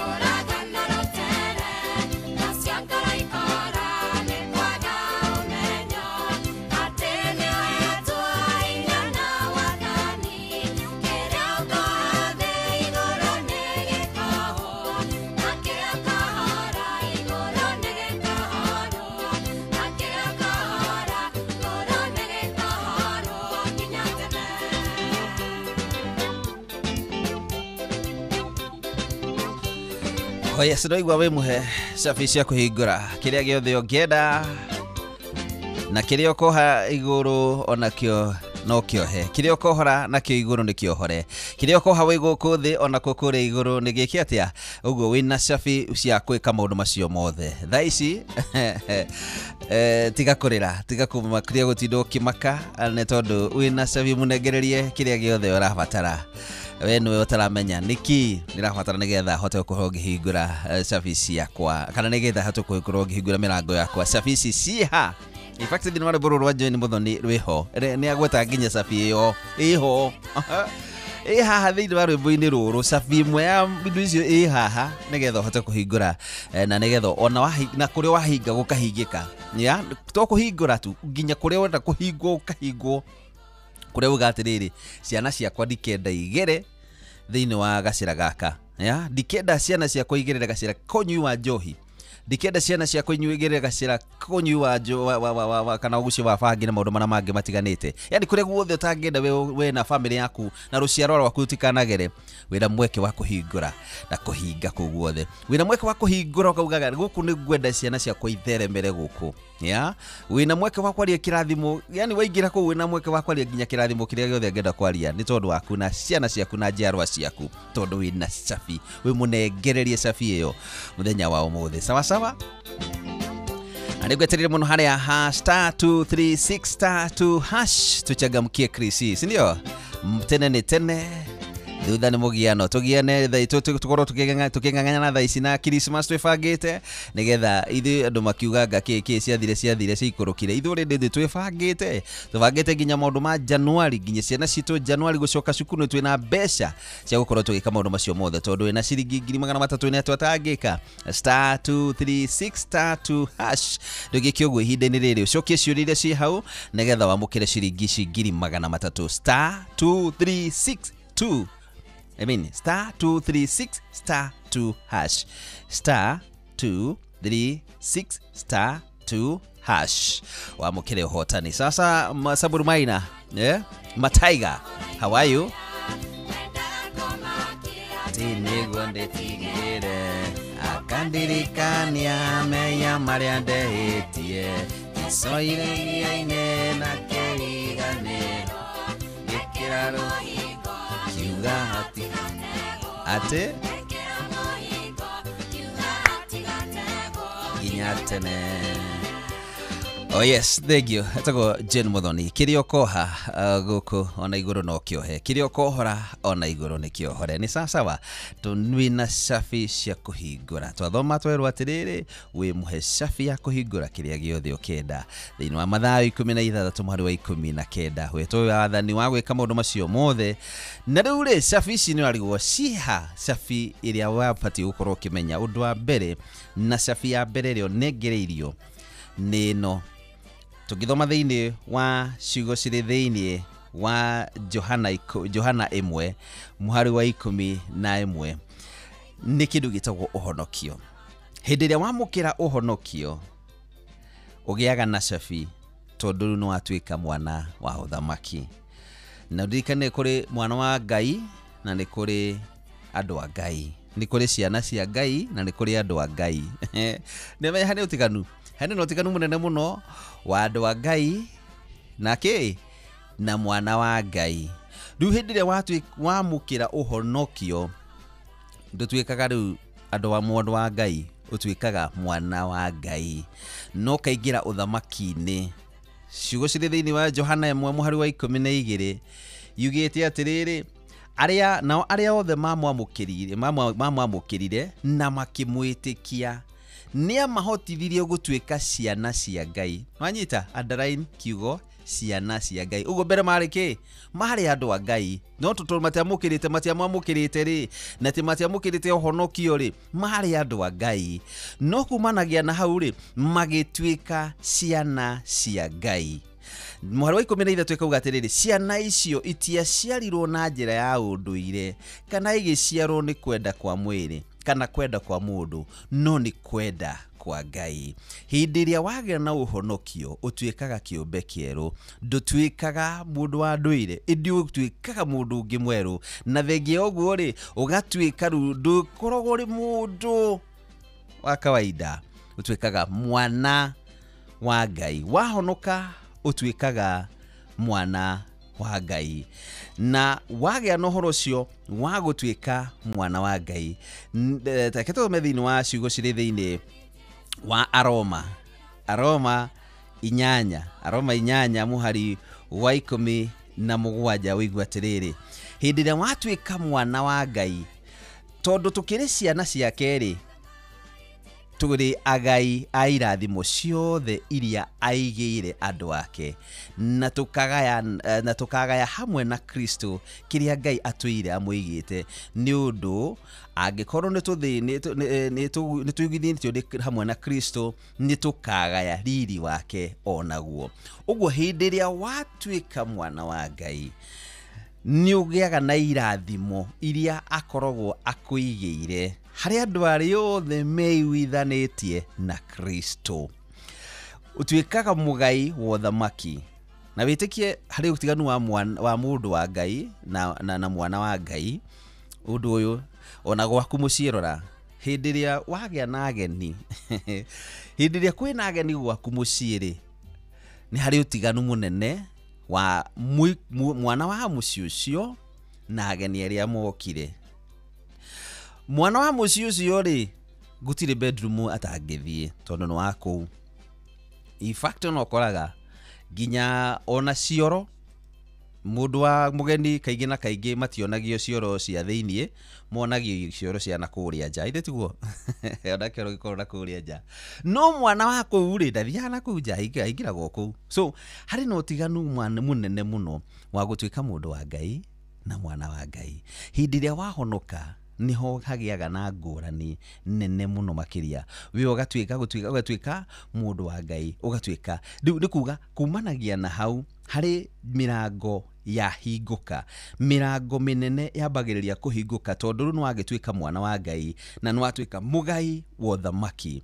Speaker 3: ũragana rũtere, nacio ngoro ikora nĩ kwaga ũmenyo, atĩ nĩũhetwo hinya na wathani, kĩrĩa ũkoha thĩ igũrũ nĩ gĩkohwo, na kĩrĩa ũkohora igũrũ nĩ gĩkohorwo, na kĩrĩa ũkohora igũrũ nĩ gĩkohorwo nginya tene.
Speaker 2: Oh yes, ndaigua wĩ mũhe cabi cia kũhingũra kĩrĩa gĩothe ũngĩenda, na kĩrĩa ũkoha igũrũ onakĩo No kĩohe kĩrĩa ũkohora nakĩo igũrũ nĩ kĩohore, kĩrĩa ũkoha wĩ gũkũ thĩ onako kũrĩa igũrũ nĩ gĩke atĩa. Ũguo wĩna cabi cia gwĩka maũndũ macio mothe thaa ici. Tiga kũrĩra, tiga kũmakiria gũtinda ũkĩmaka, nĩ tondũ wĩna cabi mũnengererie kĩrĩa gĩothe ũrabatara. We nĩwe ũtaramenya nĩkĩ ndĩrabatara nĩgetha hote gũkorwo ngĩhingũra cabi ciakwa, kana nĩgetha hote gũkorwo ngĩhingũra mĩrango yakwa. Cabi ici ciĩha? In fact, thĩinĩ wa rwĩmbo rũrũ rwa John Muthoni rwĩho nĩ agweta nginya cabi ĩyo ĩho ĩ haha thĩinĩ wa rwĩmbo-inĩ rũrũ. Cabi ĩmwe ya indo icio ĩ haha nĩgetha ũhote kũhingũra, na nĩgetha ona na kũrĩa wahinga gũkahingĩka. Ya to kũhingũra tu, nginya kũrĩa wenda kũhingwo gũkahingwo, kũrĩa uga atĩrĩrĩ, ciana ciakwa ndikenda igere thĩinĩ wa gacĩra gaka, ya ndikenda ciana ciakwa igerere gacĩra kũnyui wa njohi, ndikenda ciana ciakwa inyuĩ igerere gacĩra kũnyui wa, wa, wa, wa, wa, wa kana ũgucio wa bangi na maũndũ marĩa mangĩ matiganĩte. Yani kũrĩa guothe ũtangĩenda we na famĩlĩ yaku na rũciaro rwaku rũtikanagere, wĩna mweke wa kũhingũra na kũhinga kũu guothe. Wĩna mweke wa kũhingũra ũkaugaga gũkũ nĩ ngwenda ciana ciakwa itheremere gũkũ, ya wĩna mweke wa kwaria kĩrathimo, yani waingĩra kũu wĩna mweke wa kwaria nginya kĩrathimo kĩrĩa gĩothe ngenda kwaria nĩ tondũ waku na ciana ciaku na njiarwa ciaku, tondũ wĩna cabi, wĩ mũnengererie cabi ĩyo mũthenya wa ũmũthĩ. Sawa sawa. Na nĩngweterire mũno harĩa ha star 236 star 2 hash tuchangamkie Chris, si ndio? Tene nĩ tene, thutha nĩ mũgiano, tũgiane thaa tũkorwo tũkĩng'ang'ana thaa ici na Christmas twĩbangĩte, nĩgetha ithuĩ andũ makiuganga kĩ kĩ ciathire ciathire ciikũrũkire, ithuĩ rĩndĩ twĩbangĩte, tũbangĩte nginya maũndũ ma Januari, nginya ciana citũ Januari gũcoka cukuru nĩ twĩna mbeca cia gũkorwo tũgĩka maũndũ macio mothe, tondũ wĩna ciringi 300,000 nĩ twatangĩka. Star 236 star 2 hash ndũgĩke ũguo ihinda-inĩ rĩrĩ, ũcokie ciũria iria ciĩ hau nĩgetha wamũkĩre ciringi ici 300,000. Star 236 2 I mean star 236 star 2 hash, star 236 star 2 hash wamũkĩre ũhotani. Sasa Masaburu Maina, yeah? Mataiga, how are you? Tiniguo ndĩtigĩre akandirikania meya marĩa ndehĩtie, icoire na kĩriganĩro gĩkĩra rũhingo kiuga atĩ nginya tene. Oh yes, thank you. Etagwo Jane Muthoni. Kĩrĩa ũkoha gũkũ ona igũrũ no kĩohe, kĩrĩa ũkohora ona igũrũ nĩ kĩohore. Nĩ sawa, twĩna cabi cia kũhingũra. Twathoma twerwo atĩrĩrĩ, wĩ mũhe cabi ya kũhingũra kĩrĩa gĩothe ũkenda thĩinĩ wa Mathayo 16 mũhari wa 19. Wetwo wathani wa gwĩka maũndũ macio mothe. Na rĩu rĩ, cabi ici nĩ warigwo ciha cabi ĩrĩa wabatiĩ gũkorwo ũkĩmenya. Ũndũ wa mbere na cabi ya mbere ĩrĩa ũnengereirio nĩ ĩno. Tũngĩthoma thĩinĩ wa ciugo cirĩ thĩinĩ wa Johana 1 mũhari wa 11 nĩ kĩndũ gĩtagwo ũhonokio. Hĩndĩ ĩrĩa wamũkĩra ũhonokio ũgĩaga na cabi, tondũ rĩu nĩ watuĩka mwana wa ũthamaki. Na ũririkane kũrĩ mwana wa Ngai na nĩ kũrĩ andũ a Ngai, nĩ kũrĩ ciana cia Ngai na nĩ kũrĩ andũ a Ngai. Nĩ menya harĩ ũtiganu, harĩ na ũtiganu mũnene mũno wa andũ a Ngai na kĩ na mwana wa Ngai. Rĩu hĩndĩ ĩrĩa wamũkĩra ũhonokio ndũtuĩkaga rĩu andũ wa mũndũ wa Ngai, ũtuĩkaga mwana wa Ngai no kaingĩra ũthamaki-inĩ. Ciugo cirĩ thĩinĩ wa Johana 1 mũhari wa 12 yugĩte atĩrĩrĩ, arĩa nao arĩa othe mamwamũkĩrire na makĩmwĩtĩkia nĩamahotithirie gũtuĩka ciana cia Ngai. Wanyita underline kiugo ciana cia Ngai. Ũguo mbere marĩ kĩ? Marĩ andũ a Ngai, no tondũ matiamũkĩrĩte rĩ, na ti matiamũkĩrĩte ũhonokio rĩ, marĩ andũ a Ngai, no kumanagia na hau rĩ magĩtuĩka ciana cia Ngai. Mũhari wa 13 ĩkauga atĩrĩrĩ, ciana icio itiaciarirwo na njĩra ya ũndũire kana igĩciarwo nĩ kwenda kwa mwĩrĩ kana kwenda kwa mũndũ, no nĩ kwenda kwa Ngai. Hĩndĩ ĩrĩa wagĩa na ũhonokio ũtuĩkaga kĩũmbe kĩerũ, ndũtuĩkaga mũndũ wa ndũire, ĩndĩ ũtuĩkaga mũndũ ũngĩ mwerũ. Na thengia ũguo rĩ, ũgatuĩka rĩu ndũkoragwo ũrĩ mũndũ wa kawaida, ũtuĩkaga mwana wa Ngai. Wahonoka ũtuĩkaga mwana wa Ngai. Na wagĩa na ũhoro ũcio wa gũtuĩka mwana wa Ngai, reke tũthome thĩinĩ wa ciugo cirĩ thĩinĩ wa Aroma, Aroma 8, Aroma 8 mũhari wa 17 ũigua atĩrĩrĩ, hĩndĩ ĩrĩa watuĩka mwana wa Ngai, tondũ tũkĩrĩ ciana ciake rĩ, tũrĩ agai a irathimo ciothe iria aigĩire andũ ake, na tũkagaya hamwe na Kristo kĩrĩa Ngai atũire amũigĩte. Nĩ ũndũ angĩkorwo nĩ tũiguithanĩtio hamwe na Kristo, nĩ tũkagaya riri wake onaguo. Ũguo hĩndĩ ĩrĩa watuĩka mwana wa Ngai, nĩ ũgĩaga na irathimo iria akoragwo akũigĩire harĩ andũ arĩa othe meiguithanĩtie na Kristo. Ũtuĩkaga mũgai wa ũthamaki. Na wĩtĩkie harĩ ũtiganu wa mũndũ wa Ngai na mwana wa Ngai. Ũndũ ũyũ ona gwaku mũciĩ rora, hĩndĩ ĩrĩa wagĩa na ageni, hĩndĩ ĩrĩa kwĩna ageni gwaku mũciĩ rĩ, nĩ harĩ ũtiganu mũnene wa mwana wa mũciĩ ũcio na ageni arĩa mokire. Mwana wa mũciĩ ũcio rĩ, gũtirĩ bedroom atangĩthiĩ tondũ nĩ wa kũu. In fact no ũkoraga nginya ona cioro, mũndũ wa mũgeni kaingĩ na kaingĩ mationagio cioro cia thĩiniĩ, monagio cioro cia na kũrĩa nja, ithe tiguo? Ona kĩoro gĩkorwo na kũrĩa nja. No mwana wa kũu rĩ, ndathiaga na kũu nja, aingĩragwo kũu. So harĩ na ũtiganu mũnene mũno wa gũtuĩka mũndũ wa Ngai na mwana wa Ngai. Hĩndĩ ĩrĩa wahonoka, niho hagĩaga na ngũrani nene mũno makĩria. We ũgatuĩka ũgatuĩka mũndũ wa Ngai, ũgatuĩka rĩu nĩ kuga kumanagia na hau harĩ mĩrango yahingũka, mĩrango mĩnene yambagĩrĩria kũhingũka, tondũ rĩu nĩwagĩtuĩka mwana wa Ngai na nĩwatuĩka mũgai wa ũthamaki.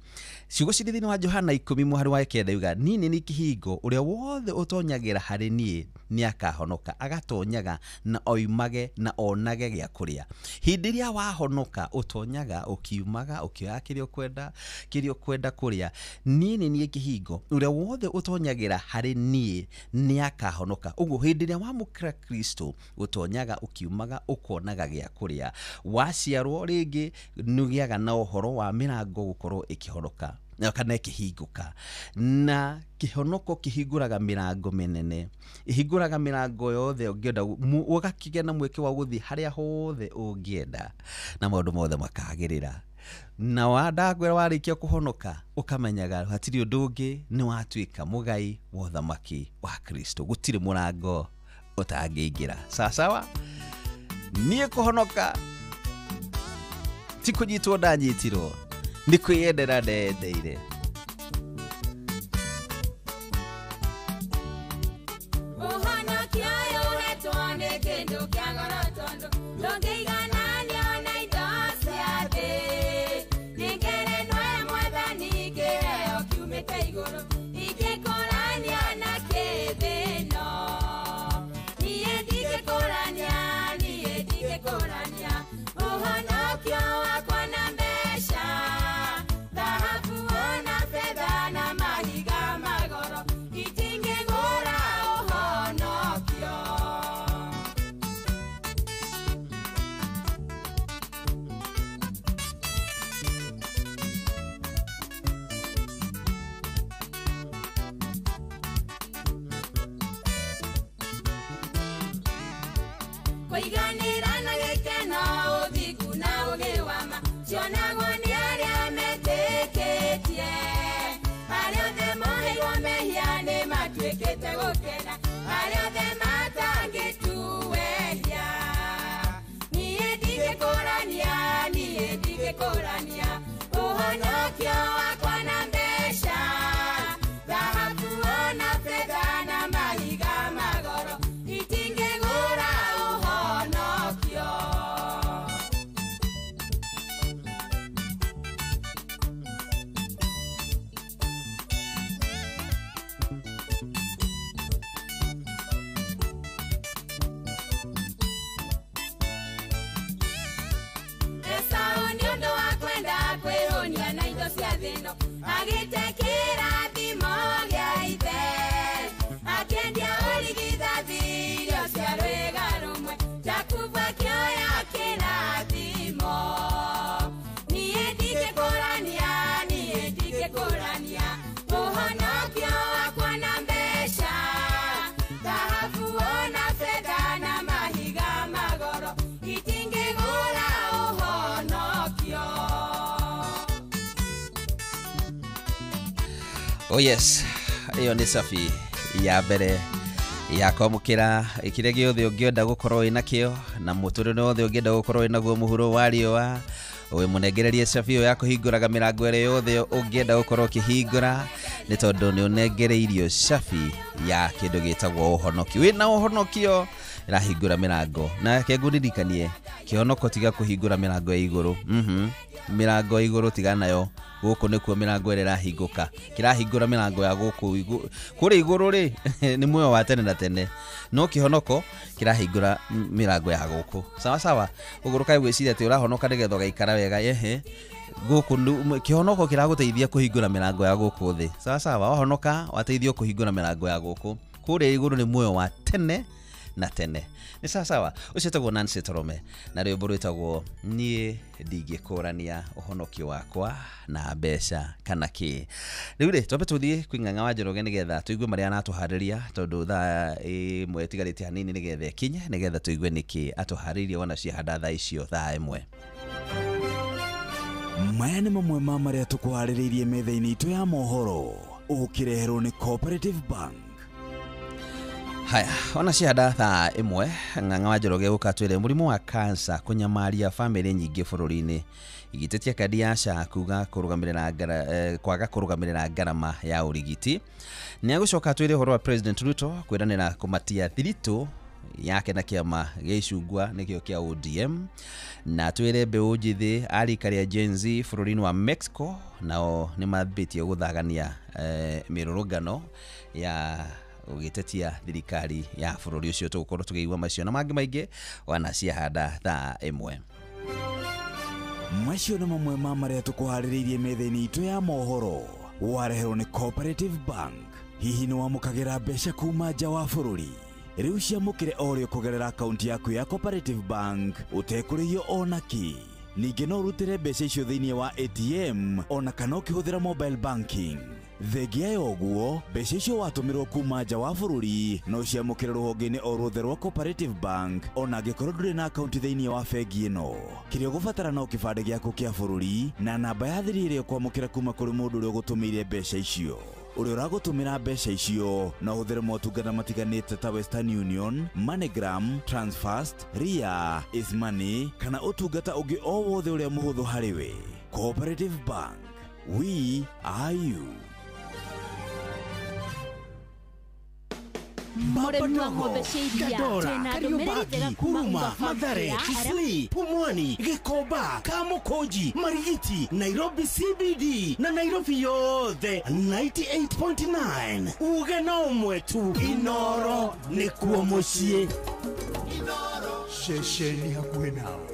Speaker 2: Ciugo cirĩ thĩinĩ wa Johana 10 mũhari wa 9 yuga, niĩ nĩ niĩ kĩhingo, ũrĩa wothe ũtonyagĩra harĩ niĩ nĩakahonoka, agatonyaga na oimage na onage gĩa kũrĩa. Hĩndĩ ĩrĩa wahonoka, ũtonyaga ũkiumaga ũkĩoya kĩrĩa ũkwenda kũrĩa. Niĩ nĩ niĩ kĩhingo, ũrĩa wothe ũtonyagĩra harĩ niĩ nĩakahonoka. Ũguo hĩndĩ ĩrĩa wamũkĩra Kristo, ũtonyaga ũkiumaga ũkonaga gĩa kũrĩa. Waciarwo rĩngĩ nĩũgĩaga na ũhoro wa mĩrango gũkorwo ĩkĩhonoka kana ĩkĩhingũka. Na kĩhonoko kĩhingũraga mĩrango mĩnene, ĩhingũraga mĩrango yothe ũngĩenda, ũgakĩgĩa na mweke wa gũthiĩ harĩa hothe ũngĩenda, na maũndũ mothe makagĩrĩra. Na wandakwĩra warĩkia kũhonoka, ũkamenyaga hatirĩ ũndũ ũngĩ, nĩ watuĩka mũgai wa ũthamaki wa Kristo. Gũtirĩ mũrango ũtangĩingĩra. Sawa sawa, niĩ kũhonoka ti kũnyitwo ndanyitirwo, nĩ kwĩyendera ndeyendeire.
Speaker 3: Ũhonokio ũyũ ũhetwo nĩ kĩndũ kĩa goro tondũ ndũngĩigananio na indo cia thĩ. Nĩ ngerenwa ya Mwathani kĩheo kiumĩte igũrũ, ingĩkũrania na kĩthĩno. Niĩ ndingĩkũrania, niĩ ndingĩkũrania ũhonokio wakwa na mbeca, thahabu ona betha na mahiga magoro, itingĩgũra ũhonokio. Kũiganĩra na gĩkeno, ũthingu na ũũgĩ wa ma, cionagwo nĩ arĩa metĩkĩtie. Arĩa othe moheirwo mehia nĩ matuĩkĩte gũkena, arĩa othe matangĩtuehia. Niĩ ndingĩkũrania, niĩ ndingĩkũrania ũhonokio wakwa na mbeca, thahabu ona betha na mahiga magoro, itingĩgũra ũhonokio. Esau nĩ ũndũ wa kwenda kwĩhũnia na indo cia thĩ ĩno, agĩte kĩrathimo gĩa ithe, akĩendia ũrigithathi irio
Speaker 2: Oh yes, ĩyo nĩ cabi ya mbere ya kwamũkĩra kĩrĩa gĩothe ũngĩenda gũkorwo wĩ nakĩo na mũtũrĩre wothe ũngĩenda gũkorwo wĩ naguo mũhuro wa riũa. Wĩ mũnengererie cabi ĩyo ya kũhingũraga mĩrango ĩrĩa yothe ũngĩenda gũkorwo ũkĩhingũra, nĩ tondũ nĩ ũnengereirio cabi ya kĩndũ gĩtagwo ũhonokio. Wĩna ũhonokio ĩrahingũra mĩrango, na reke ngũririkanie, kĩhonoko tiga kũhingũra mĩrango ya igũrũ. Mĩrango ya igũrũ tiga nayo, gũkũ nĩkuo mĩrango ĩrĩa ĩrahingũka, kĩrahingũra mĩrango ya gũkũ kũrĩa igũrũ rĩ nĩ muoyo wa tene na tene, no kĩhonoko kĩrahingũra mĩrango ya gũkũ. Sawa sawa, ũguo ndũkae gwĩciria atĩ ũrahonoka nĩgetha ũgaikara wega. Ehe, gũkũ kĩhonoko kĩragũteithia kũhingũra mĩrango ya gũkũ thĩ. Sawa sawa, wahonoka wateithio kũhingũra mĩrango ya gũkũ, kũrĩa igũrũ nĩ muoyo wa tene na tene. Nĩ sawa sawa. Ũcio wĩtagwo Nancy Torome na rwĩmbo rwĩtagwo niĩ ndingĩkũrania ũhonokio wakwa na mbeca kana kĩ. Rĩu rĩ, twambe tũthiĩ kwĩ Ng'ang'a wa Njoroge nĩgetha tũigue marĩa aratũharĩria, tondũ thaa 1 ĩtigarĩte hanini nĩgetha ĩkinye, nĩgetha tũigue nĩkĩ atũharĩirie wona ciahanda thaa icio thaa 1.
Speaker 14: Maya nĩ mamwe ma marĩa tũkũharĩrĩirie metha-inĩ itũ ya mohoro, ũkĩreherwo nĩ Cooperative Bank.
Speaker 2: Haya, ona ciahanda thaa 1, Ng'ang'a wa Njoroge gũka twĩre mũrimũ wa kansa kũnyamaria bamĩrĩ nyingĩ bũrũri-inĩ, igĩtetia kandi ya SHA kuga kũrũgamĩrĩra kwaga kũrũgamĩrĩra ngarama ya ũrigiti. Nĩ agũcoka twĩre ũhoro wa President Ruto kwĩranĩra kũmatia thiritũ yake na kĩama gĩa icungwa nĩkĩo kĩa ODM, na twĩre mbeũ njĩthĩ a rika rĩa Gen Z bũrũri-inĩ wa Mexico nao nĩ mambĩtie gũthagania mĩrũrũngano ya ũgĩtetia thirikari ya bũrũri ũcio. Tũgũkorwo tũkĩigua macio na mangĩ maingĩ wana ciahanda thaa 1.
Speaker 14: Macio nĩ mamwe ma marĩa tũkũharĩrĩirie metha-inĩ itũ ya mohoro, wareherwo nĩ Cooperative Bank. Hihi nĩ wamũkagĩra mbeca kuma nja wa bũrũri? Rĩu ciamũkĩre o rĩo kũgerera akaunti yaku ya Cooperative Bank ũtekũrĩhio ona kĩ. Ningĩ no ũrutĩre mbeca icio thĩinĩ wa ATM ona kana ũkĩhũthĩra mobile banking. Thengia ya ũguo, mbeca icio watũmĩrwo kuma nja wa bũrũri no ciamũkĩre rũhonge-inĩ o ruothe rwa Cooperative Bank ona angĩkorwo ndũrĩ na akaunti thĩinĩ wa bengi ĩno. Kĩrĩa ũgũbatara no kĩbandĩ gĩaku kĩa bũrũri na namba ya thiri ĩrĩa ũkwamũkĩra kuma kũrĩ mũndũ ũrĩa ũgũtũmĩire mbeca icio. Ũrĩa ũragũtũmĩra mbeca icio no ũhũthĩre motungata matiganĩte ta Western Union, MoneyGram, Transfast, Ria, Ismoney kana ũtungata ũngĩ o wothe ũrĩa mũhũthũ harĩ we. Cooperative Bank, we are you.
Speaker 13: Mũrĩmi wa ng'ombe cia iria,
Speaker 1: Dandora,
Speaker 13: twĩna ndũmĩrĩri njega
Speaker 1: Kariũmbangi,
Speaker 13: kuma
Speaker 1: Huruma,
Speaker 13: Uber Farm
Speaker 1: Mathare,
Speaker 13: Care, arĩa
Speaker 1: Kisii, Pumwani, Gikomba, Kamukunji, Marigiti, Nairobi CBD na Nairobi yothe 98.9. Uge na ũmwe tu, Inoro nĩkuo mũciĩ.
Speaker 7: Ceceni hakuhĩ nawe.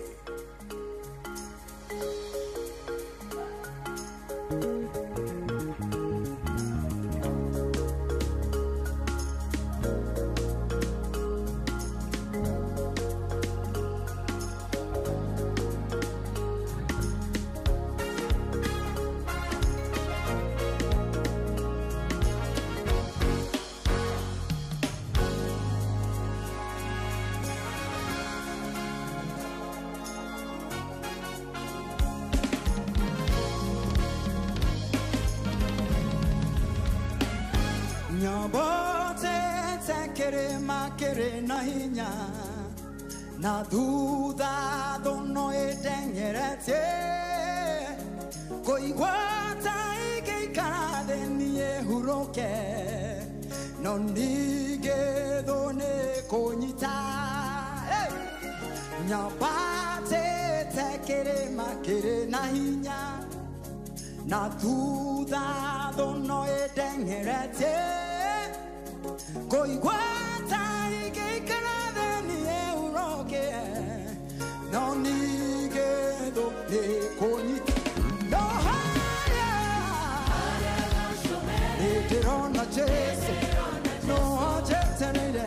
Speaker 10: Na hinya na thutha thono ĩteng'eretie kũigua ta ĩngĩikara thĩ niĩ hurũke no ningĩ thũ nĩ kũnyita. Nyambatĩte kĩrĩma kĩrĩ na hinya na thutha thono ĩteng'eretie kũigua ta ĩngĩikara thĩ niĩ hurũke no ningĩ thũ nĩ kũnyita. No harĩa nĩndĩrona Jesũ no anjetereire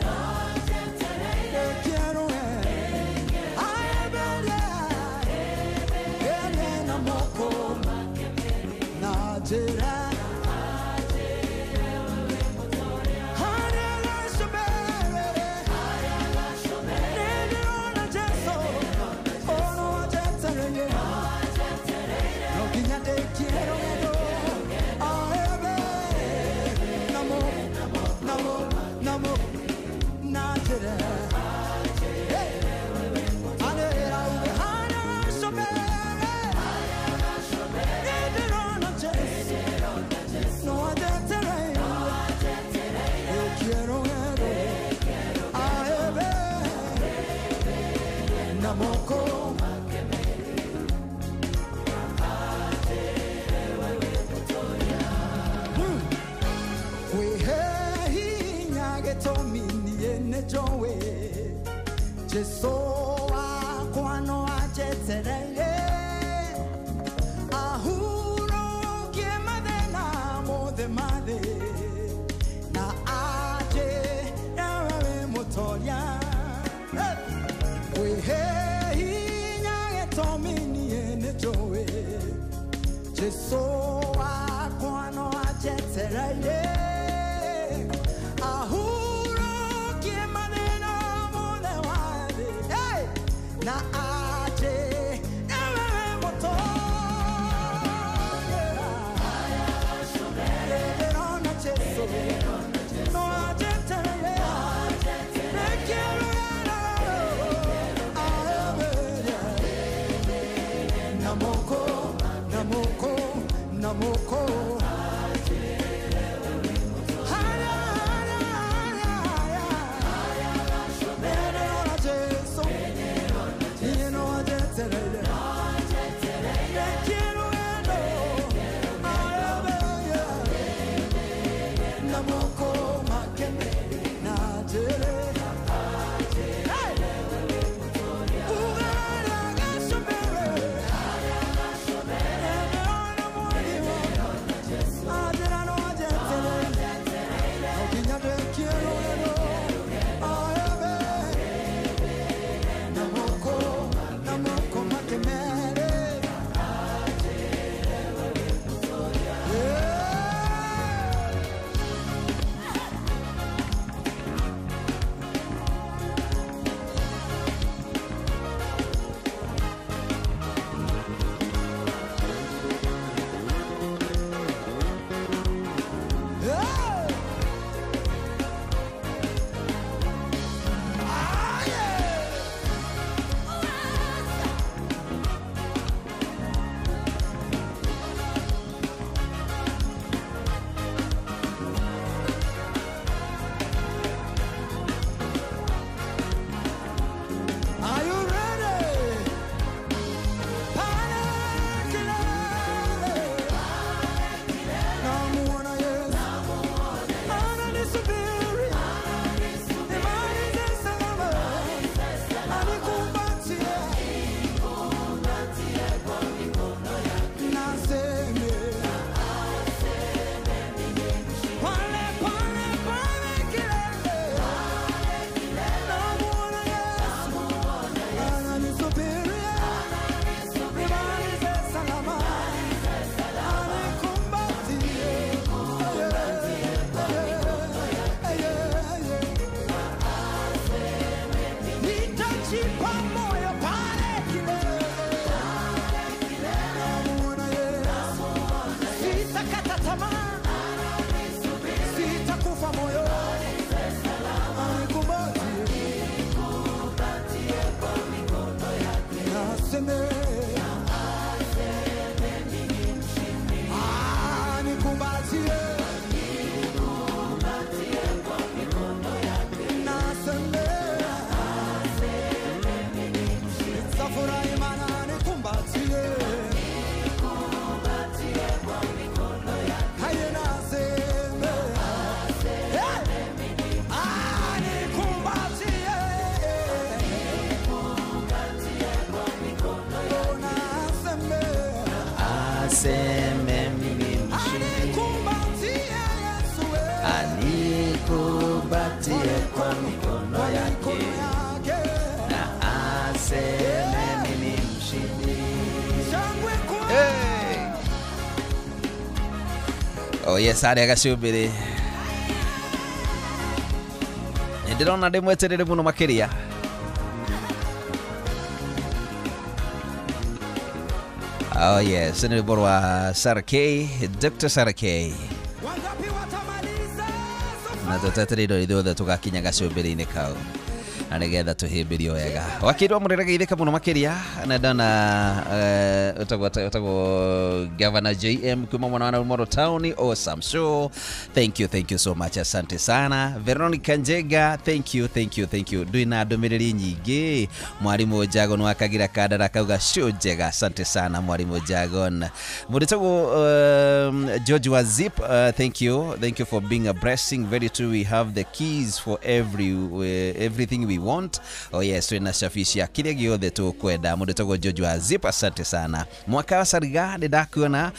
Speaker 10: ndĩkĩerũe aemberie ĩrĩ na moko na njĩra. Harĩa gacũmbĩrĩ Na moko Jesu wakwa ajetereire ahurukie mathĩna mothe ma thĩ na aje ewe wĩ mũtoria. Kwĩhe hinya gĩtũmi niĩ nĩnjũĩ Jesu wakwa no ajetereire ahurukie mathĩna mothe ma thĩ na aje ewe wĩ mũtoria. Ndĩrona Jesu no ajetereire Namoko, namoko, namoko. Haya, haya, haya, haya. Ndĩrona Jesu, niĩ no anjetereire. Ndekĩrũgendo, aye, namoko make na njĩre. Hey! Are you ready? Pale kilele. Namuona Yesu. Ananisubiri. Nimalize salama. Anikumbatie. Naseme. Pale, pale, pale kilele. Namuona Yesu. Ananisubiri. Nimalize salama. Anikumbatie. Nitajipa moyo pale kilele. Namuona Yesu. Sitakata tamaa. Sitakufa moyo. Anikumbatie. Naseme. Anikumbatie. Naseme. Nitafurahi maana anikumbatie. Haye naseme. Hey! Anikumbatie. Oh, naseme.
Speaker 2: Aseme mimi mshindi,
Speaker 10: Anikumbatie Yesu, eh.
Speaker 2: anikumbatie kwa mikono yake na aseme mimi mshindi.
Speaker 10: Shangwe kwa
Speaker 2: Hey! Oh yes, arĩa gacumbĩrĩ nĩ ndĩrona ndĩmweterere mũno makĩria. Oh yes, nĩ rwĩmbo rwa Sarah K, Dr. Sarah K.
Speaker 10: Wangapi watamaliza
Speaker 2: Na tũtetereirwo ithuothe tũgakinya gacumbĩrĩ-inĩ kau. na nĩgetha tũhĩmbĩrio wega. Wakiri wa Mũrĩre geithĩka mũno makĩria na ndona ũtagwo Governor JM kuma mwena wa Moro Town. Awesome show, thank you so much, asante sana. Veronica Njega, thank you. Ndwĩna ndũmĩrĩri nyingĩ. Mwarimu Jagon wa Kagira Kandara kauga show njega, asante sana Mwarimu Jagon. Mũndũ ũtagwo George wa Zip, thank you for being a blessing. Very true, we have the keys for everything we want. Oh yes, twina shafisha kile giothe tukwenda. Mũndũ ũtagwo George wa Zip, asante sana. Mwaka wa Sariga nĩndakuona,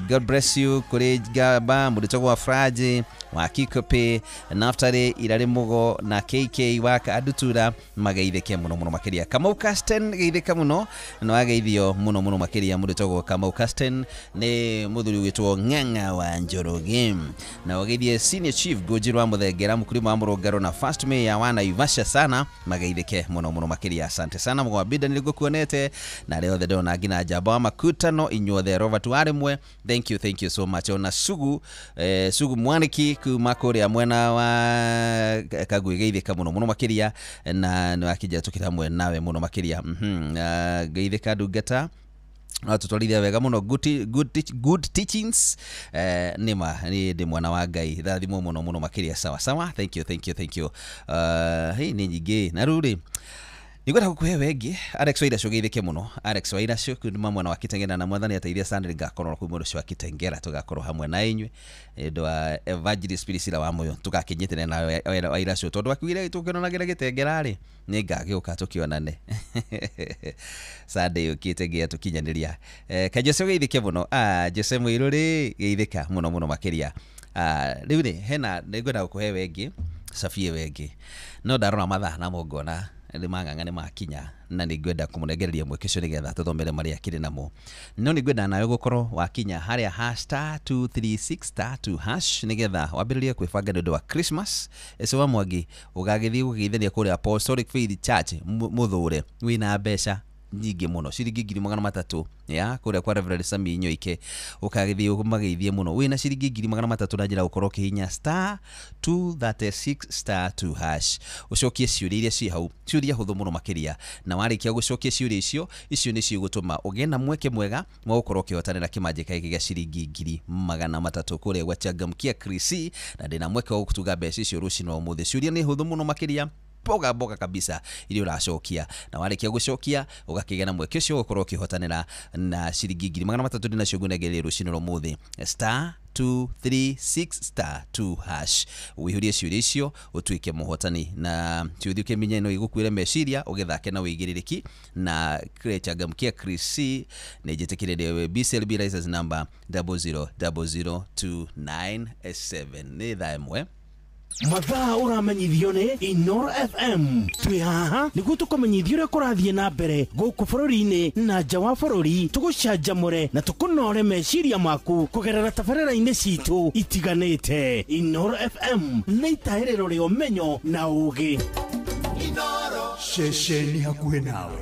Speaker 2: God bless you. Kũrĩ Gaba, mũndũ ũtagwo wa Fraji wa Kikope, Naftali Irari Mugo na KK wa Kadutura mageithĩke mũno mũno makĩria. Kamau Casten geithĩka mũno na wageithio mũno mũno makĩria. Mũndũ ũtagwo Kamau Casten nĩ mũthuri wĩtwo Ng'ang'a wa Njoroge, na wageithie Senior Chief Ngũnjiri wa Mũthengera, mũkulima wa Mũrũngaro na First Mayor wa Naivasha sana, mageithĩke mũno mũno makĩria, asante sana. Mũgwambinda nĩngũkuonete na arĩa othe ndĩrona nginya Njamba wa Makutano, inyuothe Robert Warĩmwe, thank you so much. Ona Sugu Sugu Mwaniki kuma kũrĩa mwena wa Kagui geithĩka mũno mũno makĩria na nĩwakĩnjĩra tũkĩra hamwe nawe mũno makĩria. Geithĩka ndungata no tutwarithia wega mũno, good teachings. Nĩma nĩ ndĩ mwana wa Ngai, rathimwo mũno mũno makĩria. Sawa sawa, thank you. Hei nĩ nyingĩ na rĩu rĩ nĩngwenda gũkũhe wengi. Alex Wairacũ geithĩke mũno. Alex Wairacũ kuma mwena wa Kitengela, na mwathani ateithia sana nĩngakorwo kũu mwena ũcio wa Kitengela, tũgakorwo hamwe na inyuĩ nĩ ũndũ wa Evangelist Priscilla wa Moyo, tũgakĩnyitĩrĩra nawe Wairacũ tondũ akiugire tũkĩonanagĩra Gĩtengera rĩ nĩngagĩũka tũkĩonane Sunday yũkĩte nginya tũkinyanĩria. Ka Jose geithĩke mũno. Jose Mũirũ rĩ geithĩka mũno mũno makĩria. Rĩu rĩ hena nĩngwenda gũkũhe wengi Safie wengi, no ndarora mathaa namo ngona nĩ mang'ang'a nĩ makinya na nĩngwenda kũmũnengereria mweke ũcio nĩgetha tũthomere marĩa akĩrĩ namo, no nĩngwenda nawe gũkorwo wakinya harĩa ha star 236 star 2 hash nĩgetha wambĩrĩrie kwĩbanga nĩ ũndũ wa Christmas. Ece wa Mwangi ũgagĩthiĩ gũgeithania kũrĩa Apostolic Faith Church mũthũre wĩna mbeca nyingĩ mũno, ciringi 300,000 ya kũrĩa kwa Reverend Sami Nyoike, ũkagĩthiĩ ũmageithie mũno wĩna ciringi 300,000 na njĩra gũkorwo ũkĩhihinya star 236 star 2 hash ũcokie ciũria iria ciĩ hau, ciũria hũthũ mũno makĩria, na warĩkia gũcokia ciũria icio nĩcio igũtũma ũgĩe na mweke mwega wa gũkorwo ũkĩhotanĩra kĩmanjĩka gĩkĩ gĩa ciringi 300,000 kũrĩa gwa Changamkia Krisi, na ndĩna mweke wa gũtuga mbeca icio rũcinĩ rwa ũmũthĩ. Ciũria nĩ hũthũ mũno makĩria, mboga mboga kabisa iria ũracokia, na warĩkia gũcokia ũgakĩgĩa na mweke ũcio gũkorwo ũkĩhotanĩra na ciringi 300,000 ndĩnacio ngũnengereria rũcinĩ rwa ũmũthĩ. Star 236 star 2 hash ũihũrie ciũria icio ũtuĩke mũhotani, na ciũria ũkĩmenya no igũkuĩre meciria ũgĩthake na ũigĩrĩrĩki. Na Changamkia Krisi nĩ njĩtĩkĩrĩrie BCLB license number 0000297. Nĩ thaa ĩmwe
Speaker 1: mathaa ũramenyithio nĩ Inoro FM. Twĩ haha nĩguo tũkũmenyithia ũrĩa kũrathiĩ na mbere gũkũ bũrũri-inĩ na nja wa bũrũri, tũgũcanjamũre na tũkũnore meciria maku kũgerera tabarĩra-inĩ citũ itiganĩte. Inoro FM nĩ itahĩrĩro rĩa ũmenyo na ũũgĩ.
Speaker 4: Ceceni hakuhĩ nawe.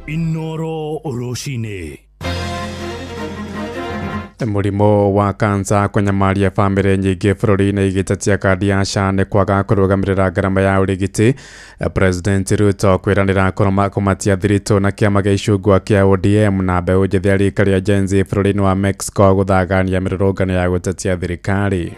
Speaker 4: Inoro rũcinĩ.
Speaker 21: Mũrimũ wa kansa kũnyamaria bamĩrĩ nyingĩ bũrũri-inĩ igĩtetia kandi ya SHA nĩ kwaga kũrũgamĩrĩra ngarama ya ũrigiti. President Ruto kwĩranĩra kũmatia thiritũ na kĩama gĩa icungwa kĩa ODM, na mbeũ njĩthĩ ya rika rĩa Gen Z bũrũri-inĩ wa Mexico gũthagania mĩrũrũngano ya gũtetia thirikari.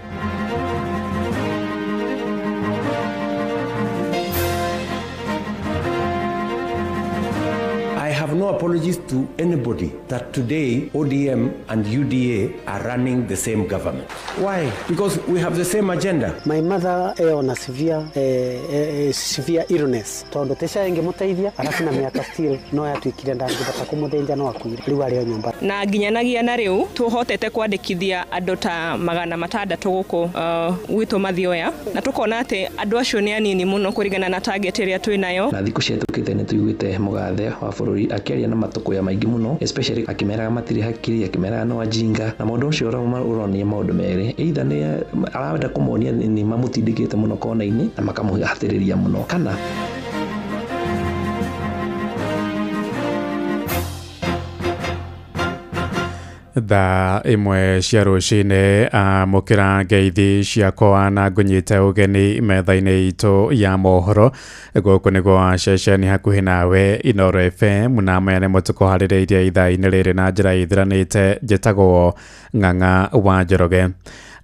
Speaker 5: No apologies to anybody that today ODM and UDA are running the same government. Why? Because we have the same agenda.
Speaker 7: My mother on a severe severe illness. Tondu tesha ingimuteithia arafu na miaka still no yatuikire ndangibata kumuthinja no akuire riu ari o nyumba.
Speaker 12: Na nginyanagia na riu tuhotete kwandikithia andu ta 600 guku gwitu Mathioya, na tukona ati andu acio ni anini muno kuringana na target iria twinayo.
Speaker 15: Na thiku ciatukite ni tuiguite mugathe wa bururi akiaria akĩaria na matũkũya maingĩ mũno, especially akĩmeraga matirĩ hakiri, akĩmeraga no ajinga, na mũndũ ũcio ũronia maũndũ merĩ, either nĩ arenda kũmonia nĩ mamũtindĩkĩte mũno kona-inĩ na makamũhatĩrĩria mũno, kana
Speaker 21: Thaa 1 cia rũcinĩ amũkĩra ngeithi ciakwa na ngũnyite ũgeni metha-inĩ itũ ya mohoro. Gũkũ nĩguo ceceni hakuhĩ nawe Inooro FM, na maya nĩmo tũkũharĩrĩirie ithaa-inĩ rĩrĩ na njĩra ĩthiranĩte. Njĩtagwo Ng'ang'a wa Njoroge.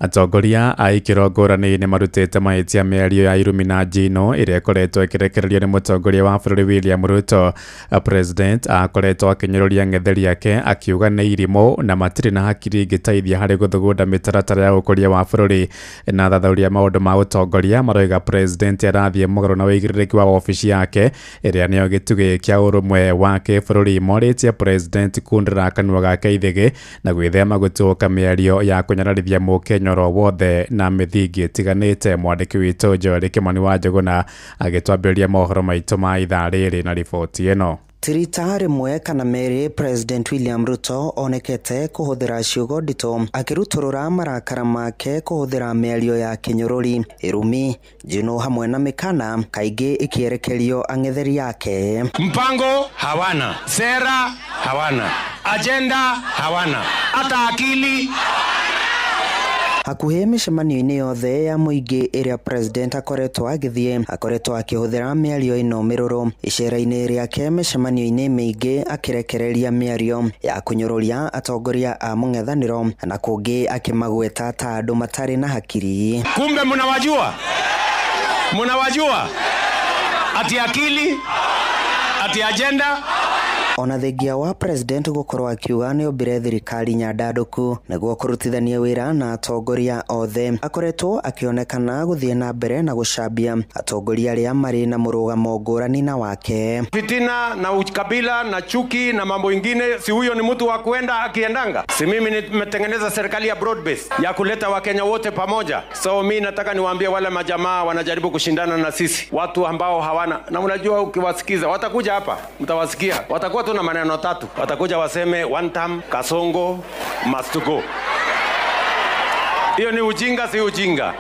Speaker 21: Atongoria a ikĩro ngũrani nĩ marutĩte mahĩtia mĩario ya irumi na njino ĩrĩa ĩkoretwo ĩkĩrekererio nĩ mũtongoria wa bũrũri William Ruto. President akoretwo akĩnyũrũria ng'etheri yake akiuga nĩ irimũ na matirĩ na hakiri ingĩteithia harĩ gũthugunda mĩtaratara ya ũkũria wa bũrũri. Na athathaũri a maũndũ ma ũtongoria maroiga president arathiĩ mũgarũ na ũigĩrĩrĩki wa wabici yake ĩrĩa nĩyo gĩtugĩ kĩa ũrũmwe wa kĩbũrũri. Morĩtie president kundĩra kanua gake ithĩgĩ na gwĩthema gũtũũka mĩario ya kũnyararithia mũkenya oro wothe na mĩthingi ĩtiganĩte. Mwandĩki witũ Joel Kĩmani wa Njũgũna agĩtwambĩrĩria mohoro maitũ ma ithaa rĩrĩ na riboti ĩno.
Speaker 19: Tirita rĩmwe kana merĩ President William Ruto onekete kũhũthĩra ciugo nditũ akĩrutũrũra marakara make kũhũthĩra mĩario ya kĩnyũrũri, irumi, njino hamwe na mĩkana kaingĩ ĩkĩerekerio ang'etheri yake.
Speaker 5: Mpango hawana, sera hawana, agenda hawana, hata akili.
Speaker 19: Hakuhĩ mĩcemanio-inĩ yothe ya mũingĩ ĩrĩa president akoretwo agĩthiĩ, akoretwo akĩhũthĩra mĩario ĩno mĩrũrũ. Icera-inĩ rĩake mĩcemanio-inĩ mĩingĩ akĩrekereria mĩario ya kũnyũrũria atongoria a mũng'ethanĩro na kũngĩ akĩmagweta ta andũ matarĩ na hakiri.
Speaker 5: Kumbe mnawajua, mnawajua ati akili, ati agenda.
Speaker 19: Ona thengia wa president gũkorwo akiuga nĩombire thirikari nyandandũku nĩguo kũrutithania wĩra na atongoria othe, akoretwo akĩonekana gũthiĩ na mbere na gũcambia atongoria arĩa marĩ na mũrũgamo ngũrani na wake.
Speaker 5: Fitina na ukabila na chuki na mambo ingine, si huyo ni mtu wa kuenda akiendanga. Si mimi nimetengeneza serikali ya broad base ya kuleta Wakenya wote pamoja. So mimi nataka niwaambie wale majamaa wanajaribu kushindana na sisi, watu ambao hawana, na unajua ukiwasikiza watakuja hapa, mtawasikia watakuwa na maneno tatu, watakuja waseme one term, Kasongo must go. Hiyo ni ujinga, si ujinga?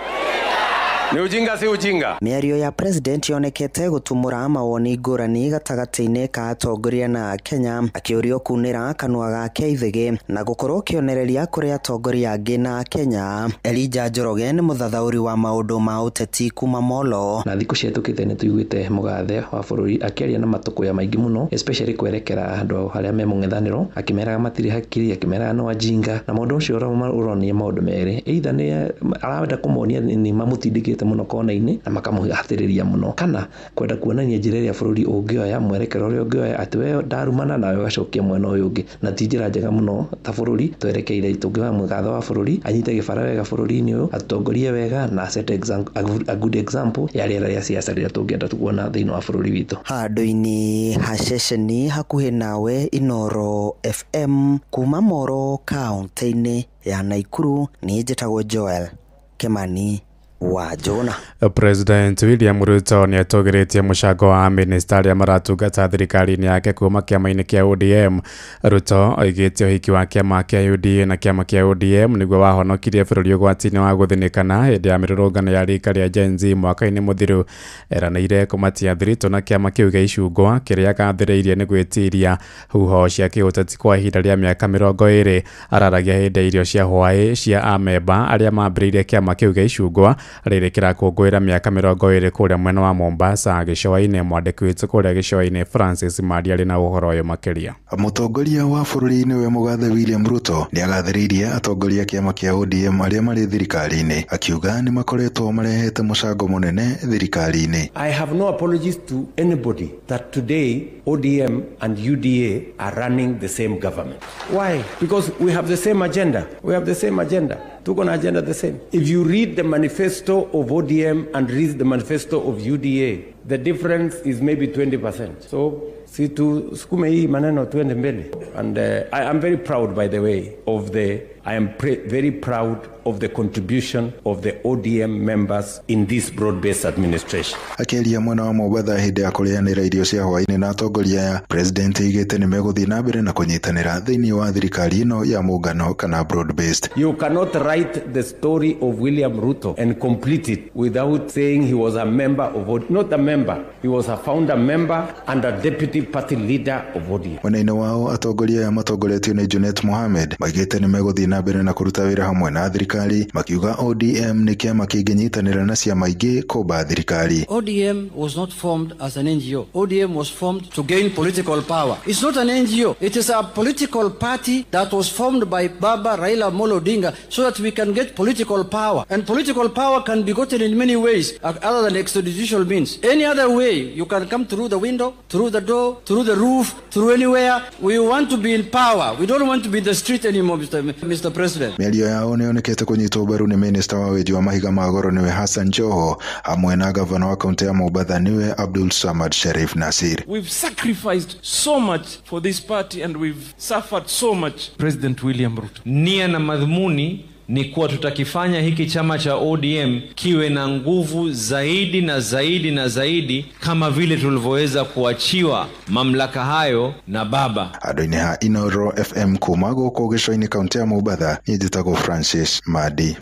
Speaker 5: Ni ujinga, si ujinga?
Speaker 19: Mĩario ya president yonekete gũtumũra mawoni ngũrani gatagatĩ-inĩ ka atongoria na Kenya, akĩũrio kunĩra kanua gake ithĩgĩ na gũkorwo kĩonereria kũrĩ atongoria angĩ na Kenya. Elijah Njoroge nĩ mũthathaũri wa maũndũ ma ũteti kuma Molo.
Speaker 15: Na thikũ cihetũkĩte nĩ tũiguĩte mũgathe wa bũrũri akĩaria na matũkũya maingĩ mũno, especially kwerekera andũ arĩa me mũng'ethanĩro, akĩmeraga matirĩ hakiri, akĩmeraga no ajinga, na mũndũ ũcio ũronia maũndũ merĩ, either nĩ arenda kũmonia nĩ mamũtindĩkĩte mũno kona-inĩ na makamũhatĩrĩria mũno, kana kwenda kuonania njĩra ĩrĩa bũrũri ũngĩoya, mwerekero ũrĩa ũngĩoya, atĩ we ndarumana nawe ũgacokia mwena ũyũ ũngĩ. Na ti njĩra njega mũno ta bũrũri twerekeire. Tũngĩoya mũgathe wa bũrũri anyite gĩbara wega bũrũri-inĩ ũyũ, atũtongorie wega na set a good example ya rĩera rĩa siasa rĩrĩa tũngĩenda kuona thĩinĩ wa bũrũri witũ.
Speaker 19: Handũ-inĩ ha ceceni hakuhĩ nawe Inooro FM kuma Moro kaunti-inĩ ya Nakuru, niĩ njĩtagwo Joel Kĩmani wa Njũgũna.
Speaker 21: President William Ruto nĩ atũgĩrĩtie mũcango wa minista arĩa maratungata thirikari-inĩ yake kuma kĩama-inĩ kĩa ODM. Ruto oigĩte ũhiki wa kĩama kĩa UDA na kĩama kĩa ODM nĩguo wahonokirie bũrũri ũgwati-inĩ wa gũthĩnĩkana hĩndĩ ya mĩrũrũngano ya rika rĩa Gen Z mwaka-inĩ mũthiru. Eranĩire kũmatia thiritũ na kĩama kĩu gĩa icungwa kĩrĩa gathĩrĩirie nĩ gwĩtiria huho cia kĩũteti kwa ihinda rĩa mĩaka 20. Araragia hĩndĩ ya irio cia hwaĩ cia amemba arĩa mambĩrĩirie kĩama kĩu gĩa icungwa rĩrĩ kĩrakũngũĩra mĩaka 20 kũrĩa mwena wa Mombasa gĩcũa-inĩ. Mwandĩki witũ kũrĩa gĩcũa-inĩ Francis Maria arĩ na ũhoro ũyũ makĩria.
Speaker 20: Mũtongoria wa bũrũri nĩwe mũgathe William Ruto nĩagathĩrĩirie atongoria kĩama kĩa ODM arĩa marĩ thirikari-inĩ, akiuga nĩ makoretwo marehete mũcango mũnene thirikari-inĩ.
Speaker 5: I have no apologies to anybody that today ODM and UDA are running the same government. Why? Because we have the same agenda. We have the same agenda. Tuko na agenda the same. If you read the manifesto of ODM and read the manifesto of UDA, The difference is maybe 20%. So si tusukume hii maneno tuende mbele. And I am very proud, by the way, of the I am very proud of the contribution of the ODM members in this broad-based administration.
Speaker 20: Akĩaria mwena wa Mombatha hĩndĩ ya kũrĩanĩra irio cia hwaĩ-inĩ na atongoria aya, President aigĩte nĩ megũthiĩ na mbere na kũnyitanĩra thĩinĩ wa thirikari ĩno ya mũngano kana broad-based.
Speaker 5: You cannot write the story of William Ruto and complete it without saying he was a member of ODM. Not a member, he was a founder member and a deputy party leader of ODM.
Speaker 20: Mwena-inĩ wao atongoria aya matongoretio nĩ Junet Mohamed maigĩte nĩ megũthiĩ na mbere na kũruta wĩra hamwe na thirikari, makiuga ODM nĩ kĩama kĩngĩnyitanĩra na ciama ingĩ kũmba thirikari.
Speaker 18: ODM was not formed as an NGO. ODM was formed to gain political power. It's not an NGO. It is a political party that was formed by Baba Raila Amolo Odinga so that we can get political power. And political power can be gotten in many ways other than extrajudicial means. Any other way, you can come through the window, through the door, through the roof, through anywhere. We want to be in power. We don't want to be in the street anymore, Mr. President.
Speaker 20: Mĩario yao nĩyonekete kũnyitwo mbaru nĩ minista wa wenji wa mahiga ma goro nĩwe Hassan Joho hamwe na gavana wa kaunti ya Mombatha nĩwe Abdul Samad Sharif Nasir.
Speaker 22: We've sacrificed so much for this party and we've suffered so much. President William Ruto.
Speaker 23: Nia na madhumuni ni kuwa tutakifanya hiki chama cha ODM kiwe na nguvu zaidi na zaidi na zaidi, kama vile tulivyoweza kuachiwa mamlaka hayo na baba.
Speaker 20: Andũ-inĩ ha Inoro FM kuma gũkũ gĩcũa-inĩ kaunti ya Mombatha, niĩ njĩtagwo Francis Madi.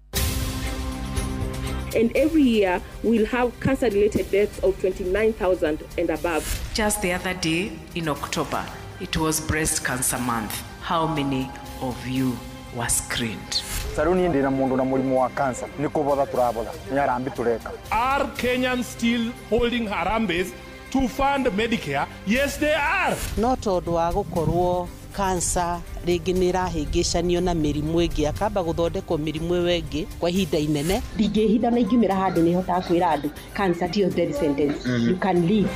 Speaker 24: And every year we'll have cancer-related deaths of 29,000 and above.
Speaker 25: Just the other day in October, it was Breast Cancer Month. How many of you were screened?
Speaker 26: Saruni ndina mundu na murimu wa cancer ni kubotha turabotha ni harambi tureka.
Speaker 27: Are Kenyans still holding harambes to fund Medicare? Yes, they are.
Speaker 28: No tondu wa gukorwo cancer rĩngĩ nĩ ĩrahĩngĩcanio na mĩrimũ ĩngĩ, akamba gũthondekwo mĩrimũ ĩyo ĩngĩ kwa ihinda inene.
Speaker 29: Ndingĩhitha na ingiumĩra handũ nĩ hotaga kwĩra andũ cancer tiyo death sentence. You can live.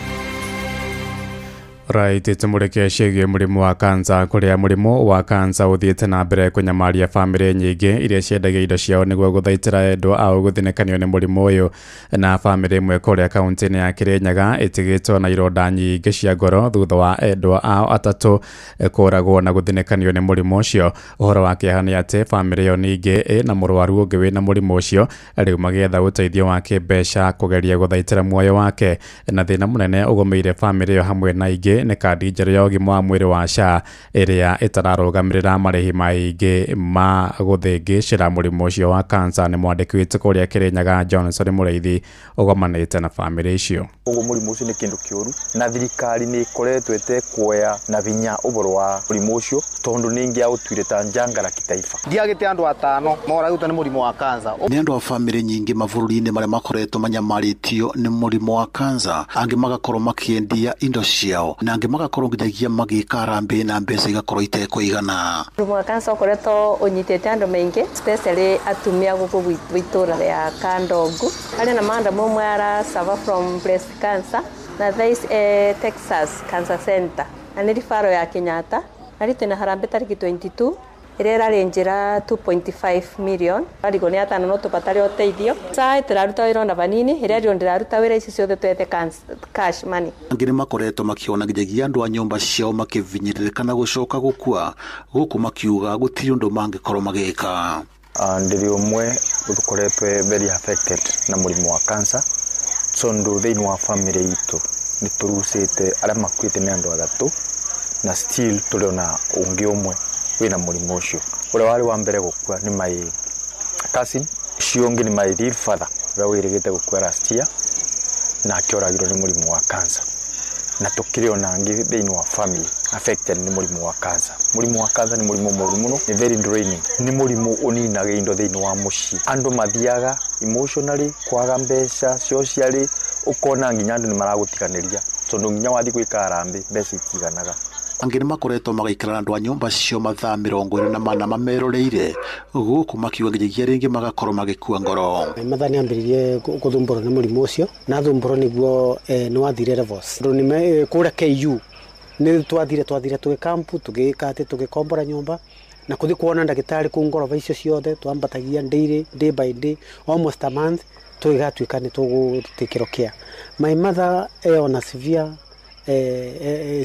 Speaker 21: Right, tumurike ciĩgiĩ mũrimũ wa kansa, kũrĩa mũrimũ wa kansa ũthiĩte na mbere kũnyamaria bamĩrĩ nyingĩ iria ciendagia indo ciao nĩguo gũthaitĩra endwa ao gũthinĩkanio nĩ mũrimũ ũyũ. Na bamĩrĩ ĩmwe kũrĩa kaunti-inĩ ya Kirinyaga ĩtigĩtwo na ironda nyingĩ cia ngoro thutha wa endwa ao atatũ kũragwo na gũthinĩkanio nĩ mũrimũ ũcio. Ũhoro wa kĩeha nĩ atĩ bamĩrĩ ĩyo ningĩ ĩna mũrwaru ũngĩ wĩna mũrimũ ũcio, rĩu magĩetha ũteithio wa kĩmbeca kũgeria gũthaitĩra muoyo wake. Na thĩna mũnene ũgũmĩire bamĩrĩ ĩyo hamwe na ingĩ nĩ kandi njerũ ya ũgima wa mwĩrĩ wa SHA ĩrĩa ĩtararũgamĩrĩra marĩhi maingĩ ma gũthĩngĩcĩra mũrimũ ũcio wa kansa. Nĩ mwandĩki witũ kũrĩa Kirinyaga Johnson Mũrĩithi ũgomanĩte na bamĩrĩ icio.
Speaker 26: Koguo mũrimũ ũcio nĩ kĩndũ kĩũru na thirikari nĩ ĩkoretwo ĩtekuoya na vinya ũhoro wa mũrimũ ũcio tondũ nĩ ingĩaũtuire ta njangara kitaifa.
Speaker 30: Ndiagĩte andũ atano moragĩtwo nĩ mũrimũ wa kansa.
Speaker 31: Nĩ andũ a bamĩrĩ nyingĩ mabũrũri-inĩ marĩa makoretwo manyamarĩtio nĩ mũrimũ wa kansa, angĩ magakorwo makĩendia indo ciao na angĩ magakorwo nginyagia magĩka harambee na mbeca igakorwo itekũigana.
Speaker 32: Mũrimũ wa kansa ũkoretwo ũnyitĩte andũ maingĩ, especially atumia gũkũ gwitũ itũra rĩa Kandongu. Harĩ na madam ũmwe ara suffer from breast cancer na thaa ici Texas Cancer Center na nĩ referral ya Kenyatta na rĩu twĩna harambee tarĩki 22 ĩrĩa ĩrarĩ njĩra 2.5 million. Arigwo nĩ atano no tũbatare ũteithio. Saa tũraruta wĩra ona vanini, ĩrĩa rĩo ndĩraruta wĩra ici ciothe twethe cash money.
Speaker 31: Angĩ nĩ makoretwo makĩona nginyagia andũ a nyũmba ciao makĩvinyĩrĩrĩka na gũcoka gũkua, gũkũ makiuga gũtirĩ ũndũ mangĩkorwo magĩka.
Speaker 26: Ndĩrĩ ũmwe ũkoretwo very affected na mũrimũ wa cancer tondũ thĩinĩ wa family itũ nĩ tũrucĩte arĩa makuĩte nĩ andũ atatũ na still tũrĩ ona ũngĩ ũmwe wĩna mũrimũ ũcio. Ũrĩa warĩ wa mbere gũkua nĩ my cousin, ũcio ũngĩ nĩ my real father ũrĩa wĩrĩgĩte gũkua last year na akĩoragirwo nĩ mũrimũ wa cancer. Na tũkĩrĩ ona angĩ thĩinĩ wa family affected nĩ mũrimũ wa cancer. Mũrimũ wa cancer nĩ mũrimũ mũru mũno, nĩ very draining, nĩ mũrimũ ũninaga indo thĩinĩ wa mũciĩ. Andũ mathiaga emotionally kwaga mbeca socially, ũkona nginya andũ nĩ maragũtiganĩria tondũ nginya wathiĩ gwĩka harambee mbeca itiganaga.
Speaker 31: Angĩ nĩ makoretwo magaikara na andũ a nyũmba cio mathaa 24 mameroreire, gũkũ makiuga nginyagia rĩngĩ magakorwo magĩkua ngoro.
Speaker 7: Mathaa nĩ ambĩrĩirie gũthumbũrwo nĩ mũrimũ ũcio na thumbũrwo nĩguo nĩ wathire levels. Tondũ nĩ kũrĩa KU nĩ twathire tũgĩkampu tũgĩka atĩ tũgĩkombora nyũmba na kũthiĩ kuona ndagĩtarĩ kũu ngoroba icio ciothe twambatagia daily, day by day, almost a month. Tũgatuĩka nĩ tũgũtĩkĩrwo care. My mother ona severe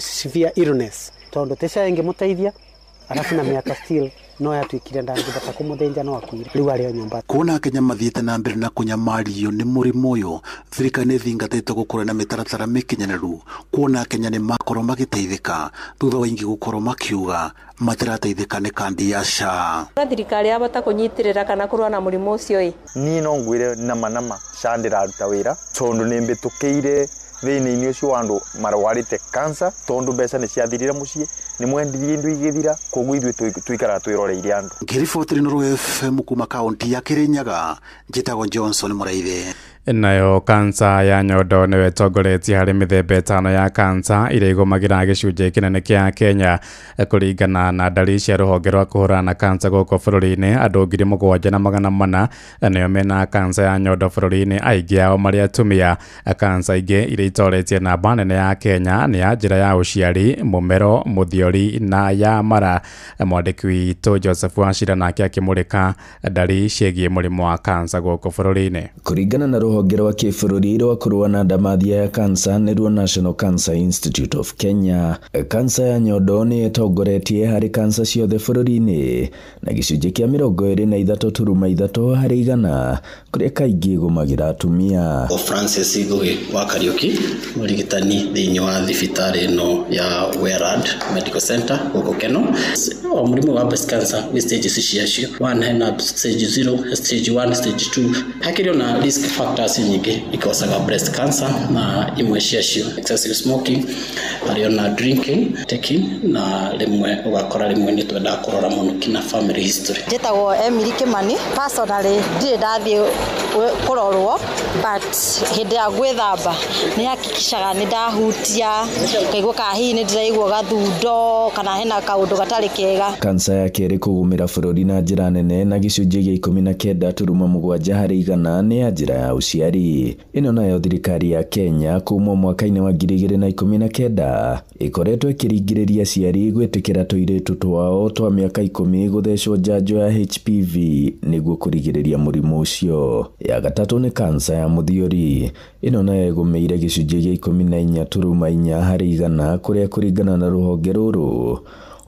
Speaker 7: severe illness tondu te SHA ĩngĩmũteithia, arabu na mĩaka still no yatuĩkire ndangĩbata kũmũthĩnja, no akuire rĩu arĩ o nyũmba.
Speaker 31: Kuona Kenya mathiĩte na mbere na kũnyamario nĩ mũrimũ ũyũ, thirikari nĩ ĩthingatĩte gũkorwo na mĩtaratara mĩkinyanĩru kuona Kenya nĩ makorwo magĩteithĩka thutha wa aingĩ gũkorwo makiuga matirateithĩka nĩ kandi ya SHA.
Speaker 32: Thirikari yabata kũnyitĩrĩra kana kũrũa na mũrimũ ũcio ĩ.
Speaker 26: Niĩ no ngwĩre nama nama SHA ndĩraruta wĩra tondũ nĩ mbĩtũkĩire thĩna-inĩ ũcio wa andũ marwarĩte cancer tondũ mbeca nĩ ciathirire mũciĩ, nĩ mwendirie indo igĩthira, koguo ithuĩ tũikaraga twĩroreire andũ.
Speaker 31: Ngĩribotĩra Inooro FM kuma kaunti ya Kirinyaga, njĩtagwo Johnson Mũraithi.
Speaker 21: Nayo kansa ya nyondo nĩyo ĩtongoretie harĩ mĩthemba 5 ya kansa iria igũmagĩra gĩcunjĩ kĩnene kĩa Kenya. Kũringana na ndari cia rũhonge rwa kũhũrana na kansa gũkũ bũrũri-inĩ, andũ 7,400 nĩo mena kansa ya nyondo bũrũri-inĩ, aingĩ ao marĩ atumia. Kansa ingĩ iria itoretie namba nene ya Kenya nĩ ya njĩra ya ũciari, mũmero, mũthiori na ya mara. Mwandĩki witũ Joseph Wachira nake akĩmũrĩka ndari ciĩgiĩ mũrimũ wa kansa gũkũ bũrũri-inĩ.
Speaker 1: Kũringana na rũhonge rwa kĩbũrũri rwa kũrũa na ndamathia ya kansa nĩruo National Cancer Institute of Kenya, kansa ya nyondo nĩ ĩtongoretie harĩ kansa ciothe bũrũri-inĩ na gĩcunjĩ kĩa 23.3 harĩ igana, kũrĩa kaingĩ ĩgũmagĩra atumia.
Speaker 2: Francis Ngugi wa Kariuki, mũrigitani thĩinĩ wa thibitarĩ ĩno ya Werad Medical Center gũkũ Keno. O mũrimũ wa breast cancer gwĩ stages ciacio, one hena stage 0, stage 1, stage 2. Hakĩrĩ ona risk factors nyingĩ ikosaga breast cancer, na imwe ciacio excessive smoking, harĩ ona drinking, taking, na rĩmwe ũgakora rĩmwe nĩ twendaga kũrora mũno kina family history.
Speaker 3: Njĩtagwo Emily Kimani. Personally ndirĩ ndathiĩ kũrorwo, but hĩndĩ ya gwĩthamba nĩ hakikishaga nĩ ndahutia ngaigua kana hihi nĩ ndĩraigua gathundo kana hena kaũndũ gatarĩ kega.
Speaker 1: Kansa ya kerĩ kũgũmĩra bũrũri na njĩra nene na gĩcunjĩ gĩa 19.7 harĩ igana nĩ ya njĩra ya ũciari. Ĩno nayo thirikari ya Kenya kuma mwaka-inĩ wa 2019 ĩkoretwo ĩkĩringĩrĩria aciari gwĩtĩkĩra tũirĩtu twao twa mĩaka 10 gũthecwo njanjo ya HPV nĩguo kũrigĩrĩria mũrimũ ũcio. Ya gatatũ nĩ kansa ya mũthiori. Ĩno nayo ĩgũmĩire gĩcunjĩ gĩa 14.4 harĩ igana, kũrĩa kũringana na rũhonge rũrũ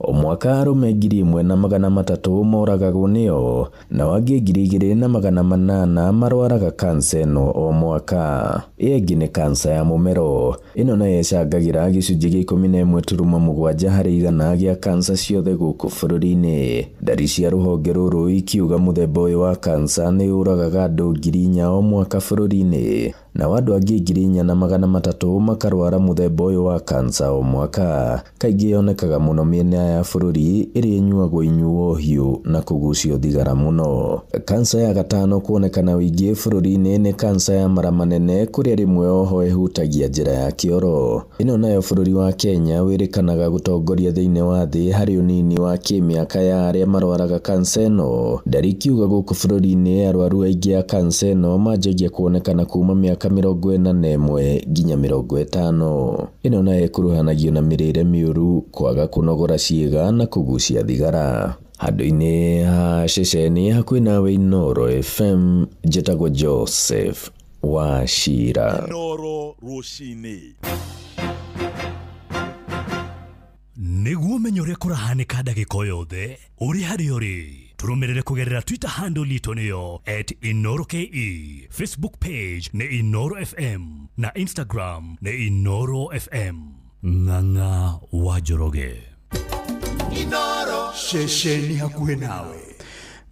Speaker 1: o mwaka arũme 1,300 moragagwo nĩyo na angĩ 2,800 marwaraga kansa ĩno o mwaka. Ĩngĩ nĩ kansa ya mũmero. Ĩno nayo ĩcangagĩra gĩcunjĩ gĩa 11.7 harĩ igana gĩa kansa ciothe gũkũ bũrũri-inĩ. Ndari cia rũhonge rũrũ ikiuga mũthemba ũyũ wa kansa nĩ ũragaga andũ 4,000 o mwaka bũrũri-inĩ, na andũ angĩ 4,300 makarwara mũthemba ũyũ wa kansa o mwaka. Kaingĩ yonekaga mũno mĩena ya bũrũri ĩrĩa ĩnyuagwo inyuo hiũ na kũgucio thigara mũno. Kansa ya gatano kuonekana wĩingĩ bũrũri-inĩ nĩ kansa ya mara manene, kũrĩa rĩmwe oho ĩhutagia njĩra ya kĩoro. Ĩno nayo bũrũri wa Kenya wĩrĩkanaga gũtongoria thĩinĩ wa thĩ harĩ ũnini wa kĩmĩaka ya arĩa marwaraga kansa ĩno. Ndari ikiuga gũkũ bũrũri-inĩ arwaru aingĩ a kansa ĩno manjagia kuonekana kuma mĩaka 41 nginya 50. Ĩno nayo ĩkuruhanagio na mĩrĩre mĩũru, kwaga kũnogora ciĩga na kũgucia thigara. Handũ-inĩ ha ceceni hakuhĩ nawe Inooro FM, njĩtagwo Joseph Wachira.
Speaker 4: Inooro rũcinĩ nĩguo ũmenye ũrĩa kũrahanĩka ndagĩka o yothe ũrĩ harĩa ũrĩ. Tũrũmĩrĩre kũgerera Twitter handle itũ nĩyo @InooroKE, Facebook page nĩ Inooro FM na Instagram nĩ Inooro FM. Ng'ang'a wa Njoroge.
Speaker 6: Inooro ceceni hakuhĩ nawe.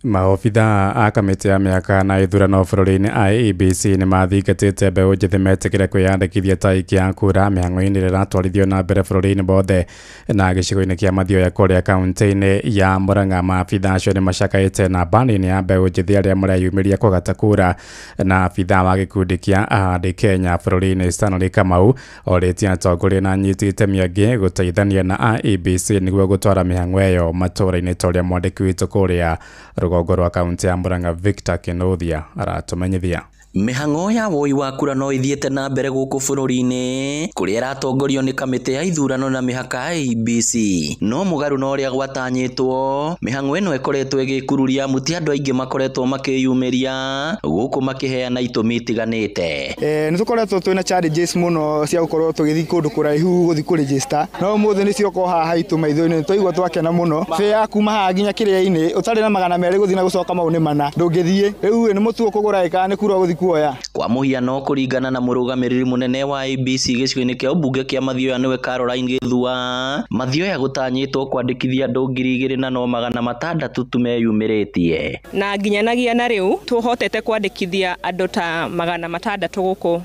Speaker 21: Maobithaa a kamĩtĩ ya mĩaka na ithurano bũrũri-inĩ IEBC nĩ mathingatĩte mbeũ njĩthĩ metĩkĩre kwĩyandĩkithia ta aikia a kura mĩhang'o-inĩ ĩrĩa ĩratwarithio na mbere bũrũri-inĩ wothe na gĩcigo-inĩ kĩa Mathioya kũrĩa kaunti-inĩ ya Murang'a. Maabithaa acio nĩ macakaĩte namba nini ya mbeũ njĩthĩ arĩa mareyumĩria kũgata kura, na abithaa wa gĩkundi kĩa Ahadi Kenya bũrũri-inĩ Stanley Kamau orĩtie atongoria na anyiti itemi angĩ gũteithania na IEBC nĩguo gũtwara mĩhang'o ĩyo matũũra-inĩ ta ũrĩa mwandĩki witũ kũrĩa rũgongo rwa kaunti ya Murang'a Victor Kinuthia aratumenyithia.
Speaker 5: Mĩhang'o ya woi wa kura no ithiĩte na mbere gũkũ bũrũri-inĩ kũrĩa ĩratongorio nĩ kamĩtĩ ya ithurano na mĩhaka IEBC. No mũgarũ na ũrĩa gwatanyĩtwo, mĩhang'o ĩno ĩkoretwo ĩgĩkururia amu ti andũ aingĩ makoretwo makĩyumĩria gũkũ makĩheana itũmi itiganĩte.
Speaker 8: Nĩ tũkoretwo twĩna challenges mũno cia gũkorwo tũgĩthiĩ kũndũ kũraihu gũthiĩ kũregister, no ũmũthĩ nĩ cioka haha haitũ maitho-inĩ, twaigua twakena mũno. Fare ya kuma haha nginya kĩrĩa-inĩ ũtarĩ na 200 gũthiĩ na gũcoka mau nĩ mana, ndũngĩthiĩ. Rĩu nĩ mũtugo kũgũra ĩka nĩ kura gũthiĩ kuoya.
Speaker 5: Kwa mũhiano, kũringana na mũrũgamĩrĩri mũnene wa IEBC gĩcigo-inĩ kĩa ũmbunge kĩa Mathioya nĩwe Caroline Gĩthua, Mathioya gũtanyĩtwo kwandĩkithia andũ 2600 tu meyumĩrĩtie.
Speaker 24: Na nginyanagia na rĩu tũhotete kwandĩkithia andũ ta 600 gũkũ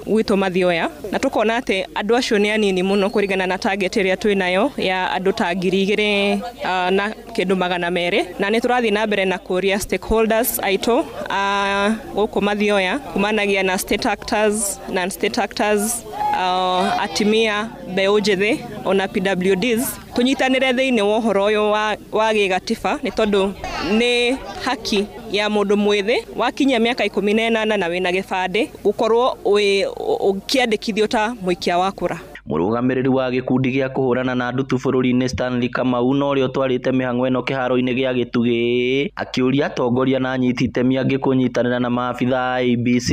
Speaker 24: gwitũ Mathioya, na tũkona atĩ andũ acio nĩ anini mũno kũringana na target ĩrĩa twĩ nayo ya andũ ta 2000 na kĩndũ 200, na nĩ tũrathiĩ na mbere na kũria stakeholders aitũ gũkũ Mathioya kumanagia na state actors, non-state actors, atimia, mbeũ njĩthĩ ona PWDs tunyitanĩre thĩinĩ wa ũhoro ũyũ wa gĩgatiba, nĩ tondũ nĩ haki ya mũndũ mwĩthĩ wakinyia mĩaka 18 na wĩna gĩbandĩ gũkorwo ũkĩandĩkithio ta mũikia wa kura.
Speaker 5: Mũrũgamĩrĩri wa gĩkundi gĩa kũhũrana na ndutu bũrũri-inĩ Stanley Kamau na ũrĩa ũtwarĩte mĩhang'o ĩno kĩharo-inĩ gĩa Gĩtugĩ akĩũria atongoria na anyiti itemi angĩ kũnyitanĩra na maabitha a IEBC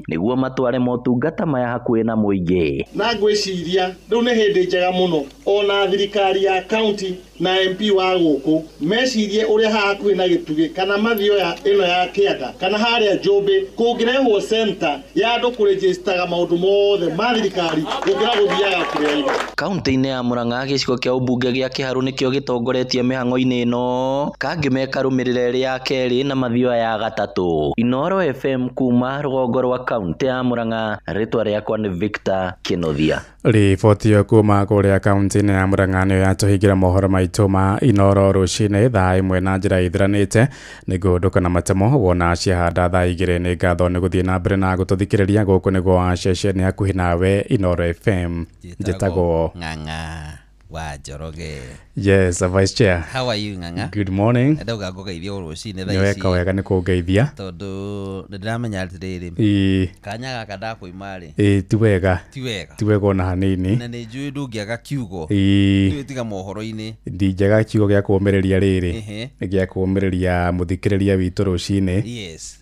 Speaker 5: nĩguo matware motungata maya hakuhĩ na mũingĩ.
Speaker 9: Na ngwĩciria rĩu nĩ hĩndĩ njega mũno ona thirikari ya county na MP wa gũkũ mecirie ũrĩa haha hakuhĩ na Gĩtugĩ kana Mathioya ĩno ya kĩanda kana harĩa Njũmbĩ kũngĩrehwo center ya andũ kũregistaga maũndũ mothe ma thirikari gũkĩra gũthiaga kũrĩa.
Speaker 5: Kaunti-inĩ ya Murang'a gĩcigo kĩa ũmbunge gĩa Kĩharũ nĩkĩo gĩtongoretie mĩhang'o-inĩ ĩno, Kangĩ mekarũmĩrĩra ĩrĩ ya kerĩ na Mathioya ya gatatũ. Inooro FM kuma rũgongo rwa kaunti ya Murang'a, rĩtwa rĩakwa nĩ Victor Kĩnuthia.
Speaker 21: Riboti ĩyo kuma kũrĩa kaunti-inĩ ya Murang'a nĩyo yatũhingĩra mohoro maitũ ma Inooro rũcinĩ thaa 1 na njĩra ĩthiranĩte. Nĩngũhũndũka na matemo wona ciahanda thaa 2. Nĩ ngatho nĩ gũthiĩ na mbere na gũtũthikĩrĩria. Gũkũ nĩguo ceceni hakuhĩ nawe Inooro FM. Njĩtagwo
Speaker 10: Ng'ang'a wa Njoroge.
Speaker 21: Yes, Vice Chair.
Speaker 10: How are you, Ng'ang'a?
Speaker 21: Good morning.
Speaker 10: Ndauga ngũgeithia o rũcinĩ thaa ici.
Speaker 21: Nĩ weka wega nĩ kũngeithia.
Speaker 10: Tondũ nĩ ndĩramenya atĩrĩrĩ, kanya gaka ndakoima rĩ,
Speaker 21: ĩĩ ti wega.
Speaker 10: Ti wega.
Speaker 21: Ti wega ona hanini.
Speaker 10: Na nĩ njũĩ ndũngĩaga kiugo.
Speaker 21: Ĩĩ.
Speaker 10: Ndũĩ tiga mohoro-inĩ.
Speaker 21: Ndingĩaga kiugo gĩa kũũmĩrĩria rĩrĩ. Nĩ gĩa kũũmĩrĩria mũthikĩrĩria witũ rũcinĩ.
Speaker 10: Yes.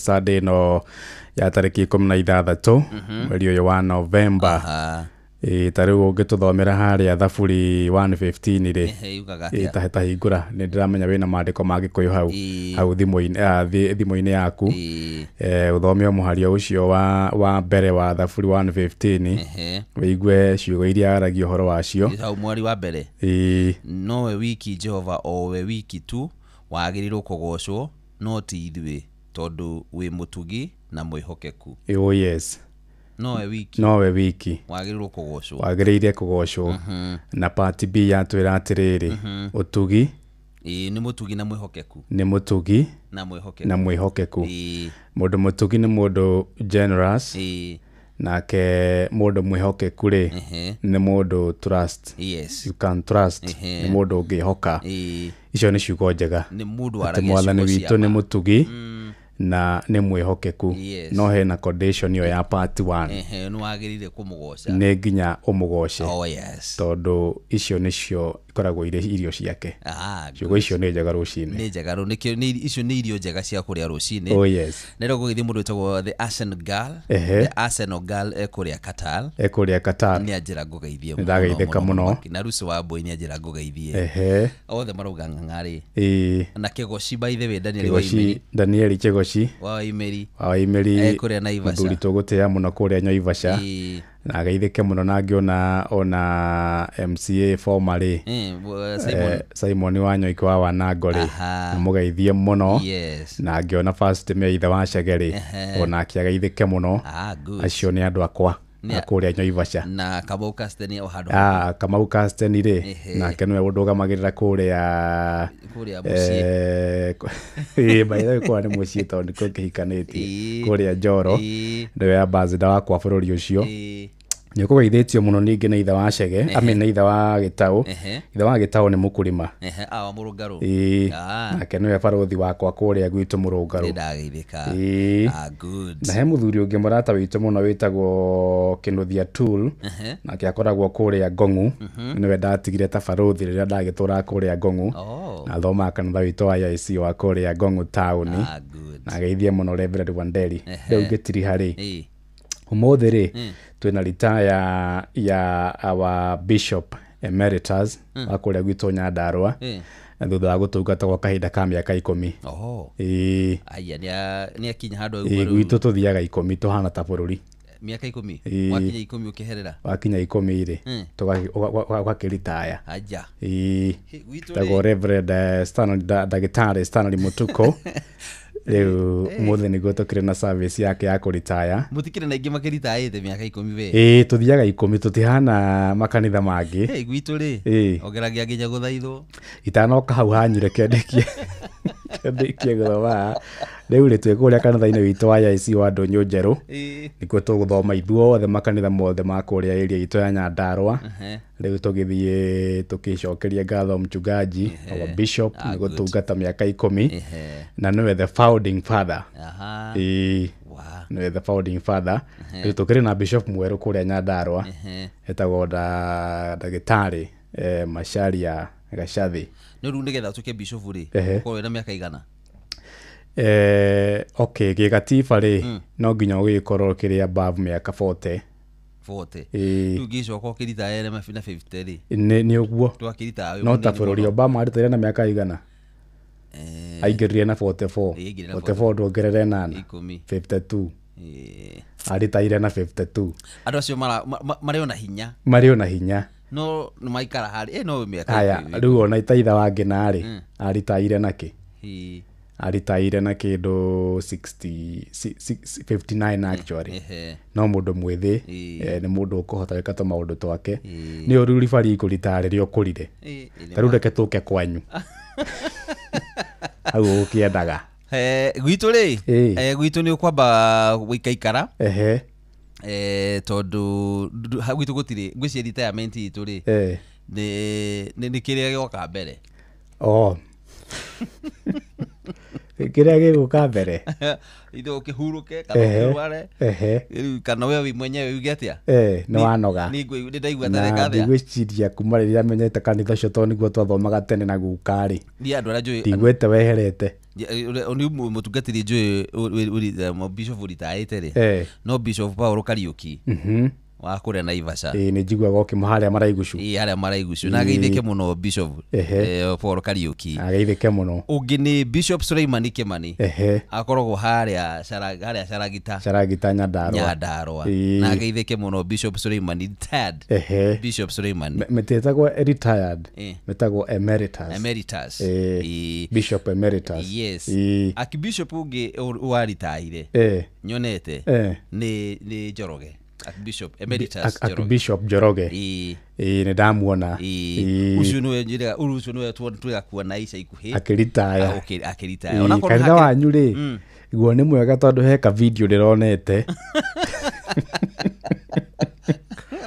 Speaker 21: Sunday ĩno ya tarĩki 16 mweri ũyũ wa November. Ta rĩu ũngĩtũthomera harĩa Thaburi 115 rĩ, ta hingũra, nĩ ndĩramenya wĩna maandĩko ma Gĩkũyũ hau hau thimũ-inĩ yaku. Ũthome mũhario ũcio wa mbere wa Thaburi 115 wĩigue ciugo iria aragia ũhoro wacio.
Speaker 10: Hau mweri wa mbere. Nowe wiki Jehova, o we wiki tu wagĩrĩirwo kũgocwo, no ti ithuĩ, tondũ wĩ mũtugi na mwĩhokeku.
Speaker 21: Oh yes.
Speaker 10: Nowe wiki.
Speaker 21: Nowe wiki.
Speaker 10: Wagĩrĩirwo kũgocwo.
Speaker 21: Wagĩrĩire kũgocwo. Na part B yatwĩra atĩrĩrĩ, ũtugi.
Speaker 10: Ĩĩ, nĩ mũtugi na mwĩhokeku.
Speaker 21: Nĩ mũtugi
Speaker 10: na mwĩhokeku.
Speaker 21: Na mwĩhokeku. Mũndũ mũtugi nĩ mũndũ generous. Nake mũndũ mwĩhokeku rĩ, nĩ mũndũ trust.
Speaker 10: Yes.
Speaker 21: You can trust. Nĩ mũndũ ũngĩhoka. Icio nĩ ciugo njega.
Speaker 10: Nĩ mũndũ waragia ciugo cia
Speaker 21: Mwathani witũ nĩ mũtugi na nĩ mwĩhokeku. No hena condition ĩyo ya part 1.
Speaker 10: Nĩ wagĩrĩire kũmũgoca.
Speaker 21: Nĩ nginya ũmũgoce.
Speaker 10: Oh yes.
Speaker 21: Tondũ icio nĩcio ikoragwo irĩ irio ciake. Ciugo icio nĩ njega rũcinĩ.
Speaker 10: Nĩ njega nĩkĩo icio nĩ irio njega cia kũrĩa rũcinĩ.
Speaker 21: Oh yes.
Speaker 10: Nĩ rĩo gũgĩthiĩ mũndũ wĩtagwo The Arsenal Girl. The Arsenal Girl ekũrĩa Qatar.
Speaker 21: Ekũrĩa Qatar.
Speaker 10: Nĩ anjĩra ngũgeithie
Speaker 21: mũno. Nĩndageithĩka mũno.
Speaker 10: Na Rusi wa Mbui nĩ anjĩra ngũgeithie. Othe marauga Ng'ang'a rĩ. Na Kĩgoci by the way, Daniel wa Imeri.
Speaker 21: Daniel Kĩgoci.
Speaker 10: Wa Imeri.
Speaker 21: Wa Imeri.
Speaker 10: Ekũrĩa Naivasha.
Speaker 21: Mũthuri tũgũtĩĩa mũno kũrĩa Naivasha. Na ageithĩke mũno na ngĩona ona MCA former rĩ, Simon wa Nyoike wa Wanango rĩ, mũgeithie mũno. Na ngĩona first mayor ithe wa Chege rĩ, onake ageithĩke mũno. Acio nĩ andũ akwa kũrĩa Naivasha.
Speaker 10: Na Kamau Casteni o handũ.
Speaker 21: Kamau Casteni rĩ, nake nĩwe ũndũgamagĩrĩra kũrĩa
Speaker 10: mũciĩ.
Speaker 21: By the way, kũrĩa nĩ mũciĩ tondũ nĩkuo kĩhikanĩtie. Kũrĩa Njoro, nĩwe ambassador wakwa bũrũri ũcio. Nĩ ũkũgeithĩtio mũno ningĩ nĩ ithe wa Chege, I mean nĩ ithe wa Gĩtaũ. Ithe wa Gĩtaũ nĩ mũkũrĩma.
Speaker 10: Ehe, awa Mũrũngarũ.
Speaker 21: Ĩĩ.
Speaker 10: Ah.
Speaker 21: Nake nĩwe barũthi wakwa kũrĩa gwitũ Mũrũngarũ.
Speaker 10: Nĩ ndageithĩka.
Speaker 21: Ĩĩ.
Speaker 10: Ah, good.
Speaker 21: Na he mũthuri ũngĩ mũrata witũ mũno wĩtagwo Kĩnuthia Tool. Nake akoragwo kũrĩa Ngong'u. Nĩwe ndatigire ta barũthi rĩrĩa ndagĩtũraga kũrĩa Ngong'u.
Speaker 10: Oh.
Speaker 21: Na athomaga kanitha witũ wa AIC wa kũrĩa Ngong'u taũni.
Speaker 10: Ah, good.
Speaker 21: Na ageithie mũno Reverend Wanderi. Rĩu ngĩtiriha rĩ,
Speaker 10: Ĩĩ.
Speaker 21: ũmũthĩ rĩ, twĩna retire ya our bishop emeritus wa kũrĩa gwitũ Nyandarũa. Na thutha wa gũtungata gwa kahinda ka mĩaka 10.
Speaker 10: Oho.
Speaker 21: Ĩĩ.
Speaker 10: Aya, nĩ akinya handũ
Speaker 21: Ĩĩ,
Speaker 10: auma rĩu.
Speaker 21: gwitũ tũthiaga 10 tũhana ta bũrũri.
Speaker 10: Mĩaka 10?
Speaker 21: Ĩĩ.
Speaker 10: Wakinya 10 ũkĩherera?
Speaker 21: Wakinya 10 rĩ, ũgakĩritaya.
Speaker 10: Aja.
Speaker 21: Ĩĩ.
Speaker 10: Gwitũ
Speaker 21: Tagwo
Speaker 10: rĩ-
Speaker 21: Reverend Stanley, Ndagĩtarĩ Stanley Mutuko. Rĩu ũmũthĩ nĩguo tũkĩrĩ na service yake ya kũritaya.
Speaker 10: Mũtikĩrĩ na aingĩ makĩritayĩte mĩaka 10 we.
Speaker 21: Ĩĩ, tũthiaga 10, tũtihana makanitha mangĩ.
Speaker 10: Hey, gwitũ rĩ,
Speaker 21: Ĩĩ.
Speaker 10: ongeragia nginya gũthaithwo.
Speaker 21: Itanoka hau hanyu reke ndĩkie gũthoma. Rĩu rĩ, twĩ kũrĩa kanitha-inĩ witũ wa AIC wa Ndũnyũ Njerũ.
Speaker 10: Ĩĩ.
Speaker 21: Nĩkuo tũgũthoma ithuothe makanitha mothe ma kũrĩa area itũ ya Nyandarũa. Rĩu tũgĩthiĩ tũkĩcokeria ngatho mchungaji, our bishop, nĩ gũtungata mĩaka 10. Na nĩwe the founding father.
Speaker 10: Aha.
Speaker 21: Ĩĩ. Nĩwe the founding father. Rĩu tũkĩrĩ na bishop mwerũ kũrĩa Nyandarũa. Etagwo ndagĩtarĩ Macharia Gachathi.
Speaker 10: Nĩ rĩu nĩgetha ũtuĩke bishop rĩ, ũkorwo wĩna mĩaka igana?
Speaker 21: Okay, gĩgatiba rĩ, no nginya ũgĩkorwo kĩrĩ above mĩaka 40.
Speaker 10: 40.
Speaker 21: Ĩĩ.
Speaker 10: Rĩu ngĩcoka ũkĩritaya na 50 rĩ.
Speaker 21: Nĩ ũguo.
Speaker 10: Twakĩritaya wĩ
Speaker 21: No ta
Speaker 10: mũnini
Speaker 21: bũrũri
Speaker 10: mũno.
Speaker 21: Obama aritaire na mĩaka igana? Aingĩrire na 44.
Speaker 10: Ĩĩ, aingĩrire na
Speaker 21: 44 ndwongerere nana.
Speaker 10: 10.
Speaker 21: 52.
Speaker 10: Ĩĩ.
Speaker 21: Aritaire na 52.
Speaker 10: Andũ acio marĩ ona hinya.
Speaker 21: Marĩ ona hinya.
Speaker 10: No nĩ maikara harĩ, no mĩaka
Speaker 21: Haya,
Speaker 10: 10.
Speaker 21: rĩu ona itaitha wa Ngĩna rĩ, aritaire na kĩ?
Speaker 10: Ĩĩ.
Speaker 21: Aritaire na kĩndũ 59 actually. No mũndũ mwĩthĩ, nĩ mũndũ ũkũhota gwĩka tũmaũndũ twake. Nĩ ũru ribari kũritaya rĩrĩa ũkũrire. Ta rĩu reke tũke kwanyu. Hau ũgũkĩendaga.
Speaker 10: Gwitũ rĩ, gwitũ nĩ ũkwamba gũikaikara. Tondũ gwitũ gũtirĩ, ngwĩciria retirement itũ rĩ, nĩ kĩrĩa gĩgoka mbere.
Speaker 21: Oh. Kĩrĩa gĩgũka mbere?
Speaker 10: Ithe ũkĩhurũke kana ũkĩrware. Rĩu kana we wĩ mwenyewe uge atĩa?
Speaker 21: Nĩ wanoga.
Speaker 10: Nĩ ndaigua
Speaker 21: Na
Speaker 10: tareka atĩa?
Speaker 21: ndigwĩciria kuma rĩrĩa menyete kanitha ũcio tondũ nĩguo twathomaga tene na guka rĩ.
Speaker 10: Niĩ andũ arĩa njũĩ
Speaker 21: Ndiguĩte weherete.
Speaker 10: Nĩ mũtungatĩri njũĩ bishop ũritaĩte rĩ. No Bishop Paul Kariuki. Wa kũrĩa Naivasha.
Speaker 21: Ĩĩ, nĩ njiguaga ũkĩmũ harĩa Maraigucu.
Speaker 10: Ĩĩ, harĩa Maraigucu. Na ageithĩke mũno Bishop Paul Kariuki.
Speaker 21: Ageithĩke mũno.
Speaker 10: Ũngĩ nĩ Bishop Suleimani Kimani. Akoragwo harĩa Caragita.
Speaker 21: Caragita Nyandarũa.
Speaker 10: Nyandarũa. Na ageithĩke mũno Bishop Suleimani retired. Bishop Suleimani.
Speaker 21: Mĩtĩtagwo retired. Mĩtagwo emeritus.
Speaker 10: Emeritus.
Speaker 21: Bishop emeritus.
Speaker 10: Yes. Archbishop ũngĩ waritaire. Nyonete. Nĩ Njoroge. Archbishop Emeritus Njoroge.
Speaker 21: Archbishop Njoroge.
Speaker 10: Ĩĩ.
Speaker 21: Ĩĩ, nĩ ndamuona.
Speaker 10: Ũcio nĩwe njĩraga, ũcio nĩwe twĩgakuona ica ikuhĩ.
Speaker 21: Akĩritaya.
Speaker 10: Akĩritaya. Onakorwo
Speaker 21: Kanitha wanyu rĩ, guo nĩ mwega tondũ he ka video ndĩronete.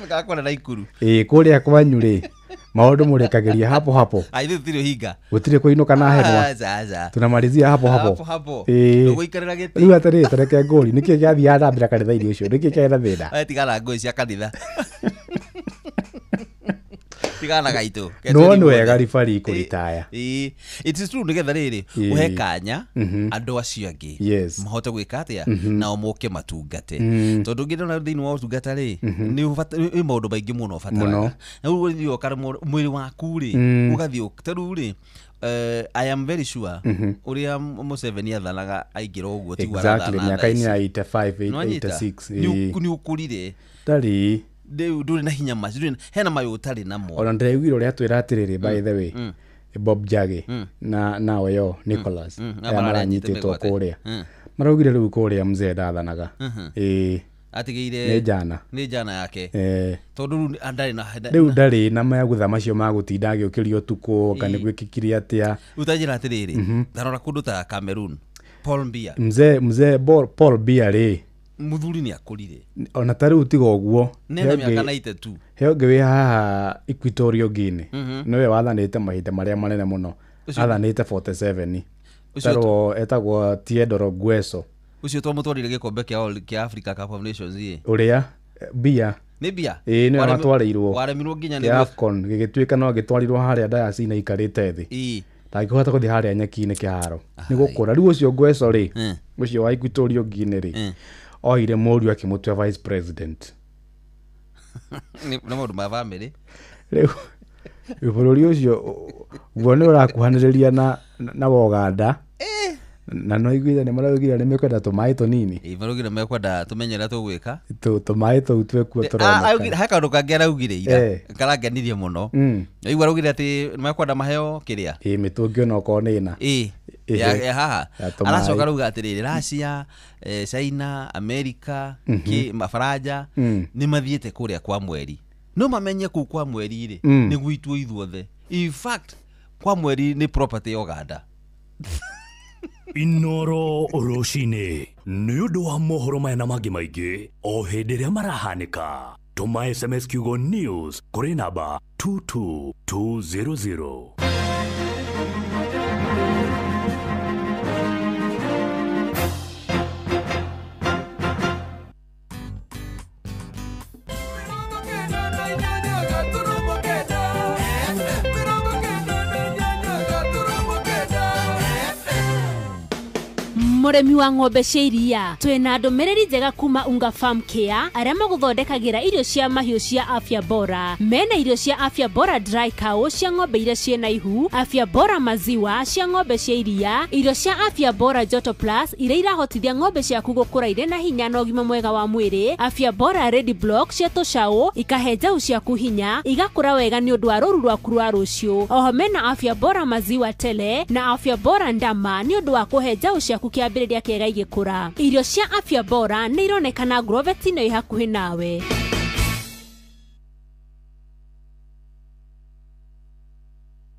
Speaker 10: Gakora Naikuru.
Speaker 21: Ĩĩ, kũrĩa kwanyu rĩ, maũndũ mũrĩkagĩria hapo hapo.
Speaker 10: Ithuĩ tũtirĩ ũhinga.
Speaker 21: Gũtirĩ kũinũka na henwa.
Speaker 10: Aca, aca.
Speaker 21: Tunamalizia hapo hapo.
Speaker 10: Hapo hapo.
Speaker 21: Ĩĩ.
Speaker 10: Ndũgũikarĩra gĩtĩ.
Speaker 21: Rĩu atĩrĩrĩ, tareke ngũri, nĩkĩ gĩathiaga na mbere kanitha-inĩ ũcio? Nĩkĩ kĩarĩ na thĩna?
Speaker 10: Tigana ngũĩ cia kanitha. Tigana gaitũ.
Speaker 21: No nĩ wega ribari kũritaya.
Speaker 10: Ĩĩ. It is true nĩgetha rĩrĩ, ũhe kanya andũ acio angĩ mahote gwĩka atĩa, nao moke matungate. Tondũ ũngĩrora thĩinĩ wa ũtungata rĩ, nĩ maũndũ maingĩ mũno ũbataraga. Na rĩu ũthiĩ ũkara mwĩrĩ waku rĩ, ũgathiĩ ta rĩu rĩ, I am very sure ũrĩa Museveni athanaga aingĩra ũguo tiguo
Speaker 21: Exactly,
Speaker 10: arathana thaa
Speaker 21: mĩaka-inĩ ya
Speaker 10: ici.
Speaker 21: 85,
Speaker 10: Nĩwanyita?
Speaker 21: 86.
Speaker 10: Nĩ ũkũrire.
Speaker 21: Ndarĩ.
Speaker 10: Rĩu ndũrĩ na hinya macio, hena mayũ ũtarĩ namo.
Speaker 21: Ona ndĩraiguire ũrĩa atwĩra atĩrĩrĩ, by the way, Bob Njagi na oyo Nicholas aya maranyitĩtwo kũrĩa. Maraugire rĩu kũrĩa mzee ndathanaga. Ĩĩ.
Speaker 10: Atigĩire
Speaker 21: Nĩ njana.
Speaker 10: Nĩ njana yake. Tondũ rĩu ndarĩ na
Speaker 21: Rĩu ndarĩ na mayagutha macio ma gũtinda agĩũkĩrio ũtukũ kana gwĩkĩkire atĩa.
Speaker 10: Rĩu ta njĩra atĩrĩrĩ, ndarora kũndũ ta Cameroon, Paul Biya.
Speaker 21: Mzee Paul Biya rĩ,
Speaker 10: Muthuri nĩ akũrire.
Speaker 21: Ona ta rĩu tiga ũguo.
Speaker 10: Nena mĩaka 92.
Speaker 21: He ũngĩ wĩ haha Equatorial Guinea. Nĩwe wathanĩte mahinda marĩa manene mũno. Athanĩte 47. Tarwo etagwo Teodoro Nguesso.
Speaker 10: Ũcio twamũtwarire gĩkombe kĩa Africa Cup of Nations ĩ.
Speaker 21: Ũrĩa bia.
Speaker 10: Nĩ bia?
Speaker 21: Ĩĩ nĩwe watwarĩirwo.
Speaker 10: Waremirwo nginya
Speaker 21: nĩ AFCON gĩgĩtuĩka no gĩtwarirwo harĩa Dayasi-inĩ aikarĩte thĩ.
Speaker 10: Ĩĩ.
Speaker 21: Ndangĩhota gũthiĩ harĩa nyeki-inĩ kĩharo. Nĩ gũkũra. Rĩu ũcio Nguesso rĩ, ũcio wa Equatorial Guinea rĩ, oire mũriũ akĩmũtua vice president.
Speaker 10: Nĩ maũndũ ma bamĩrĩ.
Speaker 21: Rĩu bũrũri ũcio guo nĩ ũrakuhanĩrĩria na Uganda. Na no iguire nĩ maraugire nĩ mekwenda tũmaĩ tũnini.
Speaker 10: Ĩĩ maraugire mekwenda tũmenye ũrĩa tũgwĩka.
Speaker 21: Tũmaĩ tũu twĩkuo tũroneka.
Speaker 10: He kaũndũ kangĩ araugire ira karangenirie mũno. Aigua araugire atĩ mekwenda maheo kĩrĩa.
Speaker 21: Ĩĩ mĩtũngi ona okorwo nĩ ĩna.
Speaker 10: Ĩĩ ya haha. Aracoka arauga atĩrĩrĩ Russia, China, America, Mafaranja nĩ mathiĩte kũrĩa kwa mweri. No mamenye kũu kwa mweri rĩ nĩ gwitũ ithuothe. In fact kwa mweri nĩ property ya Uganda.
Speaker 4: Inoro rũcinĩ nĩ ũndũ wa mohoro maya na mangĩ maingĩ o hĩndĩ ĩrĩa marahanĩka. Tũma SMS kiugo news kũrĩ namba 22200.
Speaker 11: Mũrĩmi wa ng'ombe cia iria twĩna ndũmĩrĩri njega kuma Unga Farm Care arĩa magũthondekagĩra irio cia mahiũ cia afya bora. Mena irio cia afya bora dry cow cia ng'ombe iria ciĩna ihu, afya bora maziwa cia ng'ombe cia iria, irio cia afya bora joto plus iria irahotithia ng'ombe ciaku gũkũra irĩ na hinya na ũgima mwega wa mwĩrĩ, afya bora ready block cia tũcaũ ikahe njaũ ciaku hinya igakũra wega nĩ ũndũ wa rũru rwaku rwa rũciũ. Oho mena afya bora maziwa tele na afya bora ndama nĩ ũndũ wa kũhe njaũ ciaku kĩambĩrĩria kĩega igĩkũra. Irio cia afya bora nĩ ironekana Grovet-inĩ ĩ hakuhĩ nawe.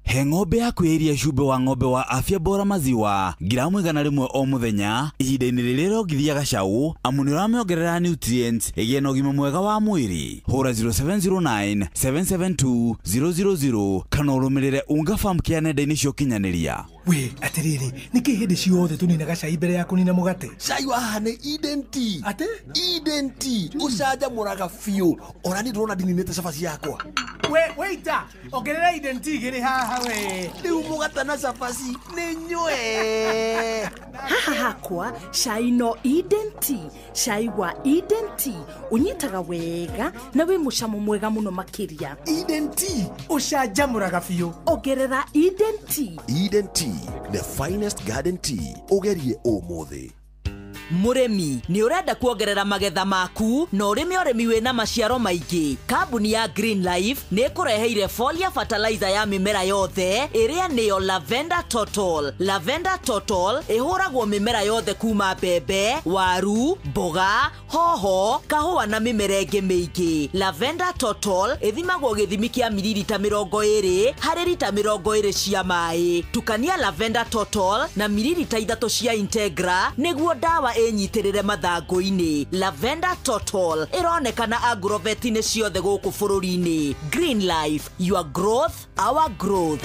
Speaker 12: He ng'ombe yaku ya iria cumbĩ wa ng'ombe wa afya bora maziwa giramu 100 o mũthenya ihinda-inĩ rĩrĩa ĩrongithia gacaũ amu nĩ ũramĩongerera nutrients ĩgĩe na ũgima mwega wa mwĩrĩ. Hũra 0709 772 000 kana ũrũmĩrĩre Unga Farm Care nenda-inĩ cia ũkinyanĩria.
Speaker 6: We atiriri niki hindi ciothe tuninaga cai mbere ya kunina mugate?
Speaker 13: Cai wa haha nĩ Eden Tea.
Speaker 6: Ate?
Speaker 13: Eden Tea ucanjamũraga biũ. Ona niĩ ndĩrona ndininĩte cabaci yakwa.
Speaker 6: We waiter, ongerera Eden Tea igĩrĩ haha we.
Speaker 13: Rĩu mũgate na cabaci nĩ nyue.
Speaker 14: Haha hakwa cai no Eden Tea. Cai wa Eden Tea unyitaga wega na wĩ mũcamo mwega mũno makĩria.
Speaker 6: Eden Tea ucanjamũraga biũ.
Speaker 14: Ongerera Eden Tea.
Speaker 13: Eden Tea, the finest garden tea. Ũgerie ũmũthĩ.
Speaker 15: Mũrĩmi nĩ ũrenda kuongerera magetha maku na ũrĩme ũrĩmi wĩna maciaro maingĩ. Kambuni ya Green Life nĩ ĩkũreheire folia fertilizer ya mĩmera yothe ĩrĩa nĩyo Lavender Total. Lavender Total ĩhũragwo mĩmera yothe kuma mbembe, waru, mboga, hoho, kahũa na mĩmera ĩngĩ mĩingĩ. Lavender Total ĩthimagwo gĩthimi kĩa mililita 20 harĩ rita 20 cia maĩ. Tukania Lavender Total na mililita 3 cia Integra nĩguo ndawa ĩnyitirĩre mathangũ-inĩ. Lavender Total ĩronekana agrovet-inĩ ciothe gũkũ bũrũri-inĩ. Green Life, your growth, our growth.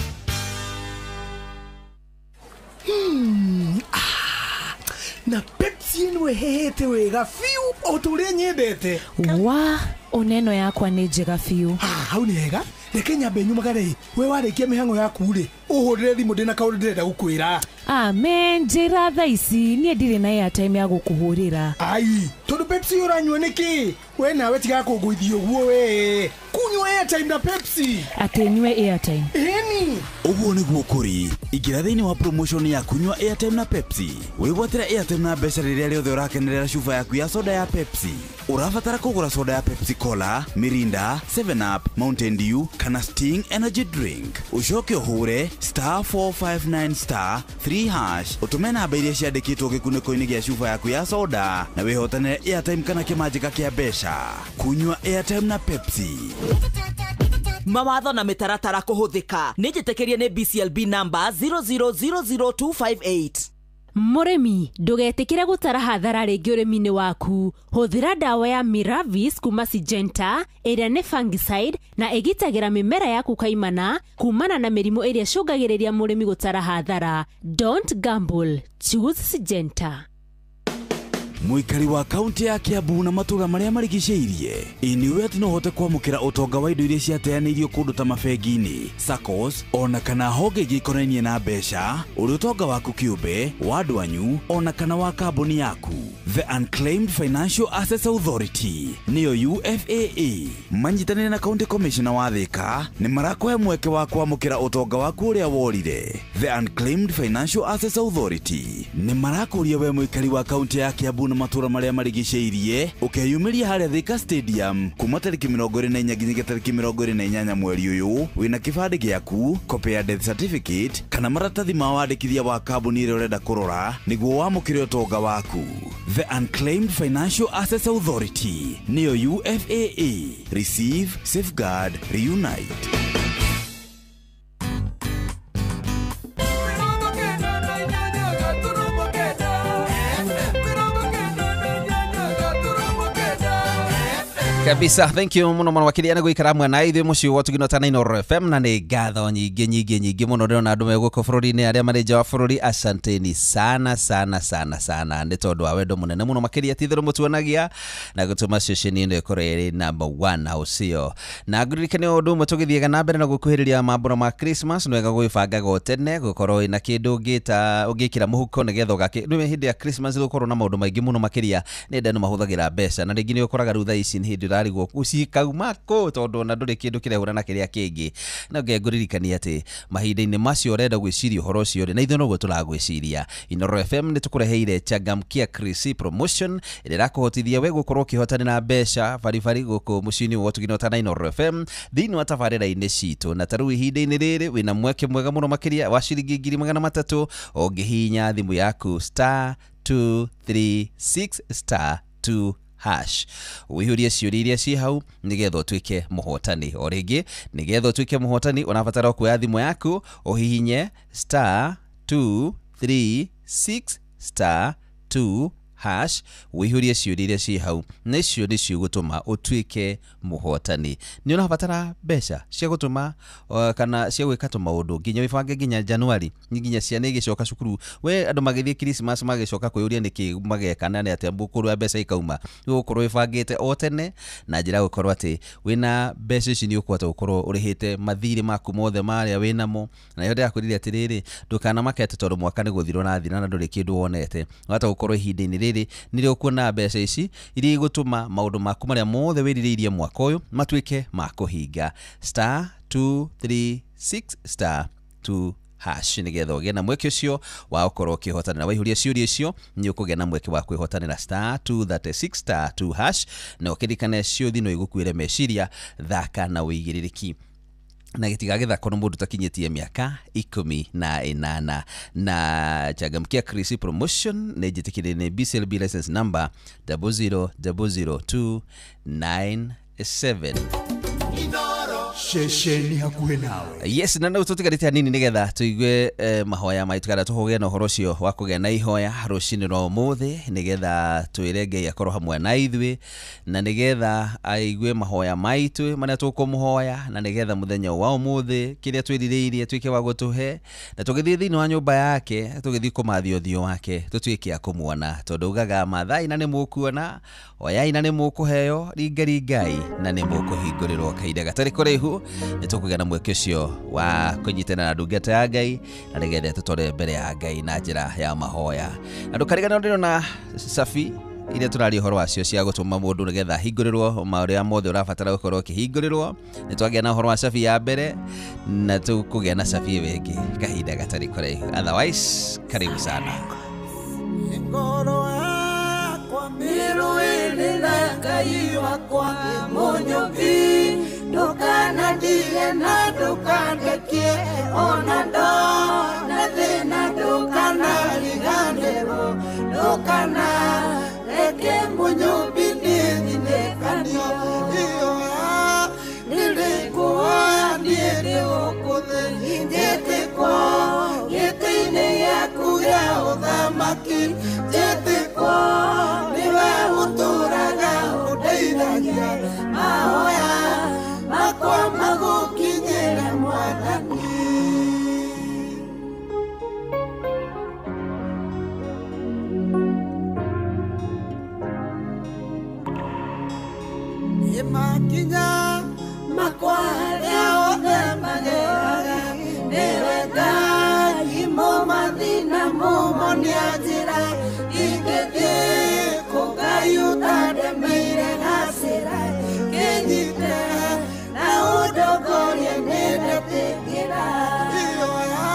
Speaker 6: Na Pepsi ĩno ĩhehete wega biũ o ta ũrĩa nyendete.
Speaker 16: Wa oneno yakwa nĩ njega biũ.
Speaker 6: Hau nĩ hega. Reke nyambe nyumagare. We warĩkia mĩhang'o yaku rĩ, ũhũrĩre thimũ ndĩna kaũndũ ndĩrenda gũkwĩra.
Speaker 16: Amen, njĩra thaa ici niĩ ndirĩ na airtime ya gũkũhũrĩra.
Speaker 6: Ai, tondũ Pepsi ũranyua nĩkĩ? We nawe tiga kũngũithia ũguo we. Kunyua airtime na Pepsi.
Speaker 16: Atĩ nyue airtime.
Speaker 6: Ĩni.
Speaker 12: Ũguo nĩguo kũrĩ. Ingĩra thĩinĩ wa promotion ya kunyua airtime na Pepsi. Wĩgwatĩre airtime na mbeca rĩrĩa rĩothe ũrakenerera cuba yaku ya soda ya Pepsi. Ũrabatara kũgũra soda ya Pepsi Cola, Mirinda, 7 Up, Mountain Dew kana Sting Energy Drink. Ũcoke ũhũre *459 *3# ũtũme namba iria ciandĩkĩtwo gĩkunĩko-inĩ gĩa cuba yaku ya soda na wĩhotanĩre airtime kana kĩmanjĩka kĩa mbeca. Kunyua airtime na Pepsi.
Speaker 15: Mawatho na mĩtaratara kũhũthĩka. Nĩ njĩtĩkĩrie nĩ BCLB number 0000258.
Speaker 11: Mũrĩmi ndũgetĩkĩre gũtara hathara rĩngĩ ũrĩmi-inĩ waku. Hũthĩra ndawa ya Miravis kuma Syngenta ĩrĩa nĩ fungicide na ĩgitagĩra mĩmera yaku kaimana kumana na mĩrimũ ĩrĩa ĩcũngagĩrĩria mũrĩmi gũtara hathara. Don't gamble, choose Syngenta.
Speaker 12: Mũikari wa kaunti ya Kiambu na matũũra marĩa marigicĩirie, ĩ nĩ ũĩ atĩ no ũhote kwamũkĩra ũtonga wa indo iria ciateanĩirio kũndũ ta mabengi-inĩ, SACCOs, ona kana honge ingĩ ikonainie na mbeca, ũrĩ ũtonga waku kĩũmbe, wa andũ anyu, ona kana wa kambuni yaku. The Unclaimed Financial Assets Authority nĩyo UFAA manyitanĩire na County Commissioner wa Thika nĩ marakũhe mweke wa kwamũkĩra ũtonga waku ũrĩa worire. The Unclaimed Financial Assets Authority nĩ marakũria we mũikari wa kaunti ya Kiambu na matũũra marĩa marigicĩirie ũkeyumĩria harĩa Thika Stadium kuma tarĩki 24 nginyagia tarĩki 28 mweri ũyũ wĩna kĩbandĩ gĩaku, copy ya death certificate kana maratathi ma wandĩkithia wa kambuni ĩrĩa ũrenda kũrora nĩguo wamũkĩre ũtonga waku. The Unclaimed Financial Assets Authority nĩyo UFAA. Receive, safeguard, reunite.
Speaker 10: Kabisa, thank you muno muno wakiria na guikara mwena ithuĩ mũciĩ wa Tugino ta Inooro FM na nĩ ngatho nyingĩ nyingĩ nyingĩ mũno ndĩrona andũ me gũkũ bũrũri-inĩ arĩa marĩ nja wa bũrũri, asanteni sana sana sana sana nĩ tondũ wa wendo mũnene mũno makĩria ti itherũ mũtuonagia na gũtũma ceceni ĩno ĩkorwo ĩrĩ number 1 na ũcio. Na ngũririkane o ũndũ ũmwe tũgĩthiaga na mbere na gũkuhĩrĩria mambũra ma Christmas, nĩ wega gwĩbangaga o tene gũkorwo wĩna kĩndũ ũngĩta ũngĩkĩra mũhuko nĩgetha ũgakĩ nĩ hĩndĩ ya Christmas gũkorwo na maũndũ maingĩ mũno makĩria nĩ andũ mahũthagĩra mbeca na rĩngĩ nĩ ũkoraga rĩu thaa ici nĩ hĩndĩ ũrarigwo cikauma kũ tondũ ona ndũrĩ kĩndũ kĩrehũra na kĩrĩa kĩngĩ. Na ngũririkania atĩ mahinda-inĩ macio ũrenda gwĩciria ũhoro ũcio rĩ, na ithuĩ noguo tũragwĩciria. Inooro FM nĩ tũkũreheire Changamkia Krisi promotion ĩrĩa ĩrakũhotithia we gũkorwo ũkĩhotanĩra mbeca baribari gũkũ mũciĩ-inĩ wa Tugino ta Inooro FM thĩinĩ wa tabarĩra-inĩ citũ. Na ta rĩu ihinda-inĩ rĩrĩ wĩna mweke mwega mũno makĩria wa ciringi 300,000 ũngĩhihinya thimũ yaku star 236 star 2 hash wĩihũrie ciũria iria ciĩ hau nĩgetha ũtuĩke mũhotani. O rĩngĩ nĩgetha ũtuĩke mũhotani ũrabatara kuoya thimũ yaku ũhihinye star 236 star 2 hash wĩihũrie ciũria iria ciĩ hau na icio nĩcio igũtũma ũtuĩke mũhotani. Nĩ ũrabatara mbeca cia gũtũma kana cia gwĩka tũmaũndũ nginya wĩbange nginya Januari nginya ciana igĩcoka cukuru. We andũ magĩthiĩ Christmas magĩcoka kwĩyũria nĩkĩ mageka na nĩ atĩa kũrĩa mbeca ikauma, ũgũkorwo wĩbangĩte o tene na njĩra ya gũkorwo atĩ wĩna mbeca ici nĩ ũkũhota gũkorwo ũrĩhĩte mathirĩ maku mothe marĩa wĩnamo. Na nĩho ndĩrakwĩrire atĩrĩrĩ, ndũkanamake atĩ tondũ mwaka nĩ gũthira ũrathira na ndũrĩ kĩndũ wonete. Wahota gũkorwo ihinda-inĩ rĩrĩ nĩrĩo ũkuona mbeca ici iria igũtũma maũndũ maku marĩa mothe wĩrirĩirie mwaka ũyũ matuĩke ma kũhinga. Star 236 star 2 hash nĩgetha ũgĩe na mweke ũcio wa gũkorwo ũkĩhotanĩra. Waihũria ciũria icio nĩ ũkũgĩa na mweke wa kwĩhotanĩra star 236 star 2 hash na ũkĩririkane ciũthi no igũkuĩre meciria. Thaka na ũigĩrĩrĩki na gĩtigagĩthakwo nĩ mũndũ ũtakinyĩtie mĩaka 18. Na Changamkia Krisi promotion nĩ njĩtĩkĩrie nĩ BCLB license number 0000297.
Speaker 6: Ceceni hakuhĩ nawe.
Speaker 10: Yes, na no tũtigarĩte hanini nĩgetha tũigue mahoya maitũ kana tũhũgĩre na ũhoro ũcio wa kũgĩa na ihoya rũcinĩ rwa ũmũthĩ nĩgetha twĩre Ngai akorwo hamwe na ithuĩ na nĩgetha aigue mahoya maitũ marĩa tũkũmũhoya na nĩgetha mũthenya wa ũmũthĩ kĩrĩa twĩrirĩirie tuĩke wa gũtũhe na tũgĩthiĩ thĩinĩ wa nyũmba yake tũgĩthiĩ kũmathia ũthiũ wake tũtuĩke a kũmuona tondũ ugaga mathai na nĩ mũkuona, oyai na nĩ mũkũheo, ringaringai na nĩ mũkũhingũrĩrwo. Kahinda gatarĩ kũraihu nĩ tũkũgĩa na mweke ũcio wa kũnyitana na ndungata ya Ngai na nĩgetha tũtore mbere ya Ngai na njĩra ya mahoya. Na ndũkariganĩrwo ndĩrona cabi iria tũraria ũhoro wacio cia gũtũma mũndũ nĩgetha ahingũrĩrwo marĩa mothe ũrabatara gũkorwo ũkĩhingũrĩrwo. Nĩ twagĩa na ũhoro wa cabi ya mbere na tũkũgĩa na cabi ĩyo ĩngĩ kahinda gatarĩ kũraihu. Otherwise, karibu sana.
Speaker 7: Ngoro yakwa mĩrũĩrĩ na Ngai wakwa mũnyũmbi ndũkanandige na ndũkandekie ona ndona thĩna ndũkanariganĩrwo ndũkanareke mũnyũmbi nĩthinĩkanio ihoya nĩrĩkũhoya niĩ ndĩ gũkũ thĩ njĩtĩkwo gĩtĩ-inĩ gĩaku gĩa ũthamaki. ũthamaki njĩtĩkwo nĩwe ũtũũraga ũndeithagia mahoya makwa magũkinyĩre mwathani. Makinya makwa arĩa othe mageraga nĩwe Ngai mũmathĩna mũmonia njĩra ingĩthiĩ kũ Ngai ũtandemeire gacĩra kĩnyite na ũndongorie nĩndetĩkĩra ihoya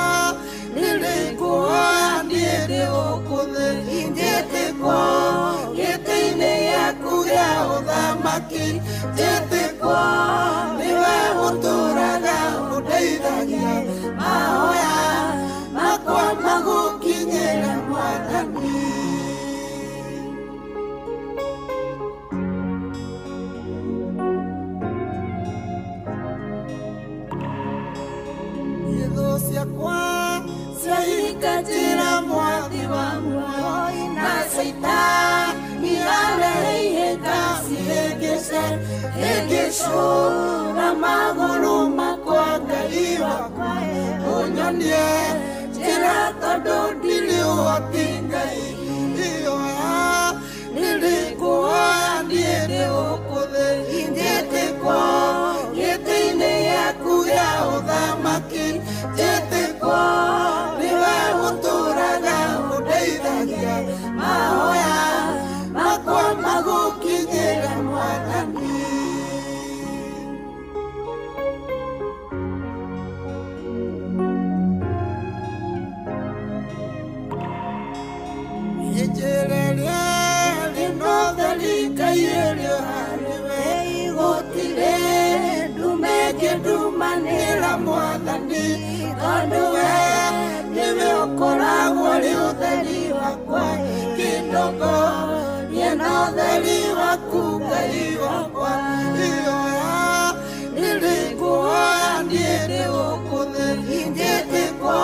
Speaker 7: nĩrĩkuoya niĩ ndĩ gũkũ thĩ njĩtĩkwo gĩtĩ-inĩ gĩaku gĩa ũthamaki njĩtĩkwo nĩwe ũtũũraga ũndeithagia mahoya makwa magũkinyĩre mwathani. Thũ ciakwa ciahinga njĩra mwathi wa muoyo na Caitani arehe ihĩnga cihĩngĩce hĩngĩcũra magũrũ makwa Ngai wakwa ũnyonie njĩra tondũ ndirĩ ũhoti Ngai ihoya nĩrĩkuoya niĩ ndĩ gũkũ thĩ njĩtĩkwo gĩtĩ-inĩ gĩaku gĩa ũthamaki njĩtĩkwo nĩwe ũtũũraga ũndeithagia mahoya makwa magũkinyĩre mwathani. Ijĩrĩria rĩno theri Ngai ĩrĩ harĩwe gũtirĩ ndume ĩngĩndumanĩra mwathani tondũ we nĩwe ũkoragwo ũrĩ ũtheri wakwa kĩndongorie na ũtheri waku Ngai wakwa ihoya nĩrĩkuoya niĩ ndĩ gũkũ thĩ njĩtĩkwo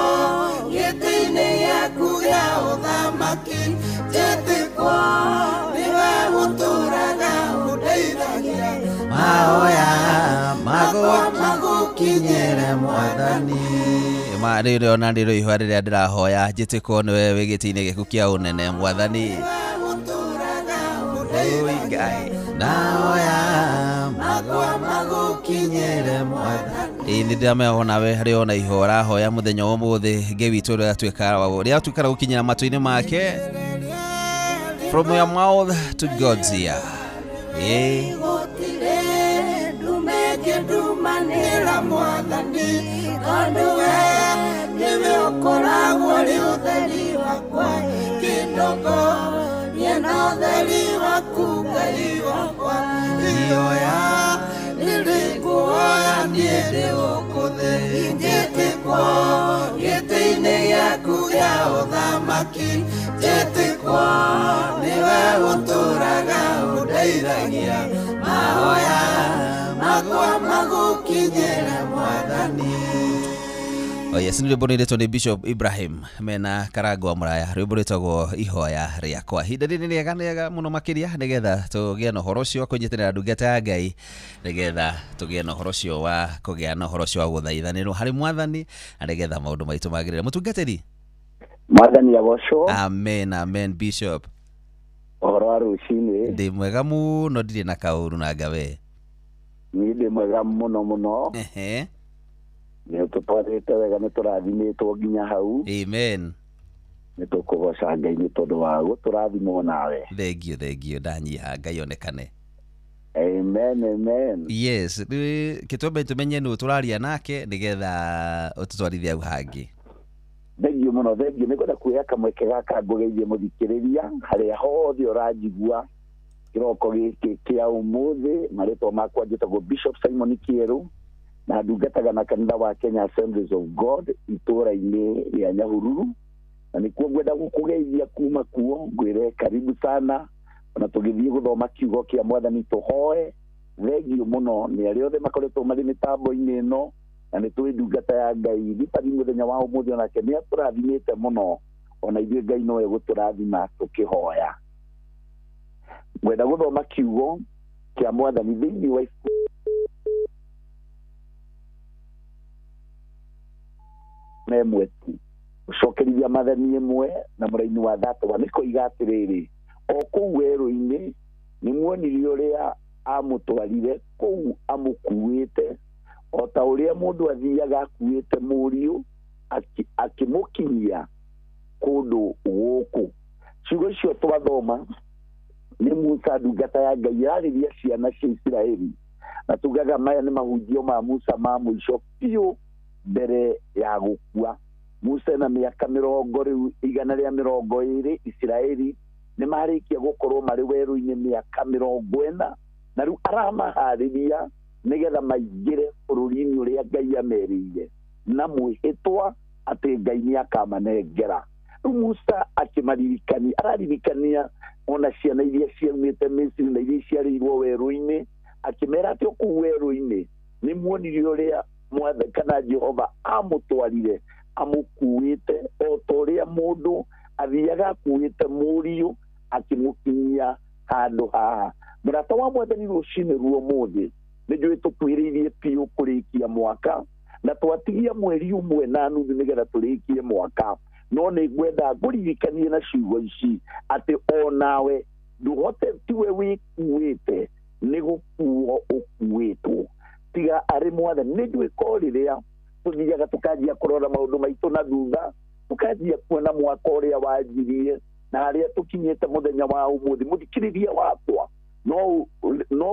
Speaker 7: gĩtĩ-inĩ gĩaku gĩa ũthamaki njĩtĩkwo nĩwe ũtũũraga ũndeithagia
Speaker 10: mahoya
Speaker 7: makwa magũkinyĩre mwathani.
Speaker 10: Ma rĩrĩ ona rĩrĩ ihoya rĩrĩa ndĩrahoya njĩtĩkwo nĩwe wĩ gĩtĩ-inĩ gĩaku kĩa ũnene mwathani. Oi Ngai nahoya
Speaker 7: makwa magũkinyĩre mwathani.
Speaker 10: Ĩĩ nĩ ndĩramenya onawe harĩ ona ihoya ũrahoya mũthenya wa ũmũthĩ Ngai witũ ũrĩa atuĩka ũrĩa atuĩka gũkinyĩra matũ-inĩ make. From your mouth to God's ear. Ĩĩ
Speaker 7: gũtirĩ ndume ĩngĩndumanĩra mwathani tondũ we nĩwe ũkoragwo ũrĩ ũtheri wakwa kĩndongorie na ũtheri waku Ngai wakwa ihoya nĩrĩkuoya niĩ ndĩ gũkũ thĩ njĩtĩkwo gĩtĩ-inĩ gĩaku gĩa ũthamaki njĩtĩkwo nĩwe ũtũũraga ũndeithagia mahoya makwa magũkinyĩre mwathani.
Speaker 10: Oh yes, nĩ rwĩmbo rwĩrĩtwo nĩ Bishop Ibrahim mena Karangũ wa Mũraya, rwĩmbo rwĩtagwo ihoya rĩakwa. Ihinda rĩrĩ nĩ rĩega rĩega mũno makĩria nĩgetha tũgĩe na ũhoro ũcio wa kũnyitanĩra ndungata ya Ngai, nĩgetha tũgĩe na ũhoro ũcio wa kũgĩa na ũhoro ũcio wa gũthaithanĩrwo harĩ mwathani na nĩgetha maũndũ maitũ magĩrĩre. Mũtungatĩri
Speaker 17: Mwathani agocwo.
Speaker 10: Amen, amen Bishop.
Speaker 17: Ũhoro wa rũcinĩ?
Speaker 10: Ndĩ mwega mũno, ndirĩ na kaũru na ngawe.
Speaker 17: Niĩ ndĩ mwega mũno mũno.
Speaker 10: Ehe.
Speaker 17: Nĩ tũtwarĩte wega, nĩ tũrathimĩtwo nginya hau.
Speaker 10: Amen.
Speaker 17: Nĩ tũkũgoca Ngai nĩ tondũ wa gũtũrathimwo nawe.
Speaker 10: Thengio, thengio, ndanyiha Ngai onekane.
Speaker 17: Amen, amen.
Speaker 10: Yes, kĩtwambe tũmenye nũ tũraria nake nĩgetha ũtũtwarithie hau hangĩ.
Speaker 17: Thengio mũno, thengio. Nĩ ngwenda kuoya kamweke gaka ngũgeithie mũthikĩrĩria harĩa hothe ũranjigua kĩroko gĩkĩ kĩa ũmũthĩ. Marĩtwa makwa njĩtagwo Bishop Simon Kĩerũ na ndungataga na kanitha wa Kenya Assemblies of God itũũra-inĩ rĩa Nyahururu, na nĩkuo ngwenda gũkũgeithia kuma kuo ngwĩre karibu sana, ona tũgĩthiĩ gũthoma kiugo kĩa mwathani tũhoe. Thengio mũno nĩ arĩa othe makoretwo marĩ mĩtambo-inĩ ĩno, na nĩ tũĩ ndungata ya Ngai Ribani mũthenya wa ũmũthĩ onake nĩ atũrathimĩte mũno Ona ithuĩ Ngai no egũtũrathima tũkĩhoya. Ngwenda gũthoma kiugo kĩa Mwathani thĩinĩ wa ibuku na ĩmwe tu, gũcokerithia Maathani 1 na mũraini wa 31, nĩ koiga atĩrĩrĩ, o kũu werũ-inĩ nĩ muonire ũrĩa amũtwarire kũu amũkuĩte, o ta ũrĩa mũndũ athiaga akuĩte mũriũ akĩmũkinyia kũndũ gũkũ. Ciugo icio twathoma nĩ Musa ndungata ya Ngai yarĩria ciana cia Isiraeli, na tugaga maya nĩ mahunjio ma Musa ma mũico biũ mbere ya gũkua. Musa ena mĩaka 120 Isiraeli nĩ marĩkia gũkorwo marĩ werũ-inĩ mĩaka 40, na rĩu aramaharĩria nĩgetha maingĩre bũrũri-inĩ ũrĩa Ngai amerĩire na mwĩhĩtwa atĩ Ngai nĩ akamanengera. Rĩu Musa akĩmaririkania, araririkania ona ciana iria ciaumĩte Misiri na iria ciarĩirwo werũ-inĩ, akĩmera atĩ o kũu werũ-inĩ nĩ muonire ũrĩa Mwathani kana Jehova amũtwarire amũkuĩte, o ta ũrĩa mũndũ athiaga akuĩte mũriũ akĩmũkinyia handũ haha. Mũrata wa Mwathani, rũcinĩ ruo mũthĩ nĩ njũĩ tũkuhĩrĩirie biũ kũrĩkia mwaka, na twatigia mweri 1.5 nĩgetha tũrĩkie mwaka. No nĩ ngwenda ngũririkanie na ciugo ici atĩ onawe ndũhote, tiwe wĩkuĩte, nĩ gũkuo ũkuĩtwo, tiga arĩ Mwathani. Nĩ njũĩ ko rĩrĩa tũthiaga tũkanjia kũrora maũndũ maitũ na thutha, tũkanjia kuona mwaka ũrĩa wanjirie na harĩa tũkinyĩte mũthenya wa ũmũthĩ, mũthikĩrĩria wakwa no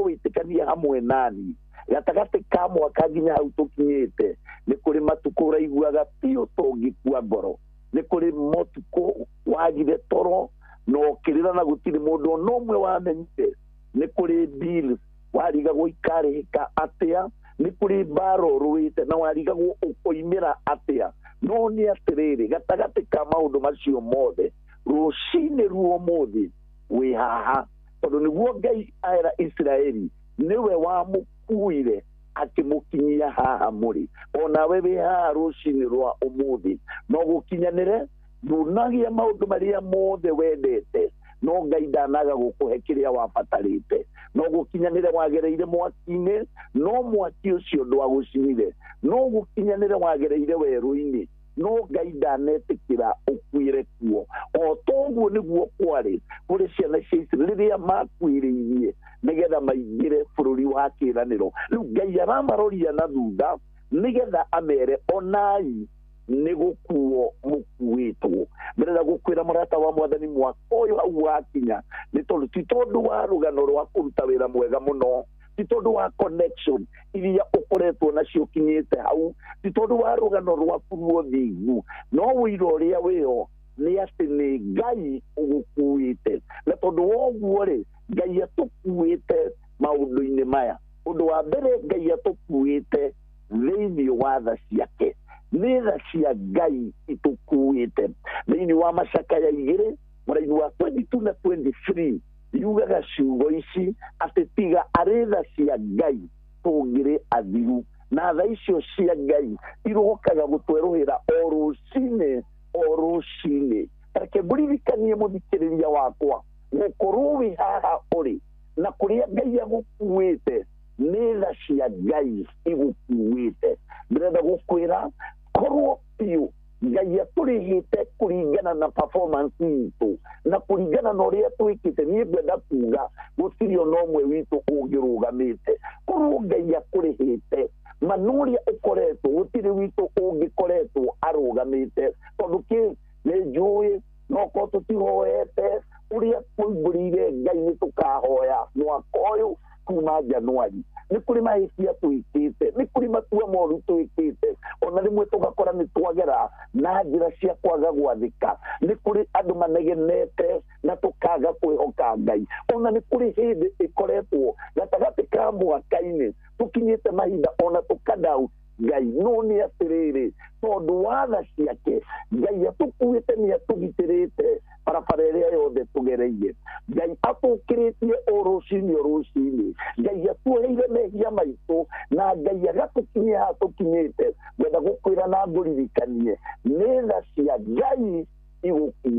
Speaker 17: wĩtĩkanie hamwe nani gatagatĩ ka mwaka nginya hau tũkinyĩte, nĩ kũrĩ matukũ ũraiguaga biũ tũngĩkua ngoro, nĩ kũrĩ motukũ wagire toro na ũkĩrĩra na gũtirĩ mũndũ ona ũmwe wamenyire, nĩ kũrĩ bills warigagwo ikarĩhĩka atĩa, nĩ kũrĩ mbara ũrũĩte na warigagwo ũkoimĩra atĩa. No nĩ atĩrĩrĩ, gatagatĩ ka maũndũ macio mothe, rũcinĩ ruo mũthĩ wĩ haha, tondũ nĩguo Ngai aera Isiraeli nĩwe wamũkuire akĩmũkinyia haha mũrĩ. Onawe wĩ haha rũcinĩ rwa ũmũthĩ, no gũkinyanĩre ndũnagĩa maũndũ marĩa mothe wendete, no Ngai ndanaga gũkũhe kĩrĩa wabatarĩte. No gũkinyanĩre wagereire mwaki-inĩ, no mwaki ũcio ndwagũcinire. No gũkinyanĩre wagereire werũ-inĩ, no Ngai ndanetĩkĩra ũkuĩre kuo. O toguo nĩguo kwarĩ kũrĩ ciana cia Isiraeli rĩrĩa makuĩrĩirie nĩgetha maingĩre bũrũri wa kĩĩranĩro. Rĩu Ngai aramaroria na thutha nĩgetha amere onai nĩ gũkuo mũkuĩtwo. Ndĩrenda gũkwĩra mũrata wa Mwathani, mwaka ũyũ hau wakinya, nĩ tondũ ti tondũ wa rũgano rwa kũruta wĩra mwega mũno, ti tondũ wa connection iria ũkoretwo nacio ũkinyĩte hau, ti tondũ wa rũgano rwaku rwa ũthingu, no ũira ũrĩa wĩho nĩ atĩ nĩ Ngai ũgũkuĩte. Na tondũ wa ũguo rĩ, Ngai atũkuĩte maũndũ-inĩ maya. Ũndũ wa mbere, Ngai atũkuĩte thĩinĩ wa tha ciake. Nĩ tha cia Ngai itũkuĩte. Thĩinĩ wa Macakaya 2 mũraini wa 22 na 23 yugaga ciugo ici atĩ tiga arĩ tha cia Ngai tũngĩrĩ athiru. Na tha icio cia Ngai irokaga gũtwerũhĩra o rũcinĩ o rũcinĩ. Reke ngũririkanie mũthikĩrĩria wakwa, gũkorwo wĩ haha ũrĩ na kũrĩa Ngai agũkuĩte nĩ tha cia Ngai igũkuĩte. Ndĩrenda gũkwĩra korwo biũ Ngai atũrĩhĩte kũringana na performance itũ na kũringana na ũrĩa twĩkĩte, niĩ ngwenda kuga gũtirĩ ona ũmwe witũ ũngĩrũgamĩte. Korwo Ngai akũrĩhĩte mana ũrĩa ũkoretwo, gũtirĩ witũ ũngĩkoretwo arũgamĩte, tondũ kĩ nĩ njũĩ no korwo tũtihoete ũrĩa tũimbũrĩire Ngai nĩ tũkahoya mwaka ũyũ kuma Januari. Nĩ kũrĩ mahĩtia twĩkĩte, nĩ kũrĩ matua moru twĩkĩte, ona rĩmwe tũgakora nĩ twagera na njĩra cia kwaga gwathĩka. Nĩ kũrĩ andũ manegenete na tũkaga kwĩhoka Ngai. Ona nĩ kũrĩ hĩndĩ ĩkoretwo gatagatĩ ka mwaka-inĩ tũkinyĩte mahinda ona tũkadau Ngai. No nĩ atĩrĩrĩ, tondũ wa tha ciake Ngai atũkuĩte, nĩ atũgitĩrĩte barabara ĩrĩa yothe tũgereire. Ngai atũkĩrĩtie o rũcinĩ o rũcinĩ. Ngai atuoheire mehia maitũ na Ngai agatũkinyia haha tũkinyĩte. Ngwenda gũkwĩra na ngũririkanie nĩ tha cia Ngai igũkuĩte.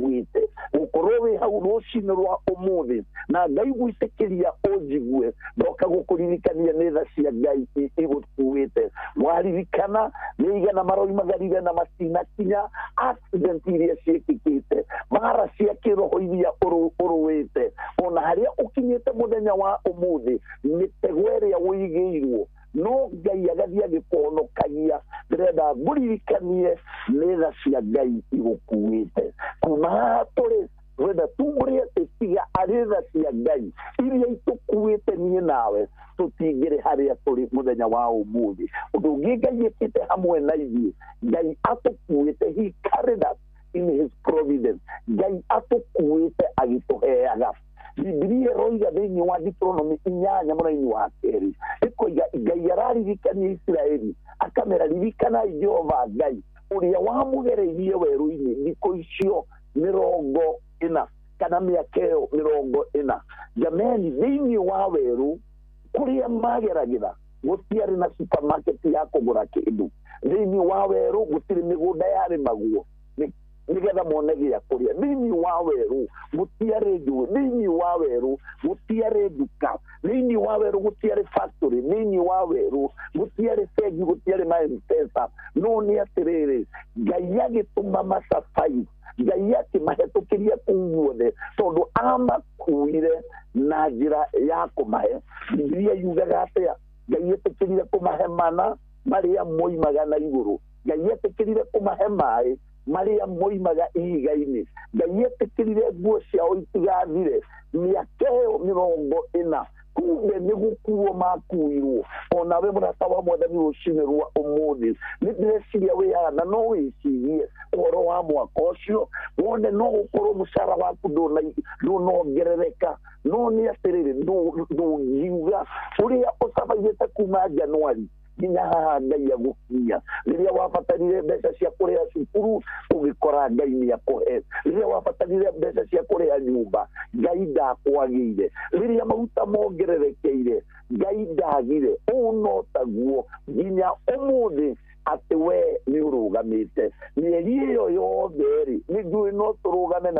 Speaker 17: Hau rũcinĩ rwa ũmũthĩ na Ngai gwĩtĩkĩria ũnjigue, ndoka gũkũririkania nĩ tha cia Ngai igũkuĩte. Waririkana nĩ igana maroimagarire na matinakinya, accident iria ciĩkĩkĩte, mara cia kĩroho iria ũrũĩte, ona harĩa ũkinyĩte mũthenya wa ũmũthĩ, mĩtego ĩrĩa ũigĩirwo no Ngai agathiĩ agĩkũhonokagia. Ndĩrenda ngũririkanie nĩ tha cia Ngai igũkuĩte kuma haha tũrĩ. Rwenda tumbũre atĩ tiga arĩ tha cia Ngai iria itũkuĩte niĩ nawe, tũtingĩrĩ harĩa tũrĩ mũthenya wa ũmũthĩ. Ũndũ ũngĩ Ngai ĩkĩte hamwe na ithuĩ, Ngai atũkuĩte, he carried us in his providence. Ngai atũkuĩte agĩtũheaga. Bibilia ĩroiga thĩinĩ wa Deuteronomy 8:2, ĩkoiga Ngai araririkania Isiraeli akamera, ririkanai Jehova Ngai ũrĩa wamũgereirie werũ-inĩ thikũ icio 40 kana mĩaka ĩyo 40. Jameni, thĩinĩ wa werũ kũrĩa mageragĩra gũtiarĩ na supermarket ya kũgũra kĩndũ. Thĩinĩ wa werũ gũtirĩ mĩgũnda yarĩmagwo nĩgetha mone gĩa kũrĩa. Thĩinĩ wa werũ gũtiarĩ njũĩ. Thĩinĩ wa werũ gũtiarĩ nduka. Thĩinĩ wa werũ gũtiarĩ factory. Thĩinĩ wa werũ gũtiarĩ bengi, gũtiarĩ ma M-Pesa. No nĩ atĩrĩrĩ, Ngai agĩtũma macabai, Ngai akĩmahetũkĩria kũu guothe, tondũ amakuire na njĩra ya kũmahe. Bibilia yugaga atĩa? Ngai etĩkĩrire kũmahe mana marĩa moimaga na igũrũ. Ngai etĩkĩrire kũmahe maĩ marĩa moimaga ihiga-inĩ. Ngai etĩkĩrire nguo ciao itigathire mĩaka ĩyo 40. Kumbe nĩ gũkuo makuirwo. Onawe mũrata wa Mwathani, rũcinĩ rwa ũmũthĩ nĩ ndĩreciria wĩ na no wĩcirie ũhoro wa mwaka ũcio wone no gũkorwo mũcara waku ndũnongerereka, no nĩ atĩrĩrĩ, ndũngiuga ũrĩa ũcabairĩte kuma Januari nginya haha Ngai agũkinya. Rĩrĩa wabatarire mbeca cia kũrĩha cukuru, ũgĩkora Ngai nĩ akũhe. Rĩrĩa wabatarire mbeca cia kũrĩha nyũmba, Ngai ndakwagĩire. Rĩrĩa maguta mongererekeire, Ngai ndagire. Ũũ no taguo nginya ũmũthĩ atĩ we nĩ ũrũgamĩte mĩeri ĩyo yothe rĩ, nĩ njũĩ no tũrũgame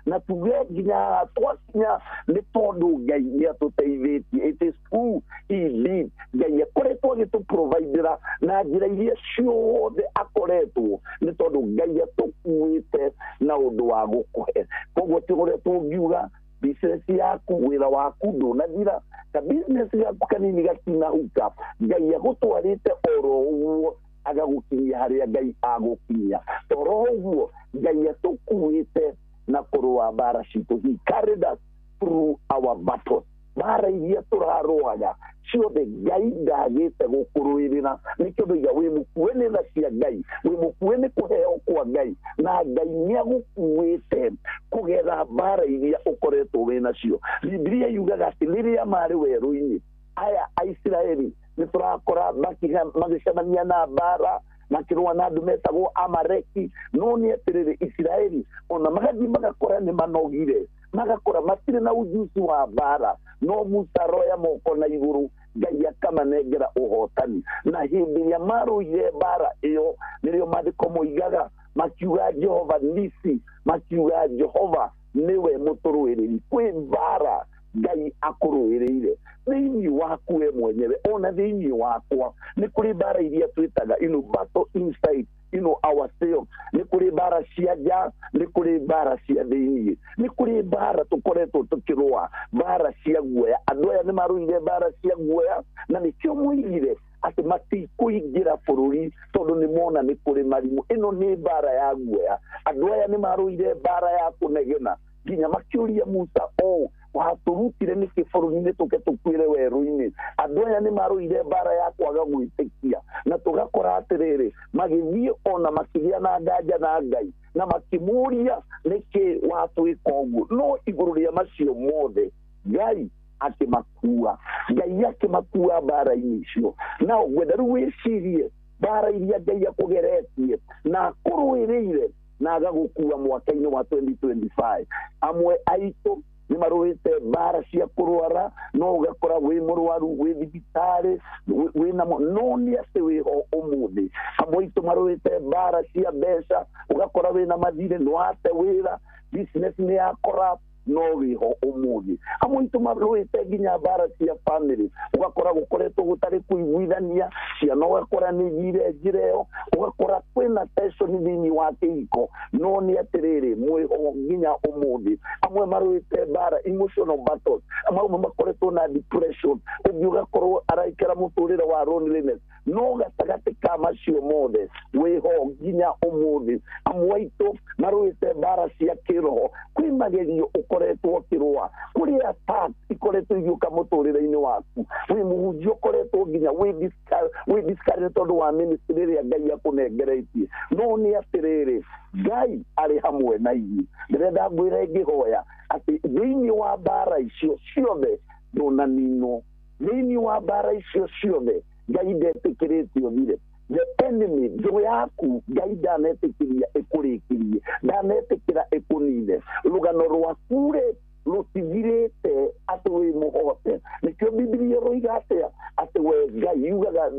Speaker 17: na tuge nginya haha twakinya nĩ tondũ Ngai nĩ atũteithĩtie. It is true indeed, Ngai akoretwo agĩtũprovidera na njĩra iria ciothe akoretwo, nĩ tondũ Ngai atũkuĩte na ũndũ wa gũkũhe. Koguo ti ũrĩa tũngiuga business yaku, wĩra waku ndũnathira, ka business gaku kanini gatinahuka, Ngai agũtwarĩte oro ũguo agagũkinyia harĩa Ngai agũkinyia. Toro ũguo Ngai atũkuĩte na kũrũa mbara citũ. He carried us through our battles. Mbara iria tũrarũaga ciothe, Ngai ndagĩte gũkũrũĩrĩra. Nĩkĩo ndoiga wĩ mũkue nĩ tha cia Ngai, wĩ mũkue nĩ kũheo kwa Ngai, na Ngai nĩ agũkuĩte kũgerera mbara iria ũkoretwo wĩ nacio. Bibilia yugaga atĩ rĩrĩa marĩ werũ-inĩ aya Aisiraeli, nĩ tũrakora magĩcemania na mbara, makĩrũa na andũ metagwo Amareki. No nĩ atĩrĩrĩ, Isiraeli ona magathiĩ magakora nĩ manogire, magakora matirĩ na ujuzi wa mbara, no Musa aroya moko na igũrũ, Ngai akamanengera ũhotani. Na hĩndĩ ĩrĩa marũire mbara ĩyo, nĩrĩo maandĩko moigaga makiuga Jehova nisi, makiuga Jehova nĩwe mũtũrũĩrĩri. Kwĩ mbara Ngai akũrũĩrĩire thĩinĩ waku we mwenyewe, ona thĩinĩ wakwa. Nĩ kũrĩ mbara iria twĩtaga battle inside ourselves. Nĩ kũrĩ mbara cia nja, nĩ kũrĩ mbara cia thĩinĩ, nĩ kũrĩ mbara tũkoretwo tũkĩrũa, mbara cia guoya. Andũ aya nĩ marũire mbara cia guoya, na nĩkĩo moigire atĩ matikũingĩra bũrũri tondũ nĩ mona nĩ kũrĩ marimũ. Ĩno nĩ mbara ya guoya. Andũ aya nĩ marũire mbara ya kũnegena nginya makĩũria Musa, o watũrutire nĩkĩ bũrũri-inĩ tũke tũkuĩre werũ-inĩ? Andũ aya nĩ marũire mbara ya kwaga gwĩtĩkia, na tũgakora atĩrĩrĩ, magĩthiĩ ona makĩgĩa na nganja na Ngai na makĩmũria nĩkĩ watwĩka ũguo. No igũrũ rĩa macio mothe, Ngai akĩmakua, Ngai akĩmakua mbara-inĩ icio. Na ngwenda rĩu wĩcirie mbara iria Ngai akũgeretie na akũrũĩrĩire na agagũkua mwaka-inĩ wa 2025. Amwe aitũ nĩ marũĩte mbara cia kũrwara, no ũgakora wĩ mũrwaru, wĩ thibitarĩ, wĩna no nĩ atĩ wĩho ũmũthĩ. Amwe aitũ marũĩte mbara cia mbeca, ũgakora wĩna mathirĩ, nĩ wate wĩra. Business nĩ ya corrupt no wĩho ũmũthĩ. Amwe aitũ marũĩte nginya mbara cia family, ũgakora gũkoretwo gũtarĩ kũiguithania, ciana ũgakora nĩ igire njĩra ĩyo, ũgakora kwĩna tension thĩinĩ wa kĩhiko, no nĩ atĩrĩrĩ mwĩho nginya ũmũthĩ. Amwe marũĩte mbara emotional battles, amwe makoretwo na depression, ũngĩ ũgakorwo araikara mũtũrĩre wa loneliness, no gatagatĩ ka macio mothe wĩho nginya ũmũthĩ. Amwe aitũ marũĩte mbara cia kĩroho, kwĩ magerio ũkoretwo ũkĩrũa, kũrĩ attack ikoretwo igĩũka mũtũrĩre-inĩ waku, wĩ mũhunjia ũkoretwo nginya wĩ discouraged tondũ wa ministry ĩrĩa Ngai akũnengeretie, no nĩ atĩrĩrĩ Ngai arĩ hamwe na ithuĩ. Ndĩrenda ngwĩre ngĩhoya atĩ thĩinĩ wa mbara icio ciothe ndũnaninwo, thĩinĩ wa mbara icio ciothe Ngai ndetĩkĩrĩte ũthire. The enemy thũ yaku Ngai ndanetĩkĩria ĩkũrĩkĩrie, ndanetĩkĩra ĩkũnine. Rũgano rwaku rĩ rũtigirĩte atĩ wĩ mũhote. Nĩkĩo Bibilia ĩroiga atĩa? Atĩ we Ngai yugaga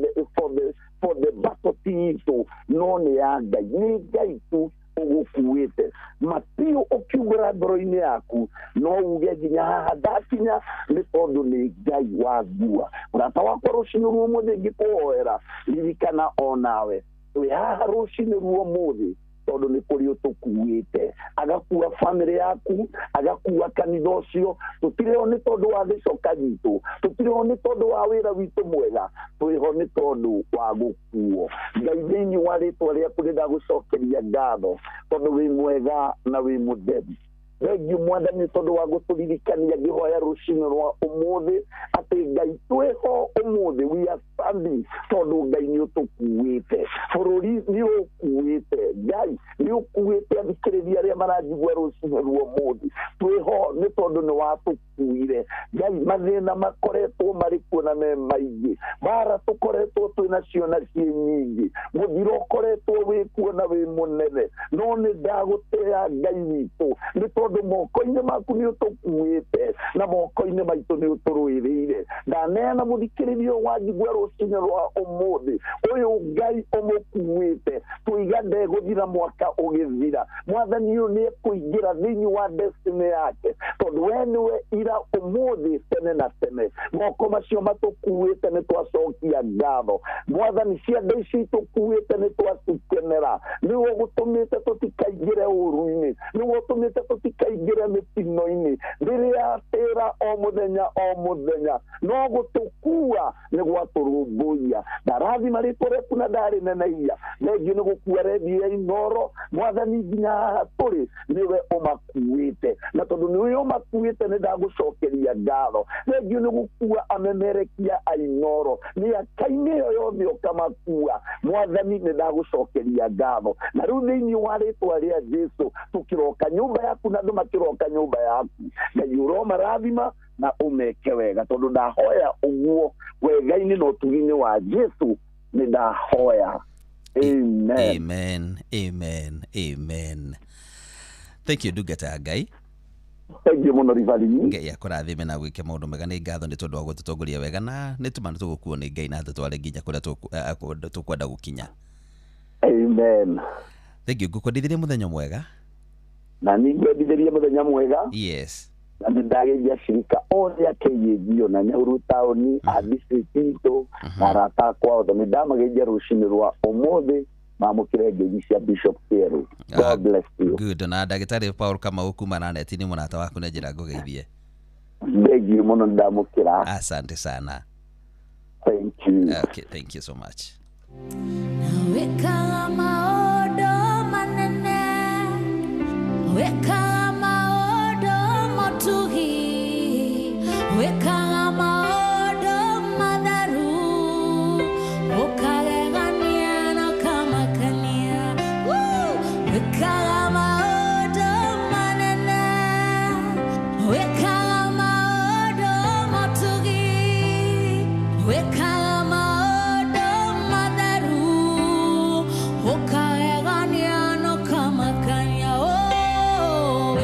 Speaker 17: for the battle ti itũ no nĩ ya Ngai, nĩ Ngai tu ũgũkuĩte. Mapiũ ũkiumbũra ngoro-inĩ yaku no uge nginya haha ndakinya nĩ tondũ nĩ Ngai wangua. Mũrata wakwa rũcinĩ rwa ũmũthĩ ngĩkũhoera, ririkana onawe twĩ haha rũcinĩ rwa ũmũthĩ tondũ nĩ kũrĩ ũtũkuĩte. Agakua family yaku, agakua kanitha ũcio. Tũtirĩ ho nĩ tondũ wa gĩcoka gitũ, tũtirĩ ho nĩ tondũ wa wĩra witũ mwega, twĩho nĩ tondũ wa gũkuo. Ngai thĩinĩ wa rĩtwa rĩaku nĩ ndagũcokeria ngatho tondũ wĩ mwega na wĩ mũtheru. Thengiũ Mwathani tondũ wa gũtũririkania ngĩhoya rũcinĩ rwa ũmũthĩ atĩ Ngai twĩho ũmũthĩ, we are standing tondũ Ngai nĩ ũtũkuĩte, bũrũri nĩ ũkuĩte, Ngai nĩ ũkuĩte athikĩrĩria arĩa maranjigua rũcinĩ rwa ũmũthĩ. Twĩho nĩ tondũ nĩ watũkuire. Ngai mathĩna makoretwo marĩ kuo na me maingĩ, mbara tũkoretwo twĩ nacio na ciĩ nyingĩ, mũthiro ũkoretwo wĩ kuo na wĩ mũnene, no nĩ ndagũtĩa Ngai witũ nĩ tondũ moko-inĩ maku nĩ ũtũkuĩte na moko-inĩ maitũ nĩ ũtũrũĩrĩire. Ndaneana mũthikĩrĩria wa njigua rũcinĩ rwa ũmũthĩ ũyũ Ngai ũmũkuĩte, tũiga ndegũthira mwaka ũgĩthira. Mwathani ũyũ nĩ ekũingĩra thĩinĩ wa destiny yake tondũ we nĩwe ira ũmũthĩ tene na tene. Moko macio matũkuĩte nĩ twacokia ngatho. Mwathani cianda ici itũkuĩte nĩ twacikenera, nĩwe ũgũtũmĩte tũtikaingĩre ũru-inĩ, nĩwe ũtũmĩte tũtikaingĩre mĩtino-inĩ. Rĩrĩa tĩra o mũthenya o mũthenya no gũtũkua nĩ gwatũrũmbũiya. Ndarathima rĩtwa rĩaku na ndarĩnenehia. Thengiũ nĩ gũkua redio ya Inooro. Mwathani nginya haha tũrĩ nĩwe ũmakuĩte, na tondũ nĩwe ũmakuĩte nĩ ndagũcokeria ngatho. Thengiũ nĩ gũkua amemerekia a Inooro mĩaka-inĩ ĩyo yothe ũkamakua. Mwathani nĩ ndagũcokeria ngatho. Na rĩu thĩinĩ wa rĩtwa rĩa Jesu tũkĩroka nyũmba yaku na andũ makĩroka nyũmba yaku, Ngai ũromarathima na ũmeke wega, tondũ ndahoya ũguo wega-inĩ na ũtugi-inĩ wa Jesu nĩ ndahoya. Amen.
Speaker 10: Amen, amen, amen. Thank you ndungata ya Ngai.
Speaker 17: Thank you mũno Rivalini.
Speaker 10: Ngai akũrathime na gwĩke maũndũ mega. Nĩ ngatho nĩ tondũ wa gũtũtongoria wega na nĩ tũma nĩ tũgũkuo nĩ Ngai na tũtware nginya kũrĩa tũkwenda gũkinya.
Speaker 17: Amen.
Speaker 10: Thank you. Ngũkwendithirie mũthenya mwega.
Speaker 17: Na nĩ ngwendithirie mũthenya mwega.
Speaker 10: Yes.
Speaker 17: Na nĩ ndageithia cirika othe a KAG na Nyahururu taũni, a district itũ na arata akwa othe. Nĩ ndamageithia rũcinĩ rwa ũmũthĩ, mamũkĩre ngeithi cia Bishop Kĩerũ. God bless you.
Speaker 10: Good. Na ndagĩtarĩ Paul Kamau kuma na neti nĩ mũrata waku na njĩra ngũgeithie.
Speaker 17: Thengiũ mũno, nĩ ndamũkĩra.
Speaker 10: Asante sana.
Speaker 17: Thank you.
Speaker 10: Okay, thank you so much.
Speaker 18: Wekaga maũndũ manene, wekaga maũndũ motugi, wekaga maũndũ matheru, ũkagegania na ũkamakania. Wekaga maũndũ manene, wekaga maũndũ motugi, wekaga maũndũ matheru, ũkagegania na ũkamakania. Oh,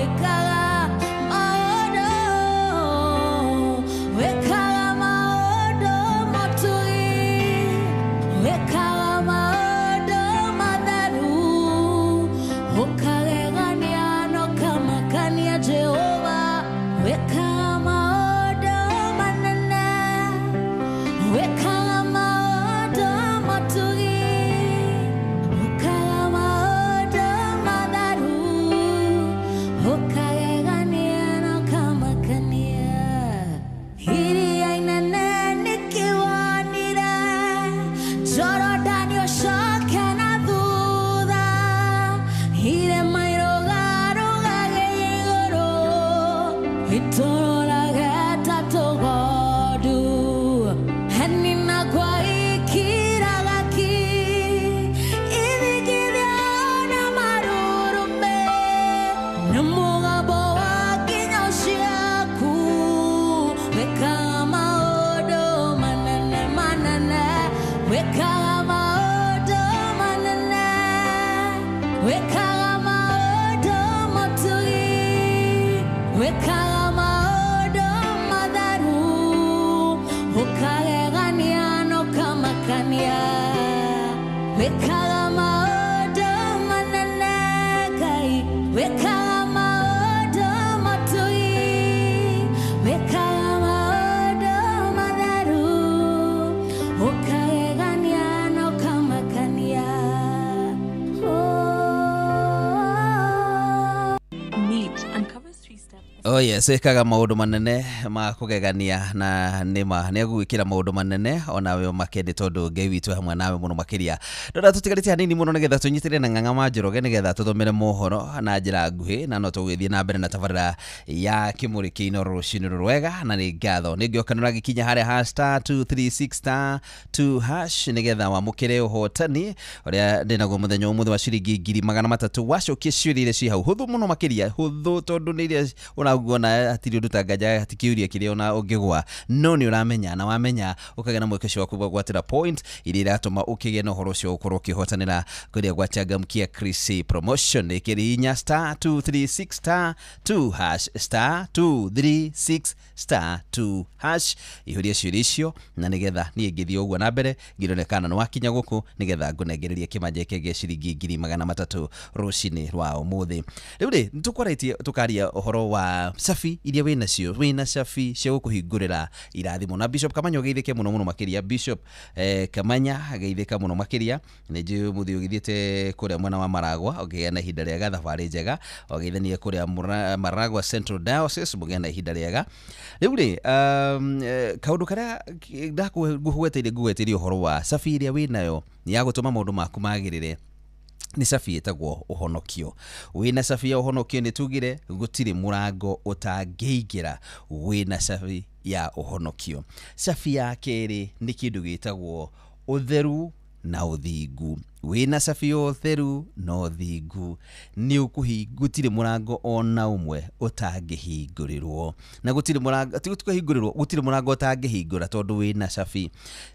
Speaker 18: Wĩkaga maũndũ manene Ngai, wĩkaga maũndũ matugi, wĩkaga maũndũ matheru, ũkagegania na ũkamakania.
Speaker 10: Oh yes, ĩkaga maũndũ manene ma kũgegania na nĩma nĩ egũgwĩkĩra maũndũ manene onawe ũmake nĩ tondũ Ngai witũ e hamwe nawe mũno makĩria. Ndona tũtigarĩte hanini mũno nĩgetha tũnyitĩrĩre na Ng'ang'a wa Njoroge nĩgetha tũthomere mohoro na njĩra nguhĩ, na no tũgũgĩthiĩ na mbere na tabarĩra ya Kĩmũrĩ kĩa Inooro rũcinĩ rwega, na nĩ ngatho nĩ ngĩoka nĩ ũragĩkinya harĩa ha star 236 star 2 hash nĩgetha wamũkĩre ũhotani ũrĩa ndĩnaguo mũthenya ũmũthĩ wa ciringi 300,000. Wacokia ciũria iria ciĩ hau hũthũ mũno makĩria, hũthũ tondũ nĩ iria ũraguona hatirĩ ũndũ tanganja, hatikĩũria kĩrĩa ona ũngĩgwa, no nĩ ũramenya, na wamenya ũkagĩa na mweke ũcio wa kũgwatĩra point iria iratũma ũkĩgĩe na ũhoro ũcio ũkorwo ũkĩhotanĩra kũrĩa gwa Changamkia Chrissy promotion. Ĩkĩrĩ inya star 236 star 2 hash star 236 star 2 hash, ihũria ciũria icio na nĩgetha niĩ ngĩthiĩ ũguo na mbere ngĩrone kana nĩ wakinya gũkũ nĩgetha ngũnengererie kĩmanja gĩkĩ gĩa ciringi 300,000 rũcinĩ rwa ũmũthĩ. Rĩu rĩ nĩtũkwarĩtie tũkaria ũhoro wa cabi iria wĩnacio, wĩna cabi cia gũkũhingũrĩra irathimo, na Bishop Kamanya ũgeithĩke mũno mũno makĩria. Bishop Kamanya geithĩka mũno makĩria, nĩ njũĩ mũthĩ ũgĩthiĩte kũrĩa mwena wa Maragwa ũkĩgĩa na ihinda rĩega, thabarĩ njega, ũgeithanie kũrĩa Maragwa Central Diocese, mũgĩe na ihinda rĩega. Rĩu rĩ kaũndũ karĩa ndakũgweteire ngũgweteire ũhoro wa cabi ĩrĩa wĩnayo ya gũtũma maũndũ maku magĩrĩre nĩ cabi ĩtagwo ũhonokio. Wĩna cabi ya ũhonokio nĩ tugire gũtirĩ mũrango ũtangĩingĩra wĩna cabi ya ũhonokio. Cabi ya kerĩ nĩ kĩndũ gĩtagwo ũtheru na ũthingu. Wĩna cabi ya ũtheru na ũthingu nĩ gũtirĩ mũrango ona ũmwe ũtangĩhingũrĩrwo, na gũtirĩ mũrango ti gũtikũhingũrĩrwo, gũtirĩ mũrango ũtangĩhingũra tondũ wĩna cabi.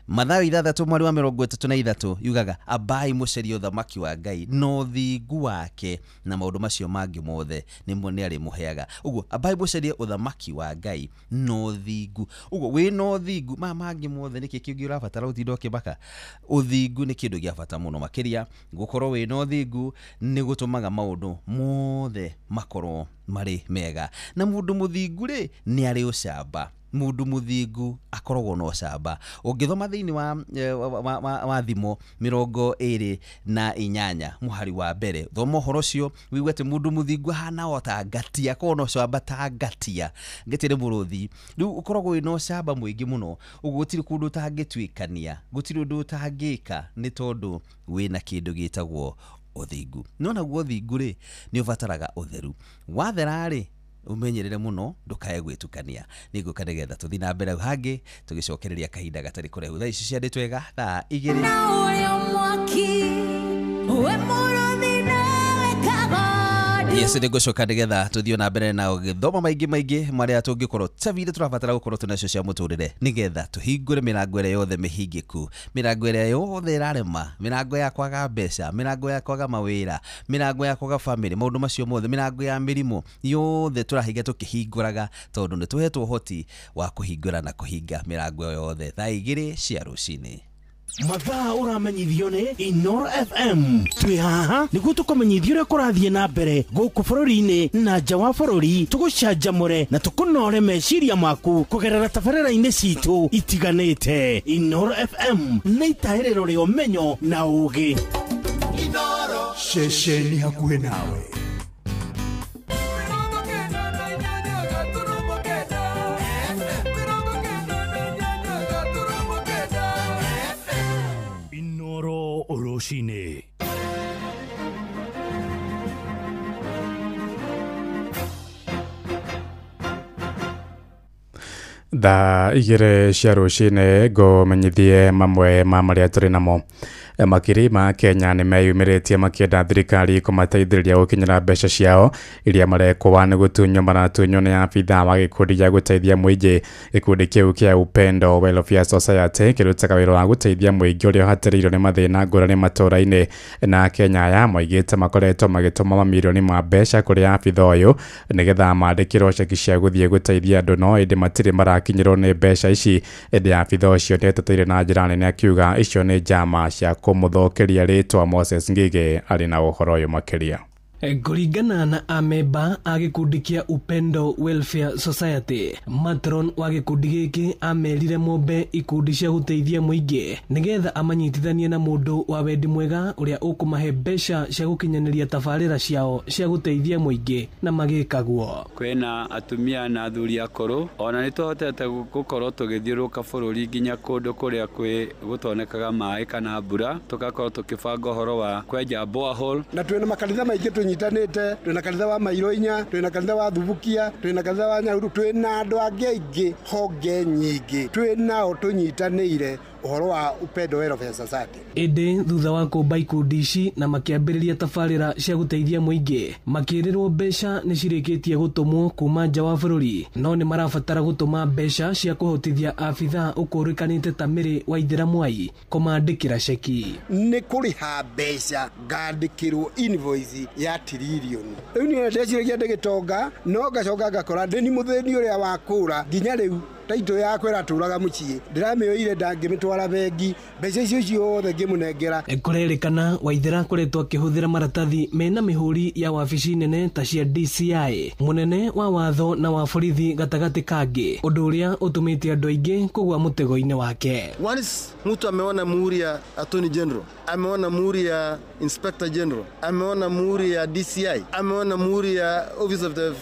Speaker 10: Mathayo 6 mweri wa 33 yugaga ambai mũcarie ũthamaki wa Ngai na ũthingu wake na maũndũ macio mangĩ mothe nĩmo nĩ arĩmũheaga. Ũguo ambai mũcarie ũthamaki wa Ngai na ũthingu. Ũguo wĩna ũthingu maya mangĩ mothe nĩkĩ kĩngĩ ũrabatara gũtinda ũkĩmaka? Ũthingu nĩ kĩndũ gĩa bata mũno makĩria. Gũkorwo wĩna ũthingu nĩ gũtũmaga maũndũ mothe makorwo marĩ mega, na mũndũ mũthingu rĩ nĩ arĩ ũcamba. Mũndũ mũthingu akoragwo na ũcamba. Ũngĩthoma thĩinĩ wa Thimo 28 mũhari wa mbere, thoma ũhoro ũcio wĩigue atĩ mũndũ mũthingu ahana o ta ngatia, akoragwo na ũcamba ta ngatia. Ngatia nĩ mũrũthi. Rĩu ũkoragwo wĩna ũcamba mũingĩ mũno, ũguo gũtirĩ kũndũ ũtangĩtuĩkania, gũtirĩ ũndũ ũtangĩka nĩ tondũ wĩna kĩndũ gĩtagwo ũthingu. No naguo ũthingu rĩ nĩ ũbataraga ũtheru. Wathera rĩ umenyerere mũno ndũkae gwĩtukania. Nĩngũka nĩgetha tũthiĩ na mbere hau hangĩ tũgĩcokereria kahinda gatarĩ kũraihu. Thaa ici ciandĩtwo wega thaa 2.
Speaker 18: Na ũrĩa mwaki, we mũrũthi nawe kagondu.
Speaker 10: Yes, nĩngũcoka nĩgetha tũthiĩ na mbere na gĩthomo maingĩ maingĩ marĩa tũngĩkorwo cabi iria tũrabatara gũkorwo tũnacio cia mũtũrĩre nĩgetha tũhingũre mĩrango ĩrĩa yothe mĩhingĩku, mĩrango ĩrĩa yothe ĩrarema, mĩrango ya kwaga mbeca, mĩrango ya kwaga mawĩra, mĩrango ya kwaga famĩlĩ, maũndũ macio mothe, mĩrango ya mĩrimũ yothe tũrahinga tũkĩhingũraga tondũ nĩ tũhetwo ũhoti wa kũhingũra na kũhinga mĩrango yothe. Thaa 2 cia rũcinĩ.
Speaker 19: Mathaa ũramenyithio nĩ Inooro FM. Twĩ haha nĩguo tũkũmenyithie ũrĩa kũrathiĩ na mbere gũkũ bũrũri-inĩ na nja wa bũrũri, tũgũcanjamũre na tũkũnore meciria maku kũgerera tabarĩra-inĩ citũ itiganĩte. Inooro FM nĩ itahĩrĩro rĩa ũmenyo na ũũgĩ.
Speaker 6: Ceceni hakuhĩ nawe.
Speaker 4: Rũcinĩ.
Speaker 21: Thaa 2 cia rũcinĩ ngũmenyithie mamwe ma marĩa tũrĩ namo. Makiri ma Kenya nĩ meyumĩrĩtie makĩenda thirikari kũmateithĩrĩria gũkinyĩra mbeca ciao iria marekũa nĩ gũtunywo maratunywo nĩ abithaa wa gĩkundi gĩa gũteithia mũingĩ. Gĩkundi kĩu kĩa Upendo Welfare Society kĩrutaga wĩra wa gũteithia mũingĩ ũrĩa ũhatĩrĩirio nĩ mathĩna ngũrani matũũra-inĩ, na Kenya aya moigĩte makoretwo magĩtũma mamirioni ma mbeca kũrĩ abithaa ũyũ nĩgetha mandĩkĩrwo ceki cia gũthiĩ gũteithia andũ, no ĩndĩ matirĩ marakinyĩrwo nĩ mbeca ici. Ĩndĩ abithaa ũcio nĩeteteire na njĩra nene akiuga icio nĩ njama cia Kũmũthũkĩria rĩtwa. Moses Ngige arĩ na ũhoro ũyũ makĩria.
Speaker 2: Kũringana na amemba a gĩkundi kĩa Upendo Welfare Society, matron wa gĩkundi gĩkĩ amerire mombe ikundi cia gũteithia mũingĩ nĩgetha amanyitithanie na mũndũ wa wendi mwega ũrĩa ũkũmahe mbeca cia gũkinyanĩria tabarĩra ciao cia gũteithia mũingĩ na magĩkaguo.
Speaker 20: Kwĩna atumia na athuri akũrũ, ona nĩ tũhotete gũkorwo tũgĩthiũrũrũka bũrũri nginya kũndũ kũrĩa kwĩ gũtonekaga maĩ kana mbura, tũgakorwo tũkĩbanga ũhoro wa kwenja borehole.
Speaker 22: Na twĩna makanitha maingĩ tũnyitanĩte, twĩna kanitha wa Mairũ inya, twĩna kanitha wa Thubukia, twĩna kanitha wa Nyahururu, twĩna andũ angĩ aingĩ, honge nyingĩ twĩnao tũnyitanĩire ũhoro wa Upendo Welfare Society.
Speaker 2: Ĩndĩ thutha wa kũmba ikundi ici na makĩambĩrĩria tabarĩra cia gũteithia mũingĩ, makĩrĩrwo mbeca nĩ cirĩkĩtie gũtũmwo kuma nja wa bũrũri, no nĩ marabatara gũtũma mbeca cia kũhotithia abithaa ũkũrĩkanĩte ta Mary Waithera Mwai kũmandĩkĩra ceki.
Speaker 22: Nĩ kũrĩha mbeca ngandĩkĩrwo invoice ya tiririoni. Rĩu niĩ ndeciragia ndĩ gĩtonga, no ngacoka ngakora ndĩ ni mũthĩni ũrĩa wa kũra nginya rĩu taito yakwa ĩratũraga mũciĩ, ndĩramĩoire ndangĩmĩtwara bengi, mbeca icio ciothe ngĩmũnengera.
Speaker 2: Kũrerĩkana Waithera akoretwo akĩhũthĩra maratathi mena mĩhũri ya wabici nene ta cia DCI, mũnene wa watho na wa borithi gatagatĩ kangĩ, ũndũ ũrĩa ũtũmĩte andũ aingĩ kũgwa mũtego-inĩ wake.
Speaker 23: Once mtu ameona muhuri ya Attorney General, ameona muhuri ya Inspector General, ameona muhuri ya DCI, ameona muhuri ya Office of the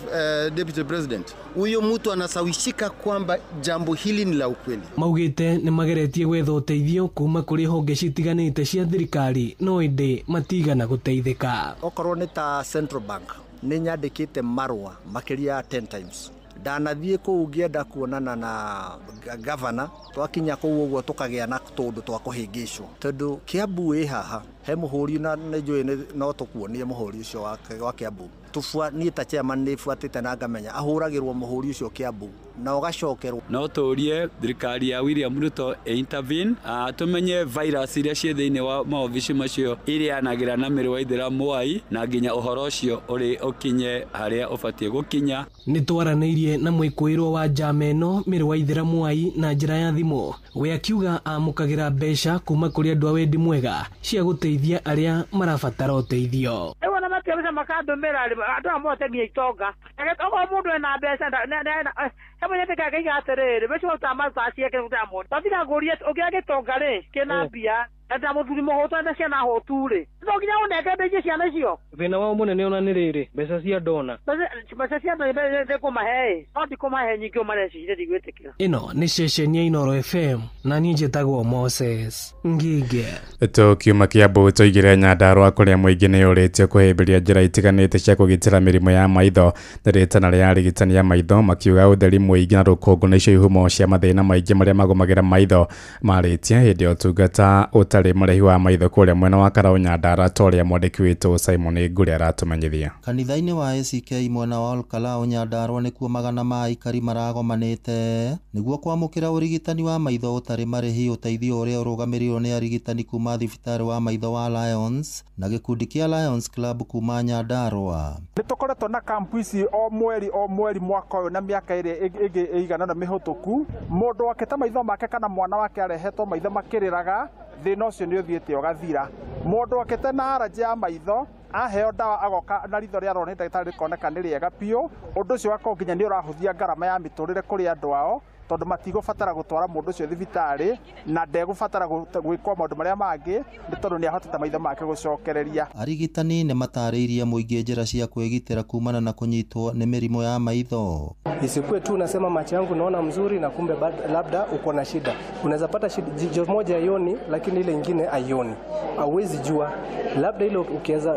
Speaker 23: Deputy President, huyo mtu anasawishika kwamba jambo hili ni la ukweli.
Speaker 2: Maugĩte nĩ mageretie gwetha ũteithio kuma kũrĩ honge citiganĩte cia thirikari, no ĩndĩ matigana gũteithĩka.
Speaker 25: Okorwo nĩ ta Central Bank, nĩ nyandĩkĩte marũa makĩria ya 10 times. Ndanathiĩ kũu ngĩenda kuonana na gavana, twakinya kũu ũguo tũkagĩa na tũndũ twa kũhĩngĩcwo, tondũ Kiambu ĩ haha he mũhũri na nĩnjũĩ no tũkuonie mũhũri ũcio wa Kiambu. Niĩ ta chairman nĩ buatĩte na ngamenya ahũragĩrwo mũhũri ũcio Kiambu na ũgacokerwo.
Speaker 20: No tũrie thirikari ya William Ruto intervene, tũmenye virus iria ciĩ thĩinĩ wa maobici macio irĩanagĩra na Mary Waithera Mwai, na nginya ũhoro ũcio ũrĩ ũkinye harĩa ũbatiĩ gũkinya.
Speaker 2: Nĩ twaranĩirie na mwĩkũĩrwo wa njama ĩno Mary Waithera Mwai na njĩra ya thimũ, we akiuga amũkagĩra mbeca kuma kũrĩ andũ a wendi mwega cia gũteithia arĩa marabatara ũteithio.
Speaker 26: Rĩu ona matiga makandũmĩra andũ aya mote nginya itonga, okorwo mũndũ ena mbeca he mũnyete kangĩiga atĩrĩrĩ, mbeca ũtamataciake ngũrie ũngĩa gĩtonga rĩ kĩna mbia na mũthuri mũhũtu na ciana hũtu rĩ, no nginya ũnenge ndeithie ciana icio.
Speaker 2: Thĩna wao mũnene ona nĩ rĩrĩ, mbeca cia ndona,
Speaker 26: mbeca cia ndona ndĩkũmahe, no ndikũmahe nyingĩ ũmareciria ndigwĩtĩkĩra.
Speaker 2: Ĩno nĩ ceceni ya Inooro FM na niĩ njĩtagwo Moses Ngige.
Speaker 21: Tũkiuma Kiambu tũigire Nyandarũa kũrĩa mũingĩ nĩ ũrĩtio kũhĩmbĩria njĩra itiganĩte cia kũgitĩra mĩrimũ ya maitho. Nĩ rĩtana rĩa arigitani a maitho makiuga ũtheri mũingĩ na rũkũngũ nĩcio ihumo cia mathĩna maingĩ marĩa magũmagĩra maitho. Marĩtie hĩndĩ ya ũtungata ũtarĩ marĩhi wa maitho kũrĩa mwena wa Karau Nyandarua, ta ũrĩa mwandĩki witũ Simon Ngũrĩ aratũmenyithia.
Speaker 27: Kanitha-inĩ wa ACK mwena wa Olkalau Nyandarua nĩkuo magana ma aikari maragomanĩte nĩguo kwamũkĩra ũrigitani wa maitho ũtarĩ marĩhi, ũteithio ũrĩa ũrũgamĩrĩirwo nĩ arigitani kuma thibitarĩ wa maitho wa Lions na gĩkundi kĩa Lions Club kuma Nyandarua.
Speaker 28: Nĩ tũkoretwo na kampu ici o mweri mwaka ũyũ na mĩaka ĩrĩa ĩngĩ ĩigana ũna mĩhũtũku. Mũndũ wakĩte maitho make kana mwana wake arehetwo maitho makĩrĩraga, thĩna ũcio nĩ ũthiĩte ũgathira. Mũndũ wakĩte na allergy ya maitho aheo ndawa agoka na ritho rĩarorwo nĩ ndagĩtarĩ rĩkoneka nĩ rĩega biũ. Ũndũ ũcio ũgakorwo nginya nĩ ũrahũthia ngarama ya mĩtũrĩre kũrĩ andũ ao, tondũ matigũbatara gũtwara mũndũ ũcio thibitarĩ na ndegũbatara gwĩkwo maũndũ marĩa mangĩ nĩ tondũ nĩ ahotete maitho make gũcokereria.
Speaker 27: Arigitani nĩ matarĩirie mũingĩ njĩra cia kwĩgitĩra kumana na kũnyitwo nĩ mĩrimũ ya maitho.
Speaker 29: Isikuwe tu unasema macho yangu naona mzuri na kumbe labda uko na shida. Unaweza pata shida jicho moja haioni lakini ile ingine haioni. Hauwezi jua. Labda ile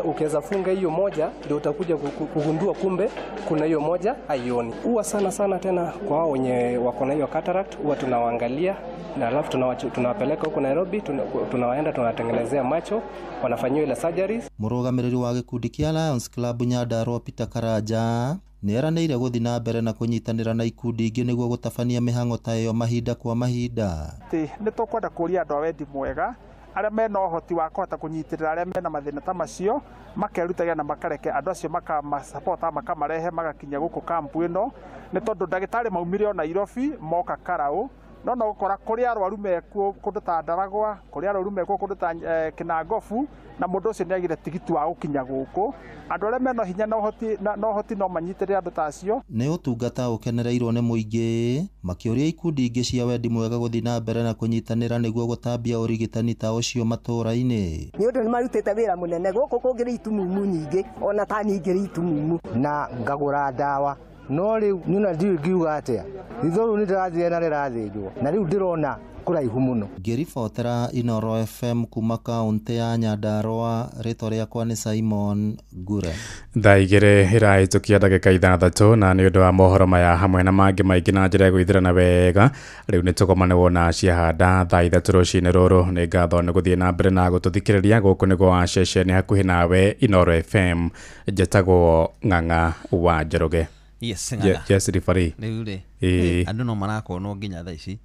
Speaker 29: ukiweza funga hiyo moja ndio utakuja kugundua kumbe kuna hiyo moja haioni. Huwa sana sana tena kwa wao wenye wako na hiyo cataract huwa tunawaangalia na alafu tunawapeleka huko Nairobi, tunawaenda tunatengenezea macho, wanafanyiwa ile surgeries.
Speaker 27: Mũrũgamĩrĩri wa gĩkundi kĩa Lions Club Nyandarua Peter Karanja nĩeranĩire gũthiĩ na mbere na kũnyitanĩra na ikundi ingĩ nĩguo gũtabania mĩhang'o ta ĩyo mahinda kwa mahinda.
Speaker 28: Nĩ tũkwenda kũria andũ a wendi mwega arĩa mena ũhoti wa kũhota kũnyitĩrĩra arĩa mena mathĩna ta macio makerutagia na makareke andũ acio makamasapota makamarehe magakinya gũkũ kampu ĩno, nĩ tondũ ndagĩtarĩ maumire o Nairobi moka Karau No no gũkora kũrĩ arwaru mekuo kũndũ ta Ndaragwa, kũrĩ arwaru mekuo kũndũ ta Kinangobu, na mũndũ ũcio nĩagire tigiti wa gũkinya gũkũ. Andũ arĩa mena hinya na ũhoti no manyitĩrĩre andũ ta acio.
Speaker 27: Nĩ ũtungata ũkenereirwo nĩ mũingĩ makĩũria ikundi ingĩ cia wendi mwega gũthiĩ na mbere na kũnyitanĩra nĩguo gũtambia ũrigitani ta ũcio matũũra-inĩ.
Speaker 1: Nĩ ũndũ nĩ marutĩte wĩra mũnene gũkũ kũngĩrĩ itumumu nyingĩ ona ta nyingĩ itumumu
Speaker 3: na ngagũra ndawa no rĩu niona ndiũĩ ngiuga atĩa ritho rĩu nĩ ndĩrathire na rĩrathĩnjwo na rĩu ndĩrona kũraihu mũno.
Speaker 27: Ngĩribotera Inoro FM kuma kaũntĩ ya Nyandarua, rĩtwa rĩakwa nĩ Simon Ngure.
Speaker 21: Thaa 2 ĩrahĩtũkia ndagĩka 6 na nĩ ũndũ wa mohoro maya hamwe na mangĩ maingĩ na njĩra ya gwĩthirana wega rĩu nĩ tũgomane wona ciahanda thaa 3 rũcinĩ rũrũ. Nĩ ngatho nĩ gũthiĩ na mbere na gũtũthikĩrĩria gũkũ nĩguo wa ceceni hakuhĩ nawe Inoro FM. Njetagwo Ng'ang'a wa Njoroge.
Speaker 10: Yes, Ng'ang'a.
Speaker 21: Yes, referee.
Speaker 10: Rĩu rĩ andũ no marakonwo nginya thaa ici.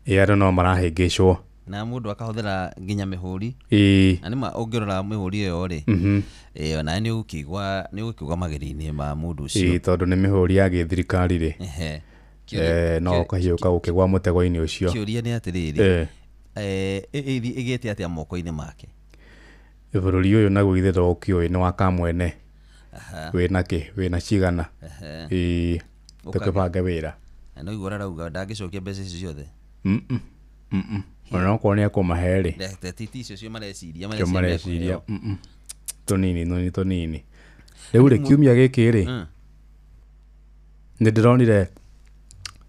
Speaker 21: Ĩ andũ no marahĩngĩcwo
Speaker 10: na mũndũ akahũthĩra nginya mĩhũri. Na nĩma ũngĩrora mĩhũri ĩyo rĩ, ona nĩ ũgũkĩigua magerio-inĩ ma mũndũ ũcio.
Speaker 21: Tondũ nĩ mĩhũri ya gĩthirikari rĩ, no ũkahiũka ũkĩgwa mũtego-inĩ ũcio.
Speaker 10: Kĩũria nĩ atĩrĩrĩ, ĩgĩte atĩa moko-inĩ make?
Speaker 21: Bũrũri ũyũ naguo ithe ndũkĩũĩ nĩ wa kamwene. Wĩna kĩ wĩna cigana. Tũkĩbange wĩra.
Speaker 10: No igua arauga ndangĩcokia mbeca icio ciothe.
Speaker 21: Ona okorwo nĩ ekũmahe rĩ,
Speaker 10: ti icio cio mareciria
Speaker 21: mareciria tũnini nini tũnini. Rĩu rĩ kiumia gĩkĩ rĩ, nĩ ndĩronire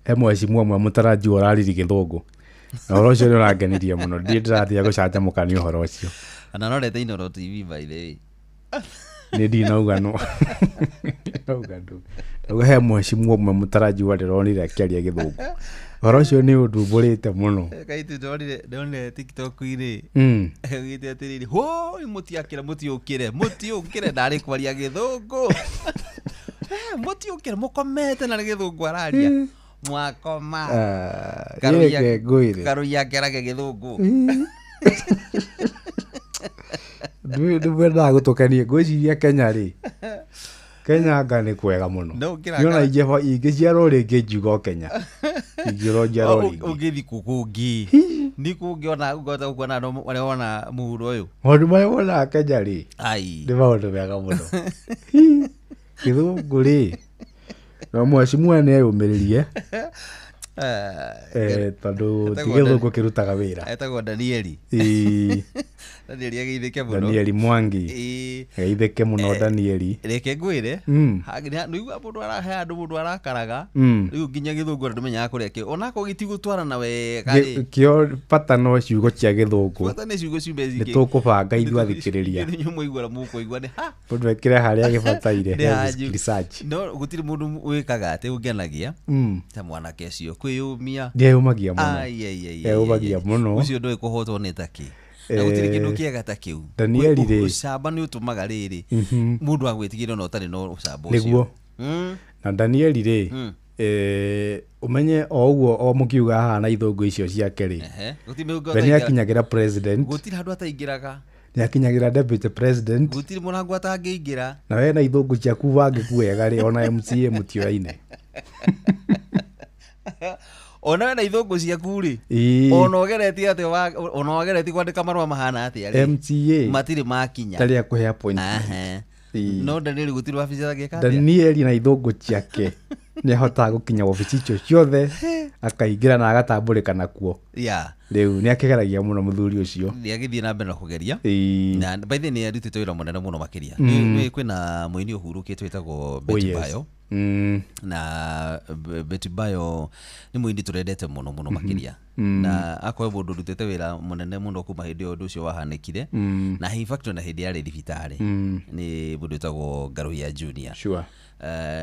Speaker 21: he mwecimu ũmwe mũtarajiwa ũrariri gĩthũngũ na ũhoro ũcio nĩ ũrangenirie mũno. Ndirĩ ndĩrathiĩ gũcanjamũka nĩ ũhoro ũcio.
Speaker 10: Ona norete Inoro TV by the way.
Speaker 21: Nĩ ndinauga no ndauga he mwecimu ũmwe mũtarajiwa ndĩronire akĩaria gĩthũngũ. Ũhoro ũcio nĩ ũndumbũrĩte mũno.
Speaker 10: Kaitu ndonire TikTok-inĩ augĩte atĩrĩrĩ, hũi mũtiakĩra mũtiũkĩre mũtiũkĩre ndarĩ kwaria gĩthũngũ. Mũtiũkĩre mũkomete na gĩthũngũ araria mwakoma. Karũi akerage gĩthũngũ.
Speaker 21: Ndwendaga gũtũkenia. Ngwĩciria Kenya rĩ, Kenya anga nĩ kwega mũno. Nĩona ingĩciarwo rĩngĩ njiuga o Kenya. Ingĩũrwo njiarwo rĩngĩ.
Speaker 10: Ũngĩthiĩ kũ kũngĩ nĩ kũngĩ ona ũngĩhota gũkuona andũ arĩa wona mũhuro ũyũ.
Speaker 21: Maũndũ marĩa wonaga Kenya rĩ, nĩ maũndũ mega mũno. Gĩthũngũ rĩ, no mwecimu nĩ eyũmĩrĩrie tondũ ti gĩthũngũ kĩrutaga wĩra.
Speaker 10: Etagwo Danieli. Danieli ageithĩke mũno.
Speaker 21: Danieli Mwangi. Ageithĩke mũno Danieli.
Speaker 10: Reke ngwĩre, nĩigua mũndũ arahe andũ mũndũ arakaraga, rĩu nginya gĩthũngũ andũ menyaga kũrĩa kĩ onakorwo gĩtigũtwarana wega rĩ.
Speaker 21: Kĩo bata no ciugo cia gĩthũngũ.
Speaker 10: Bata nĩ ciugo ciume
Speaker 21: cingĩ. Nĩ tũkũbanga ithuĩ athikĩrĩria.
Speaker 10: Inyuĩ mũiguaga mũkũigua nĩ ha.
Speaker 21: Mũndũ ekĩre harĩa agĩbataire. Research.
Speaker 10: No gũtirĩ mũndũ wĩkaga atĩ ũngenagia ta mwanake ũcio kwĩyũmia.
Speaker 21: Nĩeyũmagia mũno. Eyũmagia mũno.
Speaker 10: Ũcio ndũĩ kũhotwo nĩ ta kĩ. Na gũtirĩ kĩndũ kĩega ta kĩu.
Speaker 21: Danieli rĩ,
Speaker 10: ũcamba nĩ ũtũmaga rĩrĩ mũndũ agwĩtigĩra ona ũtarĩ na ũcamba ũcio.
Speaker 21: Nĩguo. Na Danieli rĩ, ũmenye o ũguo o mũkiuga haha na ithũngũ icio ciake rĩ, we nĩakinyagĩra president.
Speaker 10: Gũtirĩ handũ ataingĩraga.
Speaker 21: Nĩakinyagĩra deputy president.
Speaker 10: Gũtirĩ mũrango atangĩingĩra.
Speaker 21: Na we na ithũngũ ciaku wangĩku wega rĩ, ona MCA mũtioyaine.
Speaker 10: Ona we na ithũngũ ciaku rĩ, ona ũgeretie atĩa, ona ũgeretie kwandĩka marũa mahana atĩa rĩ,
Speaker 21: MCA
Speaker 10: matirĩ makinya
Speaker 21: tarĩ akũhe appointment.
Speaker 10: No Danieli gũtirĩ wabici atangĩka atĩa.
Speaker 21: Danieli na ithũngũ ciake nĩ ahotaga gũkinya wabici icio ciothe akaingĩra na agatambũrĩka nakuo. Rĩu nĩ akĩgeragia mũno mũthuri ũcio.
Speaker 10: Nĩ agĩthiĩ na mbere na kũgeria. Na by the way nĩ arutĩte wĩra mũnene mũno makĩria. Nĩ kwĩna mũini ũhurũkĩte wĩtagwo Betty Bayo. Na Betty Bayo nĩ mũini tũrendete mũno mũno makĩria. Na akorwo mũndũ ũrutĩte wĩra mũnene mũno kuma hĩndĩ ĩyo ũndũ ũcio wahanĩkire. Na in fact ona hĩndĩ yarĩ thibitarĩ nĩ mũndũ wĩtagwo Ngaruiya Junior.
Speaker 21: Sure.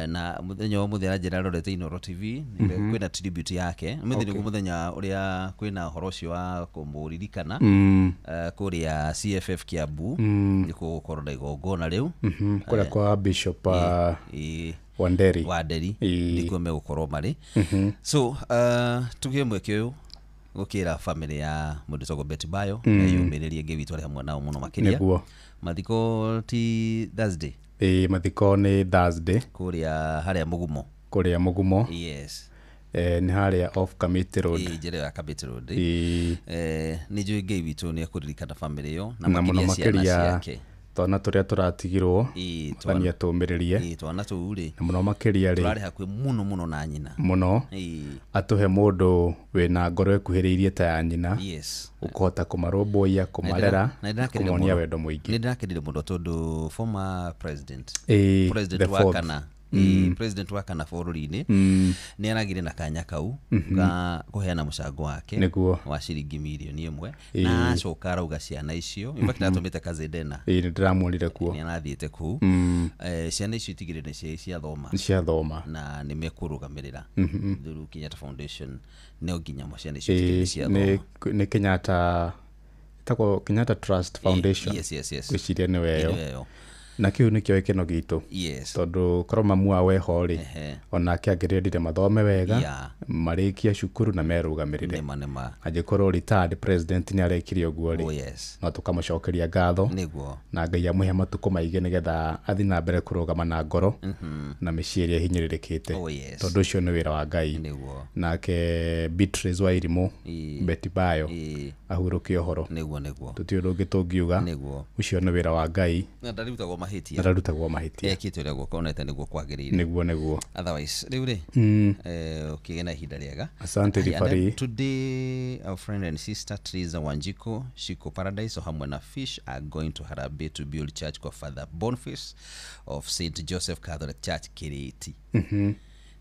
Speaker 10: Na mũthenya wa mũthenya aranjĩra arorete Inoro TV kwĩna tribute yake. Mũthenya nĩguo mũthenya ũrĩa kwĩna ũhoro ũcio wa kũmũririkana kũrĩa CFF Kiambu nĩ gũgũkorwo na igongona rĩu
Speaker 21: kũrĩa kwa Bishop Wanderi.
Speaker 10: Wanderi nĩkuo megũkorwo marĩ. So tũgĩe mweke ũyũ gũkĩra family ya mũndũ wĩtagwo Betty Bayo meyũmĩrĩrie Ngai witũ arĩ hamwe nao mũno makĩria.
Speaker 21: Nĩguo.
Speaker 10: Mathiko ti Thursday.
Speaker 21: Mathiko nĩ Thursday
Speaker 10: kũrĩa harĩa Mũgumo.
Speaker 21: Kũrĩa Mũgumo.
Speaker 10: Yes.
Speaker 5: Nĩ harĩa off Kamiti Road.
Speaker 10: Ĩĩ, njĩra ĩyo ya Kamiti Road.
Speaker 5: Ĩĩ.
Speaker 10: Nĩ njũĩ Ngai witũ nĩ ekũririkana bamĩrĩ ĩyo na
Speaker 5: Na mũno
Speaker 10: makĩria ciana
Speaker 5: makĩria
Speaker 10: ciake.
Speaker 5: Twana tũrĩa tũratigirwo.
Speaker 10: Ĩĩ,
Speaker 5: Mwathani atũmĩrĩrie.
Speaker 10: Ĩĩ, twana tũu rĩ,
Speaker 5: Na mũno makĩria rĩ,
Speaker 10: tũrarĩ hakuhĩ mũno mũno na nyina.
Speaker 5: Mũno.
Speaker 10: Ĩĩ.
Speaker 5: Atũhe mũndũ wĩna ngoro ĩkuhĩrĩirie ta ya nyina.
Speaker 10: Yes.
Speaker 5: Ũkũhota kũmarũmbũiya, kũmarera,
Speaker 10: Na nĩndĩrakenire
Speaker 5: kũmonia
Speaker 10: mũno.
Speaker 5: wendo mũingĩ.
Speaker 10: Nĩ ndĩrakenire mũno tondũ former president,
Speaker 5: Ĩĩ,
Speaker 10: president
Speaker 5: the
Speaker 10: wa
Speaker 5: fourth.
Speaker 10: kana, ĩĩ, president wa kana bũrũri-inĩ, nĩ aragire na kanya kau ga kũheana mũcango wake
Speaker 5: Nĩguo.
Speaker 10: wa ciringi mirioni 1, na acoka arauga ciana icio, in fact atũmĩte Kazendena.
Speaker 5: Ĩĩ, nĩ ndĩramuonire kuo.
Speaker 10: Nĩ arathiĩte kũu. Ciana icio itigĩrĩre nĩ ciathoma.
Speaker 5: Nĩ ciathoma.
Speaker 10: Na nĩ mekũrũgamĩrĩra through Kenyatta Foundation, no nginya ciana icio itigĩrĩre nĩ ciathoma.
Speaker 5: Nĩ Kenyatta, ĩtagwo Kenyatta Trust Foundation.
Speaker 10: Yes.
Speaker 5: Ngwĩciria nĩ weyo.
Speaker 10: Nĩ weyo.
Speaker 5: Na kĩu nĩkĩo gĩkeno gitũ. Tondũ korwo mamu wao eho rĩ, onake angĩrendire mathome wega, marĩkie cukuru na merũgamĩrĩre.
Speaker 10: Nĩma, nĩma.
Speaker 5: Angĩkorwo retired president nĩ arekire ũguo rĩ,
Speaker 10: Oh, yes.
Speaker 5: no tũkamũcokeria ngatho.
Speaker 10: Nĩguo.
Speaker 5: Na Ngai amũhe matukũ maingĩ nĩgetha athiĩ na mbere kũrũgama na ngoro na mĩciĩ ĩrĩa ĩhinyĩrĩrĩkĩte.
Speaker 10: Oh, yes.
Speaker 5: Tondũ ũcio nĩ wĩra wa Ngai.
Speaker 10: Nĩguo.
Speaker 5: Nake Beatrice Wairimũ, Betty Bayo, ahurũke ũhoro.
Speaker 10: Nĩguo, nĩguo.
Speaker 5: Tũtirĩ ũndũ ũngĩ tũngiuga.
Speaker 10: Nĩguo.
Speaker 5: Ũcio nĩ wĩra wa Ngai.
Speaker 10: Na ndarutagwo mahĩtia.
Speaker 5: Na ndarutagwo mahĩtia.
Speaker 10: Ekĩte ũrĩa guoka onete nĩguo kwagĩrĩire.
Speaker 5: Nĩguo, nĩguo.
Speaker 10: Otherwise rĩu rĩ, ũkĩgĩa na ihinda rĩega.
Speaker 5: Asante,
Speaker 10: Aya, and then
Speaker 5: Ribari.
Speaker 10: today our friend and sister Teresa Wanjiko Shiko Paradise o hamwe na Fish are going to Harambee to build church kwa Father Boniface of St Joseph Catholic Church Kiriti.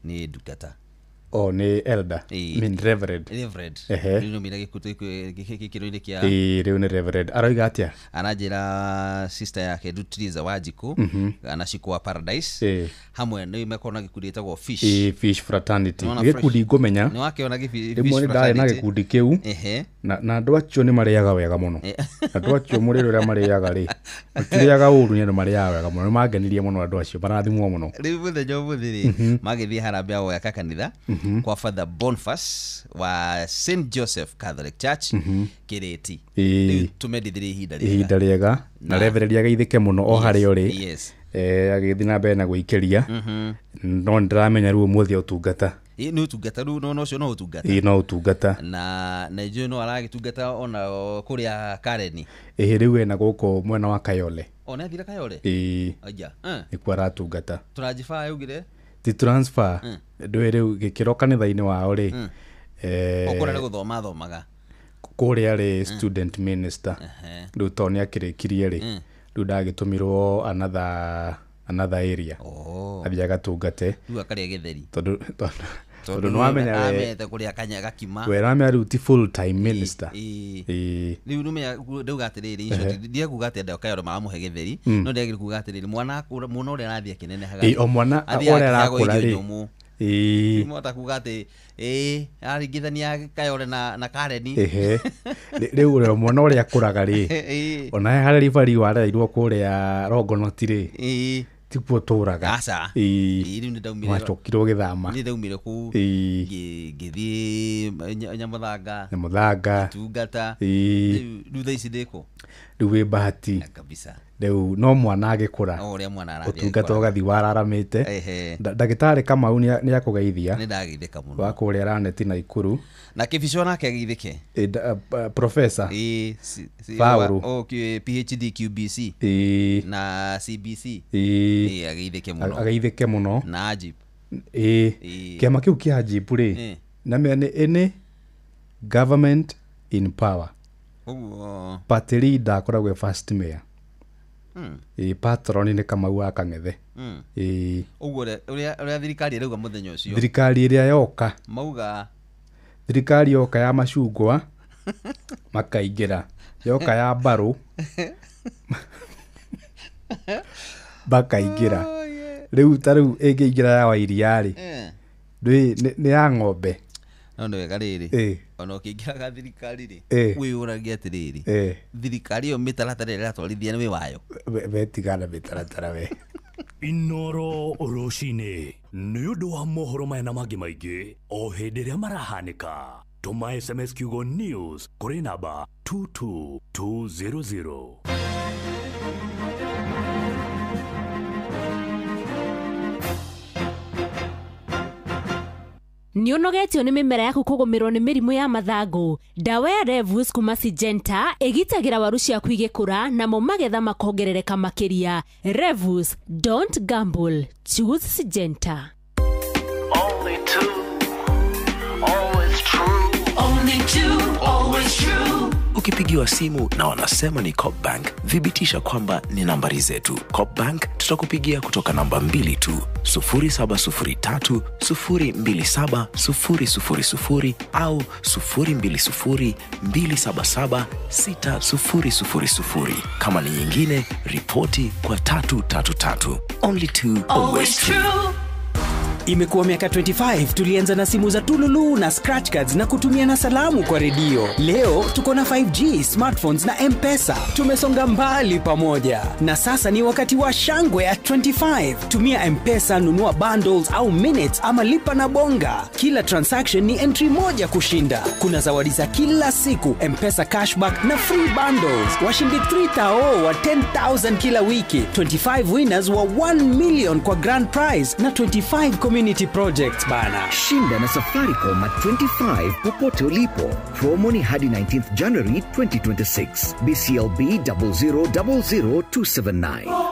Speaker 10: Nĩ ndungata.
Speaker 5: Oh, nĩ elder.
Speaker 10: Ĩĩ.
Speaker 5: Mean reverend.
Speaker 10: Reverend.
Speaker 5: Ehe.
Speaker 10: Rĩu nĩumire gĩkĩro-inĩ kĩa
Speaker 5: Ĩĩ, rĩu nĩ reverend. Aroiga atĩa?
Speaker 10: Aranjĩra sister yake Teresa Wanjikũ na Shiko wa Paradise hamwe nĩ mekorwo na gĩkundi gĩtagwo Fish.
Speaker 5: Ĩĩ, Fish Fraternity.
Speaker 10: Nĩwona
Speaker 5: Nĩ gĩkundi ngũmenya.
Speaker 10: Nĩ wakĩona
Speaker 5: Rĩmwe
Speaker 10: Fish
Speaker 5: nĩ ndarĩ na
Speaker 10: Fraternity?
Speaker 5: gĩkundi kĩu. Na andũ acio nĩ marĩaga wega mũno. Andũ acio mũrĩre ũrĩa marĩaga rĩ, matirĩaga ũru, nĩ andũ marĩaga wega mũno. Nĩ mangenirie mũno andũ acio, marathimwo mũno.
Speaker 10: Rĩu mũthenya ũmũthĩ rĩ, magĩthiĩ harambee ya gwaka kanitha kwa Father Boniface wa St Joseph Catholic Church Kiriti. Rĩu tũmendithirie ihinda rĩega.
Speaker 5: Ihinda rĩega na reverend ageithĩke mũno o harĩa ũrĩ. Agĩthiĩ na mbere na gwĩikĩria. No nĩndĩramenya rĩu ũmũthĩ ũtungata.
Speaker 10: Ĩĩ, nĩ ũtungata rĩu, no ũcio no ũtungata.
Speaker 5: Ĩĩ, no ũtungata.
Speaker 10: Na njũĩ no aragĩtungata ona kũrĩa Kareni.
Speaker 5: Ĩĩ, rĩu ena gũkũ mwena wa Kayole.
Speaker 10: O nĩ athire Kayole?
Speaker 5: Ĩĩ.
Speaker 10: Aya.
Speaker 5: Nĩkuo aratungata.
Speaker 10: Tũranjiba yaugire?
Speaker 5: Ti transfer. Ndũĩ rĩu gĩkĩro kanitha-inĩ wao rĩ,
Speaker 10: O kũrĩa nĩ gũthoma athomaga.
Speaker 5: Kũrĩa rĩ student minister. Rĩu tondũ nĩ akĩrĩkirie rĩ, rĩu ndagĩtũmirwo another area. Athiĩ agatungate.
Speaker 10: Rĩu akarĩa gĩtheri.
Speaker 5: Tondũ nĩ wamenya we
Speaker 10: amete kũrĩa kanya gakima.
Speaker 5: We nĩwamenya rĩu ti full time minister.
Speaker 10: Ĩĩ. Rĩu nĩũmenya ndauga atĩrĩrĩ, in short, ndiaga kuga atĩ andũ a Kayole maramũhe gĩtheri, no ndĩagĩrĩire kuga atĩrĩrĩ, mwana akũra, mwana ũrĩa arathiĩ akĩnenehaga
Speaker 5: Ĩĩ, o mwana
Speaker 10: athiaga
Speaker 5: ũrĩa
Speaker 10: akĩheagwo
Speaker 5: arakũra
Speaker 10: irio
Speaker 5: rĩ.
Speaker 10: nyũmũ.
Speaker 5: Ĩĩ.
Speaker 10: Mwahota kuga atĩ, ĩĩ, araringithania Kayole na Kareni.
Speaker 5: Ehe. Rĩu ũrĩa mwana ũrĩa akũraga rĩ, ona harĩa ribari warereirwo kũrĩa Rongonoti rĩ, tikuo tũraga.
Speaker 10: Aca.
Speaker 5: Ĩĩ.
Speaker 10: Ĩĩ, rĩu nĩndaumire.
Speaker 5: Wacokire ũgĩthama.
Speaker 10: Nĩ ndaumire kũu.
Speaker 5: Ĩĩ.
Speaker 10: Ngĩthiĩ Nyamuthanga.
Speaker 5: Nyamuthanga.
Speaker 10: Ngĩtungata.
Speaker 5: Ĩĩ.
Speaker 10: Rĩu thaa ici ndĩ kũ?
Speaker 5: Rĩu wĩ Bahati.
Speaker 10: Kabisa.
Speaker 5: Rĩu no mwana agĩkũra.
Speaker 10: O ũrĩa mwana arathiĩ
Speaker 5: Ũtungata
Speaker 10: agĩkũraga.
Speaker 5: ũgathiĩ wararamĩte. Ndagĩtarĩ Kamau nĩ akũgeithia.
Speaker 10: Nĩ ndageithĩka mũno.
Speaker 5: Wa kũrĩa Raneti Naikuru.
Speaker 10: Na Kĩbico nake ageithĩke.
Speaker 5: Ĩĩ, professor.
Speaker 10: Ĩĩ,
Speaker 5: Paũlũ.
Speaker 10: PhD QBC.
Speaker 5: Ĩĩ.
Speaker 10: Na CBC.
Speaker 5: Ĩĩ.
Speaker 10: Ĩĩ, ageithĩke mũno.
Speaker 5: Ageithĩke mũno.
Speaker 10: Na Ajib.
Speaker 5: Ĩĩ.
Speaker 10: Ĩĩ.
Speaker 5: Kĩama kĩu kĩa Ajib rĩ, na nĩ government in power.
Speaker 10: Ũguo.
Speaker 5: Party leader akoragwo e first mayor. Ĩĩ, patron nĩ Kamau wa Kang'ethe. Ĩĩ.
Speaker 10: Ũguo ũrĩa thirikari ĩrauga mũthenya ũcio.
Speaker 5: Thirikari ĩrĩa yoka.
Speaker 10: Mauga.
Speaker 5: Thirikari yoka ya macungwa makaingĩra. Yoka ya mbarũ makaingĩra. Rĩu ta rĩu ĩngĩingĩra ya Wairia rĩ, ndũĩ nĩ ya ng'ombe.
Speaker 10: No nĩ wega rĩrĩ.
Speaker 5: Ĩĩ.
Speaker 10: Ona ũkĩingĩraga thirikari rĩ,
Speaker 5: Ĩĩ.
Speaker 10: wĩyũragie atĩrĩrĩ,
Speaker 5: Ĩĩ.
Speaker 10: thirikari ĩyo mĩtaratara ĩrĩa ĩratwarithia nĩ wĩ wayo.
Speaker 5: We tigana mĩtaratara we.
Speaker 4: Inoro rũcinĩ nĩ ũndũ wa mohoro maya na mangĩ maingĩ o hĩndĩ ĩrĩa marahanĩka, tũma SMS kiugo news kũrĩ namba 22200.
Speaker 8: Nĩ ũnogetio nĩ mĩmera yaku kũgũmĩrwo nĩ mĩrimũ ya mathangũ? Ndawa ya Revus kuma Syngenta ĩgitagĩra waru ciaku igĩkũra namo magetha makongerereka makĩria. Revus, don't gamble, choose Syngenta.
Speaker 7: Only two, always true. Only two, always true.
Speaker 9: Ukipigiwa simu na wanasema ni Coop Bank, thibitisha kwamba ni nambari zetu. Coop Bank tutakupigia kutoka namba 2 tu, 0703 027 000 au 020 277 6000. Kama ni nyingine, ripoti kwa 333. Only two, always true.
Speaker 11: Imekuwa miaka 25 tulianza na simu za tululu na scratch cards na kutumia na salamu kwa redio. Leo tuko na 5G, smartphones na M-Pesa. Tumesonga mbali pamoja. Na sasa ni wakati wa shangwe ya 25. Tumia M-Pesa, nunua bundles au minutes ama lipa na bonga. Kila transaction ni entry moja kushinda. Kuna zawadi za kila siku, M-Pesa cashback na free bundles. Washindi 3,000 wa 10,000 kila wiki. 25 winners wa 1 million kwa grand prize na 25 community projects bana.
Speaker 12: Shinda na Safaricom at 25 popote ulipo. Promo ni hadi 19th January 2026. BCLB 0000279.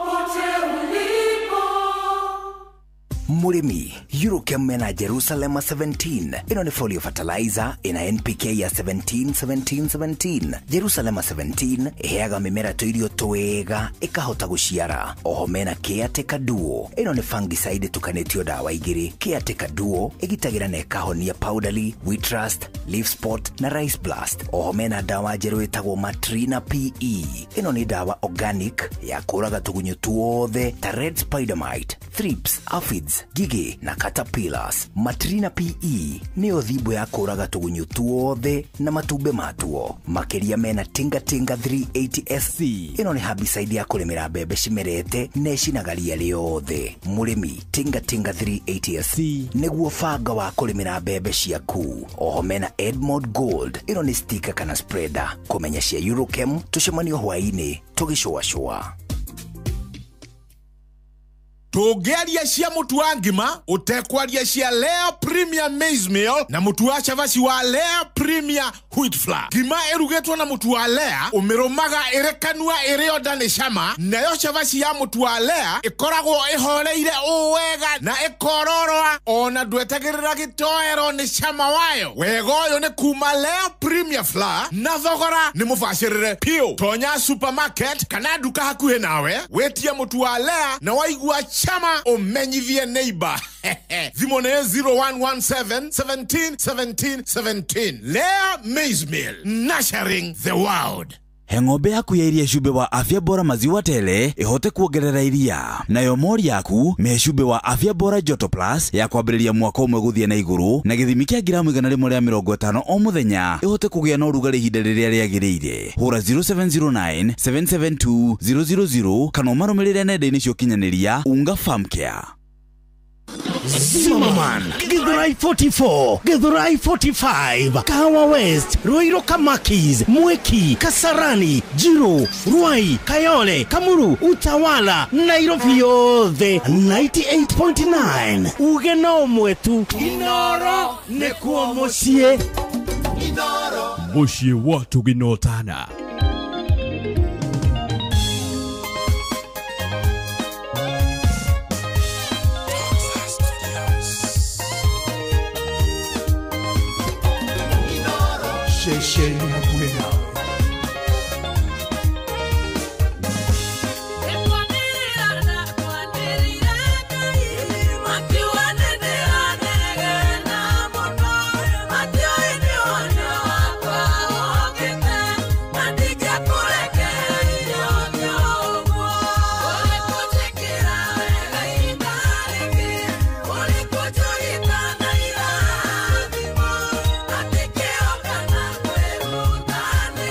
Speaker 13: Murimi, Eurochem mena Jerusalema 17. Ino ni folio fertilizer ina NPK ya 17 17 17. Jerusalema 17 iheaga mimera tuirio twega ikahota guciara. Oho mena Caretaker Duo. Ino ni fungicide tukanitio dawa igiri. Caretaker Duo igitagira na ikahonia powderly, wheat rust, leaf spot na rice blast. Oho mena dawa njeru itagwo Matrina PE. Ino ni dawa organic ya kuraga tugunyu tuothe ta red spider mite, thrips, aphids, gigi na caterpillars. Matrina PE niyo thibo ya kuraga tugunyu tuothe na matumbe matuo. Makiria mena Tinga Tinga 380 SC. Ino ni herbicide ya kurimira mbembe cimerete na icinaga ria riothe. Murimi, Tinga Tinga 380 SC niguo banga wa kurimira mbembe ciaku. Oho mena Edmond Gold. Ino ni sticker kana spreader. Kumenya cia Eurochem tucemanio hwaini tugicũacũa.
Speaker 14: Tũngĩaria cia mũtu wa ngima ũtekwaria cia Lea Premier Maize Meal na mũtu wa cabaci wa Lea Premier Wheat Flour. Ngima ĩrugĩtwo na mũtu wa Lea ũmĩrũmaga ĩrĩ kanua ĩrĩ onda nĩ cama, nayo cabaci ya mũtu wa Lea ĩkoragwo ĩhoreire ũũ wega na ĩkororoa ona ndwetagĩrĩra gĩtoero nĩ cama wayo. Wega ũyũ nĩ kuma Lea Premier Flour na thogora nĩ mũbacĩrĩre piũ. Tonya supermarket kana nduka hakuhĩ nawe wĩtie mũtu wa Lea na waigua chama umenyithie neighbor. Thimũ nĩ 0117 17 17 17. Lea Maize Meal, nurturing the world.
Speaker 15: He ng'ombe yaku ya iria cumbĩ wa afya bora maziwa tele ihote kuongerera iria. Nayo mori yaku mehe cumbĩ wa afya bora joto plus ya kwambĩrĩria mwaka ũmwe gũthiĩ na igũrũ na gĩthimi kĩa ngiramu 150 o mũthenya ihote kũgĩa na ũrugarĩ ihinda rĩrĩa rĩagĩrĩire. Hũra 0709 772 000 kana ũmarũmĩrĩre nenda-inĩ cia ũkinyanĩria Unga Farm Care.
Speaker 19: Zimmerman, Githurai 44, Githurai 45, Kahawa West, Ruiru Kamakis, Mwiki, Kasarani, Jiru, Ruai, Kayole, Kamuru, Utawala, Nairobi yothe 98.9. Uge no mwetu Inoro nekuo muciĩ.
Speaker 7: Inoro
Speaker 4: muciĩ watu ginotana.
Speaker 6: Shesheni hakuhĩ nawe.
Speaker 7: Thank you.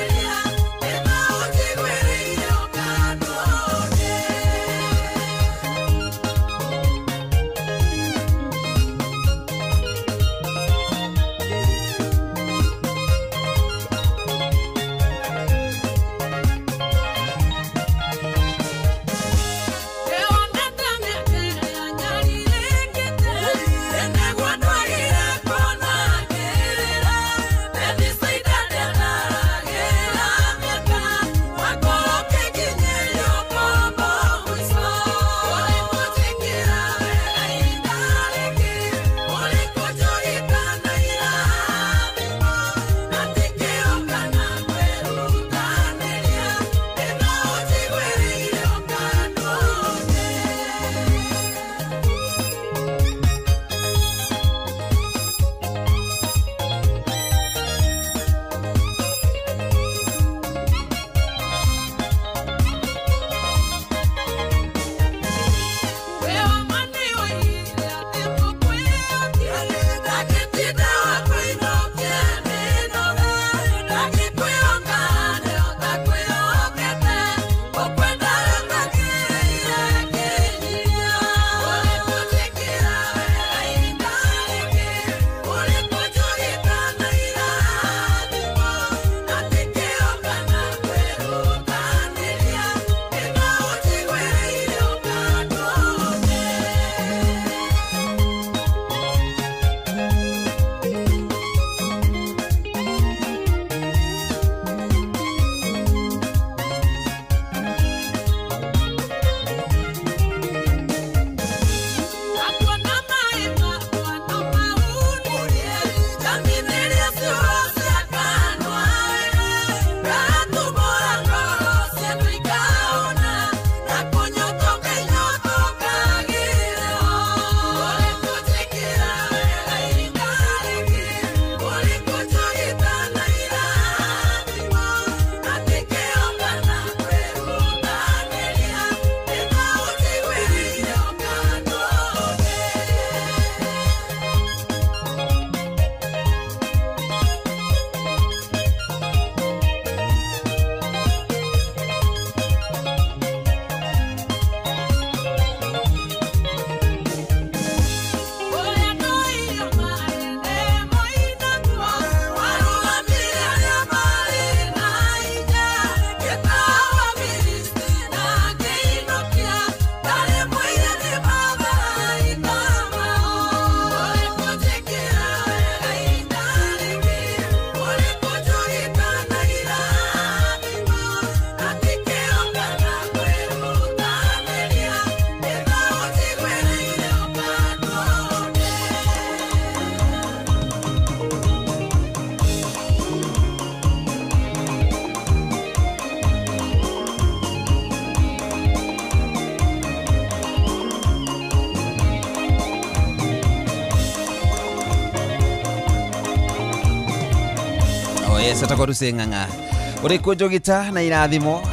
Speaker 10: Oh yes, etagwo Lucy Ng'ang'a. Ũrĩ kũnjũgita na irathimo,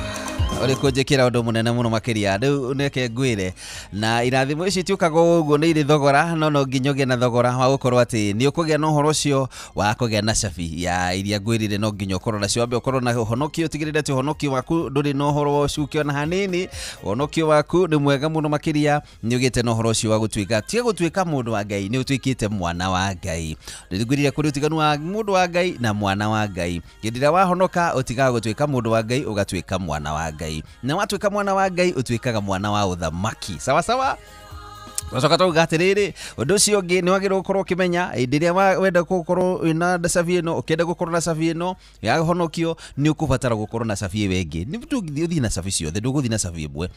Speaker 10: ũrĩ kũnjĩkĩra ũndũ mũnene mũno makĩria. Rĩu neke ngwĩre, na irathimo ici itiũkaga ũguo, nĩ irĩ thogora, no no nginya ũgĩe na thogora wa gũkorwo atĩ nĩ ũkũgĩa na ũhoro ũcio wa kũgĩa na cabi ya iria ngwĩrire no nginya ũkorwo nacio. Wambe ũkorwo na ũhonokio, ũtigĩrĩre atĩ ũhonokio waku ndũrĩ na ũhoro wa ũcuke ona hanini. Ũhonokio waku nĩ mwega mũno makĩria, nĩ ũgĩte na ũhoro ũcio wa gũtuĩka, tiga gũtuĩka mũndũ wa Ngai, nĩ ũtuĩkĩte mwana wa Ngai. Nĩngwĩrire kũrĩ ũtiganu wa mũndũ wa Ngai na mwana wa Ngai. Hĩndĩ ĩrĩa wahonoka, ũtigaga gũtuĩka mũndũ wa Ngai, ũgatuĩka mwana wa Ngai, na watuĩka mwana wa Ngai, ũtuĩkaga mwana wa ũthamaki. Sawa sawa. Twacoka twauga atĩrĩrĩ, ũndũ ũcio ũngĩ nĩ wagĩrĩirwo gũkorwo ũkĩmenya hĩndĩ ĩrĩa wenda gũkorwo wĩna cabi ĩno, ũkĩenda gũkorwo na cabi ĩno ya ũhonokio, nĩ ũkũbatara gũkorwo na cabi ĩyo ĩngĩ. Nĩ ũthiĩ na cabi ciothe, ndũgũthiĩ na cabi ĩmwe,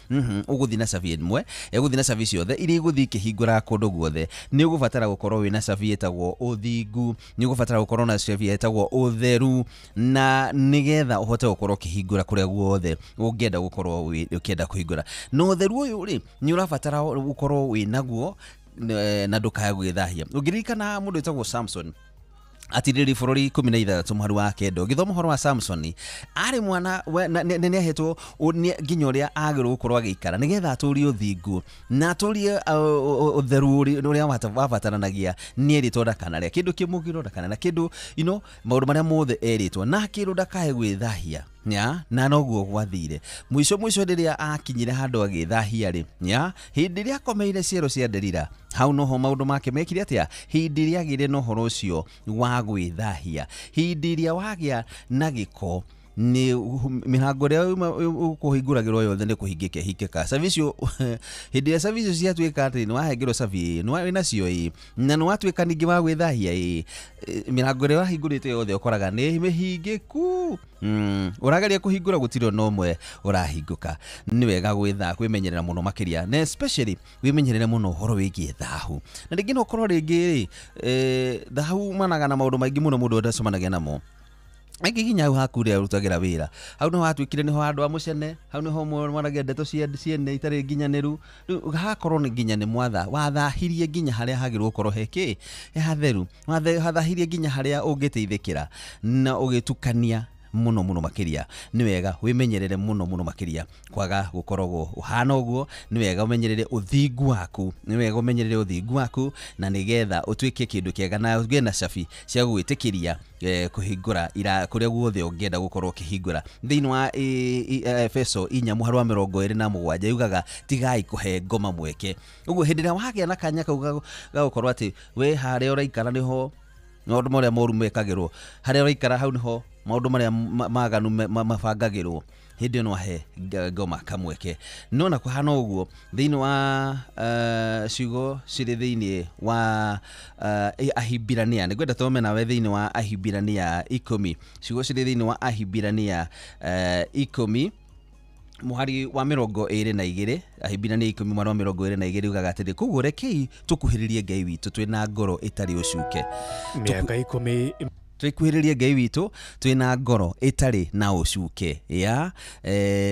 Speaker 10: ũgũthiĩ na cabi ĩmwe, ĩgũthiĩ na cabi ciothe iria igũthiĩ ikĩhingũraga kũndũ guothe. Nĩ ũgũbatara gũkorwo wĩna cabi ĩtagwo ũthingu, nĩ ũgũbatara gũkorwo na cabi ĩtagwo ũtheru, na nĩgetha ũhote gũkorwo ũkĩhingũra kũrĩa guothe ũngĩenda gũkorwo ũkĩenda kũhingũra. Na ũtheru ũyũ rĩ, nĩ ũrabatara gũkorwo wĩna naguo na ndũkae gwĩthahia. Ũngĩririkana mũndũ wĩtagwo Samson, atirĩrĩ bũrũri 16 mũhari wa 9, ũgĩthoma ũhoro wa Samson, arĩ mwana nĩ ahetwo nginya ũrĩa agĩrĩirwo gũkorwo agĩikara nĩgetha atũrie ũthingu na atũrie ũtheru ũrĩa wabataranagia. Nĩ erĩtwo ndakanarĩa kĩndũ kĩmũgiro, ndakanarĩa kĩndũ, you know, maũndũ marĩa mothe erĩtwo, na akĩrwo ndakae gwĩthahia. Ya, na noguo gwathire. Mũico mũico rĩrĩa akinyire handũ agĩthahia rĩ, ya, hĩndĩ ĩrĩa akomeire ciero cia Delila, hau noho maũndũ make mekire atĩa? Hĩndĩ ĩrĩa agĩire na ũhoro ũcio wa gwĩthahia, hĩndĩ ĩrĩa wagĩa na gĩko, nĩ mĩrango ĩrĩa ũkũhingũragĩrwo yothe nĩ kũhingĩka ĩhingĩka. Cabi icio, hĩndĩ ĩrĩa cabi icio ciatuĩka atĩ nĩ wahengerwo cabi ĩ, nĩ wĩnacio ĩ, na nĩ watuĩka ningĩ wa gwĩthahia ĩ, mĩrango ĩrĩa wahingũrĩte yothe ũkoraga nĩ mĩhingĩku. Ũrageria kũhingũra gũtirĩ ona ũmwe ũrahingũka. Nĩ wega kwĩmenyerera mũno makĩria, na especially wĩmenyerere mũno ũhoro wĩgiĩ thahu. Na rĩngĩ no ũkorwo rĩngĩ rĩ, thahu umanaga na maũndũ maingĩ mũno mũndũ adacemanagia namo. Aingĩ nginya hau haku ũrĩa ũrutagĩra wĩra, hau nĩho hatuĩkire nĩho handũ ha mũcene, hau nĩho mwaragia ndeto ciene itarĩ nginyanĩru. Rĩu hakorwo nĩ nginya nĩ mwatha wathahirie nginya harĩa hagĩrĩirwo gũkorwo he kĩ, he hatheru, wathahirie nginya harĩa ũngĩteithĩkĩra na ũgĩtukania mũno mũno makĩria. Nĩ wega wĩmenyerere mũno mũno makĩria kwaga gũkoragwo ũhana ũguo. Nĩ wega ũmenyerere ũthingu waku, nĩ wega ũmenyerere ũthingu waku, na nĩgetha ũtuĩke kĩndũ kĩega na ũgĩe na cabi cia gũgwĩtĩkĩria kũhingũra kũrĩa guothe ũngĩenda gũkorwo ũkĩhingũra. Thĩinĩ wa Efeso 4 mũhari wa 27 yugaga tigai kũhe ngoma mweke. Ũguo hĩndĩ ĩrĩa wagĩa na kanya kau ga gũkorwo atĩ we harĩa ũraikara nĩho maũndũ marĩa moru mekagĩrwo, harĩa ũraikara hau nĩho maũndũ marĩa maganu mabangagĩrwo, hĩndĩ ĩyo no ahe ngoma kamweke. No na kũhana ũguo, thĩinĩ wa ciugo cirĩ thĩinĩ wa Ahibirania, nĩngwenda tũthome nawe thĩinĩ wa Ahibirania 10, ciugo cirĩ thĩinĩ wa Ahibirania 10 mũhari wa 22, Ahibirania 10 mũhari wa 22 ugaga atĩrĩ, koguo rekei tũkuhĩrĩrie Ngai witũ twĩna ngoro ĩtarĩ ũcuke.
Speaker 21: Mĩaka 10
Speaker 10: Twĩkuhĩrĩrie Ngai witũ twĩna ngoro ĩtarĩ na ũcuke, ya,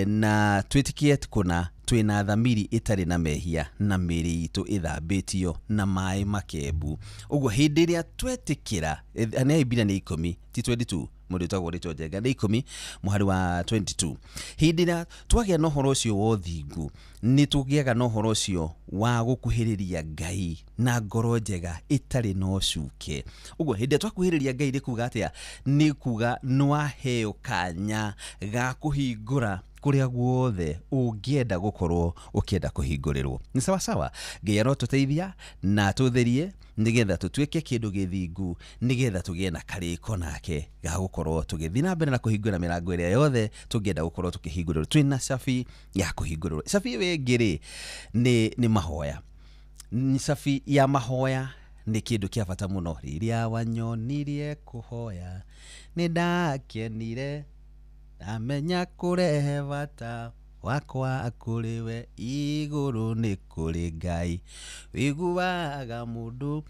Speaker 10: na twĩtĩkie kũna twĩna thamiri ĩtarĩ na mehia na mĩĩrĩ itũ ĩthambĩtio na maĩ makembu. Ũguo hĩndĩ ĩrĩa twetĩkĩra, nĩ Ahibirania 10 ti 22, mũndũ wĩtagwo Rĩtwa Njenga, nĩ 10 mũhari wa 22. Hĩndĩ ĩrĩa twagĩa na ũhoro ũcio wa ũthingu, nĩ tũgĩaga na ũhoro ũcio wa gũkuhĩrĩria Ngai na ngoro njega ĩtarĩ na ũcuke. Ũguo hĩndĩ ĩrĩa twakuhĩrĩria Ngai nĩ kuga atĩa? Nĩ kuga nĩ waheo kanya ga kũhingũra kũrĩa guothe ũngĩenda gũkorwo ũkĩenda kũhingũrĩrwo. Nĩ sawa sawa. Ngai arotũteithia na atũtherie nĩgetha tũtuĩke kĩndũ gĩthingu, nĩgetha tũgĩe na karĩko nake ga gũkorwo tũgĩthiĩ na mbere na kũhingũra mĩrango ĩrĩa yothe tũngĩenda gũkorwo tũkĩhingũrĩrwo. Twĩna cabi ya kũhingũrĩrwo. Cabi ĩyo ĩngĩ rĩ, nĩ mahoya. Nĩ cabi ya mahoya nĩ kĩndũ kĩa bata mũno. Rĩrĩa wanyonirie kũhoya nĩ ndakenire, ndamenya kũrehe bata wakwa kũrĩ we, igũrũ nĩ kũrĩ Ngai wĩiguaga mũndũ,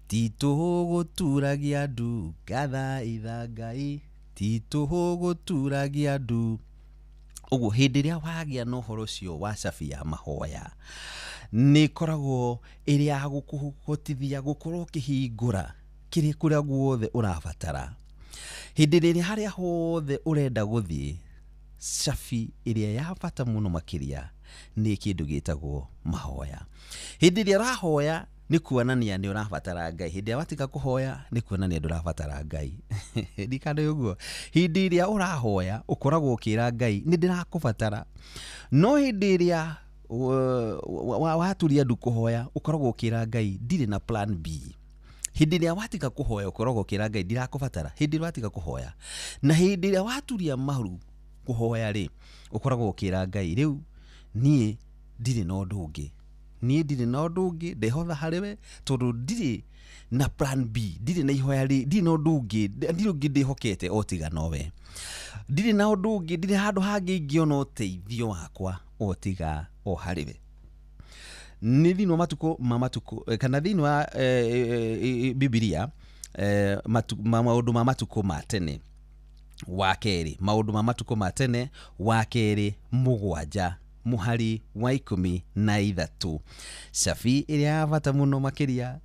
Speaker 10: ti tũhũ gũturagia ndu, ngathaitha Ngai, ti tũhũ gũturagia ndu. Ũguo hĩndĩ ĩrĩa wagĩa na ũhoro ũcio wa cabi ya mahoya, nĩ ĩkoragwo ĩrĩ ya gũkũhotithia gũkorwo ũkĩhingũra kĩrĩa kũrĩa guothe ũrabatara. Hĩndĩ ĩrĩa harĩa hothe ũrenda gũthiĩ, cabi ĩrĩa ya bata mũno makĩria nĩ kĩndũ gĩtagwo mahoya. Hĩndĩ ĩrĩa ũrahoya nĩ kuonania nĩ ũrabatara Ngai. Hĩndĩ ĩrĩa watiga kũhoya nĩ kuonania ndũrabatara Ngai. Ndikana ũguo. Hĩndĩ ĩrĩa ũrahoya ũkoragwo ũkĩra Ngai nĩ ndĩrakũbatara. No hĩndĩ ĩrĩa waturia ndu kũhoya ũkoragwo ũkĩra Ngai ndirĩ na plan B. Hĩndĩ ĩrĩa watiga kũhoya ũkoragwo ũkĩra Ngai ndirakũbatara. Hĩndĩ ĩrĩa watiga kũhoya na hĩndĩ ĩrĩa waturia maru kũhoya rĩ, ũkoragwo ũkĩra Ngai rĩu niĩ ndirĩ na ũndũ ũngĩ, niĩ ndirĩ na ũndũ ũngĩ, ndehotha harĩ we tondũ ndirĩ na plan B, ndirĩ na ihoya rĩ, ndirĩ na ũndũ ũngĩ, ndirĩ ũngĩ ndĩhokete o tiga nowe, ndirĩ na ũndũ ũngĩ, ndirĩ handũ hangĩ ingĩona ũteithio wakwa o tiga o harĩ we. Nĩ thĩinĩ wa matukũ ma matukũ kana thĩinĩ wa Bibilia maũndũ ma matukũ ma tene wa kerĩ, maũndũ ma matukũ ma tene wa kerĩ 7 mũhari wa 13, cabi ĩrĩa ya bata mũno makĩria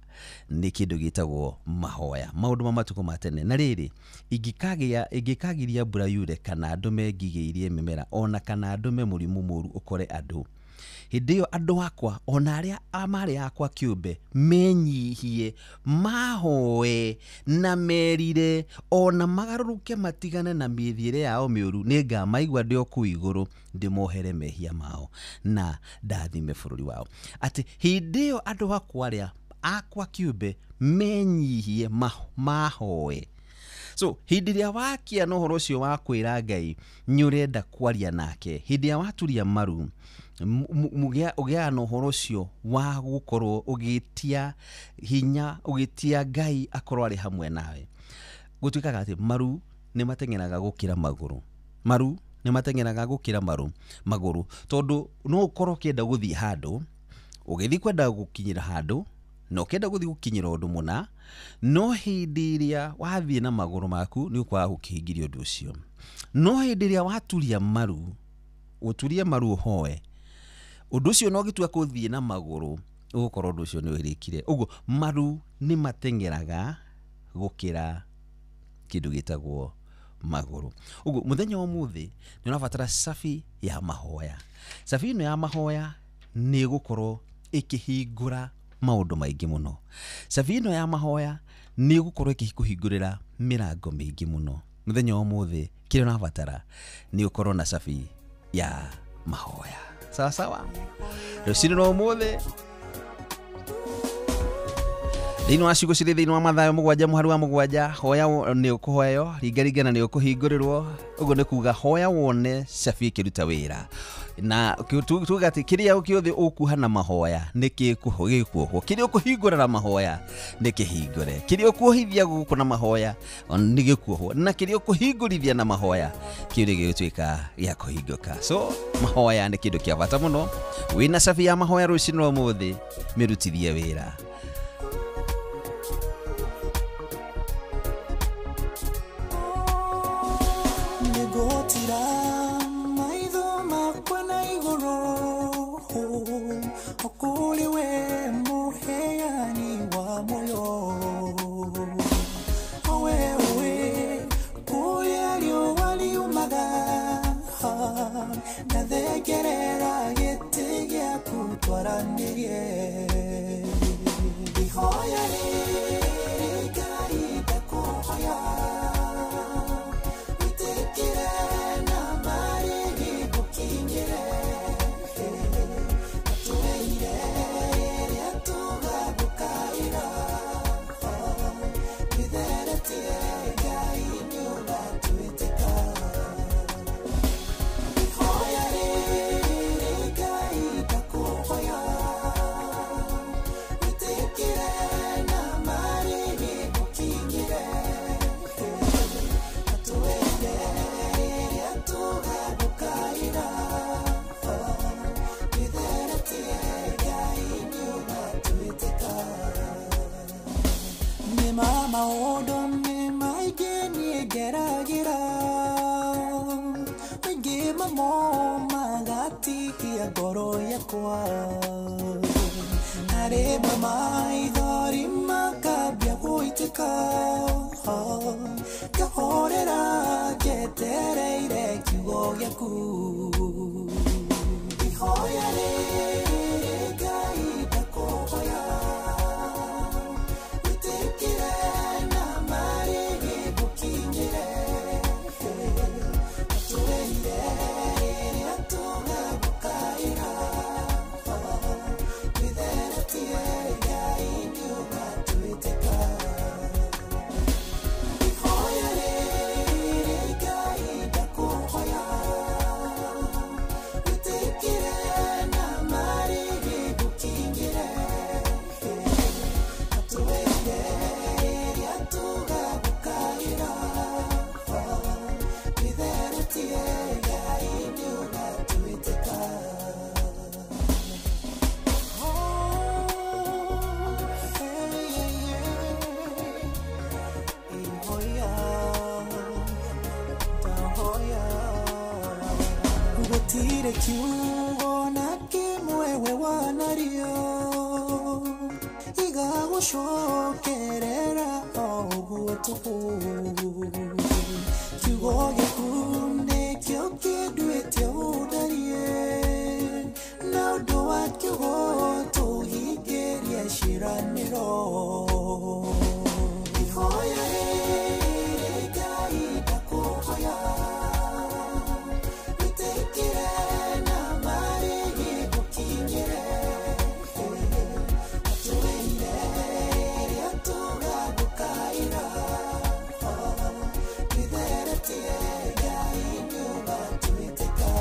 Speaker 10: nĩ kĩndũ gĩtagwo mahoya. Maũndũ ma matukũ ma tene. Na rĩrĩ, ingĩkagiria mbura yure kana ndũme ngigĩ irie mĩmera ona kana ndũme mũrimũ mũru ũkore andũ, hĩndĩ ĩyo andũ akwa ona arĩa marĩ akwa kĩũmbe menyihie, mahoe na merire ona magarũrũke matigane na mĩthiĩre yao mĩũru, nĩngamaigua ndĩ o kũu igũrũ ndĩmohere mehia mao na ndathime bũrũri wao. Atĩ hĩndĩ ĩyo andũ akwa arĩa akwa kĩũmbe menyihie, mahoe. So hĩndĩ ĩrĩa wakia na ũhoro ũcio wa kwĩra Ngai nĩ ũrenda kwaria nake, hĩndĩ ĩrĩa waturia maru ũgĩaga na ũhoro ũcio wa gũkorwo ũgĩtia hinya, ũgĩtia Ngai akorwo arĩ hamwe nawe. Gũtuĩkaga atĩ maru nĩ mateng'eraga gũkĩra magũrũ, maru nĩ mateng'eraga gũkĩra magũrũ, tondũ no ũkorwo ũkĩenda gũthiĩ handũ, ũgĩthiĩ kwenda gũkinyĩra handũ, na ũkĩenda gũthiĩ gũkinyĩra ũndũ mũna, no hĩndĩ ĩrĩa wathiĩ na magũrũ maku nĩ ũkwaga gũkĩhingiria ũndũ ũcio. No hĩndĩ ĩrĩa waturia maru, ũturie maru ũhoe, ũndũ ũcio no ũgĩtua kũthiĩ na magũrũ, ũgũkorwo ũndũ ũcio nĩ wĩrĩkire. Ũguo maru nĩ mateng'eraga gũkĩra kĩndũ gĩtagwo magũrũ. Ũguo mũthenya wa ũmũthĩ nĩ ũrabatara cabi ya mahoya. Cabi ĩno ya mahoya nĩ ĩgũkorwo ĩkĩhingũra maũndũ maingĩ mũno. Cabi ĩno ya mahoya nĩ ĩgũkorwo ĩkĩkũhingũrĩra mĩrango mĩingĩ mũno. Mũthenya wa ũmũthĩ kĩrĩa ũrabatara nĩ ũkorwo na cabi ya mahoya. Sawa sawa. Rũcinĩ rwa ũmũthĩ thĩinĩ wa ciugo cirĩ thĩinĩ wa Mathayo 7 mũhari wa 7, hoya nĩ ũkũhoywo, ringaringana nĩ ũkũhingũrĩrwo. Ũguo nĩ kuga hoya wone cabi ĩkĩruta wĩra. Na tuga atĩ kĩrĩa gĩothe ũkuha na mahoya nĩ gĩkuohwo, kĩrĩa ũkũhingũra na mahoya nĩ kĩhingũre, kĩrĩa ũkuohithia gũkũ na mahoya nĩ gĩkuohwo, na kĩrĩa ũkũhingũrithia na mahoya kĩu nĩ gĩgũtuĩka gĩa kũhingũka. So mahoya nĩ kĩndũ kĩa bata mũno. Wĩna cabi ya mahoya rũcinĩ rwa ũmũthĩ, mĩrutithie wĩra.
Speaker 7: Maitho makambia gũitĩka, ngahota Ndahorera njetereire kiugo gĩaku. Ihoya rĩrĩ Ngai ndakũhoya, wĩtĩkĩre na marĩrĩ ngũkinyĩre. Atũreire rĩrĩa tũgagũkaĩra, wĩtheretie Ngai nĩũgatwĩtĩka. Ihoya rĩrĩ Ngai ndakũhoya, wĩtĩkĩre na marĩrĩ ngũkinyĩre. Atũreire rĩrĩa tũgagũkaĩra, wĩtheretie Ngai nĩũgatwĩtĩka. Gũtirĩ kiugo na kĩmwe we wanario igagũcokerera o ũguo tũhũ. Kiugo gĩaku nĩkĩo kĩnduĩte ũndarie, na ũndũ wa kiugo tũhingĩrie ciĩranĩro. Ihoya rĩrĩ Ngai ndakũhoya, wĩtĩkĩre na marĩrĩ ngũkinyĩre. Atũreire rĩrĩa tũgagũkaĩra, wĩtheretie Ngai nĩũgatwĩtĩka.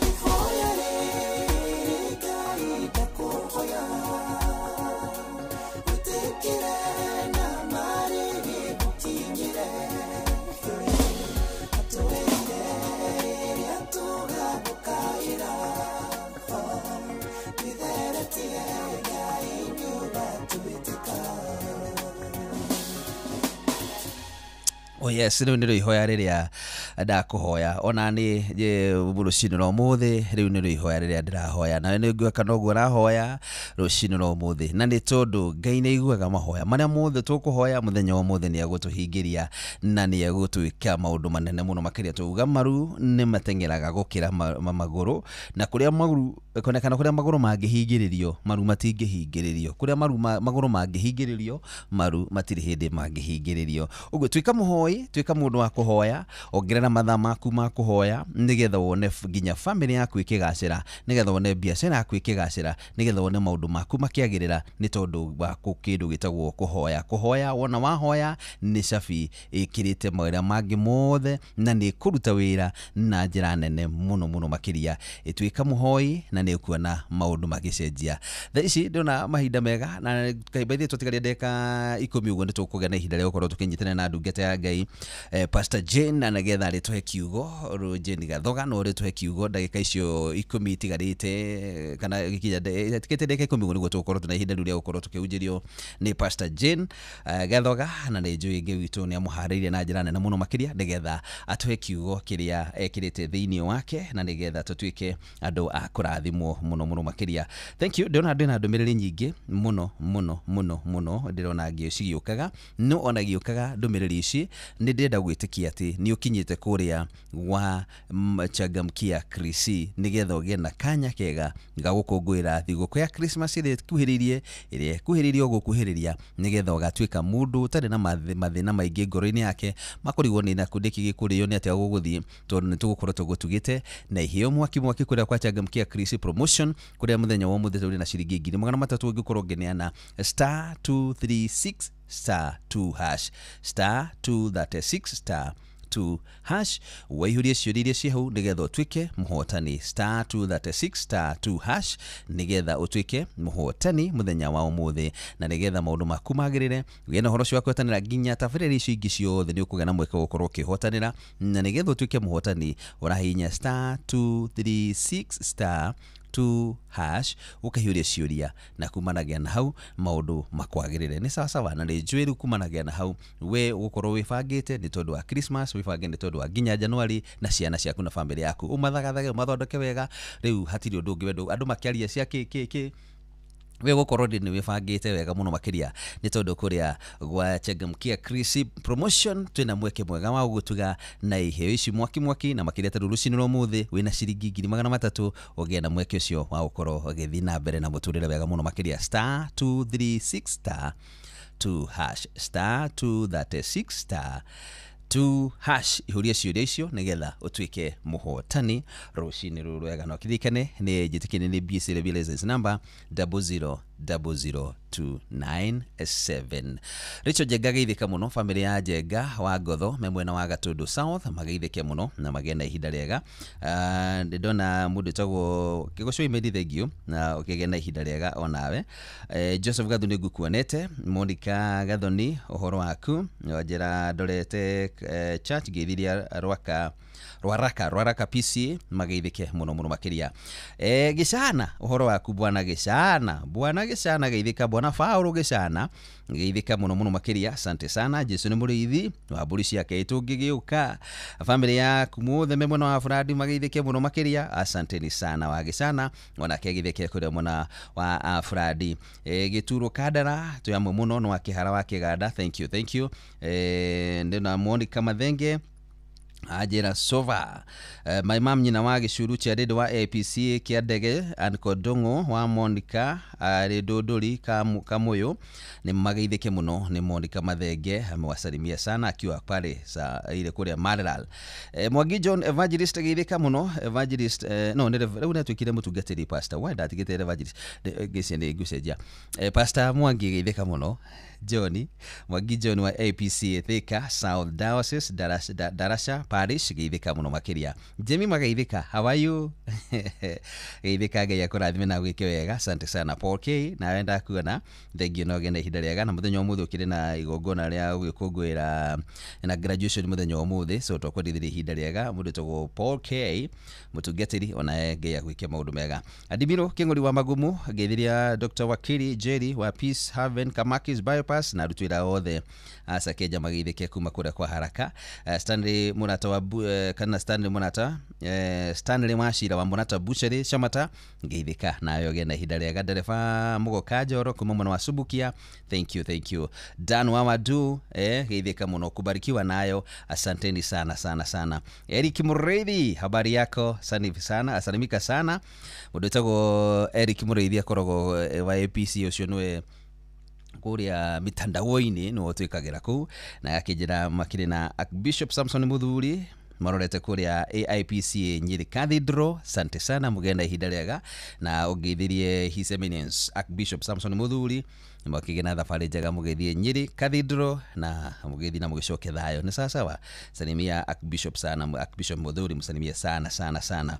Speaker 7: Ihoya rĩrĩ Ngai ndakũhoya, wĩtĩkĩre na marĩrĩ ngũkinyĩre. Atũreire rĩrĩa tũgagũkaĩra, wĩtheretie Ngai nĩũgatwĩtĩka.
Speaker 10: Oh yes, rĩu nĩrĩo ihoya rĩrĩa ndakũhoya ona nĩ rũcinĩ rwa ũmũthĩ. Rĩu nĩrĩo ihoya rĩrĩa ndĩrahoya, nawe nĩ ngwĩka noguo ũrahoya rũcinĩ rwa ũmũthĩ, na nĩ tondũ Ngai nĩ aiguaga mahoya marĩa mothe tũkũhoya mũthenya wa ũmũthĩ. Nĩ egũtũhingĩria na nĩ egũtwĩka maũndũ manene mũno makĩria. Tuuga maru nĩ mateng'eraga gũkĩra magũrũ, na kũrĩa maru kana kũrĩa magũrũ mangĩhingĩrĩrio, maru matingĩhingĩrĩrio. Kũrĩa maru magũrũ mangĩhingĩrĩrio, maru matirĩ hĩndĩ mangĩhingĩrĩrio. Ũguo tuĩka mũhoi, tuĩka mũndũ wa kũhoya, ongerera mathaa maku ma kũhoya, nĩgetha wone nginya famĩlĩ yaku ĩkĩgacĩra, nĩgetha wone biacara yaku ĩkĩgacĩra, nĩgetha wone maũndũ maku makĩagĩrĩra, nĩ tondũ wa kĩndũ gĩtagwo kũhoya. Kũhoya, wona wahoya, nĩ cabi ĩkĩrĩte mawĩra mangĩ mothe na nĩ ĩkũruta wĩra na njĩra nene mũno mũno makĩria. Ĩtuĩka mũhoi na nĩ ũkuona maũndũ magĩcenjia. Thaa ici ndĩrona mahinda mega na baithĩ twatigaria ndagĩka 10 ũguo, nĩ tũkũgĩa na ihinda rĩa gũkorwo tũkĩnyitanĩra na ndungata ya Ngai Pastor Jane, na nĩgetha rĩtũhe kiugo. Jane Gathoga no rĩtũhe kiugo ndagĩka icio 10 itigarĩte, kana gĩkinya tigĩte ndagĩka 10 ũguo, nĩguo tũgũkorwo tũna ihinda rĩu rĩa gũkorwo tũkĩhunjĩrio nĩ Pastor Jane Gathoga. Na nĩ njũĩ Ngai witũ nĩ amũharĩirie na njĩra nene mũno makĩria, nĩgetha atũhe kiugo kĩrĩa ekĩrĩte thĩinĩ wake, na nĩgetha tũtuĩke andũ a kũrathimwo mũno mũno makĩria. Thank you. Ndĩrona ndĩna ndũmĩrĩri nyingĩ mũno mũno mũno mũno, ndĩrona ngĩ cigĩũkaga, no ona gĩũkaga ndũmĩrĩri ici, nĩ ndĩrenda gwĩtĩkia atĩ nĩ ũkinyĩte kũrĩa wa Changamkia Krisi, nĩgetha ũgĩe na kanya kega ga gũkũngũĩra thigũkũ ya Christmas ĩrĩa ĩkuhĩrĩirie, ĩrĩa ĩkuhĩrĩirie o gũkuhĩrĩria, nĩgetha ũgatuĩka mũndũ ũtarĩ na mathĩna maingĩ ngoro-inĩ yake makũrigwo nĩ naku ndĩkĩ gĩkũrĩo nĩ atĩa gũgũthiĩ, tondũ nĩ tũgũkorwo tũgũtugĩte na iheo mwaki mwaki kũrĩa kwa Changamkia Krisi promotion, kũrĩa mũthenya wa ũmũthĩ tũrĩ na ciringi 300,000 ũngĩkorwo ũngĩneana star 236 star 2 hash, star 236 star 2 hash, waihũrie ciũria iria ciĩ hau nĩgetha ũtuĩke mũhotani. Star 236 star 2 hash, nĩgetha ũtuĩke mũhotani mũthenya wa ũmũthĩ, na nĩgetha maũndũ maku magĩrĩre, ũgĩe na ũhoro ũcio wa kũhotanĩra nginya tabarĩra icio ingĩ ciothe, nĩ ũkũgĩa na mweke wa gũkorwo ũkĩhotanĩra. Na nĩgetha ũtuĩke mũhotani, ũrahihinya star 236 star 2 hash, ũkaihũria ciũria, na kumanagia na hau maũndũ makwagĩrĩre nĩ sawasawa. Na nĩ njũĩ rĩu kumanagia na hau we ũgũkorwo wĩbangĩte nĩ tondũ wa Christmas, wĩbange nĩ tondũ wa nginya Januari, na ciana ciaku na famĩlĩ yaku ũmathagathage, ũmathondeke wega. Rĩu hatirĩ ũndũ ũngĩ wendwo andũ makĩaria cia kĩ kĩ kĩ. We gũkorwo ndĩ nĩ wĩbangĩte wega mũno makĩria, nĩ tondũ kũrĩa gwa Changamkia Chris Promotion twĩna mweke mwega wa gũgũtuga na iheo ici mwaki mwaki, na makĩria tondũ rũcinĩ rwa ũmũthĩ wĩna ciringi 300,000 ũgĩe na mweke ũcio wa gũkorwo ũgĩthiĩ na mbere na mũtũrĩre wega mũno makĩria. Star 236 star 2 hash, star 236 star 2 hash, ihũria ciũria icio nĩgetha ũtuĩke mũhotani rũcinĩ rũrũ rwega. Na ũkĩririkane nĩ njĩtĩkĩrie nĩ BCLB license number 0000297. Rachel Njenga geithĩka mũno, bamĩrĩ ya Njenga wa Ngotho me mwena wa Gatundu South mageithĩke mũno na magĩe na ihinda rĩega. Ndĩndona mũndũ wĩtagwo Kĩgoco Imendi, thank na ũkĩgĩa na ihinda rĩega onawe. Joseph Gathoni ngukuonete, Monica Gathoni ũhoro waku, njĩra ndorete church ngeithiria Rwaka Rwaraka Rwaraka PC mageithĩke mũno mũno makĩria. Gĩcana ũhoro waku bwana Gĩcana, bwana Gĩcana geithĩka, bwana Faũrũ Gĩcana geithĩka mũno mũno makĩria, asante sana. Jesu nĩ mũrĩithi wa mbũri ciake tũngĩgĩũka. Bamĩrĩ yaku mothe me mwena wa Furadi mageithĩke mũno makĩria, asanteni sana wa Gĩcana, onake geithĩke kũrĩa mwena wa Furadi. Gĩturo Kandara twĩ amwe mũno no wa Kĩhara wa Kĩganda, thank you, thank you. Ndĩna Monica Mathenge anjĩra sova. My mam nyina wa gĩcuru cha rĩndũ wa APC kĩa ndege Ankodongo wa Monica rĩndũ ndũri Kamũyũ nĩ mageithĩke mũno nĩ Monica Mathenge, amewasalimia sana akiwa pale sa ile kũrĩa Maralal. Mwangi John Evangelist geithĩka mũno Evangelist, no nĩ rĩu nĩatuĩkire mũtungatĩri pastor, why ndatigĩte Evangelist ngĩcia nĩ ngũcenjia. Pastor Mwangi geithĩka mũno John Mwangi John wa APC Thika South Diocese Darasha Parish geithĩka mũno makĩria. Jemi mageithĩka, how are you? Geithĩka, Ngai akũrathime na gwĩke wega, asante sana. Paul K nawe ndakuona, thank you, no gena ihinda rĩega. Na mũthenya wa ũmũthĩ ũkĩrĩ na igongona rĩa gũgĩkũngũĩra na graduation mũthenya wa ũmũthĩ, so twakwendithirie ihinda rĩega mũndũ wĩtagwo Paul K mũtungatĩri, onawe Ngai agwĩke maũndũ mega. Adimiro Kĩng'ori wa Magumu ngeithiria Dr. Wakili Jerry wa Peace Haven Kamakis Bypass na arutwo wĩra othe a Sakeja mageithĩke kuma kũrĩa kwa Haraka. Stanley Murata wa kana Stanley Murata, Stanley Mashira wa Murata Butchery Shamata ngeithĩka nawe ũgĩe na ihinda rĩega. Ndereba Mũgoka Njoro kuma mwena wa Subukia, thank you, thank you. Dan Wamadu geithĩka mũno, kubarikiwa nayo, asanteni sana sana sana. Eric Mureithi habari yako, asante sana, asalimika sana. Mũndũ wĩtagwo Eric Mureithi akoragwo wa APC ũcio nĩwe kũrĩa mitandaoinĩ nĩwe ũtwĩkagĩra kũu, na akĩnjĩra makĩrĩ na Archbishop Samson Muthuri marorete kũrĩa AIPC Nyeri Cathedral, asante sana, mũgĩe na ihinda rĩega na ũngeithirie His Eminence Archbishop Samson Muthuri, mũkĩgĩa na thabarĩ njega mũgĩthiĩ Nyeri Cathedral na mũgĩthiĩ na mũgĩcoke thayũ, nĩ sawa sawa. Salimia Archbishop sana, Archbishop Muthuri msalimie sana sana sana.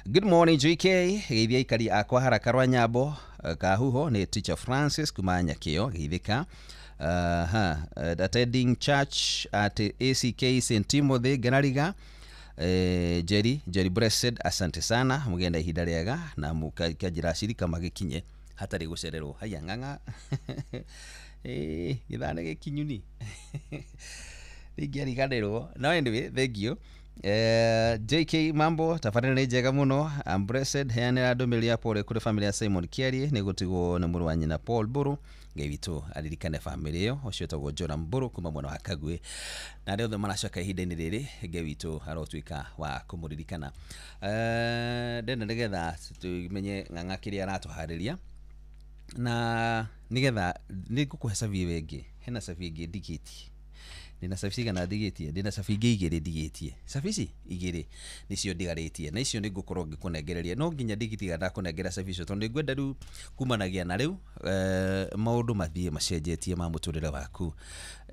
Speaker 10: Good morning JK, geithia aikari akwa Haraka rwa Nyambo Kahuho nĩ Teacher Francis kuma Nyakĩo geithĩka. Attending church at ACK St Timothy Genariga, Jerry Blessed, asante sana, mugenda ihinda rĩega na mũkanjĩra acirika magĩkinye hatarĩ gũcererwo. Haya ng'ang'a gĩthaa nĩ gĩkinyuni rĩngĩariganĩrwo. No anyway, thank you. JK mambo tabarĩra nĩ njega mũno. I'm blessed, heanĩra ndũmĩrĩri ya pole kũrĩ family ya Simon Kiarie nĩ gũtigwo nĩ mũrũ wa nyina Paul Mbũrũ, Ngai witũ aririkane family ĩyo, ũcio wĩtagwo Jonah Mbũrũ kuma mwena wa Kagwe, na arĩa othe maracoka ihinda-inĩ rĩrĩ Ngai witũ arotuĩka wa kũmũririkana. Ndenda nĩgetha tũmenye ng'ang'a kĩrĩa aratũharĩria, na nĩgetha nĩngũkũhe cabi ĩyo ĩngĩ, hena cabi ĩngĩ ndigĩtie, ndĩna cabi cigana ndigĩtie, ndĩna cabi ingĩ igĩrĩ ndigĩtie, cabi ici igĩrĩ nĩcio ndigarĩtie, na icio nĩngũkorwo ngĩkũnengereria, no nginya ndigitiga ndakũnengera cabi icio tondũ nĩngwenda rĩu kumanagia na rĩu maũndũ mathiĩ macenjetie ma mũtũrĩre waku,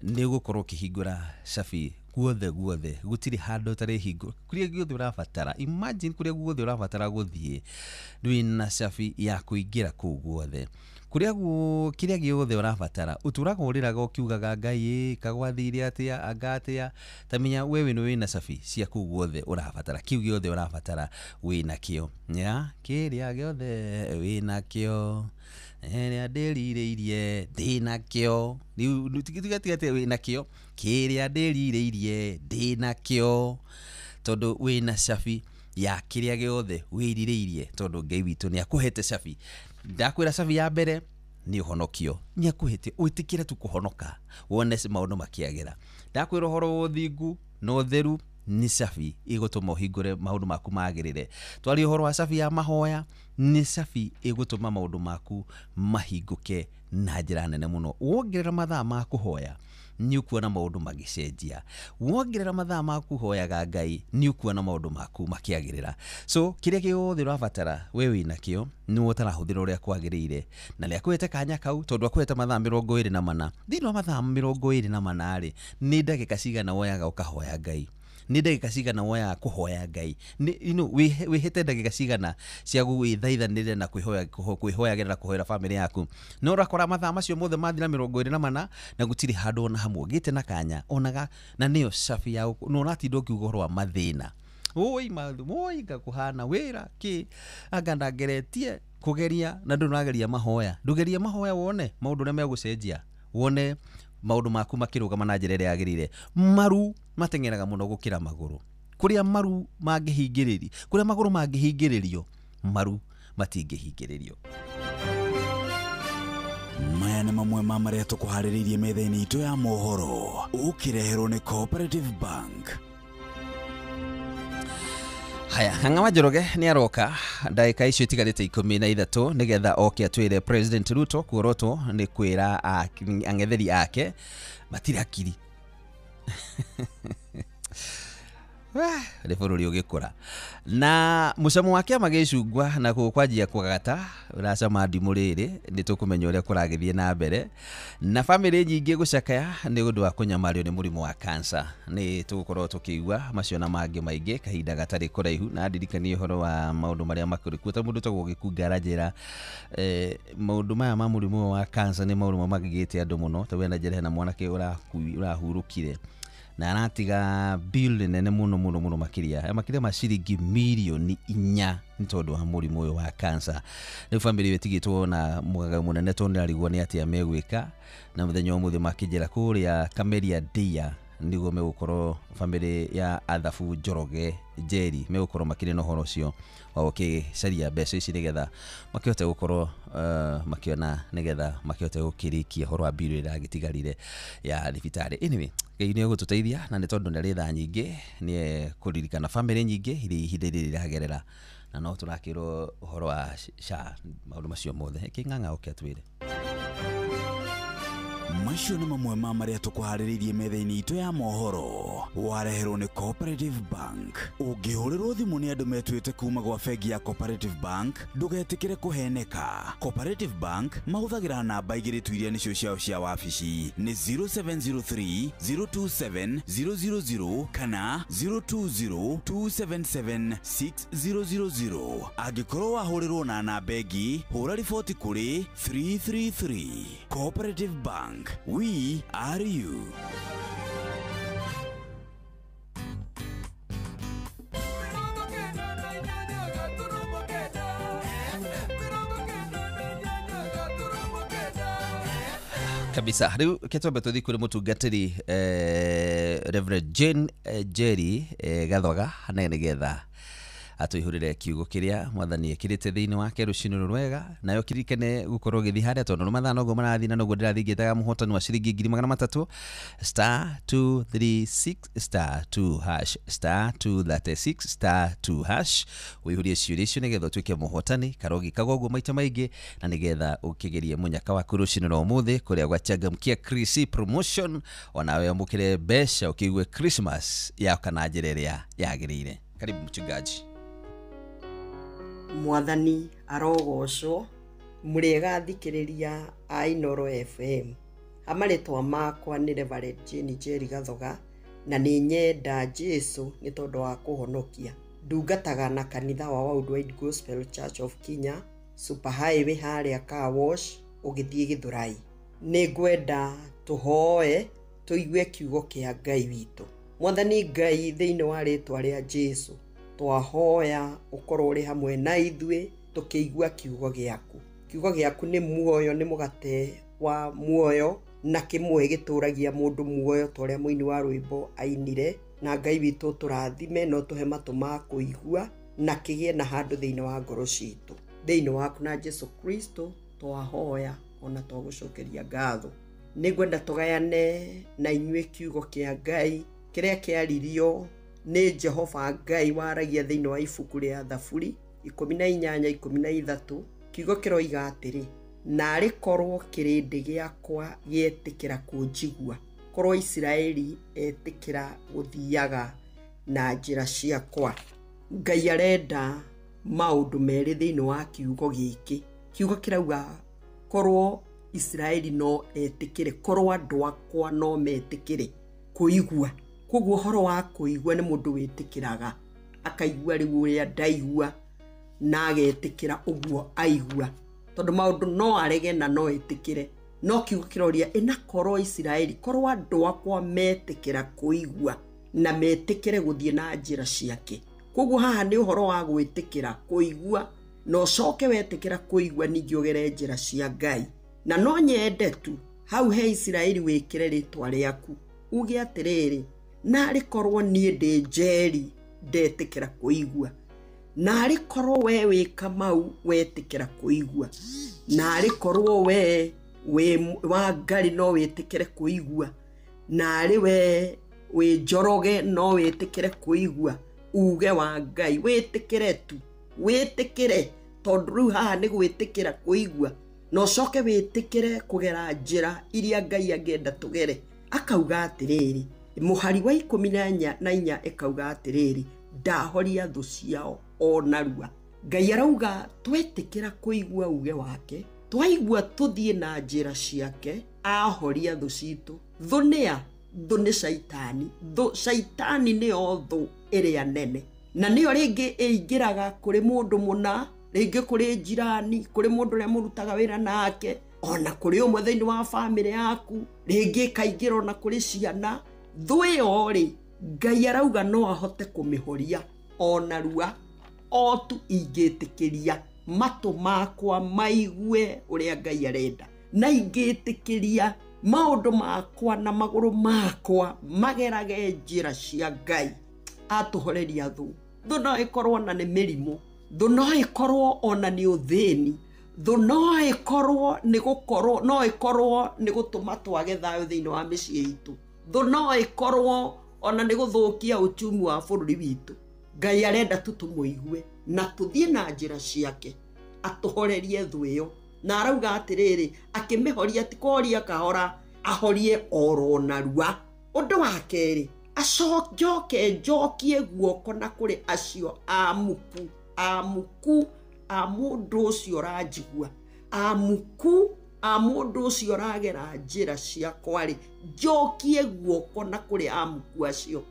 Speaker 10: nĩ ũgũkorwo ũkĩhingũra cabi guothe guothe, gũtirĩ handũ ũtarĩhingũra, kũrĩa guothe ũrabatara, imagine kũrĩa guothe ũrabatara gũthiĩ wĩna cabi ya kũingĩra kũu guothe, kũrĩa kĩrĩa gĩothe ũrabatara, ũtũraga ũrĩraga ũkiugaga Ngai kagwathire atĩa anga atĩa, ta menya wewe nĩ wĩna cabi cia kũu guothe ũrabatara, kĩu gĩothe ũrabatara wĩna kĩo, ya kĩrĩa gĩothe wĩna kĩo, ĩrĩa ndĩrirĩirie ndĩna kĩo, rĩu tiga wĩna kĩo, kĩrĩa ndĩrirĩirie ndĩna kĩo, tondũ wĩna cabi ya kĩrĩa gĩothe wĩrirĩirie, tondũ Ngai witũ nĩ akũhete cabi. Ndakwĩra cabi ya mbere nĩ ũhonokio, nĩakwĩhĩte wĩtĩkĩre tu kũhonoka wone maũndũ makĩagĩra. Ndakwĩra ũhoro wa ũthingu na ũtheru nĩ cabi ĩgũtũma ũhingũre maũndũ maku magĩrĩre. Twaria ũhoro wa cabi ya mahoya, nĩ cabi ĩgũtũma maũndũ maku mahingũke na njĩra nene mũno. Wongerera mathaa ma kũhoya nĩ ũkuona maũndũ magĩcenjia. Wongerera mathaa ma kũhoyaga Ngai nĩ ũkuona maũndũ maku makĩagĩrĩra. So kĩrĩa gĩothe ũrabatara we wĩna kĩo nĩ ũtarahũthĩra ũrĩa kwagĩrĩire, na nĩ akũhete kanya kau tondũ akũhete mathaa 24. Thĩinĩ wa mathaa 24 rĩ, nĩ ndagĩka cigana woyaga ũkahoya Ngai? Nĩ ndagĩka cigana woyaga kũhoya Ngai? Wĩhĩte ndagĩka cigana cia gwĩthaithanĩrĩra na kwĩhoyagĩra na kũhoera bamĩrĩ yaku? No ũrakora mathaa macio mothe mathira 24 na gũtirĩ handũ ona hamwe ũgĩte na kanya onaga, na nĩyo cabi ya no ũratinda ũkiuga ũhoro wa mathĩna. Oi oi ngakũhana wĩra kĩ anga ndangeretie kũgeria na ndũrageria mahoya. Ndũgerie mahoya wone maũndũ ũrĩa megũcenjia, wone maũndũ maku makĩrũgama na njĩra ĩrĩa yagĩrĩire. Maru mateng'eraga mũno gũkĩra magũrũ. Kũrĩa maru mangĩhingĩrĩrio, kũrĩa magũrũ mangĩhingĩrĩrio, maru matingĩhingĩrĩrio.
Speaker 15: Maya nĩ mamwe ma marĩa tũkũharĩrĩirie metha-inĩ itũ ya mohoro, ũkĩreherwo nĩ Cooperative Bank.
Speaker 10: Haya, Kang'awa Njoroge nĩ aroka ndagĩka icio itigarĩte 13 nĩgetha oke atwĩre President Ruto kuorotwo nĩ kwĩra ang'etheri ake matirĩ akiri. Nĩ bũrũri ũgĩkũra. Na mũcamo wa kĩama gĩcungwa na kwanjia kũgagata ũracama ndimũ rĩrĩ, nĩ tũkũmenya ũrĩa kũragĩthiĩ na mbere. Na bamĩrĩ nyingĩ gũcakaya nĩ ũndũ wa kũnyamario nĩ mũrimũ wa cancer. Nĩ tũgũkorwo tũkĩigua macio na mangĩ maingĩ kahinda gatarĩ kũraihu, na ndirikanie ũhoro wa maũndũ marĩa makũrĩ kuo. Ta mũndũ ũtagwo Gĩkunga aranjĩra maũndũ maya ma mũrimũ wa cancer nĩ maũndũ magigĩte andũ mũno. Ta we ananjĩra hena mwanake ũrahurũkire na aratiga bill nene mũno mũno mũno makĩria makĩria ma ciringi mirioni 4 nĩ tondũ wa mũrimũ ũyũ wa cancer. Rĩu bamĩrĩ ĩyo ĩtigĩtwo na mũgagayo mũnene tondũ nĩarigwo nĩ atĩa megwĩka, na mũthenya ũmũthĩ makĩnjĩra kũrĩa Kameria Ndia nĩguo megũkorwo bamĩrĩ ya Athabu Njoroge Njeri megũkorwo makĩrĩ na ũhoro ũcio wa gũkĩcaria mbeca ici nĩgetha makĩhote gũkorwo makĩona nĩgetha makĩhote gũkĩrĩkia ũhoro wa bill ĩrĩa ĩragĩtigarire ya thibitarĩ. Anyway, Ngai nĩ egũtũteithia na nĩ tondũ nĩ arĩ tha nyingĩ, nĩ ekũririkana bamĩrĩ nyingĩ iria ihinda rĩrĩ rĩragerera, na no tũrakĩrwo ũhoro wa SHA maũndũ macio mothe. Kĩng'ang'a oke atwĩre.
Speaker 15: Macio nĩ mamwe ma marĩa tũkũharĩrĩirie metha-inĩ itũ ya mohoro, wareherwo nĩ Cooperative Bank. Ũngĩhũrĩrwo thimũ nĩ andũ metuĩte kuma gwa bengi ya Cooperative Bank, ndũgetĩkĩre kũheneka. Cooperative Bank mahũthagĩra namba igĩrĩ tu iria nĩcio ciao cia wabici, nĩ 0703 027 000 kana 020 277 6000. Angĩkorwo wahũrĩrwo na namba ĩngĩ, hũra riboti kũrĩ 333. Cooperative Bank, we are you.
Speaker 10: Kabisa. Rĩu ketwambe tũthiĩ kũrĩ mũtungatĩri Reverend Jane Jerry Gathoga na nĩgetha atũihũrĩre kiugo kĩrĩa mwathani ekĩrĩte thĩinĩ wake rũcinĩ rwega, nayo kĩririkane gũkorwo ũgĩthiĩ harĩa tondũ nĩ mathaa noguo marathiĩ na noguo ndĩrathiĩ ngĩtaga mũhotani wa ciringi 300,000 star 236 star 2 hash star 236 star 2 hash. Ũihũrie ciũria icio nĩgetha ũtuĩke mũhotani karogi kagoguo maita maingĩ, na nĩgetha ũkĩgerie mũnyaka waku rũcinĩ rwa ũmũthĩ kũrĩa gwachangamkia Chris promotion, onawe ũmũkĩre mbeca ũkĩigue Christmas yaka na njĩra ĩrĩa yagĩrĩire. Karibu mchungaji.
Speaker 16: Mwathani arogocwo, mũrĩega thikĩrĩria a Inooro FM. Amarĩtwa makwa nĩ Reverend Jane Njeri Gathoga, na nĩ nyenda Jesu nĩ tondũ wa kũhonokia. Ndungataga na kanitha wa Worldwide Gospel Church of Kenya, Super Highway harĩa Car Wash ũgĩthiĩ Gĩthũrai. Nĩ ngwenda tũhoe tũigue kiugo kĩa Ngai witũ. Mwathani Ngai, thĩinĩ wa rĩtwa rĩa Jesu, twahoya ũkorwo ũrĩ hamwe na ithuĩ tũkĩigua kiugo gĩaku. Kiugo gĩaku nĩ muoyo, nĩ mũgate wa muoyo, na kĩmwe gĩtũragia mũndũ muoyo ta ũrĩa mũini wa rwĩmbo ainire. Na Ngai witũ tũrathime, no tũhe matũ ma kũigua na kĩgĩe na handũ thĩinĩ wa ngoro citũ. Thĩinĩ waku na Jesu Kristo twahoya ona twagũcokeria ngatho. Nĩngwenda tũgayane na inyuĩ kiugo kĩa Ngai kĩrĩa kĩaririo nĩ Jehova Ngai waragia thĩinĩ wa ibuku rĩa Thaburi 18:13. Kiugo kĩroiga atĩrĩ, narĩ korwo kĩrĩndĩ gĩakwa gĩetĩkĩra kũnjigua, korwo Isiraeli etĩkĩra gũthiaga na njĩra ciakwa. Ngai arenda maũndũ merĩ thĩinĩ wa kiugo gĩkĩ. Kiugo kĩrauga korwo Isiraeli no etĩkĩre, korwo andũ akwa no metĩkĩre kũigua. Koguo ũhoro wa kũigua nĩ mũndũ wĩtĩkĩraga, akaigua rĩu ũrĩa ndaigua na agetĩkĩra ũguo aigua, tondũ maũndũ no arege na no etĩkĩre. No kiugo kĩroria ĩna korwo Isiraeli, korwo andũ akwa metĩkĩra kũigua na metĩkĩre gũthiĩ na njĩra ciake. Koguo haha nĩ ũhoro wa gwĩtĩkĩra kũigua, na ũcoke wetĩkĩra kũigua ningĩ ũgere njĩra cia Ngai. Na no nyende tu hau he Isiraeli wĩkĩre rĩtwa rĩaku, uge atĩrĩrĩ, narĩ korwo niĩ ndĩ Njeri ndetĩkĩra kũigua, narĩ korwo we wĩ Kamau wetĩkĩra kũigua, narĩ korwo we wĩ Wangari no wĩtĩkĩre kũigua, narĩ we wĩ Njoroge no wĩtĩkĩre kũigua uge wa Ngai. Wĩtĩkĩre tu, wĩtĩkĩre, tondũ rĩu haha nĩ gwĩtĩkĩra kũigua, na ũcoke wĩtĩkĩre kũgera njĩra iria Ngai angĩenda tũgere. Akauga atĩrĩrĩ, mũhari wa 14 ĩkauga atĩrĩrĩ, ndahoria thũ ciao o narua. Ngai arauga twetĩkĩra kũigua uge wake, twaigua tũthiĩ na njĩra ciake, ahoria thũ citũ. Thũ nĩa? Thũ nĩ Shaitani. Thũ Shaitani nĩyo thũ ĩrĩa nene, na nĩyo rĩngĩ ĩingĩraga kũrĩ mũndũ mũna, rĩngĩ kũrĩ njirani, kũrĩ mũndũ ũrĩa mũrutaga wĩra nake, ona kũrĩ ũmwe thĩinĩ wa bamĩrĩ yaku, rĩngĩ ĩkaingĩra ona kũrĩ ciana. Thũ ĩyo rĩ, Ngai arauga no ahote kũmĩhoria o narua, o tu ingĩtĩkĩria matũ makwa maigue ũrĩa Ngai arenda, na ingĩtĩkĩria maũndũ makwa na magũrũ makwa magerage njĩra cia Ngai. Atũhoreria thũ. Thũ no ĩkorwo na nĩ mĩrimũ, thũ no ĩkorwo ona nĩ ũthĩni, thũ no ĩkorwo nĩ gũkorwo, no ĩkorwo nĩ gũtũma twage thayũ thĩinĩ wa mĩciĩ itũ, thũ no ĩkorwo ona nĩ gũthũkia uchumi wa bũrũri witũ. Ngai arenda tu tũmũigue na tũthiĩ na njĩra ciake, atũhorerie thũ ĩyo. Na arauga atĩrĩrĩ, akĩmĩhoria ti kũhoria kahora, ahorie oro narua. Ũndũ wa kerĩ, acoke njokie guoko na kũrĩ acio amuku, amuku a mũndũ ũcio ũranjigua, amuku a mũndũ ũcio ũragera njĩra ciakwa rĩ, njokie guoko na kũrĩ amuku acio.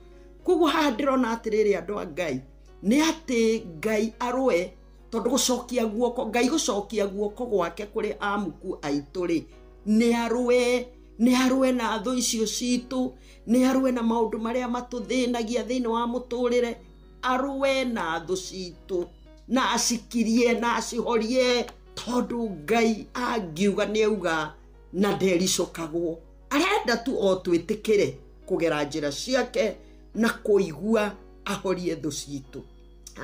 Speaker 16: Koguo haha ndĩrona atĩrĩrĩ, andũ a Ngai, nĩ atĩ Ngai arũe, tondũ gũcokia guoko, Ngai gũcokia guoko gwake kũrĩ amuku aitũ rĩ, nĩ arũe, nĩ arũe na thũ icio citũ, nĩ arũe na maũndũ marĩa matũthĩnagia thĩinĩ wa mũtũrĩre, arũe na thũ citũ, na acikirie na acihorie, tondũ Ngai angiuga nĩ auga na ndericũkagwo. Arenda tu o twĩtĩkĩre kũgera njĩra ciake na kũigua ahorie thũ citũ.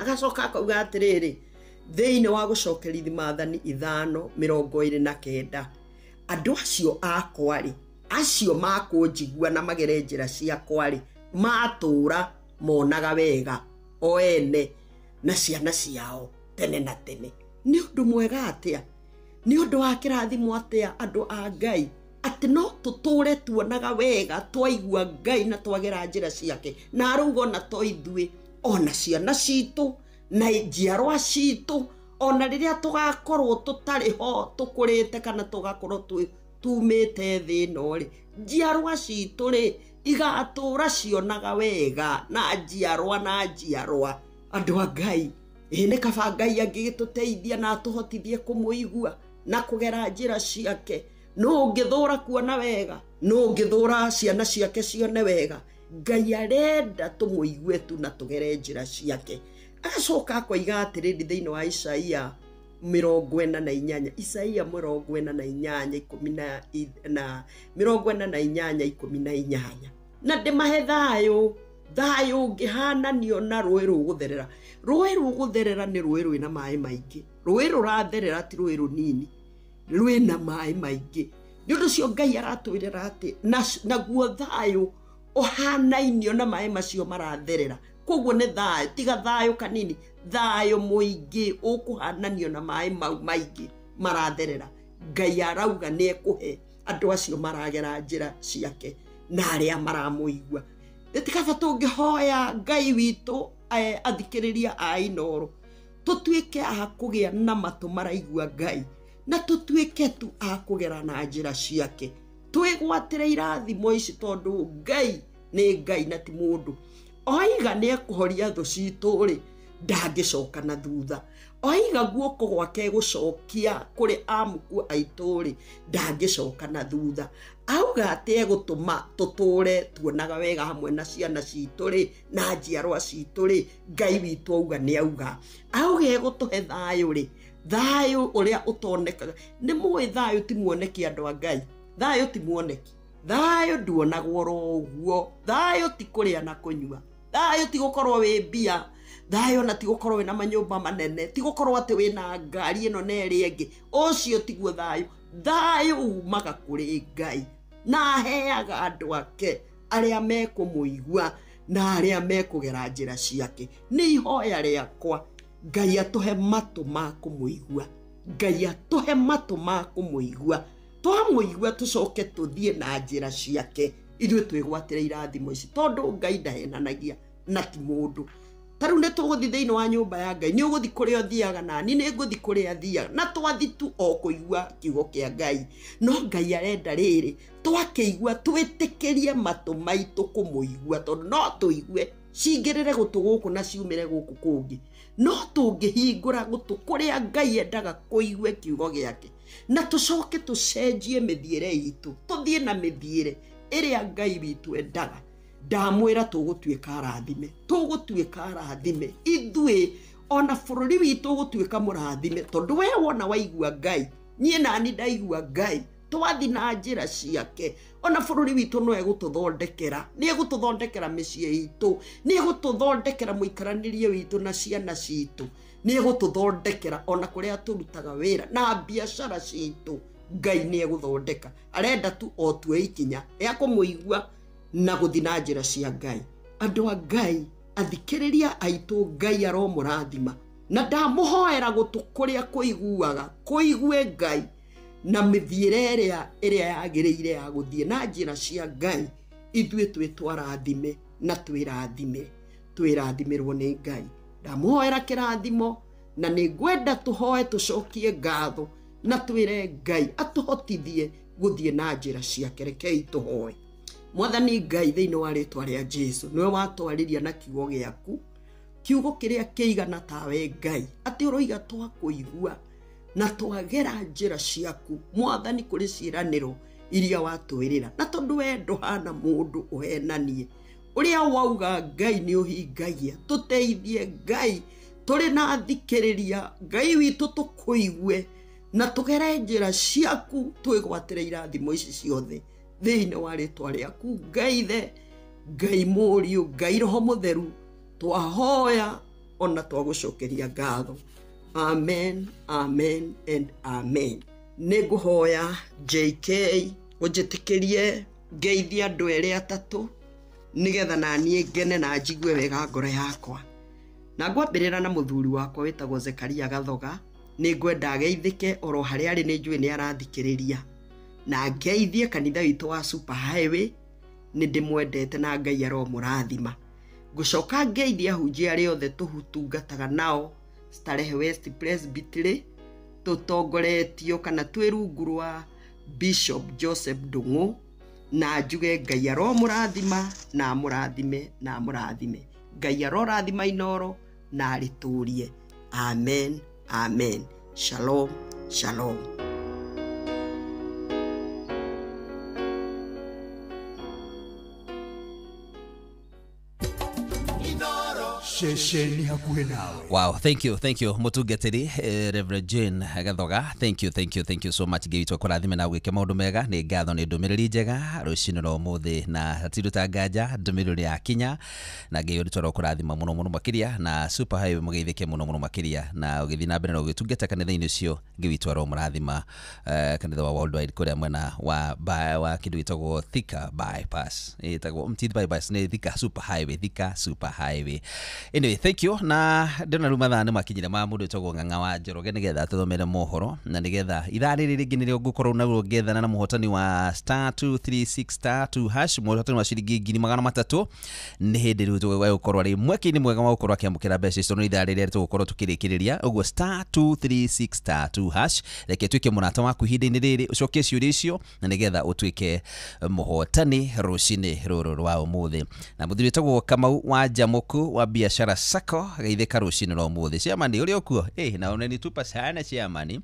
Speaker 16: Agacoka akauga atĩrĩrĩ, thĩinĩ wa gũcokerithia maathani 5:29, andũ acio akwa rĩ, acio makũnjigua na magere njĩra ciakwa rĩ, matũũra monaga wega o ene na ciana ciao tene na tene. Nĩ ũndũ mwega atĩa? Nĩ ũndũ wa kĩrathimo atĩa andũ a Ngai, atĩ no tũtũũre tuonaga wega twaigua Ngai na twagera njĩra ciake. Na arauga ona to ithuĩ, ona ciana citũ na njiarwa citũ, ona rĩrĩa tũgakorwo tũtarĩ ho tũkũrĩte kana tũgakorwo tumĩte thĩ ĩno rĩ, njiarwa citũ rĩ igatũũra cionaga wega na njiarwa na njiarwa. Andũ a Ngai, ĩ nĩ kaba Ngai angĩgĩtũteithia na atũhotithie kũmũigua na kũgera njĩra ciake. No ũngĩthũra kuona wega, no ũngĩthũra ciana ciake cione wega. Ngai arenda tũmũigue tu na tũgere njĩra ciake. Agacoka akoiga atĩrĩrĩ thĩinĩ wa Isaia 48, Isaia 48:18, na ndĩmahe thayũ Thayũ ũngĩhananio na rũĩ rũgũtherera. Rũĩ rũgũtherera nĩ rũĩ rwĩna maĩ maingĩ. Rũĩ rũratherera ti rũĩ rũnini, rwĩna maĩ maingĩ. Nĩ ũndũ ũcio Ngai aratwĩrĩra atĩ naguo thayũ ũhanainio na maĩ macio maratherera. Koguo nĩ thayũ, tiga thayũ kanini, thayũ mũingĩ ũkũhananio na maĩ mau maingĩ maratherera. Ngai arauga nĩ ekũhe andũ acio maragera njĩra ciake na arĩa maramũigua. Nĩ tũngĩhoya Ngai witũ athikĩrĩria a Inooro, tũtuĩke a kũgĩa na matũ maraigua Ngai, na tũtuĩke tu a kũgera na njĩra ciake. Twĩgwatĩre irathimo ici tondũ Ngai nĩ Ngai na ti mũndũ. Oiga nĩ ekũhoria thũ citũ rĩ, ndangĩcoka na thutha. Oiga guoko gwake gũcokia kũrĩ amuku aitũ rĩ, ndangĩcoka na thutha. Auga atĩ egũtũma tũtũre tuonaga wega hamwe na ciana citũ rĩ, na njiarwa citũ rĩ, Ngai witũ auga nĩ auga. Auga egũtũhe thayũ rĩ, thayũ ũrĩa ũtonekaga. Nĩ mũĩ thayũ ti muoneki andũ a Ngai. Thayũ ti muoneki. Thayũ nduonagwo oro ũguo. Thayũ ti kũrĩa na kũnyua. Thayũ ti gũkorwo wĩ mbia. Thayũ na ti gũkorwo wĩna manyũmba manene, ti gũkorwo atĩ wĩna ngari ĩno na ĩrĩa ĩngĩ. Ũcio tiguo thayũ. Thayũ umaga kũrĩ Ngai na aheaga andũ ake arĩa mekũmũigua na arĩa mekũgera njĩra ciake. Nĩ ihoya rĩakwa Ngai atũhe matũ ma kũmũigua. Ngai atũhe matũ ma kũmũigua. Twamũigua tũcoke tũthiĩ na njĩra ciake, ithuĩ twĩgwatĩre irathimo ici tondũ Ngai ndahenanagia na ti mũndũ. Ta rĩu nĩ tũgũthiĩ thĩinĩ wa nyũmba ya Ngai, nĩ ũgũthiĩ kũrĩa ũthiaga nani nĩ ngũthiĩ kũrĩa thiaga, na twathi tu o kũigua kiugo kĩa Ngai. No Ngai arenda rĩrĩ twakĩigua twĩtĩkĩrie matũ maitũ kũmũigua, tondũ no tũigue cingĩrĩre gũtũ gũkũ na ciumĩre gũkũ kũngĩ. No tũngĩhingũra gũtũ kũrĩa Ngai endaga kũigue kiugo gĩake, na tũcoke tũcenjie mĩthiĩre itũ, tũthiĩ na mĩthiĩre ĩrĩa Ngai witũ endaga. Ndamwĩra tũgũtuĩka arathime, tũgũtuĩka arathime ithuĩ, ona bũrũri witũ ũgũtuĩka mũrathime, tondũ we wona waigua Ngai, niĩ nani ndaigua Ngai, twathi na njĩra ciake, ona bũrũri witũ no egũtũthondekera, nĩ egũtũthondekera mĩciĩ itũ, nĩ egũtũthondekera mũikaranĩrie witũ na ciana citũ, nĩ egũtũthondekera ona kũrĩa tũrutaga wĩra na biacara citũ. Ngai nĩ egũthondeka. Arenda tu o tue ikinya rĩa kũmũigua na gũthiĩ na njĩra cia Ngai. Andũ a Ngai, athikĩrĩria aitũ, Ngai aromũrathima. Na ndamũhoera gũtũ kũrĩa kũiguaga, kũigue Ngai na mĩthiĩre ĩrĩa yagĩrĩire ya gũthiĩ na njĩra cia Ngai. Ithuĩ twĩtwarathime na twĩrathime, twĩrathimĩrwo nĩ Ngai. Ndamũhoera kĩrathimo na nĩ ngwenda tũhoe tũcokie ngatho na twĩre Ngai atũhotithie gũthiĩ na njĩra ciake. Rekei tũhoe. Mwathani Ngai, thĩinĩ wa rĩtwa rĩa Jesu, nĩwe watwarĩria na kiugo gĩaku, kiugo kĩrĩa kĩigana tawe Ngai, atĩ ũroiga twakũigua na twagera njĩra ciaku Mwathani kũrĩ ciĩranĩro iria watwĩrĩra. Na tondũ we ndũhana mũndũ ũhenanie, ũrĩa wauga Ngai nĩ ũhingagia. Tũteithie Ngai, tũrĩ na athikĩrĩria Ngai witũ, tũkũigue na tũgere njĩra ciaku, twĩgwatĩre irathimo ici ciothe thĩinĩ wa rĩtwa rĩaku Ngai Ithe, Ngai Mũriũ, Ngai Roho Mũtheru, twahoya ona twagũcokeria ngatho. Amen, amen and amen. Nĩ ngũhoya JK ũnjĩtĩkĩrie ngeithie andũ erĩ atatũ nĩgetha naniĩ ngene na njigue wega ngoro yakwa. Na ngwambĩrĩra na mũthuri wakwa wĩtagwo Zekaria Gathoga. Nĩ ngwenda ageithĩke oro harĩa arĩ, nĩ njũĩ nĩ arathikĩrĩria. Na ngeithie kanitha witũ wa Super Highway, nĩ ndĩmwendete na Ngai aromũrathima. Ngũcoka ngeithie ahunjia arĩa othe tũtungataga nao Starehe West Presbytery, tũtongoretio kana twĩ rungu rwa Bishop Joseph Ndung'u, na njuge Ngai aromũrathima na amũrathime na amũrathime. Ngai arorathima Inooro na arĩtũrie. Amen, amen. Shalom, shalom.
Speaker 6: Ceceni hakuhĩ nawe.
Speaker 10: Wow, thank you, thank you mutungatiri Reverend Jane Gathoga. Thank you, thank you, thank you so much. Ngai witũ akũrathime na gwĩke maũndũ mega. Nĩ ngatho nĩ ndũmĩrĩri njega rũcinĩ rwa ũmũthĩ, na hatirĩ nganja ndũmĩrĩri ya kinya, na Ngai witũ arokũrathima mũno mũno makĩria, na super highway mũgeithĩke mũno mũno makĩria, na ũgĩthiĩ na mbere na ũgĩtungata kanitha-inĩ ũcio. Ngai witũ aromũrathima, kanitha wa Worldwide kũrĩa mwena wa wa kĩndũ gĩtagwo Thika bypass, ĩtagwo Mtith bypass, nĩ Thika super highway, Thika super highway. Anyway, thank you. Na ndĩrona rĩu mathaa nĩ makinyire ma mũndũ wĩtagwo Ng'ang'a wa Njoroge nĩgetha atũthomere mohoro, na nĩgetha ithaa rĩrĩ rĩngĩ nĩrĩo ngũkorwo naguo ngethana na mũhotani wa star 236 star 2 hash, mũhotani wa ciringi 300,000. Nĩ hĩndĩ rĩu tũgũkorwo arĩ mweke-inĩ mwega wa gũkorwo akĩamũkĩra mbeca icio, no ithaa rĩrĩa tũgũkorwo tũkĩrĩkĩrĩria ũguo star 236 star 2 hash. Reke tuĩke mũrata waku ihinda-inĩ rĩrĩ, ũcokie ciũria icio na nĩgetha ũtuĩke mũhotani rũcinĩ rũrũ rwa ũmũthĩ. Na mũthuri wĩtagwo Kamau wa Njamuku wa Biashara Sacco, geithĩka rũcinĩ rwa ũmũthĩ. Chairman ũrĩ okuo? Na unanitupa sana chairman,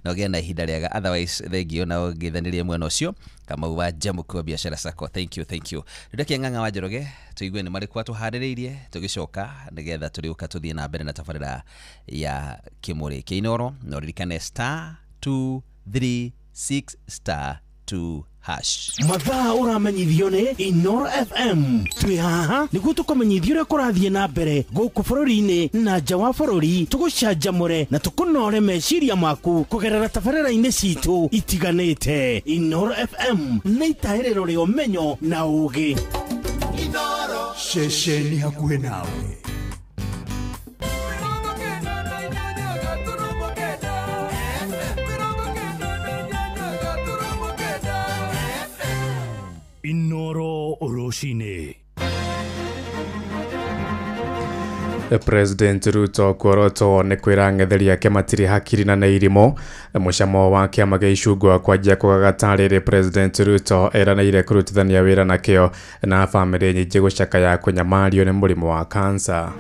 Speaker 10: na ũgĩe na ihinda rĩega. Otherwise thank you, na ũgeithanĩrie mwena ũcio. Kamau wa Njamuku wa Biashara Sacco, thank you, thank you. Reke Ng'ang'a wa Njoroge tũigue nĩ marĩkũ atũharĩrĩirie, tũgĩcoka nĩgetha tũrĩũka tũthiĩ na mbere na tabarĩra ya Kĩmũrĩ kĩa Inooro. Na ũririkane star 236 star 2 hash.
Speaker 19: Mathaa ũramenyithio nĩ Inooro FM. Twĩ haha nĩguo tũkũmenyithie ũrĩa kũrathiĩ na mbere gũkũ bũrũri-inĩ na nja wa bũrũri, tũgũcanjamũre na tũkũnore meciria maku kũgerera tabarĩra-inĩ citũ itiganĩte. Inooro FM nĩ itahĩrĩro rĩa ũmenyo na ũũgĩ.
Speaker 6: Ceceni hakuhĩ nawe.
Speaker 4: Inooro rũcinĩ.
Speaker 21: President Ruto kuorotwo nĩ kwĩra ang'etheri ake matirĩ hakiri na nĩ irimũ. Mũcamo wa kĩama gĩa icungwa kwanjia kũgagata rĩrĩ President Ruto eranĩire kũrutithania wĩra nakĩo, na bamĩrĩ nyingĩ gũcakaya kũnyamario nĩ mũrimũ wa kansa.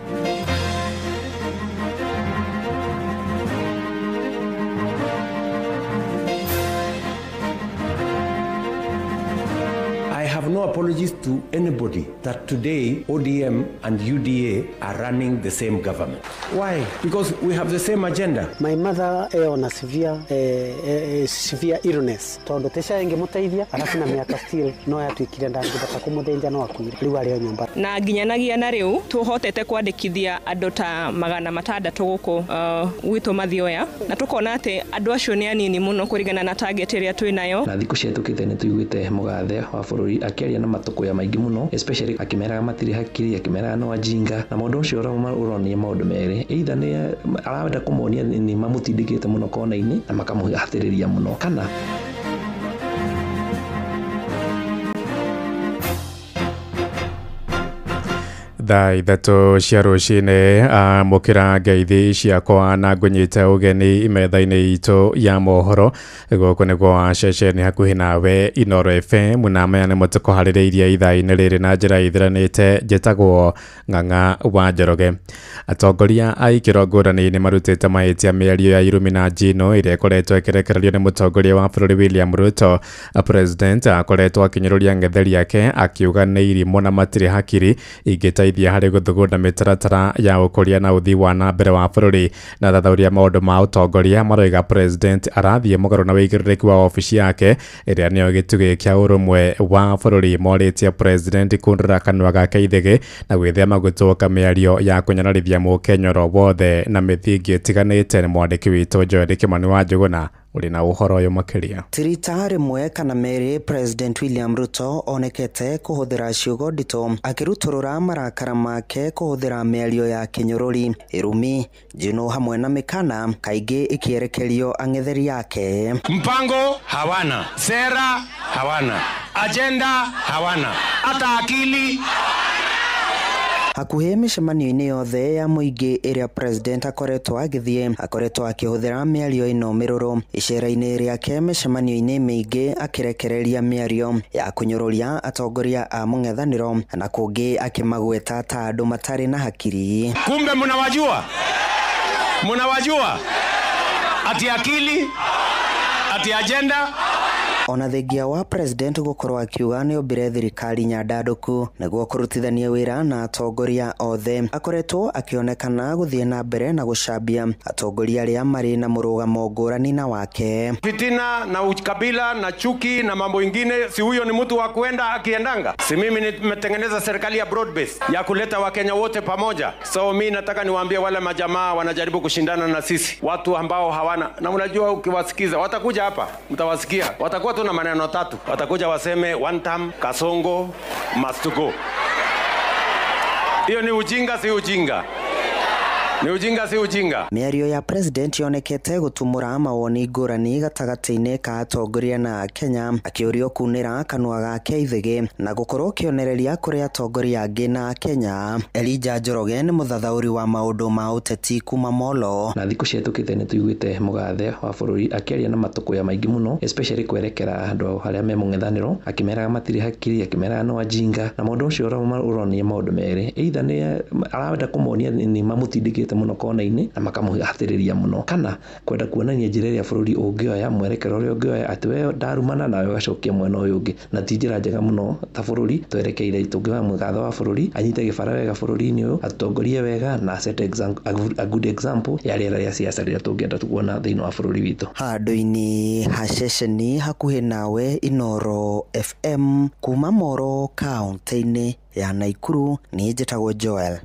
Speaker 2: No apologies to anybody that today ODM and UDA are running the same government. Why? Because we have the same agenda.
Speaker 17: My mother on a severe illness. Tondu tesha ingimuteithia arafu na miaka still no yatuikire ndangibata kumuthinja no akuire riu ari nyumba.
Speaker 18: Na nginyanagia na riu tuhotete kwandikithia andu ta 600 guku gwitu Mathioya, na tukona ati andu acio ni anini muno kuringana na target iria twinayo.
Speaker 20: Na thiku ciatukite ni tuiguite mugathe wa bururi akiaria na matukuya maingi muno, especially akimeraga matiri hakiri, akimeraga no ajinga, na maundu ucio uronia maundu meri, either ni arenda kumuonia ni mamutindikite muno kona-ini na makamuhatiriria muno, kana
Speaker 21: thaa 3 cia rũcinĩ. Amũkĩra ngeithi ciakwa na ngũnyite ũgeni metha-inĩ itũ ya mohoro gũkũ nĩguo ceceni hakuhĩ nawe Inooro FM, na maya nĩmo tũkũharĩrĩirie ithaa-inĩ rĩrĩ na njĩra ithiranĩte. Njĩtagwo Ng'ang'a wa Njoroge. Atongoria a ikĩro ngũrani nĩ marutĩte mahĩtia mĩario ya irumi na njino ĩrĩa ĩkoretwo ĩkĩrekererio nĩ mũtongoria wa bũrũri William Ruto. President akoretwo akĩnyũrũria ng'etheri ake akiuga nĩ irimũ na matirĩ hakiri ingĩteithia harĩ gũthugunda mĩtaratara ya ũkũria na ũthii wa na mbere wa bũrũri. Na athathaũri a maũndũ ma ũtongoria maroiga president arathiĩ mũgarũ na wĩigĩrĩrĩki wa obici yake ĩrĩa nĩyo gĩtugĩ kĩa ũrũmwe wa bũrũri. Morĩtie president kundũra kanua gake ithĩgĩ na gwĩthema gũtũka mĩario ya kũnyararithia mũkenya oro wothe na mĩthingi ĩtiganĩte. Nĩ mwandĩki witũ Joel Kĩmani wa Njũgũna ũrĩ na ũhoro ũyũ makĩria.
Speaker 22: Tirita rĩmwe kana merĩ President William Ruto onekete kũhũthĩra ciugo nditũ akĩrutũrũra marakara make kũhũthĩra mĩario ya kĩnyũrũri, irumi, njino hamwe na mĩkana kaingĩ ĩkĩerekerio ang'etheri yake.
Speaker 2: Mpango hawana, sera hawana, agenda hawana, hata akili.
Speaker 22: Hakuhĩ mĩcemanio-inĩ yothe ya mũingĩ ĩrĩa president akoretwo agĩthiĩ, akoretwo akĩhũthĩra mĩario ĩno mĩrũrũ. Icera-inĩ rĩake mĩcemanio-inĩ mĩingĩ akĩrekereria mĩario ya kũnyũrũria atongoria a mũng'ethanĩro na kũngĩ akĩmagweta ta andũ matarĩ na hakiri.
Speaker 2: Kumbe mnawajua, mnawajua ati akili, ati agenda.
Speaker 22: Ona thengia wa president gũkorwo akiuga nĩombire thirikari nyandandũku nĩguo kũrutithania wĩra na atongoria othe, akoretwo akĩonekana gũthiĩ na mbere na gũcambia atongoria arĩa marĩ na mũrũgamo ngũrani na wake.
Speaker 2: Fitina na ukabila na chuki na mambo ingine, si huyo ni mtu wa kuenda akiendanga? Si mimi nimetengeneza serikali ya broad base ya kuleta Wakenya wote pamoja. So mi nataka niwaambie wale majamaa wanajaribu kushindana na sisi, watu ambao hawana, na unajua ukiwasikiza watakuja hapa, mtawasikia watakuwa tu na maneno tatu, watakuja waseme one term, Kasongo must go. Hiyo ni ujinga, si ujinga? Ni ujinga, si ujinga?
Speaker 22: Mĩario ya president yonekete gũtumũra mawoni ngũrani gatagatĩ-inĩ ka atongoria na Kenya, akĩũrio kunĩra kanua gake ithĩgĩ na gũkorwo kĩonereria kũrĩ atongoria angĩ na Kenya. Elijah Njoroge nĩ mũthathaũri wa maũndũ ma ũteti kuma Molo.
Speaker 20: Na thikũ cihetũkĩte nĩ tũiguĩte mũgathe wa bũrũri akĩaria na matũkũya maingĩ mũno, especially kwerekera andũ arĩa me mũng'ethanĩro, akĩmeraga matirĩ hakiri, akĩmeraga no ajinga, na maũndũ ũcio ũronia maũndũ merĩ, either nĩ arenda kũmonia nĩ mamũtindĩkĩte mũno kona-inĩ na makamũhatĩrĩria mũno, kana kwenda kuonania njĩra ĩrĩa bũrũri ũngĩoya, mwerekero ũrĩa ũngĩoya, atĩ we ndarumana nawe ũgacokia mwena ũyũ ũngĩ, na ti njĩra njega mũno ta bũrũri twerekeire. Tũngĩoya mũgathe wa bũrũri anyite gĩbara wega bũrũri-inĩ ũyũ, atũtongorie wega na set a good example ya rĩera rĩa siasa rĩrĩa tũngĩenda kuona thĩinĩ wa bũrũri witũ.
Speaker 22: Handũ-inĩ ha ceceni hakuhĩ nawe Inoro FM kuma Moro kaunti-inĩ ya Naikuru, niĩ njĩtagwo Joel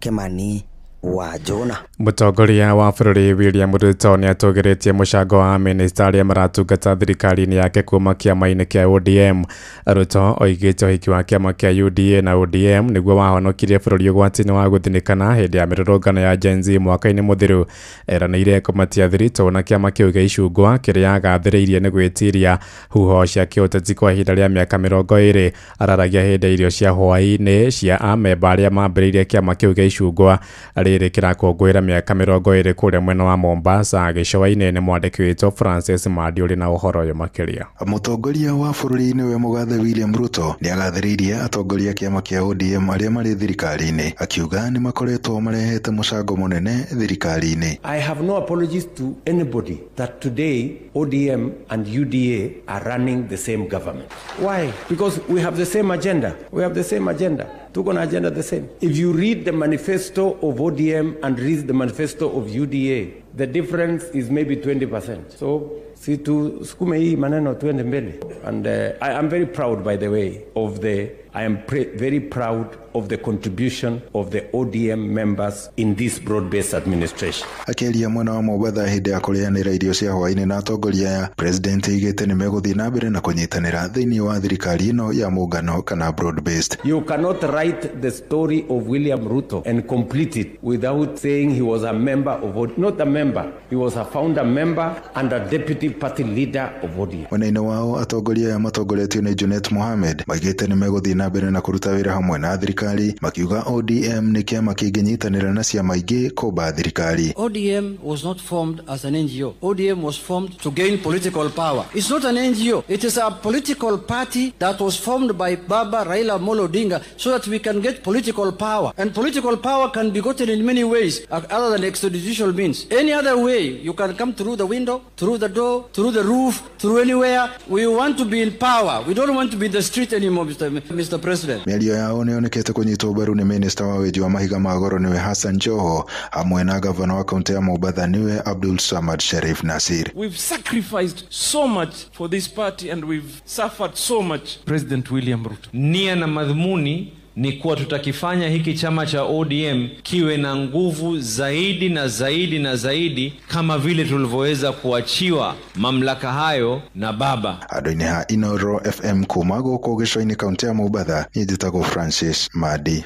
Speaker 22: Kimani wa Jona.
Speaker 21: Mũtongoria wa bũrũri William Ruto nĩatũgĩrĩtie mũcango wa minista arĩa maratungata thirikari-inĩ yake kuma kĩama-inĩ kĩa ODM. Ruto oigĩte ũhiki wa kĩama kĩa UDA na ODM nĩguo wahonokirie bũrũri ũgwati-inĩ wa gũthinĩkana hĩndĩ ya mĩrũrũngano ya Gen Z mwaka-inĩ mũthiru. Eranĩire kũmatia thiritũ na kĩama kĩu gĩa icungwa kĩrĩa agathĩrĩirie nĩ gwĩtiria huho cia kĩũteti kwa ihinda rĩa mĩaka 20. Araragia hĩndĩ irio cia hwaĩ-inĩ cia amemba arĩa mambĩrĩirie kĩama kĩu gĩa icungwa rĩrĩ kĩrakũngũĩra mĩaka 20 kũrĩa mwena wa Mombasa gĩcũa-inĩ. Nĩ mwandĩki witũ Francis Mandi ũrĩ na ũhoro ũyũ makĩria.
Speaker 1: Mũtongoria wa bũrũri nĩwe mũgathe William Ruto nĩagathĩrĩirie atongoria kĩama kĩa ODM arĩa marĩ thirikari-inĩ, akiuga nĩ makoretwo marehete mũcango mũnene thirikari-inĩ.
Speaker 2: I have no apologies to anybody that today ODM and UDA are running the same government. Why? Because we have the same agenda. We have the same agenda. Tuko na agenda the same. If you read the manifesto of ODM and read the manifesto of UDA, the difference is maybe 20%. So, si tusukume hii maneno tuende mbele. And I am very proud, by the way, of the I am very proud of the contribution of the ODM members in this broad-based administration.
Speaker 1: Akĩaria mwena wa Mombatha hĩndĩ ya kũrĩanĩra irio cia hwaĩ-inĩ na atongoria aya, President aigĩte nĩ megũthiĩ na mbere na kũnyitanĩra thĩinĩ wa thirikari ĩno ya mũngano kana broad-based.
Speaker 2: You cannot write the story of William Ruto and complete it without saying he was a member of ODM. Not a member, he was a founder member and a deputy party leader of ODM.
Speaker 1: Mwena-inĩ wao atongoria aya matongoretio nĩ Junet Mohamed maigĩte nĩ megũthiĩ na mbere na kũruta wĩra hamwe na thirikari, makiuga ODM nĩ kĩama kĩngĩnyitanĩra na ciama ingĩ kũmba thirikari.
Speaker 3: ODM was not formed as an NGO. ODM was formed to gain political power. It's not an NGO. It is a political party that was formed by Baba Raila Amolo Odinga so that we can get political power. And political power can be gotten in many ways other than extrajudicial means. Any other way, you can come through the window, through the door, through the roof, through anywhere. We want to be in power. We don't want to be in the street anymore, Mr. President.
Speaker 1: Mĩario yao nĩyonekete kũnyitwo mbaru nĩ minista wa wenji wa mahiga ma goro nĩwe Hassan Joho hamwe na gavana wa kaunti ya Mombatha nĩwe Abdul Samad Sharif Nasir.
Speaker 23: We've sacrificed so much for this party and we've suffered so much. President William Ruto,
Speaker 24: nia na madhumuni ni kuwa tutakifanya hiki chama cha ODM kiwe na nguvu zaidi na zaidi na zaidi, kama vile tulivyoweza kuachiwa mamlaka hayo na baba.
Speaker 1: Andũ-inĩ ha Inoro FM kuma gũkũ gĩcũa-inĩ kaunti ya Mombatha, niĩ njĩtagwo Francis Madi.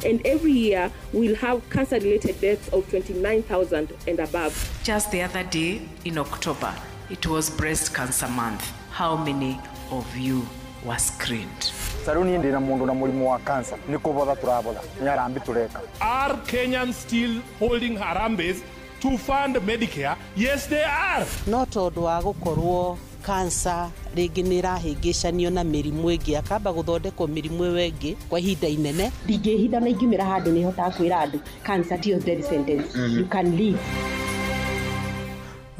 Speaker 25: And every year we'll have cancer-related deaths of 29,000 and above.
Speaker 26: Just the other day in October, it was Breast Cancer Month. How many of you were screened?
Speaker 27: Saruni ndina mundu na murimu wa cancer ni kubotha turabotha ni harambi tureka.
Speaker 14: Are Kenyans still holding harambes to fund Medicare? Yes, they are.
Speaker 28: No tondu wa gukorwo cancer rĩngĩ nĩ ĩrahĩngĩcanio na mĩrimũ ĩngĩ, akamba gũthondekwo mĩrimũ ĩyo ĩngĩ kwa ihinda inene.
Speaker 29: Ndingĩhitha na ingiumĩra handũ nĩ hotaga kwĩra andũ cancer tiyo death sentence. You can live.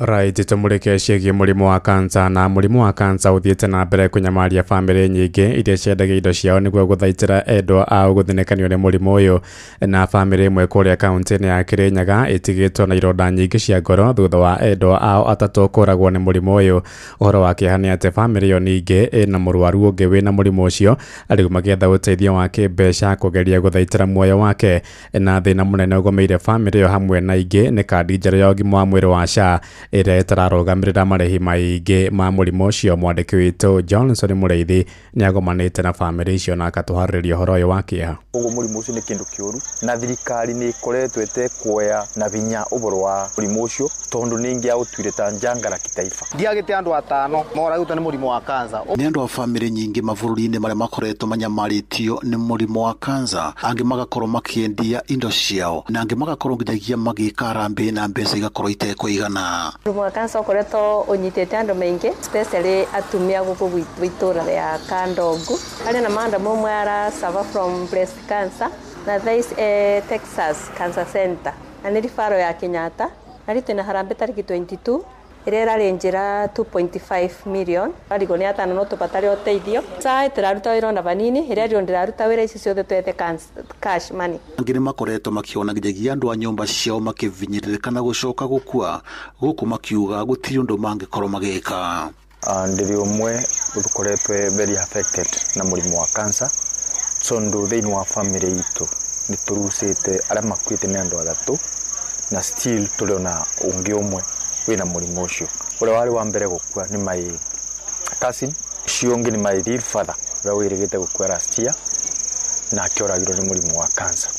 Speaker 21: Right, tumurike ciĩgiĩ mũrimũ wa kansa. Na mũrimũ wa kansa ũthiĩte na mbere kũnyamaria bamĩrĩ nyingĩ iria ciendagia indo ciao nĩguo gũthaitĩra endwa ao gũthinĩkanio nĩ mũrimũ ũyũ. Na bamĩrĩ ĩmwe kũrĩa kaunti-inĩ ya Kirinyaga ĩtigĩtwo na ironda nyingĩ cia ngoro thutha wa endwa ao atatũ kũragwo nĩ mũrimũ ũyũ. Ũhoro wa kĩeha nĩ atĩ bamĩrĩ ĩyo ningĩ ĩna mũrwaru ũngĩ wĩna mũrimũ ũcio, rĩu magĩetha ũteithio wa kĩmbeca kũgeria gũthaitĩra muoyo wake. Na thĩna mũnene ũgũmĩire bamĩrĩ ĩyo hamwe na ingĩ nĩ kandi njerũ ya ũgima wa mwĩrĩ wa SHA ĩrĩa ĩtararũgamĩrĩra marĩhi maingĩ ma mũrimũ ũcio. Mwandĩki witũ Johnson Mũrĩithi nĩagomanĩte na bamĩrĩ icio na akatũharĩrĩria ũhoro ũyũ wa kĩeha.
Speaker 27: Koguo mũrimũ ũcio nĩ kĩndũ kĩũru na thirikari nĩ ĩkoretwo ĩtekuoya na vinya ũhoro wa mũrimũ ũcio tondũ nĩ ingĩaũtuire ta njangara kitaifa.
Speaker 5: Ndiagĩte andũ atano moragĩtwo nĩ mũrimũ wa kansa.
Speaker 7: Nĩ andũ a bamĩrĩ nyingĩ mabũrũri-inĩ marĩa makoretwo manyamarĩtio nĩ mũrimũ wa kansa, angĩ magakorwo makĩendia indo ciao na angĩ magakorwo nginyagia magĩka harambee na mbeca igakorwo itekũigana.
Speaker 8: Mũrimũ wa kansa ũkoretwo ũnyitĩte andũ maingĩ, especially atumia gũkũ gwitũ itũra rĩa Kandongu. Harĩ na madam ũmwe ara suffer from breast cancer na thaa ici Texas Cancer Center, na nĩ referral ya Kenyatta, na rĩu twĩna harambee tarĩki 22 ĩrĩa ĩrarĩ njĩra 2.5 million. Arigwo nĩ atano no tũbatare ũteithio. Sai tũraruta wĩra ona vanini, ĩrĩa rĩo ndĩraruta wĩra ici ciothe twethe cash money.
Speaker 7: Angĩ nĩ makoretwo makĩona nginyagia andũ a nyũmba ciao makĩvinyĩrĩrĩka na gũcoka gũkua, gũkũ makiuga gũtirĩ ũndũ mangĩkorwo magĩka.
Speaker 27: Ndĩrĩ ũmwe ũkoretwo very affected na mũrimũ wa cancer tondũ thĩinĩ wa family itũ nĩ tũrucĩte arĩa makuĩte nĩ andũ atatũ na still tũrĩ ona ũngĩ ũmwe wĩna mũrimũ ũcio. Ũrĩa warĩ wa mbere gũkua nĩ my cousin, ũcio ũngĩ nĩ my real father ũrĩa wĩrĩgĩte gũkua last year na akĩoragirwo nĩ mũrimũ wa cancer.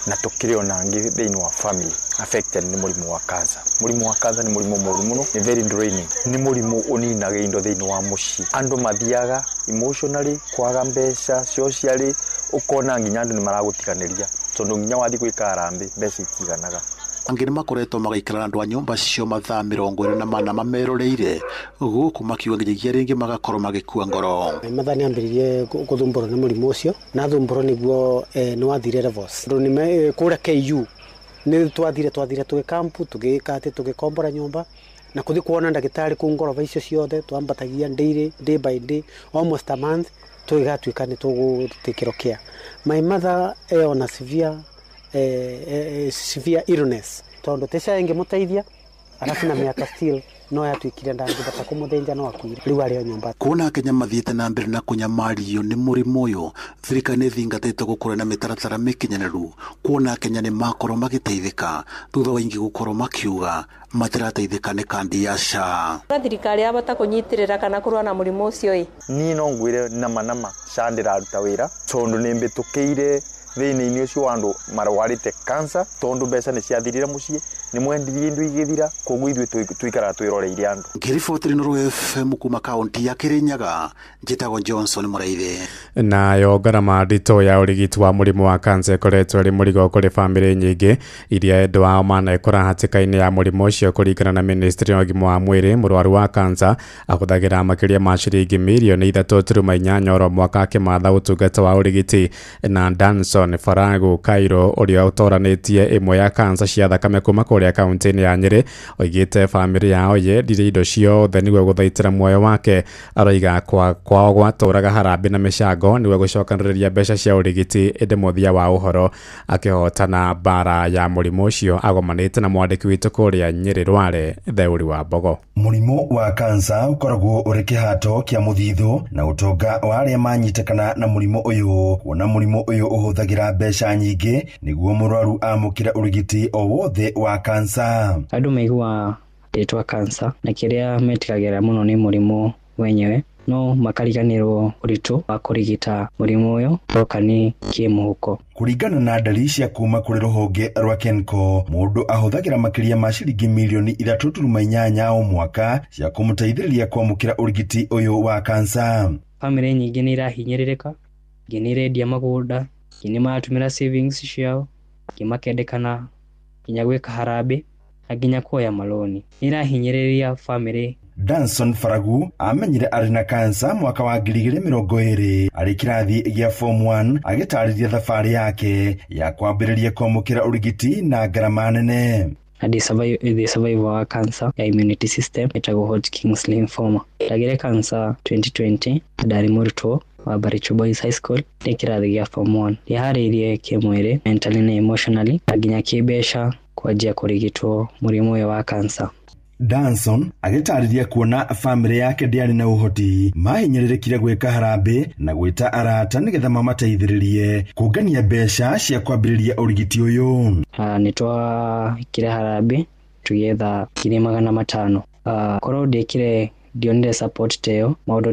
Speaker 27: Na tũkĩrĩ ona angĩ thĩinĩ wa family affected nĩ mũrimũ wa cancer. Mũrimũ wa cancer nĩ mũrimũ mũũru mũno, nĩ very draining, nĩ mũrimũ ũninaga indo thĩinĩ wa mũciĩ. Andũ mathiaga emotionally kwaga mbeca socially, ũkona nginya andũ nĩ maragũtiganĩria tondũ nginya wathiĩ gwĩka harambee mbeca itiganaga.
Speaker 7: Angĩ nĩ makoretwo magaikara na andũ a nyũmba cio mathaa 24 mameroreire, gũkũ makiuga nginyagia rĩngĩ magakorwo magĩkua ngoro.
Speaker 17: Mathaa nĩ ambĩrĩirie gũthumbũrwo nĩ mũrimũ ũcio, na thumbũrwo nĩguo nĩ wathire levels. Tondũ nĩ kũrĩa KU nĩ twathire tũgĩkampu tũgĩka atĩ tũgĩkombora nyũmba na kũthiĩ kuona ndagĩtarĩ kũu ngoroba icio ciothe twambatagia daily, day by day, almost a month tũgĩgatuĩka nĩ tũgũtĩkĩrwo care. My mother ona severe illness tondũ te SHA ĩngĩmũteithia, arabu na mĩaka still no yatuĩkire ndangĩbata kũmũthĩnja no akuire, rĩu arĩ o nyũmba.
Speaker 7: Kuona Akenya mathiĩte na mbere na kũnyamario nĩ mũrimũ ũyũ, thirikari nĩ ĩthingatĩte gũkorwo na mĩtaratara mĩkinyanĩru kuona Akenya nĩ makorwo magĩteithĩka thutha wa aingĩ gũkorwo makiuga matirateithĩka nĩ kandi ya SHA.
Speaker 8: Thirikari yabota kũnyitĩrĩra kana kũrũa na mũrimũ ũcio ĩ.
Speaker 27: Niĩ no ngwĩre nama nama SHA ndĩraruta wĩra tondũ nĩ mbĩtũkĩire thĩinĩ ũcio wa andũ marwarĩte cancer tondũ mbeca nĩ ciathirire mũciĩ, nĩ mwendirie indo igĩthira, koguo ithuĩ tũikaraga twĩroreire andũ.
Speaker 7: Ngĩribotĩra Inooro FM kuma kaunti ya Kirinyaga, njĩtagwo Johnson Mũrĩithi.
Speaker 21: Nayo ngarama nditũ ya ũrigiti wa mũrimũ wa kansa ĩkoretwo ĩrĩ mũrigo kũrĩ bamĩrĩ nyingĩ iria endwa ao manekora hatĩka-inĩ ya mũrimũ ũcio. Kũringana na ministry ya ũgima wa mwĩrĩ, mũrwaru wa kansa ahũthagĩra makĩria ma ciringi mirioni 3.8 oro mwaka akĩmatha ũtungata wa ũrigiti. Na Danson Faragu Cairo ũrĩa ũtoranĩtie ĩmwe ya kansa cia thakame kuma kũrĩa kaunti-inĩ ya Nyĩrĩ oigĩte bamĩrĩ yao yendirie indo ciothe nĩguo gũthaitĩra muoyo wake. Aroiga kwao gwatũraga harambee na mĩcango nĩguo gũcokanĩrĩria mbeca cia ũrigiti, ĩndĩ mũthia wa ũhoro akĩhotana mbara ya mũrimũ ũcio. Agomanĩte na mwandĩki witũ kũrĩa Nyĩrĩ Rware, Theuri wa Mbogo.
Speaker 9: Mũrimũ wa kansa ũkoragwo ũrĩ kĩhato kĩa mũthithũ na ũtonga wa arĩa manyitĩkana na mũrimũ ũyũ. Kuona mũrimũ ũyũ ũhũthagĩra mbeca nyingĩ nĩguo mũrwaru amũkĩre ũrigiti o wothe wa kansa.
Speaker 11: Andũ maiguaga rĩtwa kansa na kĩrĩa metigagĩra mũno nĩ mũrimũ wenyewe, no makariganĩrwo ũritũ wa kũrigita mũrimũ ũyũ oka nĩ kĩmũhuko.
Speaker 9: Kũringana na ndari cia kuma kũrĩ rũhonge rwa Kenco, mũndũ ahũthagĩra makĩria ma ciringi mirioni 3.8 o mwaka cia kũmũteithĩrĩria kwamũkĩra ũrigiti ũyũ wa kansa.
Speaker 11: Bamĩrĩ nyingĩ nĩ irahinyĩrĩrĩka, ingĩ nĩ irendia magũnda, ingĩ nĩ maratũmĩra savings ciao, ingĩ makendekana nginya gwĩka harambee na nginya kuoya marũni. Nĩ irahinyĩrĩria bamĩrĩ.
Speaker 9: Danson Faragu amenyire arĩ na kansa mwaka wa 2020 arĩ kĩrathi gĩa form 1, agĩtarĩria thabarĩ yake ya kwambĩrĩria kwamũkĩra ũrigiti na ngarama nene.
Speaker 11: Na ndĩ survivor wa cancer ya immunity system ĩtagwo Hodgkin's lymphoma. Ndagĩire cancer 2020, ndarĩ mũrutwo wa Baricho Boys High School, ndĩ kĩrathi gĩa form 1. Ndĩharĩirie kĩmwĩrĩ, mentally na emotionally, na nginya kĩmbeca kwanjia kũrigitwo mũrimũ ũyũ wa cancer.
Speaker 9: Danson agĩtarĩria kuona bamĩrĩ yake ndĩarĩ na ũhoti, mahinyĩrĩrĩkire gwĩka harambĩ na gwĩta arata nĩgetha mamateithĩrĩrie kũngania mbeca cia kwambĩrĩria ũrigiti ũyũ.
Speaker 11: Nĩ twekire harambĩ tũgĩetha 500,000. Korwo ndĩkire ndionire support ta ĩyo, maũndũ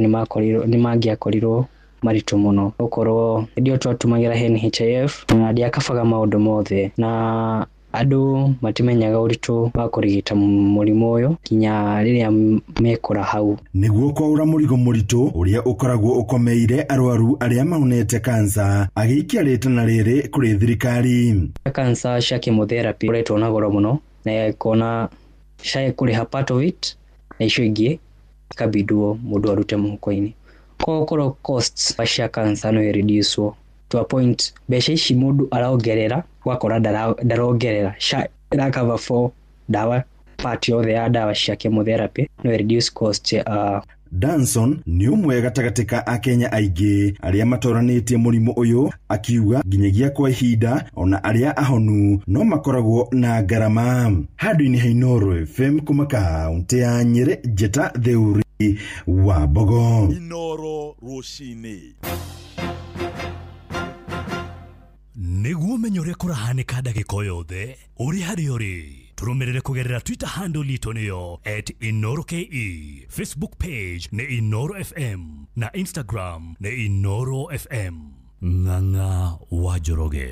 Speaker 11: nĩ mangĩakorirwo maritũ mũno, gũkorwo hĩndĩ ĩyo twatũmagĩra NHIF na ndiakabaga maũndũ mothe, na andũ matimenyaga ũritũ wa kũrigita mũrimũ ũyũ nginya rĩrĩa mekũra hau.
Speaker 9: Nĩguo kwaũra mũrigo mũritũ ũrĩa ũkoragwo ũkomeire arwaru arĩa mahonete kansa, agĩikia rĩtana rĩrĩ kũrĩ thirikari.
Speaker 11: Kansa cia chemotherapy ũretwo na goro mũno, na ĩkona cia kũrĩha part of it na icio ingĩ ikabidwo mũndũ arute mũhuko-inĩ. Koguo costs cia kansa no ireducwo to a point, mbeca ici mũndũ araongerera ũgakora ndarongerera, SHA ĩracover for ndawa, part yothe ya ndawa cia chemotherapy no reduce cost.
Speaker 9: Danson nĩ ũmwe gatagatĩ ka Akenya aingĩ arĩa matoranĩtie mũrimũ ũyũ, akiuga nginyagia kwa ihinda ona arĩa ahonu no makoragwo na ngarama. Handũ-inĩ ha Inooro FM kuma kaunti ya Nyĩrĩ, Njĩta Theuri wa Mbogo.
Speaker 14: Inooro rũcinĩ.
Speaker 4: Nĩguo ũmenye ũrĩa kũrahanĩka ndagĩka o yothe ũrĩ harĩa ũrĩ, tũrũmĩrĩre kũgerera Twitter handle itũ nĩyo @InooroKE, Facebook page nĩ Inooro FM na Instagram nĩ Inooro FM. Ng'ang'a wa Njoroge.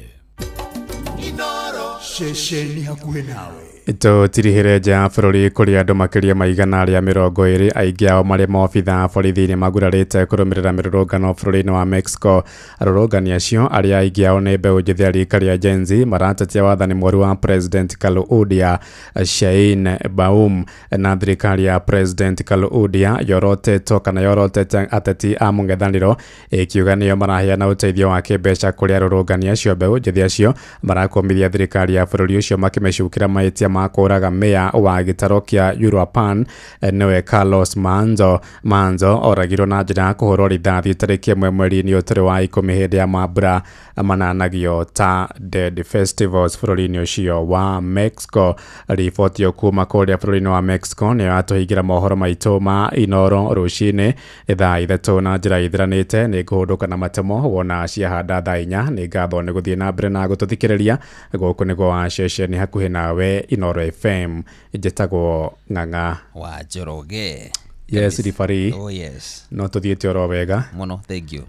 Speaker 14: Inooro ceceni hakuhĩ nawe.
Speaker 21: Tũtirihĩre nja ya bũrũri kũrĩa andũ makĩria ma 120 aingĩ ao marĩ maobitha a borithi nĩ magurarĩte kũrũmĩrĩra mĩrũrũngano bũrũri-inĩ wa Mexico. Arũrũngani acio arĩa aingĩ ao nĩ mbeũ njĩthĩ a rika rĩa Gen Z maratetia wathani mwerũ wa President Claudia Sheinbaum na thirikari ya President Claudia yorotetwo kana yorotete ateti a mũng'ethanĩro ĩkiuga nĩo maraheana ũteithio wa kĩmbeca kũrĩ arũrũngani acio. Mbeũ njĩthĩ acio marakomithia thirikari ya bũrũri ũcio makĩmĩcukĩra mahĩtia ma kũraga meya wa gĩtaro kĩa Uruapan nĩwe Carlos Manzo. Manzo oragirwo na njĩra ya kũhũrwo rithathi tarĩki 1 mweri-inĩ ũtũrĩ wa 10 hĩndĩ ya mambura mananagio ta Dead Festivals bũrũri-inĩ ũcio wa Mexico. Riboti kuma kũrĩa bũrũri-inĩ wa Mexico nĩyo yatũhingĩra mohoro maitũ ma Inooro rũcinĩ thaa 3 na njĩra ithiranĩte. Nĩ ngũhũndũka na matemo wona ciahanda thaa 4. Nĩ ngatho nĩ gũthiĩ na mbere na gũtũthikĩrĩria. Gũkũ nĩguo wa ceceni hakuhĩ nawe Inooro FM. Njĩtagwo Ng'ang'a
Speaker 6: wa Njoroge.
Speaker 21: Yes, ribari.
Speaker 6: Oh yes.
Speaker 21: No tuthiĩte oro wega
Speaker 6: mũno, thank you.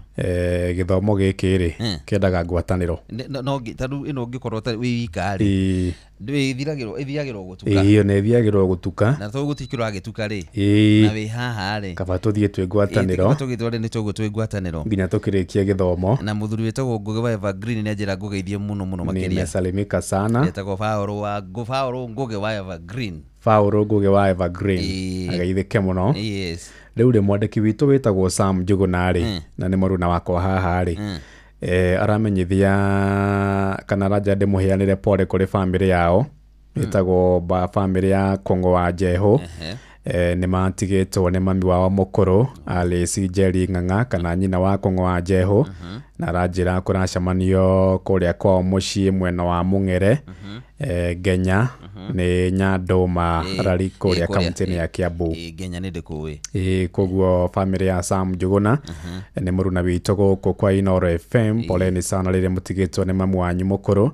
Speaker 21: Gĩthomo gĩkĩ rĩ kĩendaga ngwatanĩro.
Speaker 6: No tarĩu ĩno ũngĩkorwo wĩ wika rĩ, ĩthiragĩrwo ĩthiagĩrwo gũtuka.
Speaker 21: Ĩĩ nĩ ĩthiagĩrwo gũtuka.
Speaker 6: Na to gũtikĩrwo agĩtuka rĩ, na wĩ haha rĩ,
Speaker 21: kaba tũthiĩ twĩ ngwatanĩro.
Speaker 6: Tũgĩtwo rĩ nĩ tũguo twĩ ngwatanĩro
Speaker 21: nginya tũkĩrĩkie gĩthomo.
Speaker 6: Na mũthuri wĩtagwo Ngũgĩ wa Evergreen nĩ anjĩra ngũgeithie mũno mũno makĩria.
Speaker 21: Nimesalimika sana.
Speaker 6: Etagwo Paũlũ Ngũgĩ wa Evergreen.
Speaker 21: Paũlũ Ngũgĩ wa Evergreen ageithĩke mũno.
Speaker 6: Yes.
Speaker 21: Rĩu rĩ mwandĩki witũ wĩtagwo Sam Njuguna rĩ, na nĩ mũruna wakwa haha rĩ, aramenyithia kana aranja ndĩmũheanĩre pole kũrĩ bamĩrĩ yao ĩtagwo bamĩrĩ ya Kong'o wa Njehu. Nĩ matigĩtwo nĩ mami wao mũkũrũ Alice Njeri Ng'ang'a kana nyina wa Kong'o wa Njehu, na aranjĩra kũracemanio kũrĩa kwao mũciĩ mwena wa Mũng'ere, Ngenya nĩ Nyandũma rari kũrĩa kaunti-inĩ ya Kiambu.
Speaker 6: Ngenya nĩ ndĩkũĩ.
Speaker 21: Koguo bamĩrĩ ya Sam Njuguna nĩ mũruna witũ gũkũ kwa Inooro FM, poleni sana rĩrĩa mũtigĩtwo nĩ mamu wanyu mũkũrũ,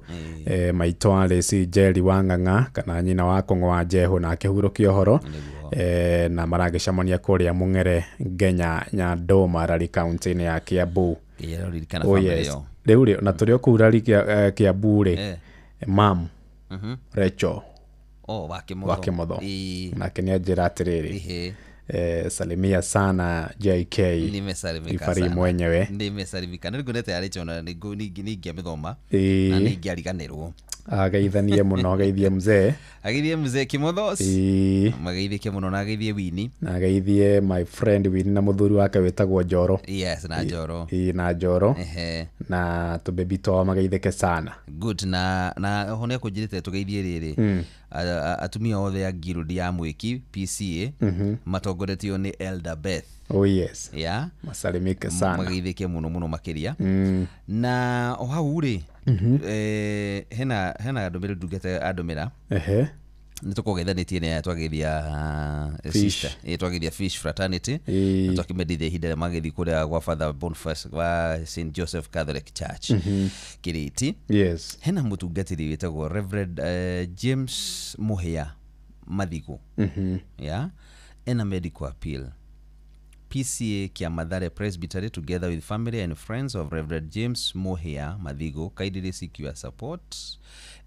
Speaker 21: maitũ Alice Njeri wa Ng'ang'a kana nyina wa Kong'o wa Njehu, na akĩhurũkia ũhoro, na maragĩcemania kũrĩa Mũng'ere Ngenya Nyandũma rari kaunti-inĩ ya Kiambu. Oh yes. Rĩu rĩ na tũrĩ o kũu rari Kiambu rĩ, mam Rachel
Speaker 6: wa
Speaker 21: Kimotho nake nĩ anjĩra atĩrĩrĩ, salimia sana JK.
Speaker 6: Nimesalimika
Speaker 21: sana mwenyewe.
Speaker 6: Nimesalimika. Nĩ nguonete ya Rachel na nĩ ingĩamĩthoma na nĩ ingĩariganĩrwo.
Speaker 21: Ageithanie mũno, ageithie mzee.
Speaker 6: Ageithie mzee Kimothos. Mageithie mũno na ageithie Winnie.
Speaker 21: Na ageithie my friend Winnie na mũthuri wake wĩtagwo Njoro.
Speaker 6: Yes, na Njoro.
Speaker 21: Na Njoro. Na tũbebi twao mageithĩke sana.
Speaker 6: Good. Na oho nĩ akũnjĩrĩte tũgeithie rĩrĩ. Atumia othe a guild ya Mwĩki PCA matongoretio nĩ Elder Beth.
Speaker 21: Oh yes.
Speaker 6: Yeah.
Speaker 21: Masalimike sana.
Speaker 6: Mageithĩke mũno mũno makĩria. Na o hau rĩ, hena ndũmĩrĩri ndungata andũmĩra. Nĩ tũkũgeithanĩtie nĩ twageithia sister, twageithia Fish Fraternity, na twakĩmendithia ihinda rĩa magĩthiĩ kũrĩa gwa Father Boniface wa St Joseph Catholic Church Kĩrĩti.
Speaker 21: Yes.
Speaker 6: Hena mũtungatĩri wĩtagwo Reverend James Muhia Mathigo. Yeah. Ena medical appeal. PCA Kiamathare Presbytery, together with family and friends of Reverend James Muhia Mathigo, kindly seek your support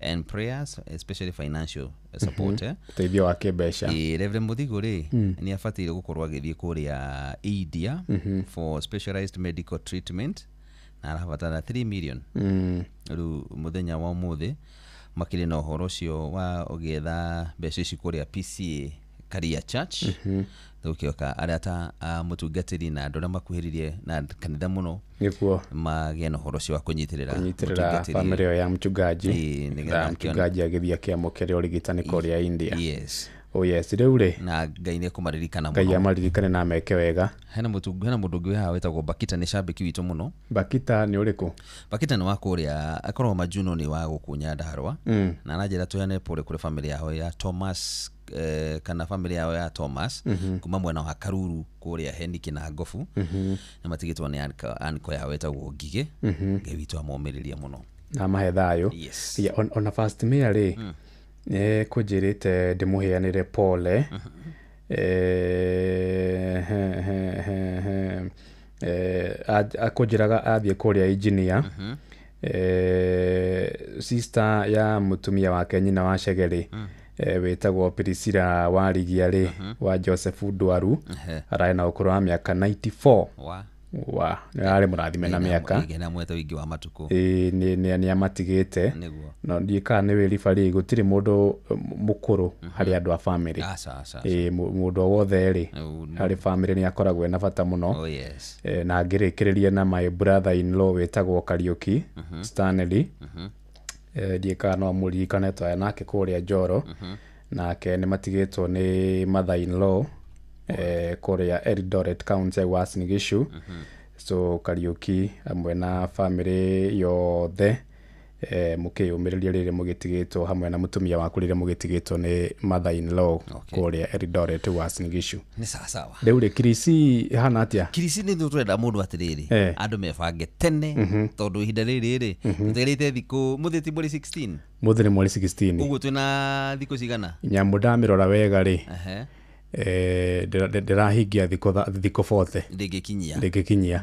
Speaker 6: and prayers, especially financial support.
Speaker 21: Ũteithio wa kĩmbeca.
Speaker 6: Reverend Muthigo rĩ, nĩ abataire gũkorwo agĩthiĩ kũrĩa India for specialized medical treatment, na arabatara 3 million. Rĩu mũthenya wa ũmũthĩ makĩrĩ na ũhoro ũcio wa ũgĩetha mbeca ici kũrĩa PCA Karia Church. Tũgĩũka arĩa ta mũtungatĩri na andũ arĩa makuhĩrĩirie na kanitha mũno
Speaker 21: nĩguo
Speaker 6: magĩe na ũhoro ũcio wa kũnyitĩrĩra
Speaker 21: family ĩyo ya mchungaji, na mchungaji agĩthiĩ akĩamũkĩra ũrigitani kũrĩa India.
Speaker 6: Yes.
Speaker 21: Oh yes, rĩu rĩ,
Speaker 6: na Ngai nĩ ekũmaririkana mũno.
Speaker 21: Ngai amaririkane na ameke wega.
Speaker 6: Hena mũndũ ũngĩ wĩ haha wĩtagwo Bakita, nĩ cambĩki witũ mũno.
Speaker 21: Bakita nĩ ũrĩkũ?
Speaker 6: Bakita nĩ wa kũrĩa akoragwo Majuno, nĩ wa gũkũ Nyandarũa. Na aranjĩra tũheane pole kũrĩ family yao ya Thomas, kana family yao ya Thomas kuma mwena wa Karuru kũrĩa Heniki na Ngobu. Na matigĩtwo nĩ anko yao wĩtagwo Ngigĩ. Ngai witũ amomĩrĩrie mũno
Speaker 21: na amahe thayũ.
Speaker 6: Yes.
Speaker 21: Ona first mayor rĩ, kũnjĩrĩte ndĩmũheanĩre pole. Akũnjĩraga athiĩ kũrĩa engineer. Sister ya mũtumia wake nyina wa Chegere, wĩtagwo Priscilla Warigia rĩ, wa Joseph Ndwaru, ararĩ na ũkũrũ wa mĩaka 94. Wa nĩ arĩ mũrathime na mĩaka
Speaker 6: na mwete ũingĩ wa matukũ.
Speaker 21: Nĩ amatigĩte. No ndiĩ kana nĩ wĩriba rĩ, gũtirĩ mũndũ mũkũrũ harĩ andũ a family. Mũndũ o wothe rĩ harĩ family nĩ akoragwo ena bata mũno.
Speaker 6: Oh yes.
Speaker 21: Na ngĩrĩkĩrĩria na my brother in law wĩtagwo Kariũki Stanley. Ndiĩ kana no mũririkane twaya nake kũrĩa Njoro. Nake nĩ matigĩtwo nĩ mother in law kũrĩa Eldoret County ya Uasin Gishu. So Kariũki hamwe na family yothe, mũkĩyũmĩrĩria rĩrĩa mũgĩtigĩtwo hamwe na mũtumia waku rĩrĩa mũgĩtigĩtwo nĩ mother in law kũrĩa Eldoret Uasin Gishu.
Speaker 6: Nĩ sawa sawa.
Speaker 21: Rĩu rĩ, Kirisi ĩhana atĩa?
Speaker 6: Kirisi nĩ tũrenda mũndũ atĩrĩrĩ, andũ mebange tene, tondũ ihinda rĩrĩ rĩ tũtegerete thikũ mũthĩ ti mweri 16.
Speaker 21: Mũthĩ nĩ mweri 16.
Speaker 6: Ũguo twĩna thikũ cigana?
Speaker 21: Nyamũ ndamĩrora wega rĩ, ndĩrahingia thikũ 40.
Speaker 6: Ndĩngĩkinyia.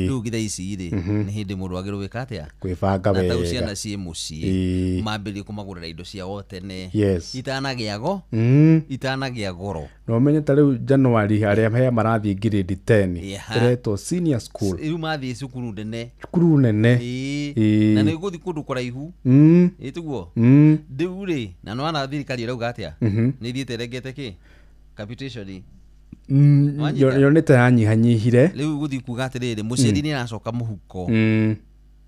Speaker 6: Rĩu githa ici rĩ, nĩ hĩndĩ mũndũ agĩrĩirwo gwĩka atĩa?
Speaker 21: Kwĩbanga wega.
Speaker 6: Na ta ciana ciĩ mũciĩ mambĩrĩrie kũmagũrĩra indo ciao tene. Itanagĩa itanagĩa goro.
Speaker 21: No ũmenye ta rĩu January arĩa he marathiĩ grade 10 ĩretwo senior school.
Speaker 6: Rĩu mathiĩ cukuru nene.
Speaker 21: Cukuru nene.
Speaker 6: Na nĩ gũthiĩ kũndũ kũraihu. Tiguo? Rĩu rĩ, na nĩ wana thirikari ĩrauga atĩa? Nĩ ĩthiĩte ĩrengete kĩ? Capitation.
Speaker 21: Yonete yanyihanyihire.
Speaker 6: Rĩu gũthiĩ kuga atĩrĩrĩ, mũciari nĩ aracoka mũhuko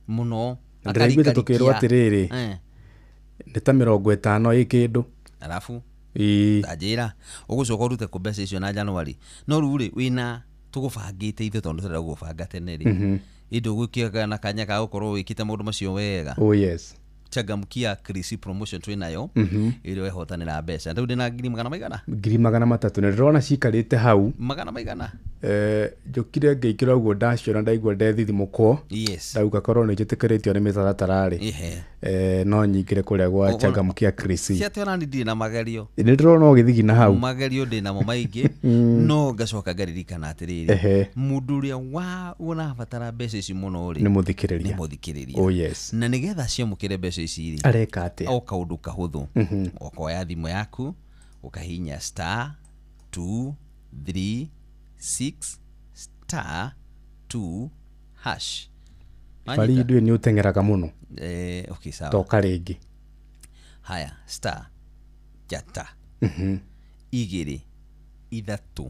Speaker 6: mũno.
Speaker 21: Ndĩraiguĩte tũkĩrwo atĩrĩrĩ, nĩ ta 50 ĩ kĩndũ.
Speaker 6: Arabu ta njĩra ũgũcoka ũrute kũ mbeca icio na January. No rĩu rĩ, wĩna tũgũbangĩte ithuĩ tondũ tũrenda gũgũbanga tene rĩ, ĩndũ ũgũkĩaga na kanya ga gũkorwo wĩkĩte maũndũ macio wega.
Speaker 21: Oh yes.
Speaker 6: Changamkia Kirisi promotion twĩ nayo ĩrĩa ĩhotanĩra mbeca. Rĩu ndĩna ngiri magana maigana?
Speaker 21: Ngiri 300. Nĩ ndĩrona cikarĩte hau.
Speaker 6: Magana maigana?
Speaker 21: Njũkire ngĩikĩra ũguo ndaciona ndaigua ndethithimũkwo.
Speaker 6: Yes.
Speaker 21: Ndauga korwo nĩ njĩtĩkĩrĩtio nĩ mĩtaratara rĩ, no nyingĩre kũrĩa gwa Changamkia Kirisi.
Speaker 6: Ti atĩ ona niĩ ndirĩ na magerio.
Speaker 21: Nĩ ndĩrona ũgĩthigina hau.
Speaker 6: Magerio ndĩ namo maingĩ, no ngacoka ngaririkana atĩrĩrĩ, mũndũ ũrĩa ũrabatara mbeca ici mũno rĩ,
Speaker 21: nĩ mũthikĩrĩria.
Speaker 6: Nĩ mũthikĩrĩria.
Speaker 21: Oh yes.
Speaker 6: Na nĩgetha ciamũkĩre mbeca ici rĩ,
Speaker 21: areka atĩa?
Speaker 6: O kaũndũ kahũthũ. Ũkoya thimũ yaku, ũkahihinya star 2 3 6 star 2 hash.
Speaker 10: Farid we nĩ ũteng'eraga mũno.
Speaker 6: Okay, sawa.
Speaker 10: Toka rĩngĩ.
Speaker 6: Haya, star njata 2 3 6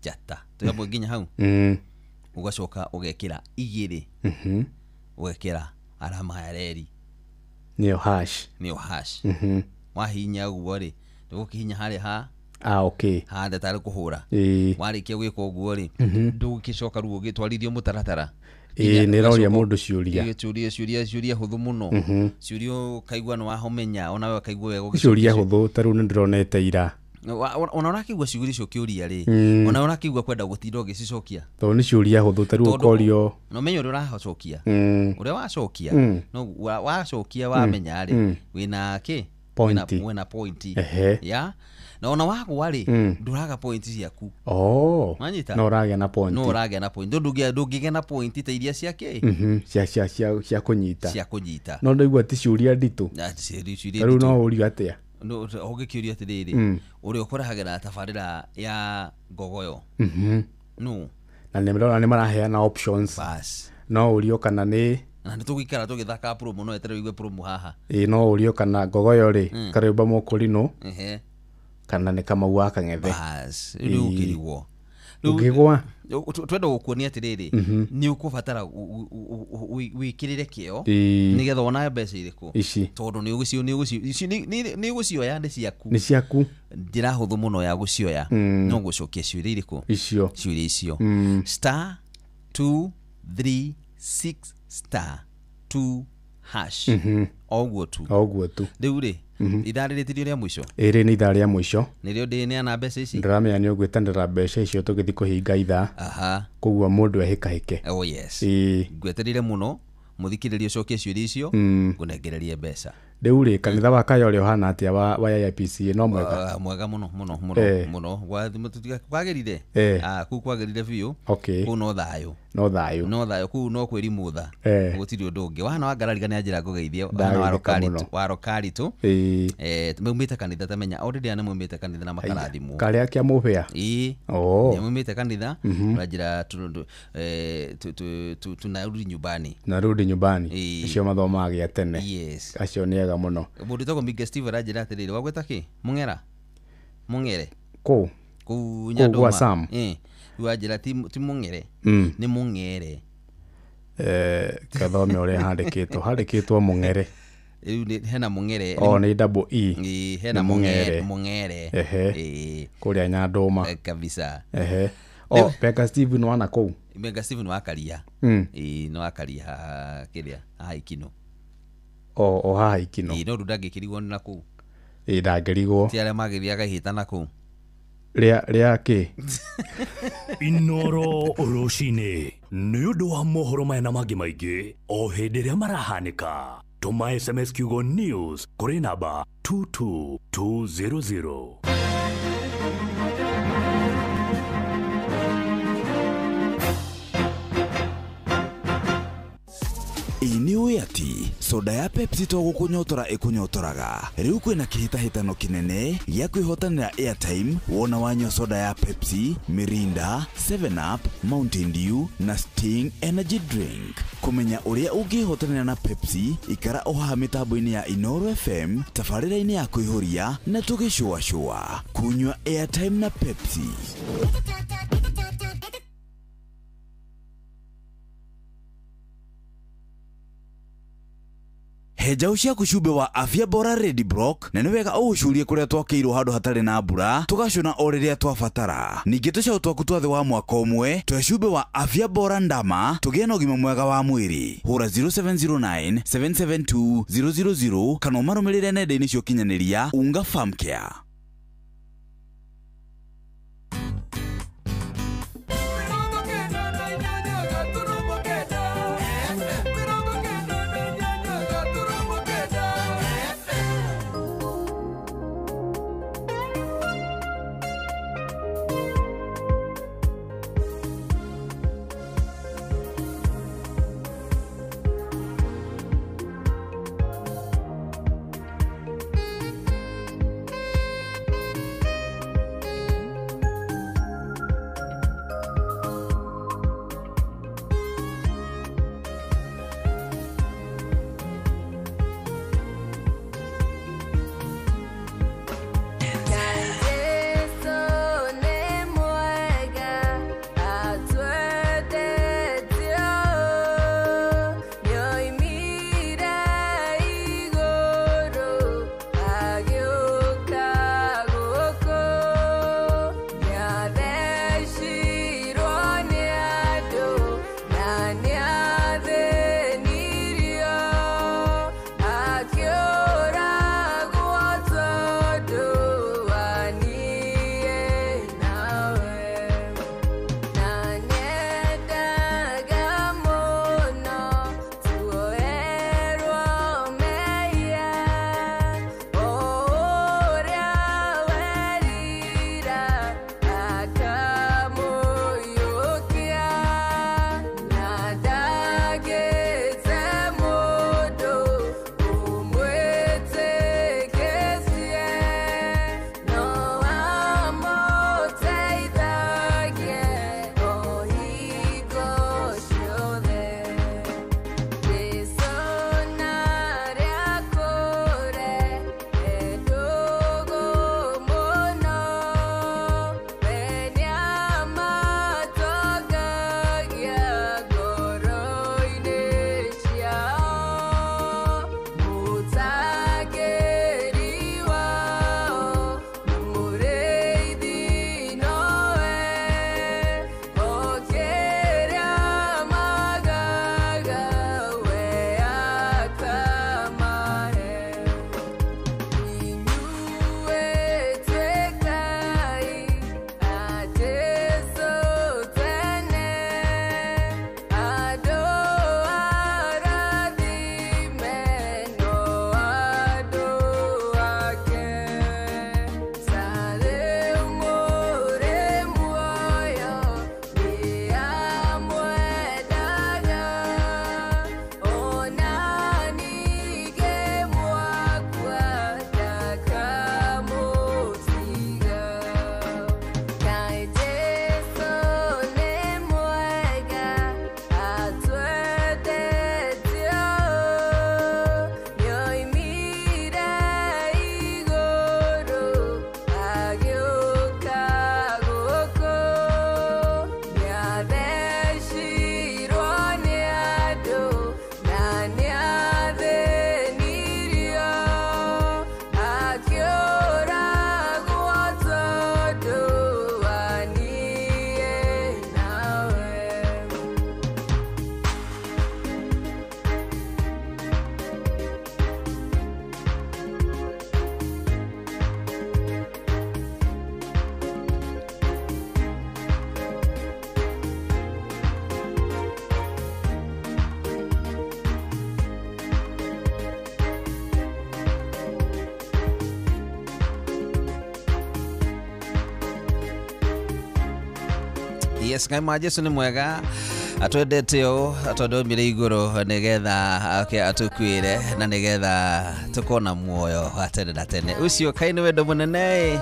Speaker 6: njata. Twĩ nginya hau. Ũgacoka ũgekĩra 2. Ũgekĩra alama ya reri.
Speaker 10: Nĩyo hash.
Speaker 6: Nĩyo hash. Wahihinya ũguo rĩ, ndũgũkĩhihinya harĩa ha
Speaker 10: okay.
Speaker 6: Handa tarĩ kũhũra. Warĩkia gwĩka ũguo rĩ, ndũgũgĩcoka rĩu ũgĩtwarithio mũtaratara.
Speaker 10: Nĩ ĩroria mũndũ ciũria.
Speaker 6: Ciũria ciũria hũthũ mũno. Ciũria ũkaigua nĩ wahomenya, ona we ũkaigua wega ũgĩcokia.
Speaker 10: Ciũria hũthũ ta rĩu nĩ ndĩronete ira.
Speaker 6: Ona ũrakĩigua ciũria icio ũkĩũria rĩ, ona ũrakĩigua kwenda gũtinda ũgĩcicokia.
Speaker 10: Tondũ nĩ ciũria hũthũ ta rĩu ũkorio.
Speaker 6: Na ũmenye ũrĩa ũracokia. Ũrĩa wacokia, no wacokia wamenya rĩ, wĩna kĩ?
Speaker 10: Pointi.
Speaker 6: Wĩna pointi. Ya. Na ona wagwa rĩ, ndũraga pointi ciaku. Wanyita?
Speaker 10: No ũragĩa na pointi.
Speaker 6: No ũragĩa na pointi. Ndũngĩgĩa na pointi ta iria cia kĩ?
Speaker 10: Cia kũnyita.
Speaker 6: Cia kũnyita.
Speaker 10: No ndaigua ti ciũria nditũ.
Speaker 6: Ciũria
Speaker 10: nditũ. Rĩu no ũrio atĩa?
Speaker 6: Ũngĩkĩũria atĩrĩrĩ, ũrĩa ũkũrehagĩra tabarĩra ya Ngogoyo. No.
Speaker 10: Na nĩ ndĩrona nĩ maraheana options.
Speaker 6: Bas.
Speaker 10: No ũrio kana nĩ
Speaker 6: na nĩ tũgũikara tũgĩthaka promo no eterere ũigue promo haha.
Speaker 10: No ũrio kana Ngogoyo rĩ, Karĩmba Mũkũrinũ. Kana nĩ Kamau wa Kang'ethe.
Speaker 6: Bas, rĩu ũkĩrigwo.
Speaker 10: Ũngĩgwa?
Speaker 6: Twenda gũkuonia atĩrĩrĩ, nĩ ũkũbatara wĩkĩrĩre kĩo nĩgetha wona mbeca irĩkũ.
Speaker 10: Ici.
Speaker 6: Tondũ nĩ ũgũcioya nĩ ciaku.
Speaker 10: Nĩ ciaku.
Speaker 6: Njĩra hũthũ mũno ya gũcioya no gũcokia ciũria irĩkũ?
Speaker 10: Icio.
Speaker 6: Ciũria icio. Star 2 3 6 star 2 hash. O ũguo tu.
Speaker 10: O ũguo tu.
Speaker 6: Rĩu rĩ, ithaa rĩrĩ ti rĩo rĩa mũico?
Speaker 10: Ĩrĩ nĩ ithaa rĩa mũico.
Speaker 6: Nĩrĩo ndĩneana mbeca ici?
Speaker 10: Ndĩramenya nĩ ũgwĩtanĩra mbeca icio tũgĩthiĩ kũhinga ithaa. Koguo mũndũ ehĩkahĩke.
Speaker 6: Oh yes. Ngwetereire mũno mũthikĩrĩrie ũcokie ciũria icio, ngũnengererie mbeca.
Speaker 10: Rĩu rĩ, kanitha wa Kayole ũhana atĩa wa AIPCA no mwega?
Speaker 6: Mwega mũno mũno mũno mũno. Kwagĩrire? Kũu kwagĩrire biũ. Kũu no thayũ.
Speaker 10: No thayũ.
Speaker 6: No thayũ kũu no kwĩrimũtha. Gũtirĩ ũndũ ũngĩ. Wahana wangarariga nĩ anjĩra ngũgeithie. Wahana wa Rokaritũ. Maumĩte kanitha tamenya. O rĩrĩa nĩ maumĩte kanitha na makarathimwo.
Speaker 10: Karĩa kĩa mũbĩa?
Speaker 6: Ĩĩ. Nĩ maumĩte kanitha. Ũranjĩra tunarudi nyumbani.
Speaker 10: Narudi nyumbani. Acio mathomaga gĩa tene.
Speaker 6: Yes.
Speaker 10: Acio nĩ ega mũno.
Speaker 6: Mũndũ wĩtagwo Miguel Steve aranjĩra atĩrĩrĩ, wagwĩta kĩ? Mũng'era? Mũng'ere?
Speaker 10: Kũ?
Speaker 6: Kũu
Speaker 10: Kũu
Speaker 6: Nyandũma.
Speaker 10: gwa Sam.
Speaker 6: Rĩu anjĩra ti Mũng'ere, nĩ Mũng'ere.
Speaker 10: Kathome ũrĩa handĩkĩtwo. Handĩkĩtwo Mũng'ere.
Speaker 6: Rĩu hena Mũng'ere.
Speaker 10: O nĩ double E.
Speaker 6: Hena
Speaker 10: Mũng'ere.
Speaker 6: Mũng'ere.
Speaker 10: Kũrĩa Nyandũma.
Speaker 6: Kabisa.
Speaker 10: O Mega Steve nĩ wana kũu?
Speaker 6: Mega Steve nĩ wakaria. Nĩ wakaria kĩrĩa haha Ikino.
Speaker 10: O haha Ikino.
Speaker 6: No rĩu ndangĩkĩrigwo nĩ nakũu.
Speaker 10: Ndangĩrigwo.
Speaker 6: Ti arĩa magĩthiaga ihĩta nakũu.
Speaker 10: Rĩa kĩ?
Speaker 4: Inoro rũcinĩ nĩ ũndũ wa mohoro maya na mangĩ maingĩ o hĩndĩ ĩrĩa marahanĩka. Tũma SMS kiugo news kũrĩ namba 22200.
Speaker 12: Ĩ nĩ ũĩ atĩ soda ya Pepsi to gũkũnyotora ĩkũnyotoraga. Rĩu kwĩna kĩhĩtahĩtano kĩnene gĩa kwĩhotanĩra airtime wona wanyua soda ya Pepsi, Mirinda, 7up, Mountain Dew na Sting Energy Drink. Kũmenya ũrĩa ũngĩhotanĩra na Pepsi, ikara o haha mĩtambo-inĩ ya Inoro FM, tabarĩra-inĩ ya kũihũria na tũgĩcũacũa. Kunyua airtime na Pepsi. He njaũ ciaku cumbĩ wa Afya Bora Ready Block na nĩ wega ũũcurie kũrĩa twakĩirwo handũ hatarĩ na mbura tũgacũna o rĩrĩa twabatara. Ningĩ tũcaũ twaku twa thĩ wa mwaka ũmwe twe cumbĩ wa Afya Bora Ndama tũgĩe na ũgima mwega wa mwĩrĩ. Hũra 0709 772 000 kana ũmarũmĩrĩre nenda-inĩ cia ũkinyanĩria Unga Farm Care.
Speaker 6: Yes, Ngai ma Jesu nĩ mwega, atwendete ũũ, atwandomire igũrũ nĩgetha okay, atũkuĩre na nĩgetha tũkona muoyo wa tene na tene. Ũcio kai nĩ wendo mũnene.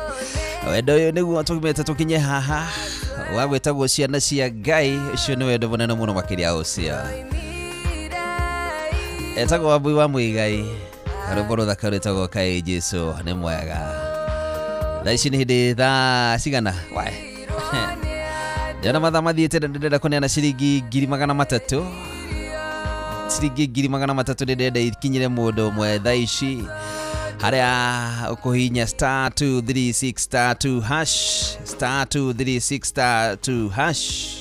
Speaker 6: Wendo ũyũ nĩguo tũgimĩte tũkinye haha wa gwĩtagwo ciana cia Ngai. Ũcio nĩ wendo mũnene mũno makĩria ũcio. Etagwo Wambui wa Muigai, rwĩmbo rũthaka rwĩtagwo Kai Jesu nĩ mwega. Thaa ici nĩ hĩndĩ thaa cigana? Wae. Ndĩrona mathaa mathiĩte na ndĩrenda kũneana ciringi 300,000. Ciringi 300,000 ndĩrenda ikinyĩre mũndũ ũmwe thaa ici, harĩa ũkũhihinya star 236 star 2 hash, star 236 star 2 hash,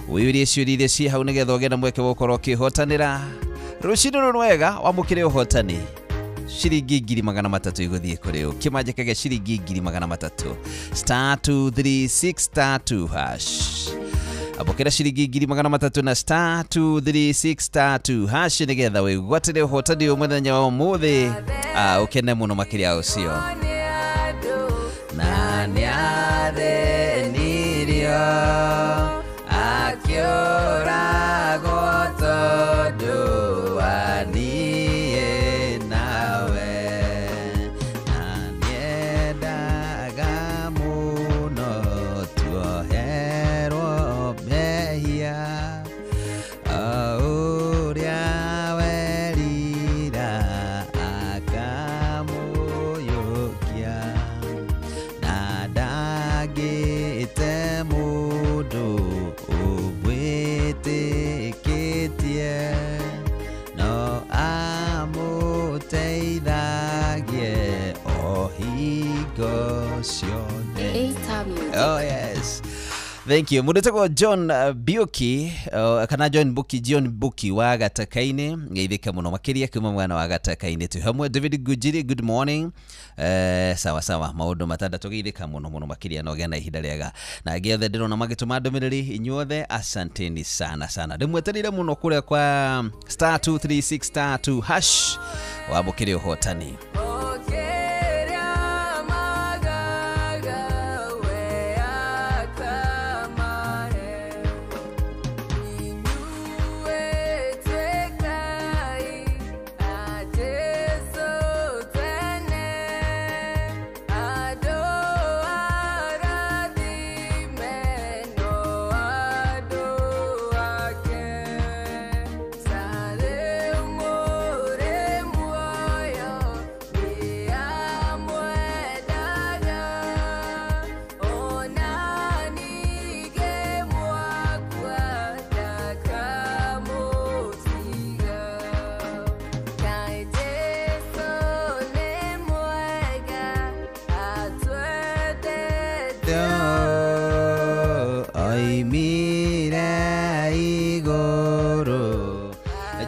Speaker 6: wĩyũrie ciũria iria ciĩ hau nĩgetha ũgĩe na mweke wa gũkorwo ũkĩhotanĩra. Rũcinĩ rũrũ rwega wamũkĩre ũhotani ciringi 300,000 igũthiĩ kũrĩ ũ kĩmanjĩkage ciringi 300,000 star 236 star 2 hash. Amũkĩra ciringi 300,000 na star 236 star 2 hash nĩgetha wĩgwatĩre ũhotani ũyũ mũthenya wa ũmũthĩ, ũkene mũno makĩria ũcio. Na nĩathĩnirio akĩũragwo tondũ wa niĩ nawe, na nĩendaga mũno tuoherwo mehia o ũrĩa werira akamũiyũkia, na ndangĩte mũndũ ũmwĩtĩkĩtie, no amũteithagie o hingo ciothe. Oh yes. Thank you. Mũndũ wĩtagwo John Biuki, kana John Buki, John Buki wa Gatakaini, ngeithĩka mũno makĩria kuma mwana wa Gatakaini. Twĩ hamwe. David Gujiri, good morning. Sawa sawa, maũndũ matandatũ geithĩka mũno mũno makĩria na ũgĩe na ihinda rĩega. Na angĩ othe ndĩrona magĩtũma ndũmĩrĩri, inyuothe asanteni sana sana. Ndĩmwetereire mũno kũrĩa kwa star 236 star 2 hash wamũkĩre ũhotani.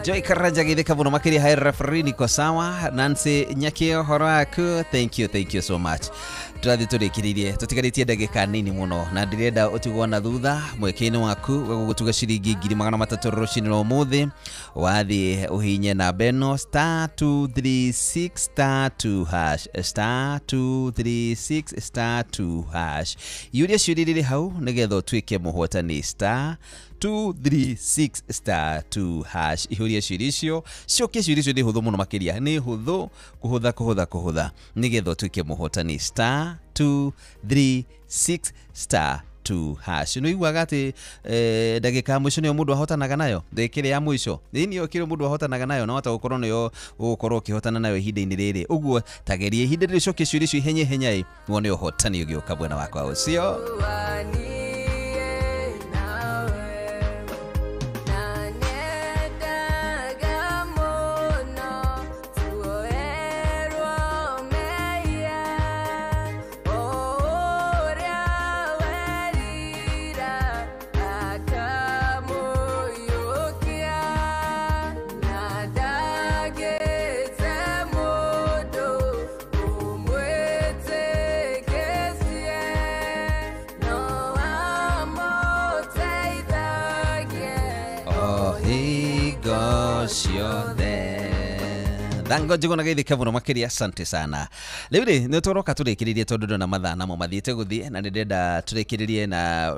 Speaker 6: Joy Karanja geithĩka mũno makĩria hai referee niko sawa. Nancy Nyakio horo waku, thank you so much. Tũrathiĩ tũrĩkĩrĩirie, tũtigarĩtie ndagĩka nini mũno na ndĩrenda ũtigwo na thutha mweke-inĩ waku wa gũgũtuga ciringi 300,000 rũcinĩ rwa ũmũthĩ. Wathiĩ ũhinye namba ĩno star 236 star 2 hash, star 236 star 2 hash. Iũria ciũria irĩ hau nĩgetha ũtuĩke mũhotani star 236 star 2 hash. Ihuria ciũria icio, cokia ciũria icio nĩ hũthũ mũno makĩria, nĩ hũthũ kũhũtha kũhũtha kũhũtha nĩgetha ũtuĩke mũhotani star 236 star 2 hash. Nĩ ũiguaga atĩ ndagĩka ya mũico nĩyo mũndũ ahotanaga nayo, ndagĩka ĩrĩa ya mũico nĩyo kĩrĩa mũndũ ahotanaga nayo, na wahota gũkorwo nĩyo ũgũkorwo ũkĩhotana nayo ihinda-inĩ rĩrĩ. Ũguo tageria ihinda rĩrĩ ũcokie ciũria icio ihenya ihenya ĩ, wone ũhotani ũgĩũka mwena wakwa ũcio. Thango njigona geithĩke mũno makĩria, asante sana. Rĩu rĩ nĩ tũroka tũrĩkĩrĩrie tondũ ndona mathaa namo mathiĩte gũthiĩ, na nĩ ndĩrenda tũrĩkĩrĩrie na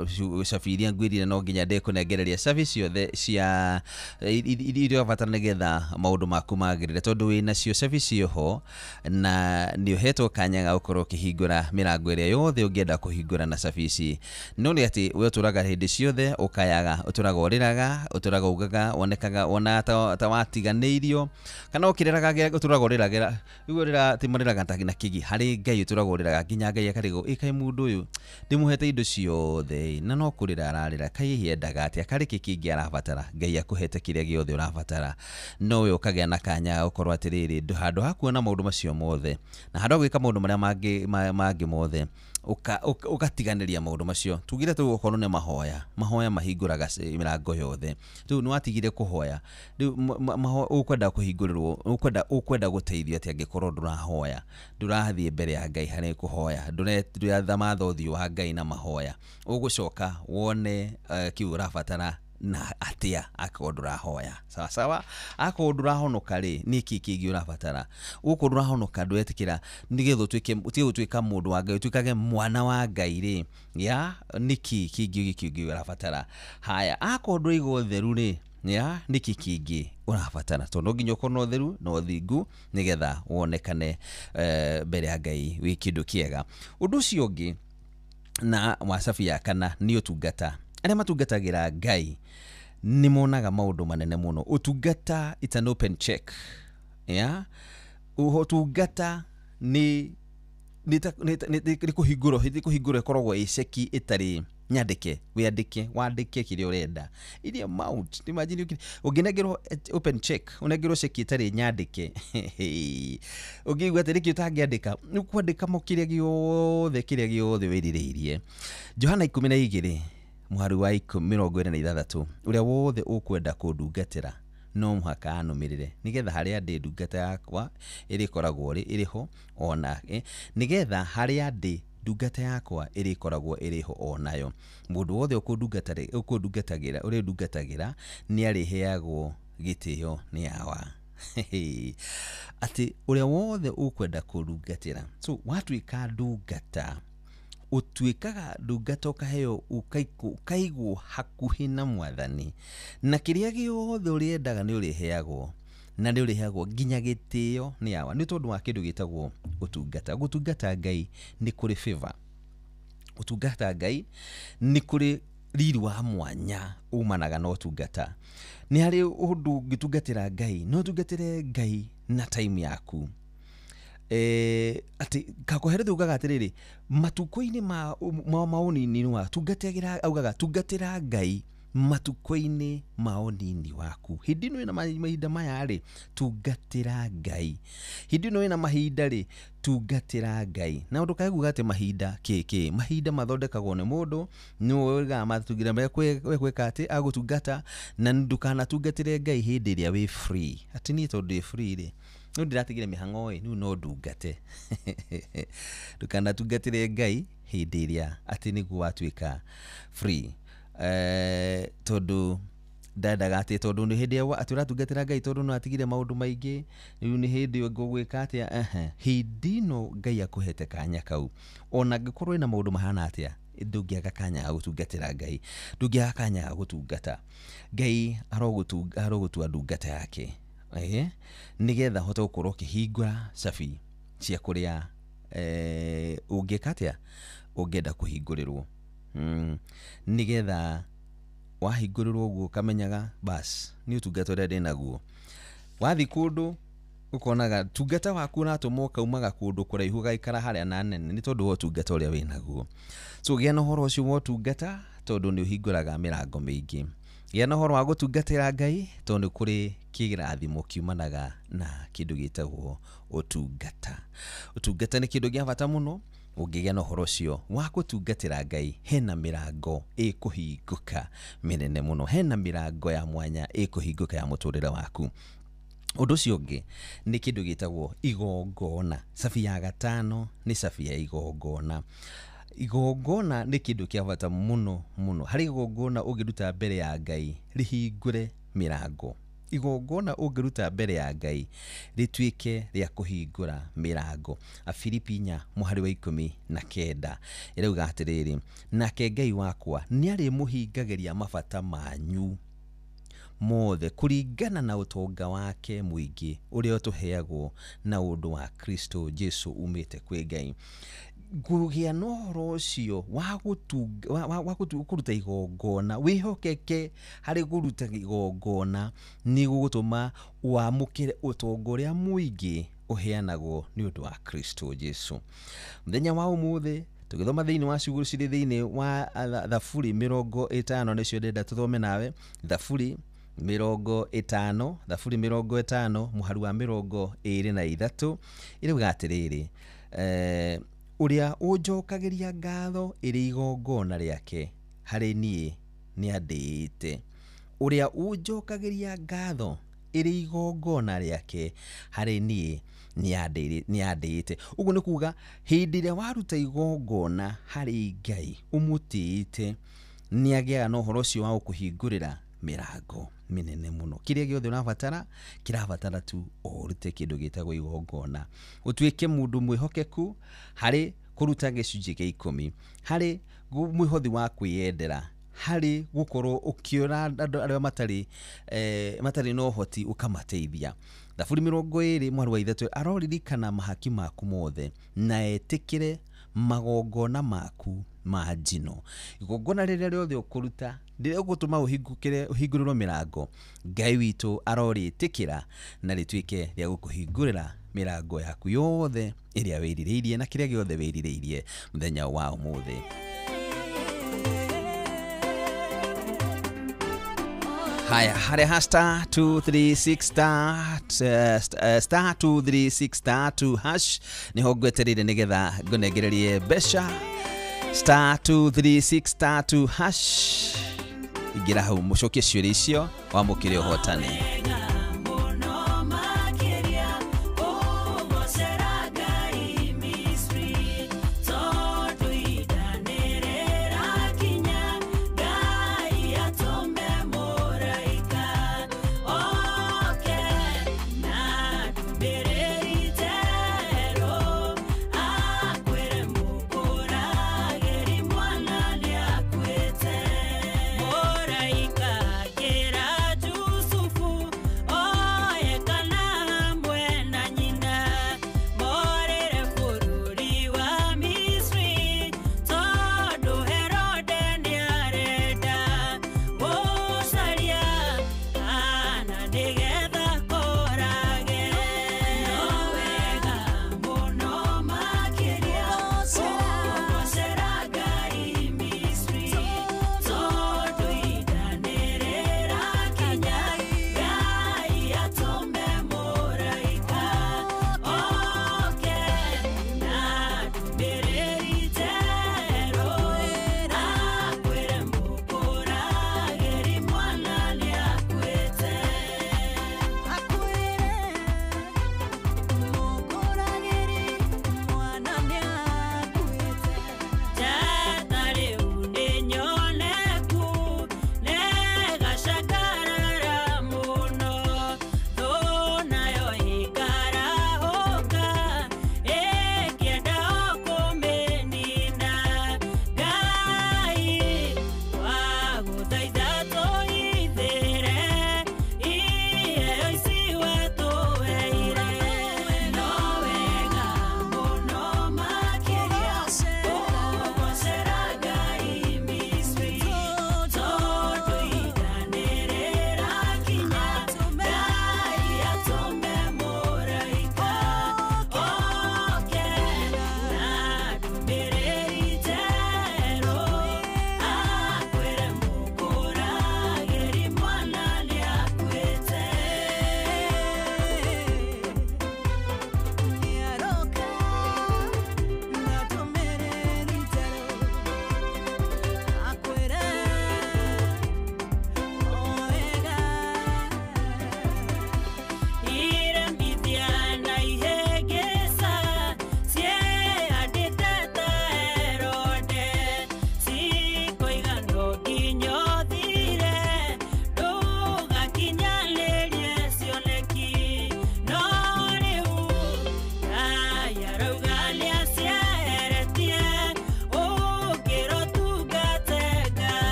Speaker 6: cabi iria ngwĩrire no nginya ndĩkũnengereria cabi ciothe cia iria ũrabatara nĩgetha maũndũ maku magĩrĩre, tondũ wĩnacio cabi cioho na nĩ ũhetwo kanya ga gũkorwo ũkĩhingũra mĩrango ĩrĩa yothe ũngĩenda kũhingũra na cabi ici. No nĩ atĩ we ũtũraga hĩndĩ ciothe ũkayaga, ũtũraga ũrĩraga, ũtũraga ugaga, wonekaga wona ta watiganĩirio, kana ũkĩrĩraga ũtũraga ũrĩragĩra rĩu ũrĩra ti marĩraga ta na kĩgi harĩ Ngai, ũtũraga ũrĩraga nginya Ngai akarigwo ĩ kaĩ mũndũ ũyũ ndĩmũhete indo ciothe na no kũrĩra ararĩra, kaĩ hihi endaga atĩa, karĩ kĩ kĩngĩ arabatara? Ngai akũhete kĩrĩa gĩothe ũrabatara, no we ũkagĩa na kanya ga gũkorwo atĩrĩrĩ handũ ha kuona maũndũ macio mothe na handũ ha gwĩka maũndũ marĩa mangĩ mothe ũgatiganĩria maũndũ macio. Tugire tu okorwo nĩ mahoya, mahoya mahingũraga mĩrango yothe. Rĩu nĩ watigire kũhoya, rĩu ũkwenda kũhingũrĩrwo, ũkwenda gũteithio atĩa angĩkorwo ndũrahoya, ndũrathiĩ mbere ya Ngai harĩ kũhoya, ndũrathamatha ũthiũ wa Ngai na mahoya, ũgũcoka wone kĩu ũrabatara na atĩa akorwo ndũrahoya. Sawa sawa, akorwo ndũrahonoka rĩ nĩ kĩ kĩngĩ ũrabatara? Ũkorwo ndũrahonoka ndũretĩkĩra nĩgetha ũtuĩke ũtige gũtuĩka mũndũ wa Ngai, ũtuĩkage mwana wa Ngai rĩ, ya nĩ kĩ kĩngĩ kĩngĩ ũrabatara? Haya, akorwo ndũraiga ũtheru rĩ, ya nĩ kĩ kĩngĩ ũrabatara? Tondũ no nginya ũkorwo na ũtheru na ũthingu nĩgetha wonekane mbere ya Ngai wĩ kĩndũ kĩega. Ũndũ ũcio ũngĩ na wa cabi ya kana nĩ ũtungata. Arĩa matungatagĩra Ngai nĩ monaga maũndũ manene mũno. Ũtungata, it's an open check. Yeah? Ũtungata nĩ kũhingũrwo, nĩ kũhingũrwo ĩkoragwo ĩ ceki ĩtarĩ nyandĩke, wĩandĩke, wandĩke kĩrĩa ũrenda. Iria amount, imagine ũngĩnengerwo open check, ũnengerwo ceki ĩtarĩ nyandĩke, ũngĩigua atĩ nĩkĩ ũtangĩandĩka, nĩ ũkwandĩka mo kĩrĩa gĩothe wĩrirĩirie. Johana 12 mũhari wa 46, ũrĩa wothe ũkwenda kũndungatĩra no mũhaka anũmĩrĩre, nĩgetha harĩa ndĩ ndungata yakwa ĩrĩkoragwo ĩrĩ ho ona nĩgetha harĩa ndĩ ndungata yakwa ĩrĩkoragwo ĩrĩ ho onayo. Mũndũ wothe ũkũndungatagĩra ũrĩa ndungatagĩra nĩ arĩheagwo gĩtĩo nĩ Awa. Atĩ ũrĩa wothe ũkwenda kũndungatĩra. So watuĩka ndungata, ũtuĩkaga ndungata ũkaheo ũkaigwo hakuhĩ na mwathani, na kĩrĩa gĩothe ũrĩendaga nĩ ũrĩheagwo, na nĩ ũrĩheagwo nginya gĩtĩo nĩ Awa, nĩ tondũ wa kĩndũ gĩtagwo ũtungata. Gũtungata Ngai nĩ kũrĩ favor, ũtungata Ngai nĩ kũrĩ riri wa mwanya umanaga na ũtungata. Nĩ harĩ ũndũ ũngĩtungatĩra Ngai, no ũtungatĩre Ngai na time yaku. Atĩ kakoherethe ugaga atĩrĩrĩ, matukũ-inĩ ma ũnini wa tungatĩra, augaga tungatĩra Ngai matukũ-inĩ ma ũnini waku. Hĩndĩ ĩno ĩna mahinda maya rĩ, tungatĩra Ngai. Hĩndĩ ĩno ĩna mahinda rĩ, tungatĩra Ngai. Na ũndũ kaiguga atĩ mahinda kĩkĩ, mahinda mathondekagwo nĩ mũndũ, nĩwe ugaga matungĩra gwĩka atĩ agũtungata, na ndũkanatungatĩre Ngai hĩndĩ ĩrĩa wĩ free. Atĩ niĩ tondũ ndĩ free rĩ, no ndĩratigire mĩhang'o ĩ, rĩu no ndungate. Ndũkanatungatĩre Ngai hĩndĩ ĩrĩa atĩ nĩguo watuĩka free. Tondũ ndendaga atĩ tondũ nĩ hĩndĩ ĩrĩa atĩ ũratungatĩra Ngai tondũ no atigire maũndũ maingĩ, rĩu nĩ hĩndĩ ngũgwĩka atĩa? Hĩndĩ ĩno Ngai akũhete kanya kau, ona angĩkorwo ĩna maũndũ mahana atĩa, ndũngĩaga kanya ga gũtungatĩra Ngai, ndũngĩaga kanya ga gũtungata Ngai. Arogũtua ndungata yake, nĩgetha hote gũkorwo ũkĩhingũra cabi cia kũrĩa ũngĩka atĩa, ũngĩenda kũhingũrĩrwo. Nĩgetha wahingũrĩrwo ũguo ũkamenyaga bas nĩ ũtungata ũrĩa ndĩnaguo. Wathiĩ kũndũ ũkonaga tungata waku ũratũmwo kaumaga kũndũ kũraihu ũgaikara harĩa na nene nĩ tondũ wa ũtungata ũrĩa wĩnaguo. So gĩa na ũhoro ũcio wa ũtungata tondũ nĩ ũhingũraga mĩrango mĩingĩ. Gĩa na ũhoro wa gũtungatĩra Ngai tondũ nĩ kũrĩ kĩrathimo kiumanaga na kĩndũ gĩtagwo ũtungata. Ũtungata nĩ kĩndũ gĩa bata mũno. Ũngĩgĩa na ũhoro ũcio wa gũtungatĩra Ngai, hena mĩrango ĩkũhingũka mĩnene mũno, hena mĩrango ya mwanya ĩkũhingũka ya mũtũrĩre waku. Ũndũ ũcio ũngĩ nĩ kĩndũ gĩtagwo igongona. Cabi ya gatano nĩ cabi ya igongona. Igongona nĩ kĩndũ kĩa bata mũno mũno. Harĩ igongona ũngĩruta mbere ya Ngai rĩhingũre mĩrango. Igongona ũngĩruta mbere ya Ngai rĩtuĩke rĩa kũhingũra mĩrango. Afilipi 4 mũhari wa 19 ĩrauga atĩrĩrĩ, nake Ngai wakwa nĩarĩmũhingagĩria mabata manyu mothe kũringana na ũtonga wake mũingĩ ũrĩa ũtũheagwo na ũndũ wa Kristo Jesu umĩte kwĩ Ngai. Kũgĩa na ũhoro ũcio wa kũruta igongona, wĩhokeke harĩ kũruta igongona, nĩ gũgũtũma wamũkĩre ũtonga ũrĩa mũingĩ ũheanagwo nĩ ũndũ wa Kristo Jesu. Mũthenya wa ũmũthĩ tũgĩthoma thĩinĩ wa ciugo cirĩ thĩinĩ wa Thaburi 50, nĩcio ndĩrenda tũthome nawe. Thaburi 50, Thaburi 50 mũhari wa 23 ĩrauga atĩrĩrĩ, ũrĩa ũnjokagĩria ngatho ĩrĩ igongona rĩake harĩ niĩ nĩandĩĩte. Ũrĩa ũnjokagĩria ngatho ĩrĩ igongona rĩake harĩ niĩ nĩandĩĩte. Ũguo nĩ kuga hĩndĩ ĩrĩa waruta igongona harĩ Ngai ũmũtĩĩte, nĩagĩaga na ũhoro ũcio wa gũkũhingũrĩra mĩrango mĩnene mũno. Kĩrĩa gĩothe ũrabatara kĩrabatara tu ũrute kĩndũ gĩtagwo igongona, ũtuĩke mũndũ mwĩhokeku harĩ kũruta gĩcunjĩ kĩa 10, harĩ mwĩhothi wa kwĩyendera, harĩ gũkorwo ũkĩona andũ arĩa matarĩ na ũhoti ũkamateithia. Thaburi 20 mũhari wa 3 aroririkana mahaki maku mothe na etĩkĩre magongona maku ma njino. Igongona rĩrĩa rĩothe ũkũruta rĩrĩa ũgũtũma ũhingũrĩrwo mĩrango, Ngai witũ arorĩtĩkĩra na rĩtuĩke rĩa gũkũhingũrĩra mĩrango yaku yothe ĩrĩa wĩrirĩirie na kĩrĩa gĩothe wĩrirĩirie mũthenya wa ũmũthĩ. Haya, harĩa ha star 236 star star 236 star 2 hash niho ngwetereire nigetha ngũnengererie mbeca. Star 236 star 2 hash, ingĩra hau mũcokie ciũria icio wamũkĩre ũhotani.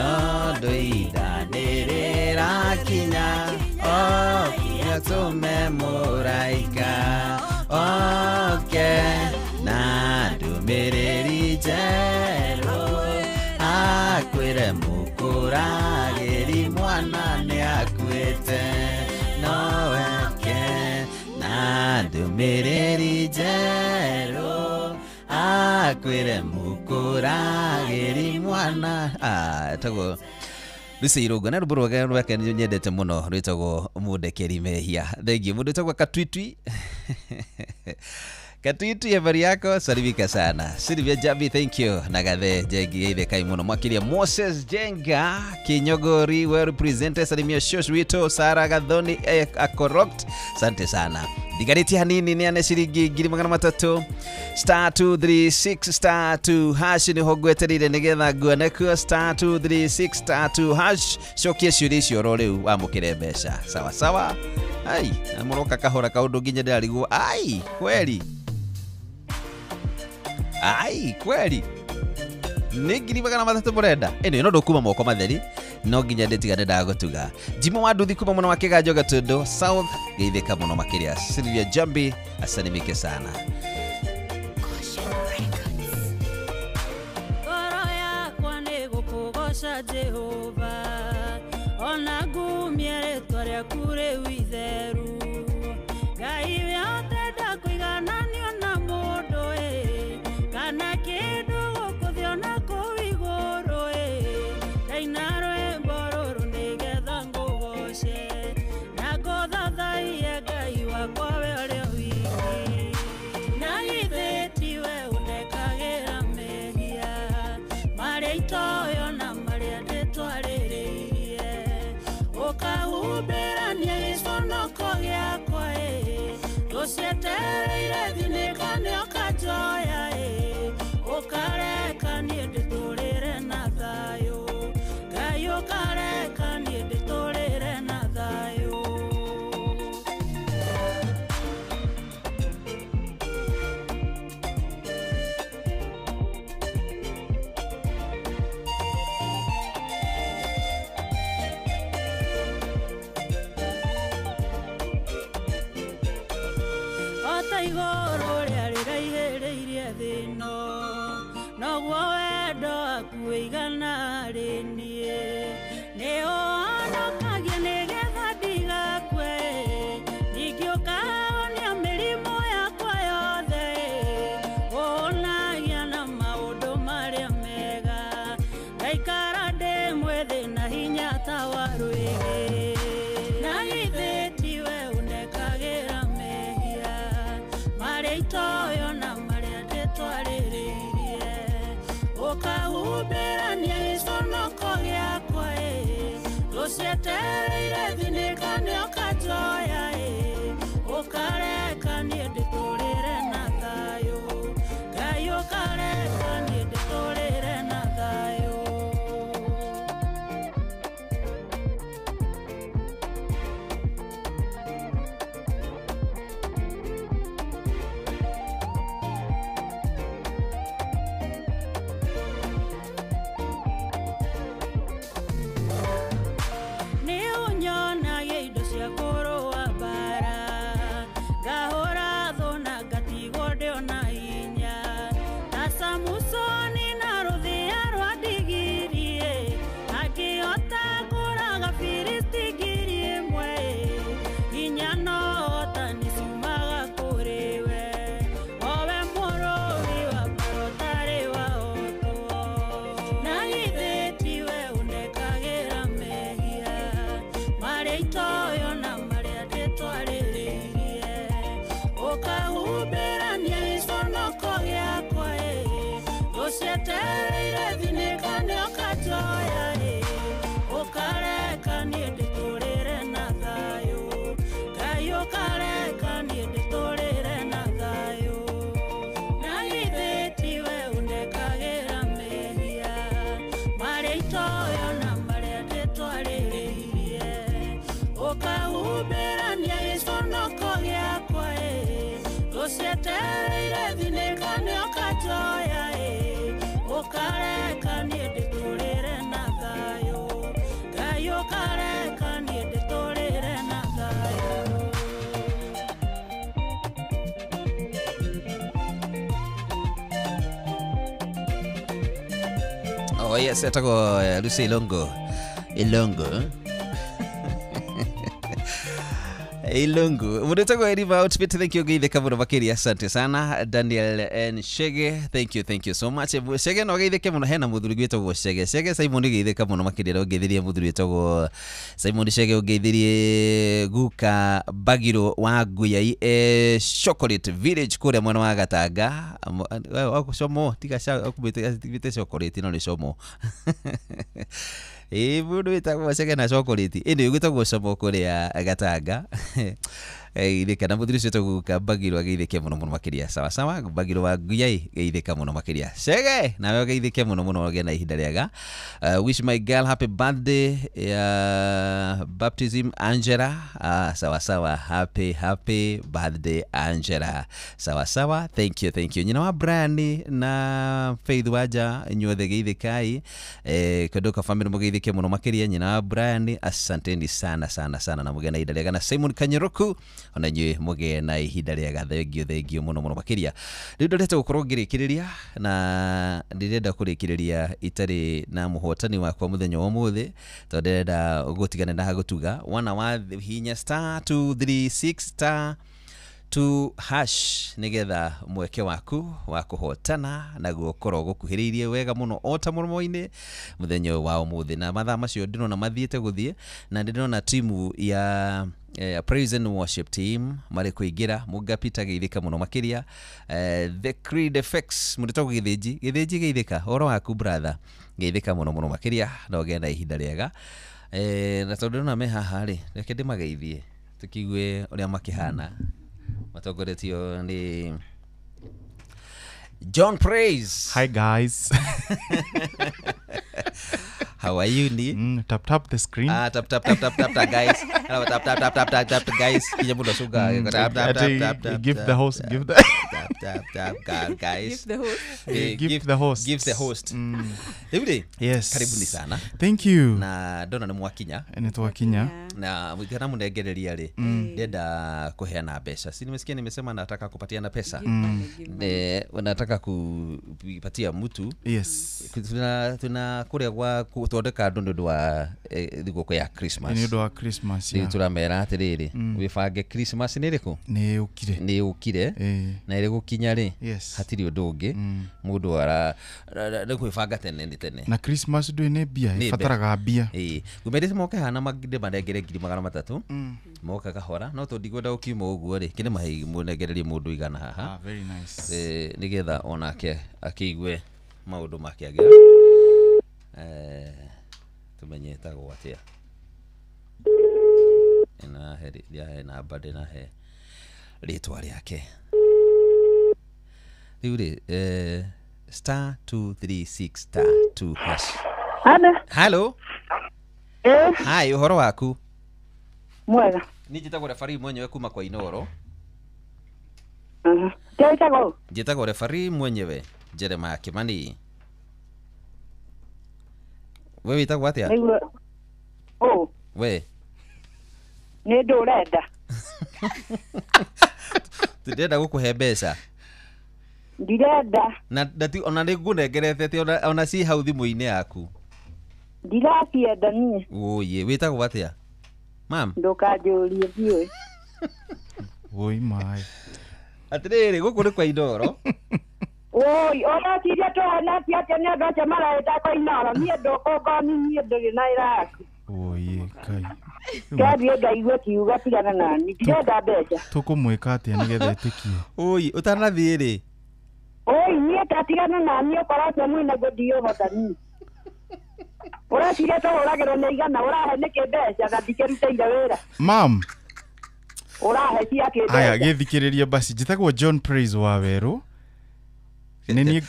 Speaker 6: Tondu ihinda nĩrĩrakinya okinya tũme mũraika oke na ndũmĩrĩri njerũ akwĩre mũkũragĩri mwana nĩakuĩte noweke na ndũmĩrĩri njerũ akwĩre mũkũragĩri mwana etagwo Lucy Irũngũ na rwĩmbo rwake rwake nĩ nyendete mũno rwĩtagwo Mũndekeri Mehia. Thengiũ mũndũ wĩtagwo Katwitwi. Katwitwi, habari yako? Salimika sana. Sylvia Jabi, thank you. Na Gathe Njengi geithe kai mũno. Mwakiria Moses Jenga Kinyogori, well represented. Salimia Shosh wito Sara Gathoni Akoroked. Asante sana. Ndigarĩtie hanini nĩ ciringi 300,000 star 236 star 2 hash nĩho ngwetereire nĩgetha nguone kuo star 236 star 2 hash. Cokia ciũria icio oro rĩu wamũkĩre mbeca. Sawa sawa. Ai, na mũroka kahora kaũndũ nginya ndĩrarigwo. Ai, kweli. Ai, kweli. Nĩ 300,000 mũrenda. Ĩno no ndũkuma moko matheri no nginya ndĩtigane ndagũtuga. Jimo wa Nduthi kuma mũno wa Kĩganjo Gatũndũ South geithĩka mũno makĩria. Sylvia Jambi asalimike sana.
Speaker 2: Ngoro yakwa nĩ gũkũgoca Jehova ona ngumie rĩtwa rĩaku rĩu itheru. Ngai wĩhote ndakũigananio na mũndũ ĩ kana kĩndũ gũkũ thĩ ona kũu igũrũ ĩ. Ndaina rwĩmbo rũrũ nĩgetha ngũgoce na ngũthathaiye Ngai wakwa we ũrĩ wiki. Na githĩ tiwe ũndekagĩra mehia marĩa itoĩ ona marĩa ndĩtwarĩrĩirie, ũkahumbĩrania gĩconoko gĩakwa ĩ rũcietereire thinĩka nĩ ũkanjoya ĩ ũkareka niĩ ndĩtũrĩre na thayũ. Ngai ũkareka niĩ ndĩtũrĩre na thayũ. Ota igũrũ rĩa rĩraihĩrĩirie thĩ ĩno noguo wendo waku ũigana harĩ niĩ. Nĩ ũhonokagia nĩgetha ndigakue ningĩ ũkahonia mĩrimũ yakwa yothe ũhonagia na maũndũ marĩa mega ngaikara ndĩ mwĩthĩ na hinya ta wa rwĩgĩ. Na githĩ tiwe ũndekagĩra mehia marĩa itoĩ ona marĩa ndĩtwarĩrĩirie, ũkahumbĩrania gĩconoko gĩakwa ĩ rũcietereire thinĩka nĩ ũkanjoya ĩ ũkareka niĩ ndĩtũrĩre na thayũ. Ngai ũkareka niĩ ndĩtũrĩre na thayũ. Nĩ ũnyonagia indo cia kũrũa mbara ngahũra thũ na ngatigwo ndĩ ona hinya ta Samusoni na rũthĩa rwa ndigiri ĩ akĩhota kũraga Filisti 1,000 hinya no hotani ciumaga kũrĩ we owe mũrũi wa mbara ũtarĩ wahotwo. Na githĩ tiwe ũndekagĩra mehia marĩa itoĩ ona marĩa ndĩtwarĩrĩirie, ũkahumbĩrania gĩconoko gĩakwa ĩ rũcietereire thinĩka nĩ ũkanjoya ĩ ũkareka niĩ ndĩtũrĩre na thayũ. Ngai ũkareka niĩ ndĩtũrĩre na thayũ. Na githĩ tiwe ũndekagĩra mehia marĩa itoĩ ona marĩa ndĩtwarĩrĩirie, ũkahumbĩrania gĩconoko gĩakwa ĩ rũcietereire thinĩka nĩ ũkanjoya ĩ ũkareka niĩ ndĩtũrĩre na thayũ. ũkareka niĩ ndĩtũrĩre na thayũ.
Speaker 6: Oh yes, etagwo Lucy Ilongo. Ilongo. Ilungu. Mũndũ Eriva Outfit, thank you geithĩka mũno makĩria, asante sana. Daniel N Shege, thank you so much. Shege no geithĩke mũno, hena mũthuri gwĩtagwo Shege. Shege Simon geithĩka mũno makĩria, ũngeithirie mũthuri wĩtagwo Simon Shege, ũngeithirie guka Bagiro wa Nguyai Chocolate Village kũrĩa mwena wa Gatanga. Como tiga kumĩte chocolate no nĩ como. Mũndũ wĩtagwo Shege na chocolate ĩndĩ gwĩtagwo como kũrĩa Gatanga. Geithĩka na mũthuri ũcio wĩtagwo guka Bagiro ageithĩke mũno mũno makĩria. Sawa sawa, Bagiro wa Nguyai geithĩka mũno makĩria. Shege nawe geithĩke mũno mũno, ũgĩe na ihinda rĩega. Wish my girl happy birthday baptism Angela. Sawa sawa, happy birthday Angela. Sawa sawa, thank you. Nyina wa Brian na Faith Waja inyuothe geithĩkai. Kadoka family mũgeithĩke mũno makĩria. Nyina wa Brian, asanteni sana sana sana na mũgĩe na ihinda rĩega. Na Simon Kanyeroku ona inyuĩ mũgĩe na ihinda rĩega, thengio mũno mũno makĩria. Rĩu ndorete gũkorwo ngĩrĩkĩrĩria na ndĩrenda kũrĩkĩrĩria itarĩ na mũhotani wakwa mũthenya wa ũmũthĩ, tondũ ndĩrenda gũtigana na gũtuga wana wa hinya star 236 star 2 hash nigetha mweke waku wa kuhotana naguo ũkorwo gũkuhĩrĩirie wega mũno o ta mũromo-inĩ mũthenya wa ũmũthĩ. Na mathaa macio ndĩrona mathiĩte gũthiĩ, na ndĩrona timu ya praise and worship team marĩ kũingĩra. Mũnga Peter geithĩka mũno makĩria. The Creed FX mũndũ gĩthĩnji geithĩka ũhoro waku brother, geithĩka mũno mũno makĩria na ũgĩe na ihinda rĩega. Na tondũ ndĩrona me haha rĩ, reke ndĩmageithie tũkĩigue ũrĩa makĩhana. Matongoretio ni John Praise.
Speaker 3: Hi guys.
Speaker 6: How are you ni?
Speaker 3: Tap tap the screen.
Speaker 6: Tap tap tap tap tap guys. Tap tap tap tap tap tap guys. Kinya mundo suga. Tap tap tap tap tap.
Speaker 3: Give the host, give the
Speaker 6: tap tap tap guys.
Speaker 25: Give the host.
Speaker 3: Give the host.
Speaker 6: Give the host. David.
Speaker 3: Yes.
Speaker 6: Karibuni sana.
Speaker 3: Thank you.
Speaker 6: Na ndona nĩ mwakinya.
Speaker 3: Nĩ twakinya.
Speaker 6: Na kana munengereria rĩ, ndenda kuheana mbeca. Si nimesikia nimesema nataka kupatiana pesa. Nataka kupatia mtu.
Speaker 3: Yes.
Speaker 6: Tuna kuria gwa kuthondeka andu nĩ ũndũ wa thigũkũ ya Christmas.
Speaker 3: Nĩ ũndũ wa Christmas.
Speaker 6: Rĩu tũramera atĩrĩrĩ, wĩbange Christmas nĩ ĩrĩkũ?
Speaker 3: Nĩ ũkire.
Speaker 6: Nĩ ũkire. Na ĩrĩ gũkinya rĩ, hatirĩ ũndũ ũngĩ mũndũ ara nĩ kwĩbanga tene nĩ tene.
Speaker 3: Na Christmas ndũĩ nĩ mbia, ĩbataraga mbia.
Speaker 6: Ngũmerĩte moke hana manengere 300,000. Moka kahora, no tondũ ndikwenda gũkiuma ũguo rĩ, kĩnĩ mahe mũnengererie mũndũ igana haha.
Speaker 3: Very nice.
Speaker 6: Nĩgetha onake akĩigue maũndũ makĩagĩra. Tumenye ĩtagwo atĩa. Ĩna he namba ndĩna he rĩtwa rĩake. Rĩu rĩ, star 236 star 2 hash. Hello. Hi, ũhoro waku?
Speaker 13: Mwega.
Speaker 6: Niĩ njĩtagwo referee mwenyewe kuma kwa Inoro. Njĩtagwo referee mwenyewe Jeremiah Kimani. We wĩtagwo atĩa?
Speaker 13: Oh.
Speaker 6: We.
Speaker 13: Nĩ ndũ ũrenda?
Speaker 6: Ndĩrenda gũkũhe mbeca.
Speaker 13: Ndirenda.
Speaker 6: Na ona nĩ ngũnengerete ona ci hau thimũ-inĩ yaku.
Speaker 13: Ndiracienda niĩ.
Speaker 6: Ũyĩ, wĩtagwo atĩa? Mam.
Speaker 13: Ndũkanjũrie ndiũĩ.
Speaker 3: Woi mai.
Speaker 6: Atĩrĩrĩ, gũkũ nĩ kwa Inoro.
Speaker 13: Oi, ona ciria tũhanatia atĩa nĩ andũ acio marahĩta kwa Inoro. Niĩ ndũkũngoni niĩ ndũrĩ na wĩra waku.
Speaker 3: Oye kai.
Speaker 13: Ngathiĩ ngaigue kiugo tigana nani. Ndirenda mbeca.
Speaker 3: Tũkũmwĩka atĩa nĩgetha ĩtĩkie?
Speaker 6: Oi, ũtanathiĩ rĩ?
Speaker 13: Oi, niĩ tatigana nani ũkorwo ũcio mwĩnaguo ndiũhota niĩ. Ũreciria tũhũragĩrwo nĩ igana, ũrahe nĩkĩ mbeca na ndikĩrutĩire wĩra?
Speaker 3: Mam.
Speaker 13: Ũrahe ciakĩ mbeca?
Speaker 3: Aya, gĩthikĩrĩria basi. Njĩtagwo John Praise wa Werũ. Nĩ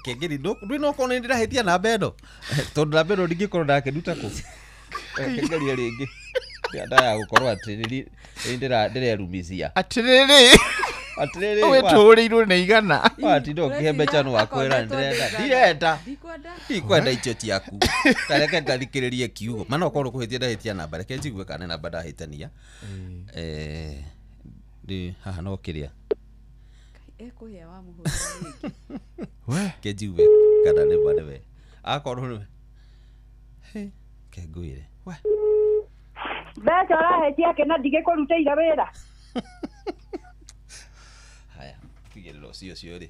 Speaker 6: Kengeri ndũĩ no ũkorwo nĩ ndĩrahĩtia namba ĩno, tondũ namba ĩno ndingĩkorwo ndakĩruta kũ. Kĩgerie rĩngĩ. Ndaya gũkorwo atĩ nĩ ndĩrerumithia.
Speaker 3: Atĩrĩrĩ.
Speaker 6: Atĩrĩrĩ,
Speaker 3: Wĩtũrĩirwo nĩ igana.
Speaker 6: Watinda ũkĩhe mbeca nĩ wakwĩra ndĩrenda. Ndirenda. Ndikwenda icio ciaku. Ta reke ngathikĩrĩrie kiugo. Mana okorwo kũhĩtia ndahĩtia namba, reke njigue kana nĩ namba ndahĩtania. Ndĩ haha no kĩrĩa.
Speaker 15: Ekũhĩa wamũhũrĩra rĩngĩ.
Speaker 6: Reke njigue kana nĩ ma nĩwe. Akorwo nĩwe. Reke ngwĩre. We.
Speaker 13: Mbeca ũrahetia kĩ na ndigĩkũrutĩire wĩra?
Speaker 6: Haya, tigĩrĩra ũcio ũcio rĩ.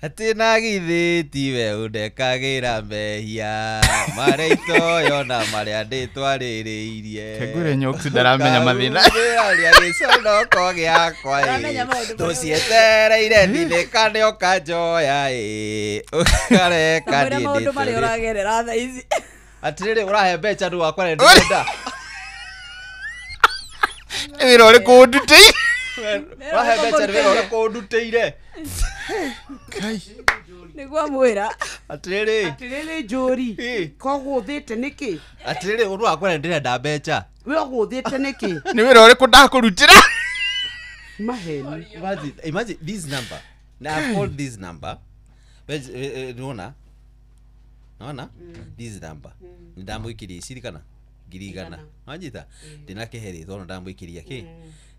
Speaker 6: Atĩ na githĩ tiwe ũndekagĩra mehia marĩa itoyo na marĩa ndĩtwarĩrĩirie.
Speaker 3: Kengure nyoksi ndaramenya mathĩna.
Speaker 6: Ũkahumbĩra gĩconoko gĩakwa
Speaker 15: Ndaramenya
Speaker 6: ĩ.
Speaker 15: maũndũ marĩa
Speaker 6: Tũcietereire thithĩka nĩ ũkanjoya ĩ. Ũkareka
Speaker 15: Kamwĩra
Speaker 6: niĩ
Speaker 15: maũndũ marĩa
Speaker 6: ndĩtũrĩre.
Speaker 15: ũragerera thaa ici.
Speaker 6: Atĩrĩrĩ ũrahe mbeca nĩ wakwa na ndĩrenda.
Speaker 3: Nĩ wĩra ũrĩkũ ũndutĩire?
Speaker 6: Ũrahe mbeca nĩ wĩra ũrĩkũ ũndutĩire?
Speaker 15: Nĩguo mwĩra.
Speaker 6: Atĩrĩrĩ.
Speaker 16: Atĩrĩrĩ njũri. Kogũthĩte nĩkĩ?
Speaker 6: Atĩrĩrĩ ũndũ wakwa na ndĩrenda mbeca.
Speaker 16: We ũgũthĩte nĩkĩ?
Speaker 3: Nĩ wĩra ũrĩkũ ndakũrutĩra?
Speaker 16: Maheni.
Speaker 6: Imagine this number. Now I've called this number. Nona. Nona? This number. Ndamũikĩria iciri kana 100,000. Wanyita? Ndinakĩhe rĩtwa no ndamũikĩria kĩ?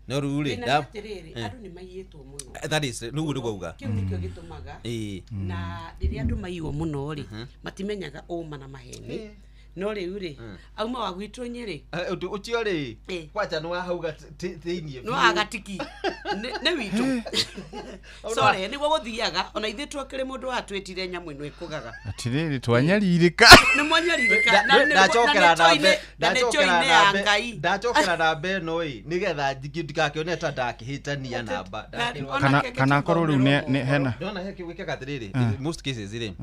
Speaker 6: No rĩu rĩ,
Speaker 16: Thĩna nĩ atĩrĩrĩ, andũ nĩ maiyĩtwo mũno.
Speaker 6: That is nĩguo nĩguo uga.
Speaker 16: Kĩu nĩkĩo gĩtũmaga.
Speaker 6: Ĩĩ.
Speaker 16: Na rĩrĩa andũ maiywo mũno rĩ, matimenyaga ũma na maheni. No rĩu rĩ, auma wa gwitũ Nyĩrĩ.
Speaker 6: Ũndũ ũcio rĩ, kwacha nĩ wahauga thĩiniĩ.
Speaker 16: Nĩ wagatiki. Nĩ witũ. Sorry, nĩguo gũthiaga ona ithuĩ twakĩrĩ mũndũ watwĩtire nyamũ ĩno ĩkũgaga.
Speaker 3: Atĩrĩrĩ twanyarirĩka.
Speaker 16: Nĩ mwanyarirĩka na nĩ na nĩ nĩ ya Ngai.
Speaker 6: Ndacokera namba ĩno ĩ nĩgetha ndigakĩone ta ndakĩhĩtania namba.
Speaker 3: Kana akorwo rĩu nĩ hena.
Speaker 6: Ndona he gwĩkĩka atĩrĩrĩ, most cases rĩ,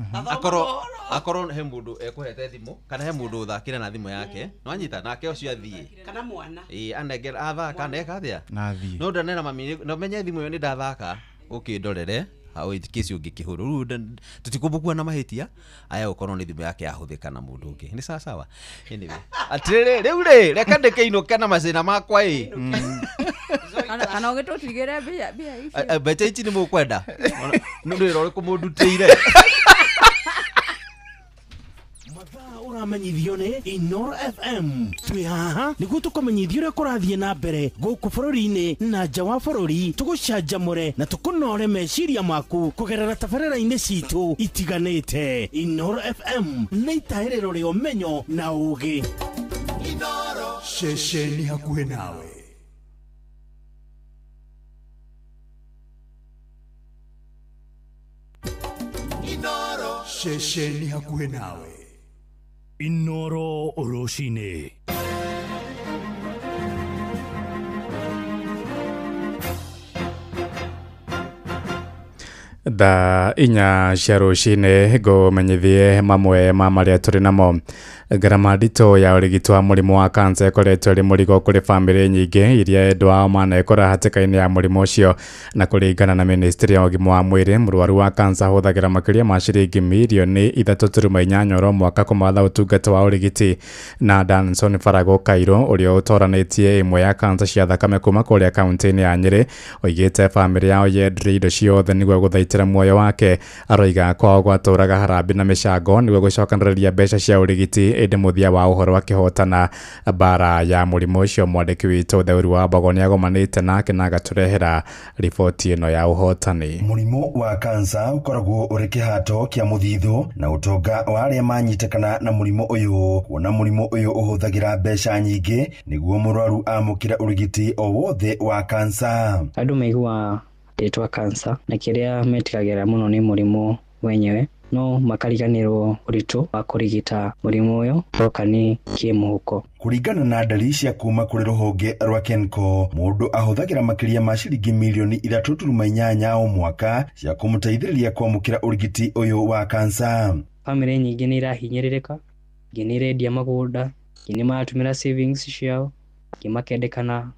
Speaker 6: akorwo he mũndũ ekũhete thimũ kana he mũndũ ũthakĩra na thimũ yake, nĩwanyita nake ũcio athiĩ.
Speaker 16: Kana mwana.
Speaker 6: Ĩĩ anengera athaka neka atĩa?
Speaker 3: Na athiĩ.
Speaker 6: No ndanera mami no menye thimũ ĩyo nĩ ndathaka ũkĩndorere hau kesi ũngĩkĩhũrwo rĩu tũtikũmbũkua na mahĩtia aya gũkorwo nĩ thimũ yake yahũthĩka na mũndũ ũngĩ nĩ sawa sawa. Anyway, atĩrĩrĩ rĩu rĩ reke ndĩkĩinũke na macĩna makwa ĩ.
Speaker 15: Kana ũgĩtũtigĩre mbia icio.
Speaker 6: Mbeca ici nĩ mũkwenda nĩ wĩra ũrĩkũ mũndutĩire?
Speaker 18: Ũramenyithio nĩ Inoro FM. Twĩ haha nĩguo tũkũmenyithia ũrĩa kũrathiĩ na mbere gũkũ bũrũri-inĩ na nja wa bũrũri, tũgũcanjamũre na tũkũnore meciria maku kũgerera tabarĩra-inĩ citũ itiganĩte. Inoro FM nĩ itahĩrĩro rĩa ũmenyo na ũũgĩ.
Speaker 12: Ceceni hakuhĩ nawe. Ceceni hakuhĩ nawe.
Speaker 4: Inoro rũcinĩ.
Speaker 21: Thaa 4 cia rũcinĩ ngũmenyithie mamwe ma marĩa tũrĩ namo. Ngarama nditũ ya ũrigiti wa mũrimũ wa kansa ĩkoretwo ĩrĩ mũrigo kũrĩ bamĩrĩ nyingĩ iria endwa ao manekora hatĩka-inĩ ya mũrimũ ũcio. Na kũringana na ministry ya ũgima wa mwĩrĩ, mũrwaru wa kansa ahũthagĩra makĩria ma ciringi mirioni 3.8 oro mwaka kũmatha ũtungata wa ũrigiti. Na Danson Farago Kairo ũrĩa ũtoranĩtie ĩmwe ya kansa cia thakame kuma kũrĩa kaunti-inĩ ya Nyĩrĩ oigĩte bamĩrĩ yao yendirie indo ciothe nĩguo gũthaitĩra muoyo wake. Aroiga kwao gwatũraga harambĩ na mĩcango nĩguo gũcokanĩrĩria mbeca cia ũrigiti, ĩndĩ mũthia wa ũhoro akĩhotana mbara ya mũrimũ ũcio. Mwandĩki witũ Theuri wa Mbogo nĩagomanĩte nake na agatũrehera riboti ĩno ya ũhotani.
Speaker 9: Mũrimũ wa kansa ũkoragwo ũrĩ kĩhato kĩa mũthithũ na ũtonga wa arĩa manyitĩkana na mũrimũ ũyũ, kuona mũrimũ ũyũ ũhũthagĩra mbeca nyingĩ nĩguo mũrwaru amũkĩre ũrigiti o wothe wa kansa.
Speaker 11: Andũ maiguaga rĩtwa kansa na kĩrĩa metigagĩra mũno nĩ mũrimũ wenyewe, no makariganĩrwo ũritũ wa kũrigita mũrimũ ũyũ oka nĩ kĩmũhuko.
Speaker 9: Kũringana na ndari cia kuma kũrĩ rũhonge rwa Kenco, mũndũ ahũthagĩra makĩria ma ciringi mirioni 3.8 o mwaka cia kũmũteithĩrĩria kwamũkĩra ũrigiti ũyũ wa kansa.
Speaker 11: Bamĩrĩ nyingĩ nĩ irahinyĩrĩrĩka, ingĩ nĩ irendia mũgũnda, ingĩ nĩ maratũmĩra savings ciao, ingĩ makendekana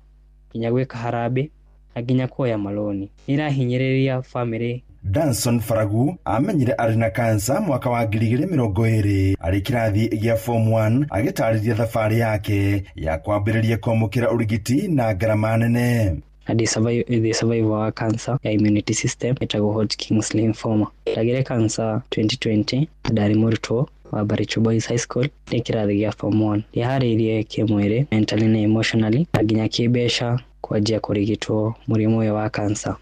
Speaker 11: nginya gwĩka harambĩ na nginya kuoya marũni. Nĩ irahinyĩrĩria bamĩrĩ
Speaker 9: Danson Faragu amenyire arĩ na kansa mwaka wa 2020 arĩ kĩrathi gĩa form 1 agĩtarĩria thabarĩ yake ya kwambĩrĩria kwamũkĩra ũrigiti na ngarama nene.
Speaker 11: Na ndĩ survivor wa cancer ya immunity system ĩtagwo Hodgkin's lymphoma. Ndagĩire cancer 2020 ndarĩ mũrutwo wa Baricho Boys High School ndĩ kĩrathi gĩa form 1. Ndĩharĩirie kĩmwĩrĩ, mentally na emotionally, na nginya kĩmbeca kwanjia kũrigitwo mũrimũ ũyũ wa cancer.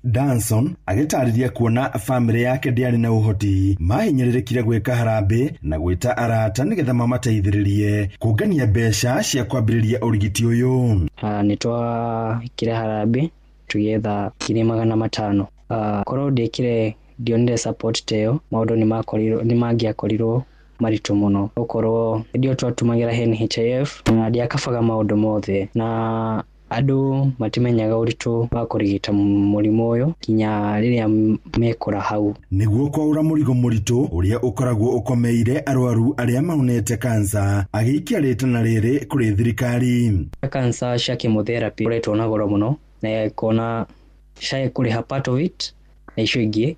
Speaker 9: Danson agĩtarĩria kuona bamĩrĩ yake ndĩarĩ na ũhoti mahinyĩrĩrĩkire gwĩka harambĩ na gwĩta arata nĩgetha mamateithĩrĩrie kũngania mbeca cia kwambĩrĩria ũrigiti ũyũ.
Speaker 11: Nĩ twekire harambĩ tũgĩetha 500,000. Korwo ndĩkire ndionire support ta ĩyo maũndũ nĩ mangĩakorirwo maritũ mũno, gũkorwo hĩndĩ ĩyo twatũmagĩra NHIF na ndiakabaga maũndũ mothe, na andũ matimenyaga ũritũ wa kũrigita mũrimũ ũyũ nginya rĩrĩa mekũra hau.
Speaker 9: Nĩguo kwaũra mũrigo mũritũ ũrĩa ũkoragwo ũkomeire arwaru arĩa mahonete kansa, agĩikia rĩtana rĩrĩ kũrĩ thirikari.
Speaker 11: Kansa cia chemotherapy ũretwo na goro mũno, na ĩkona SHA kũrĩha part of it na icio ingĩ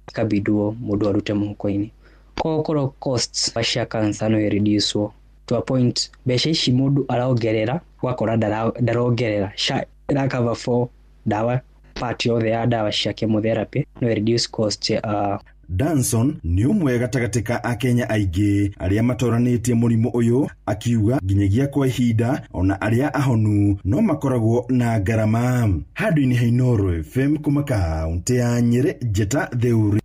Speaker 11: ikabidwo mũndũ arute mũhuko-inĩ. Koguo costs cia cancer no ireducwo to a point mbeca ici mũndũ araongerera ũgakora ndarongerera. SHA ĩracover for ndawa part yothe ya ndawa cia chemotherapy no reduce cost.
Speaker 9: Danson nĩ ũmwe gatagatĩ ka Akenya aingĩ arĩa matoranĩtie mũrimũ ũyũ, akiuga nginyagia kwa ihinda ona arĩa ahonu no makoragwo na ngarama. Handũ-inĩ ha Inooro FM kuma kaũntĩ ya Nyĩrĩ, Njĩta Theuri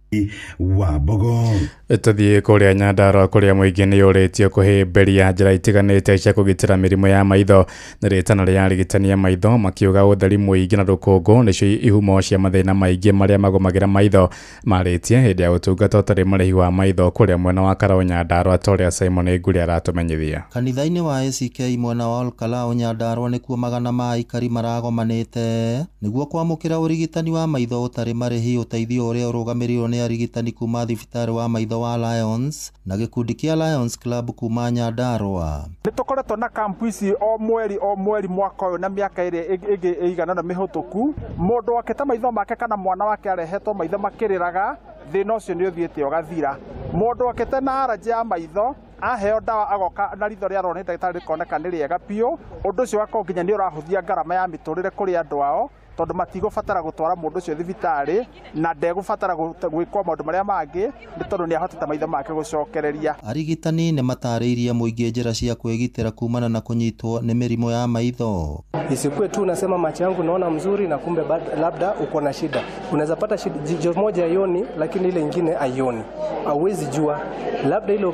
Speaker 9: wa Mbogo.
Speaker 21: Tũthiĩ kũrĩa Nyandarua kũrĩa mũingĩ nĩ ũrĩtio kũhĩmbĩria njĩra itiganĩte cia kũgitĩra mĩrimũ ya maitho na rĩtana rĩa arigitani a maitho makiuga ũtheri mũingĩ na rũkũngũ nĩcio ihumo cia mathĩna maingĩ marĩa magũmagĩra maitho. Marĩtie hĩndĩ ya ũtungata ũtarĩ marĩhi wa maitho kũrĩa mwena wa Karau Nyandarua, ta ũrĩa Simon Nguri aratũmenyithia.
Speaker 1: Kanitha-inĩ wa ACK mwena wa Olkalau Nyandarua nĩkuo magana ma aikari maragomanĩte nĩguo kwamũkĩra ũrigitani wa maitho ũtarĩ marĩhi, ũteithio ũrĩa ũrũgamĩrĩirwo nĩ arigitani kuma thibitarĩ wa maitho wa Lions na gĩkundi kĩa Lions Club kuma Nyandarua.
Speaker 19: Nĩ tũkoretwo na kampu ici o mweri mwaka ũyũ na mĩaka ĩrĩa ĩngĩ ĩigana na mĩhũtũku. Mũndũ wakĩte maitho make kana mwana wake arehetwo maitho makĩrĩraga, thĩna ũcio nĩ ũthiĩte ũgathira. Mũndũ wakĩte na allergy ya maitho aheo ndawa agoka na ritho rĩarorwo nĩ ndagĩtarĩ rĩkoneka nĩ rĩega biũ. Ũndũ ũcio ũgakorwo nginya nĩ ũrahũthia ngarama ya mĩtũrĩre kũrĩ andũ ao, tondũ matigũbatara gũtwara mũndũ ũcio thibitarĩ na ndegũbatara gwĩkwo maũndũ marĩa mangĩ nĩ tondũ nĩ ahotete maitho make gũcokereria.
Speaker 1: Arigitani nĩ matarĩirie mũingĩ njĩra cia kwĩgitĩra kumana na kũnyitwo nĩ mĩrimũ ya maitho.
Speaker 20: Isikuwe tu unasema macho yangu naona mzuri na kumbe labda uko na shida. Unaweza pata shida jicho moja haioni lakini ile ingine haioni. Hauwezi jua. Labda ile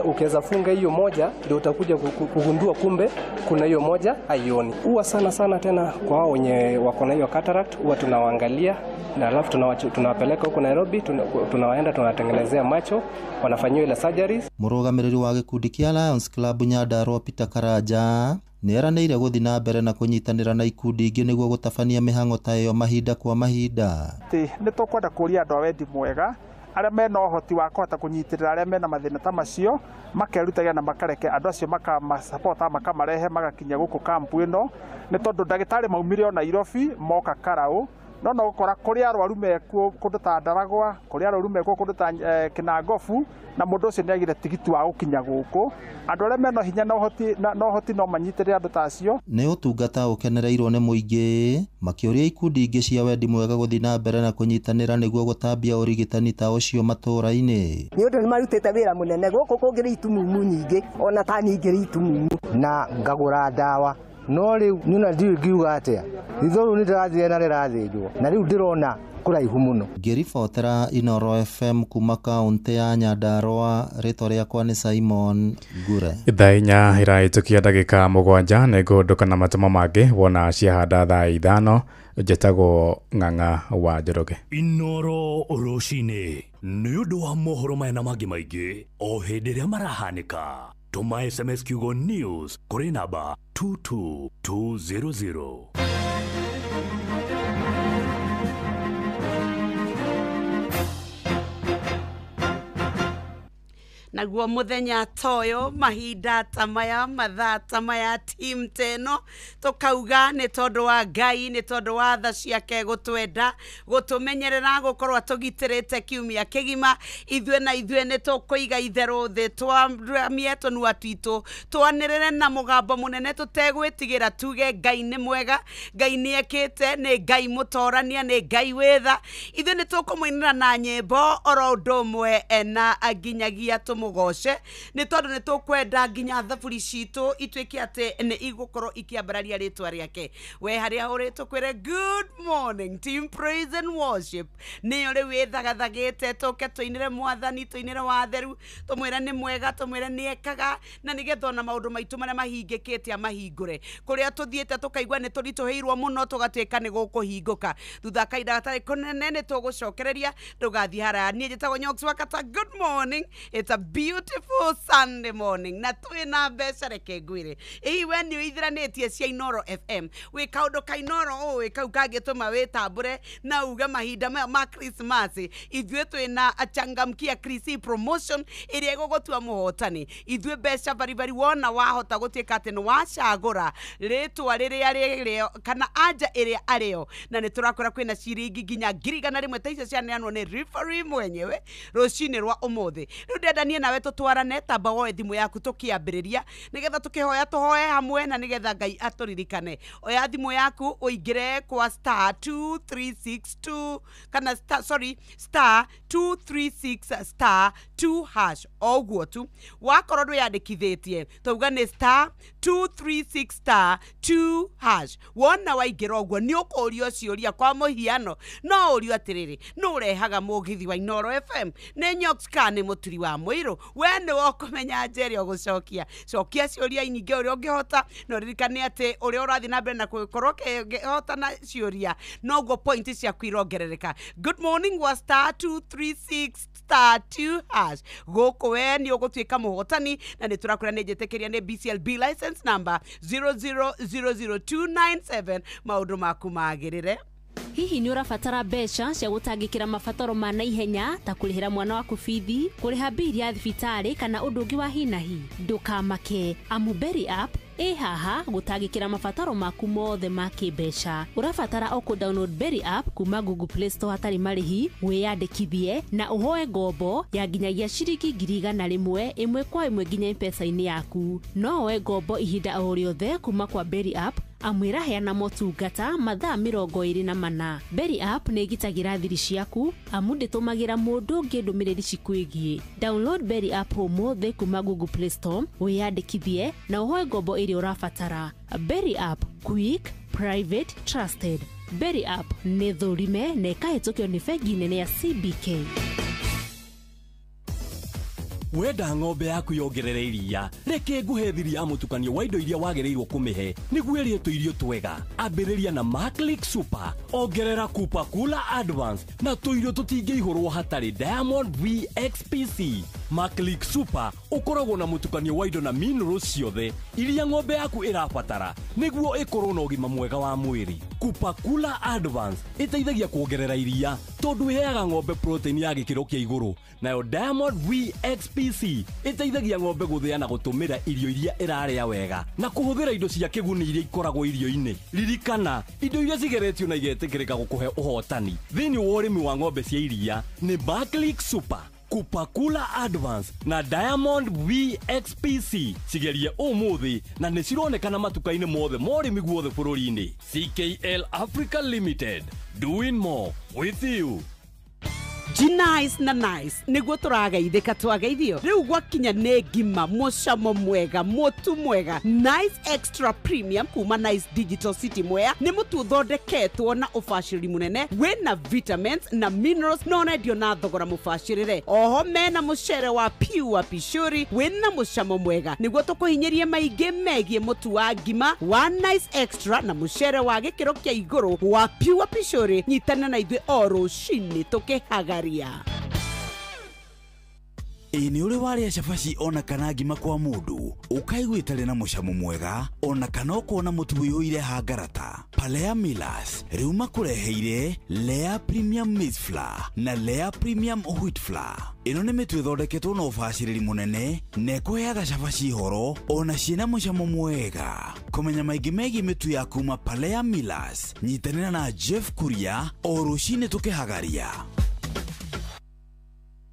Speaker 20: ukiweza funga hiyo moja ndio utakuja kugundua kumbe kuna hiyo moja haioni. Huwa sana sana tena kwa wao wenye wako na hiyo cataract huwa tunawaangalia na alafu tunawapeleka huko Nairobi, tunawaenda tunatengenezea macho, wanafanyiwa ile surgeries.
Speaker 1: Mũrũgamĩrĩri wa gĩkundi kĩa Lions Club Nyandarua Peter Karanja nĩeranĩire gũthiĩ na mbere na kũnyitanĩra na ikundi ingĩ nĩguo gũtabania mĩhang'o ta ĩyo mahinda kwa mahinda.
Speaker 19: Nĩ tũkwenda kũria andũ a wendi mwega arĩa mena ũhoti wa kũhota kũnyitĩrĩra arĩa mena mathĩna ta macio makerutagia na makareke andũ acio makamasapota makamarehe magakinya gũkũ kampu ĩno, nĩ tondũ ndagĩtarĩ maumire o Nairobi moka Karau no gũkora kũrĩ arwaru mekuo kũndũ ta Ndaragwa, kũrĩ arwaru mekuo kũndũ ta Kinangobu, na mũndũ ũcio nĩ agire tigiti wa gũkinya gũkũ. Andũ arĩa mena hinya na ũhoti no manyitĩrĩre andũ ta acio.
Speaker 1: Nĩ ũtungata ũkenereirwo nĩ mũingĩ makĩũria ikundi ingĩ cia wendi mwega gũthiĩ na mbere na kũnyitanĩra nĩguo gũtambia ũrigitani ta ũcio matũũra-inĩ.
Speaker 22: Nĩ ũndũ nĩ marutĩte wĩra mũnene gũkũ kũngĩrĩ itumumu nyingĩ ona ta nyingĩ itumumu
Speaker 23: na ngagũra ndawa no rĩu nyona ndiũĩ ngiuga atĩa ritho rĩu nĩ ndĩrathire na rĩrathĩnjwo na rĩu ndĩrona kũraihu mũno.
Speaker 1: Ngĩribotera Inooro FM kuma kaũntĩ ya Nyandarua, rĩtwa rĩakwa nĩ Simon Ngure.
Speaker 21: Thaa 4 ĩrahĩtũkia ndagĩka 7 nĩ ngũndũka na matũmo mangĩ wona ciahanda thaa 5. Njĩtagwo Ng'ang'a wa Njoroge.
Speaker 4: Inooro rũcinĩ nĩ ũndũ wa mohoro maya na mangĩ maingĩ o hĩndĩ ĩrĩa marahanĩka. Tũma SMS kiugo news kũrĩ namba 22200.
Speaker 16: Naguo muthenya toyo mahinda ta maya mathaa ta maya team teno tukauga ni tondu wa Ngai ni tondu wa tha ciake gutwenda gutumenyerera gukorwo atugitirite kiumia kigima ithue na ithue ni tukuiga itheru thi twamie tunua twitu twanirire na mugambo munene tutegwitigira tuge Ngai ni mwega Ngai ni ekite ni Ngai mutorania ni Ngai witha ithue ni tukumwinira na nyimbo oro undu umwe na nginyagia tumugoce ni tondu ni tukwenda nginya thaburi citu ituike ati ni igukorwo ikiambararia ritwa riake we haria uri tukwire good morning team praise and worship niyo riu ithagathagite tuke tuinire mwathani tuinire watheru tumwire ni mwega tumwire ni ekaga na nigetha ona maundu maitu maria mahingikite amahingure kuria tuthiite tukaigua ni turituheirwo muno tugatuika ni gukuhinguka thutha kainda gatari kunene ni tugucokereria ndugathie haraya nie njitagwo Nyox Wakata. Good morning, it's a beautiful Sunday morning na twina mbeca reke ngwire ii we ni uithiranitie cia Inoro FM wi kaundu ka Inoro ui kau kangituma witambure na uge mahinda maya ma Christmas ithuĩ twina achangamkia Chrissy promotion iria igugutua muhotani ithuĩ mbeca baribari wona wahota gutuika ati ni wacagura ritwa riria rĩrĩo kana anja iria arĩo na nĩ tũrakora kwĩna ciringi nginya 100,000 ta icio cianeanwo nĩ referee mwenyewe rũcinĩ rwa ũmũthĩ rĩu ndenda niĩ nawe tũtwarane tamba woe thimũ yaku tũkĩambĩrĩria nĩgetha tũkĩhoya tũhoe hamwe na nĩgetha Ngai atũririkane oya thimũ yaku ũingĩre kwa star 2362 kana star, sorry star 236 star 2 hash o ũguo tu wakorwo ndwĩyandĩkithĩtie tauga nĩ star 236 star 2 hash wona waingĩra ũguo nĩ ũkũũrio ciũria kwa mũhiano no ũrio atĩrĩrĩ nũ ũrehaga mũgithi wa Inoro FM nĩ Nyox kana nĩ mũturi wa mũirũ we nĩwe ũkũmenya nja ĩrĩa ũgũcokia cokia ciũria nyingĩ ũrĩa ũngĩhota na ũririkane atĩ ũrĩa ũrathiĩ na mbere na gũkorwo ũkĩhotana ciũria noguo point ciaku irongerereka. Good morning wa star 236 star 2 hash gũkũ we nĩ ũgũtuĩka mũhotani na nĩ tũrakwĩra nĩ njĩtĩkĩria nĩ BCLB license number 0000297 maũndũ maku magĩrĩre.
Speaker 5: Hihi nĩ ũrabatara mbeca cia gũtangĩkĩra mabataro ma naihenya ta kũrĩhĩra mwana waku bithi, kũrĩha bili ya thibitarĩ kana ũndũ ũngĩ wa hi na hi? Ndũkamake, amu Berry App ĩ haha gũtangĩkĩra mabataro maku mothe ma kĩmbeca. Ũrabatara o kũ-download Berry App kuma Google Play Store hatarĩ marĩhi, wĩyandĩkithie na ũhoe ngombo ya nginyagia ciringi 100,000 ĩmwe kwa ĩmwe nginya M-Pesa-inĩ yaku. No woe ngombo ihinda o rĩothe kuma kwa Berry App amu ĩraheana motungata mathaa 24. Berry App nĩ ĩgitagĩra thiri ciaku amu ndĩtũmagĩra mũndũ ũngĩ ndũmĩrĩri cikwĩgiĩ. Download Berry App ũmũthĩ kuma Google Play Store, wĩyandĩkithie na ũhoe ngombo ĩrĩa ũrabatara. Berry App, quick, private, trusted. Berry App nĩ thũrime na ĩkahĩtũkio nĩ bengi nene ya CBK.
Speaker 7: Wenda ng'ombe yaku yongerere iria reke nguhe thiri ya mũtukanio wa indo iria wagĩrĩirwo kũmĩhe nĩguo ĩrĩe tũirio twega. Ambĩrĩria na Maclick Super, ongerera Kupa Kula Advance na tũirio tũtingĩihũrwo hatarĩ Diamond VXPC. Maclick Super ũkoragwo na mũtukanio wa indo na minerals ciothe iria ng'ombe yaku ĩrabatara nĩguo ĩkorwo na ũgima mwega wa mwĩrĩ. Kupa Kula Advance ĩteithagia kuongerera iria tondũ ĩheaga ng'ombe protein ya gĩkĩro kĩa igũrũ, nayo Diamond VXPC ĩteithagia ng'ombe gũthĩa na gũtũmĩra irio iria ĩrarĩa wega na kũhũthĩra indo cia kĩguni iria ikoragwo irio-inĩ. Ririkana, indo iria cigeretio na igetĩkĩrĩka gũkũhe ũhotani thĩinĩ wa ũrĩmi wa ng'ombe cia iria nĩ Maclick Super, Kupakula Advance na Diamond VXPC. Cigerie ũmũthĩ na nĩ cironekana matuka-inĩ mothe ma ũrĩmi guothe bũrũri-inĩ. CKL Africa Limited, doing more with you.
Speaker 16: Nice na nice niguo tũrageithĩka twageithio rĩu gwakinya nĩ ngima mũcamo mwega mũtu mwega Nice Extra Premium kuma Nice Digital City Mwea nĩ mũtu ũthondeketwo na ũbacĩrĩri mũnene wĩna vitamins na minerals na ũrendio na thogora mũbacĩrĩre. Oho mena mũcere wa pure pishuri wĩna mũcamo mwega nĩguo tũkũhinyĩrie maingĩ megiĩ mũtu wa ngima wa Nice Extra na mũcere wa gĩkĩro kĩa igũrũ wa pure pishuri. Nyitana na ithuĩ o rũcinĩ tũkĩhagaria.
Speaker 12: Ĩ nĩ ũrĩ warĩa cabaci ona kana ngima kwa mũndũ ũkaigua ĩtarĩ na mũcamo mwega ona kana ũkona mũtu ũiyũire hangarata? Palea Millers rĩu makũreheire Lea Premium Maize Flour na Lea Premium Wheat Flour. Ĩno nĩ mĩtu ĩthondeketwo na ũbacĩrĩri mũnene na ĩkũheaga cabaci horo ona ciĩna mũcamo mwega. Kũmenya maingĩ megiĩ mĩtu ya kuma Palea Millers, nyitanĩra na Jeff Kuria o rũcinĩ tũkĩhagaria.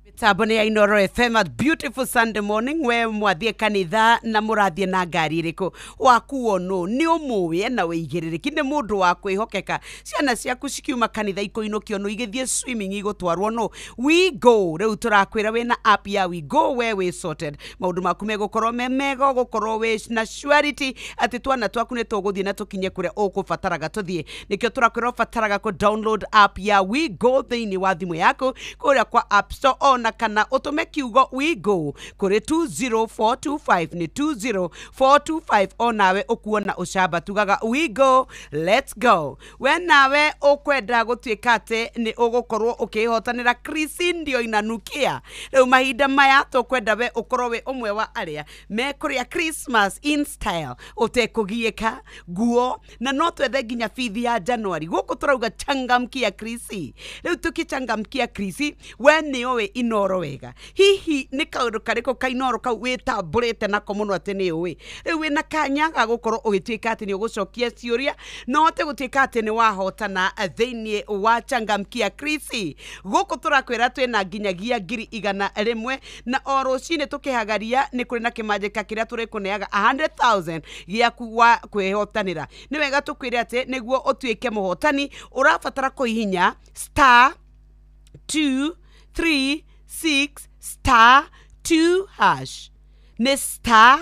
Speaker 16: Mitambo nĩ ya Inoro FM at beautiful Sunday morning. We mwathie kanitha na mũrathie na ngari ĩrĩkũ? Wakuo nũ? Nĩ ũmũĩ na wĩigĩrĩrĩki? Nĩ mũndũ wa kwĩhokeka? Ciana ciaku cikiuma kanitha ikũinũkio nũ? Igĩthiĩ swimming igũtwarwo nũ? We go rĩu tũrakwĩra wĩna app ya We Go, we wĩ sorted. Maũndũ maku megũkorwo me mega, ũgũkorwo wĩ na surety atĩ twana twaku nĩ tũgũthiĩ na tũkinye kũrĩa ũkũbataraga tũthiĩ. Nĩkĩo tũrakwĩra ũbataraga kũ download app ya We Go thĩinĩ wa thimũ yaku kũrĩa kwa App Store, ona kana ũtũme kiugo We Go kũrĩ 20425, nĩ 20425, onawe ũkuona ũcamba. Tugaga we go, let's go. We nawe ũkwenda gũtuĩka atĩ nĩ ũgũkorwo ũkĩhotanĩra Krisindio inanukia. Rĩu mahinda maya tũkwenda we ũkorwo wĩ ũmwe wa arĩa mekũrĩa Christmas in style ũtekũgiĩka nguo, na no twethe nginya bithi ya Januari. Gũkũ tũrauga changamkia Krisi. Rĩu tũkĩchangamkia Krisi, we nĩ ũĩ Inoro wega. Hihi nĩ kaũndũ karĩkũ ka Inoro kau wĩtambũrĩte nako mũno atĩ nĩ ũĩ? Rĩu wĩna kanya ga gũkorwo ũgĩtuĩka atĩ nĩ ũgũcokia ciũria no ũhote gũtuĩka atĩ nĩ wahotana thĩinĩ wa changamkia Krisi. Gũkũ tũrakwĩra twĩna nginyagia 100,000, na o rũcinĩ tũkĩhagaria nĩ kũrĩ na kĩmanjĩka kĩrĩa tũrĩkũneaga 100,000 gĩaku wa kwĩhotanĩra. Nĩ wega tũkwĩre atĩ nĩguo ũtuĩke mũhotani ũrabatara kũhihinya star 2 3 6 star 2 hash. Nĩ star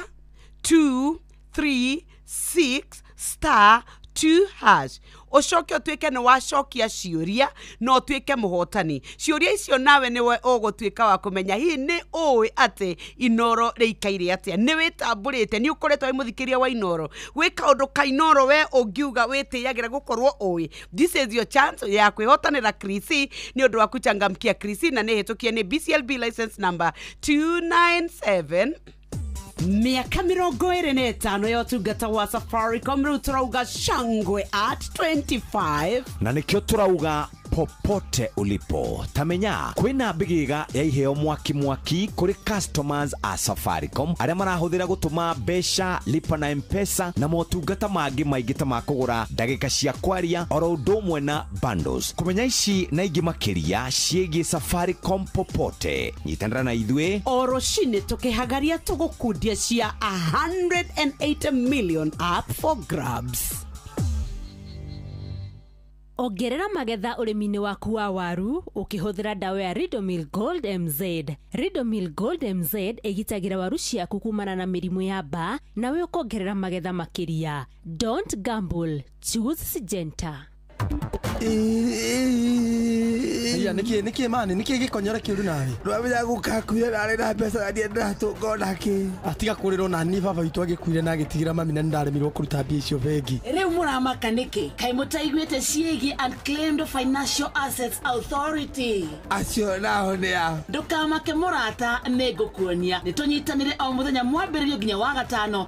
Speaker 16: 2 3 6 star 2 hash. Ũcoke ũtuĩke nĩ wacokia ciũria na ũtuĩke mũhotani. Ciũria icio nawe nĩwe ũgũtuĩka wa kũmenya hihi nĩ ũĩ atĩ Inoro rĩikaire atĩa, nĩ wĩtambũrĩte, nĩ ũkoretwo wĩ mũthikĩria wa Inoro, gwĩ kaũndũ ka Inoro we ũngiuga wĩtĩyagĩra gũkorwo ũĩ. This is your chance ya kwĩhotanĩra Krisi nĩ ũndũ wa kuchangamkia Krisi, na nĩ hĩtũkie nĩ BCLB license number 297. Miaka 25 ya ũtungata wa Safaricom. Rĩu tũrauga shangwe at 25,
Speaker 8: na nĩkĩo tũrauga popote ulipo tamenya kwĩna mbĩgĩga ya iheo mwaki mwaki kũrĩ customers a Safaricom arĩa marahũthĩra gũtũma mbeca, lipa na M-Pesa na motungata mangĩ maingĩ ta ma kũgũra ndagĩka cia kwaria oro ũndũ ũmwe na bundles. Kũmenya ici na ingĩ makĩria ciĩgiĩ Safaricom popote, nyitanĩra na ithuĩ
Speaker 16: o rũcinĩ tũkĩhagaria tũgũkundia cia 180 million up for grabs.
Speaker 5: Ongerera magetha ũrĩmi-inĩ waku wa waru ũkĩhũthĩra ndawa ya Ridomil Gold MZ. Ridomil Gold MZ ĩgitagĩra waru ciaku kumana na mĩrimũ ya mbaa, nawe ũkongerera magetha makĩria. Don't gamble, choose Syngenta.
Speaker 10: Iya, niki mani, niki gĩkonyore kĩũru nawe.
Speaker 14: Ndwamenya gũkakuire narĩ na mbeca na ndiĩ ndĩratũnga onakĩ.
Speaker 10: Atiga kũrĩrwo na niĩ baba witũ agĩkuire na agĩtigĩra mami na nĩndaremirwo kũruta mbia icio bengi.
Speaker 17: Rĩu mũramaka nĩkĩ? Kaĩ mũtaiguĩte ciĩgiĩ Unclaimed Financial Assets Authority?
Speaker 14: Acio nao nĩ a?
Speaker 17: Ndũkamake mũrata, nĩngũkuonia. Nĩtũnyitanĩre o mũthenya mwambĩrĩrio nginya wa gatano.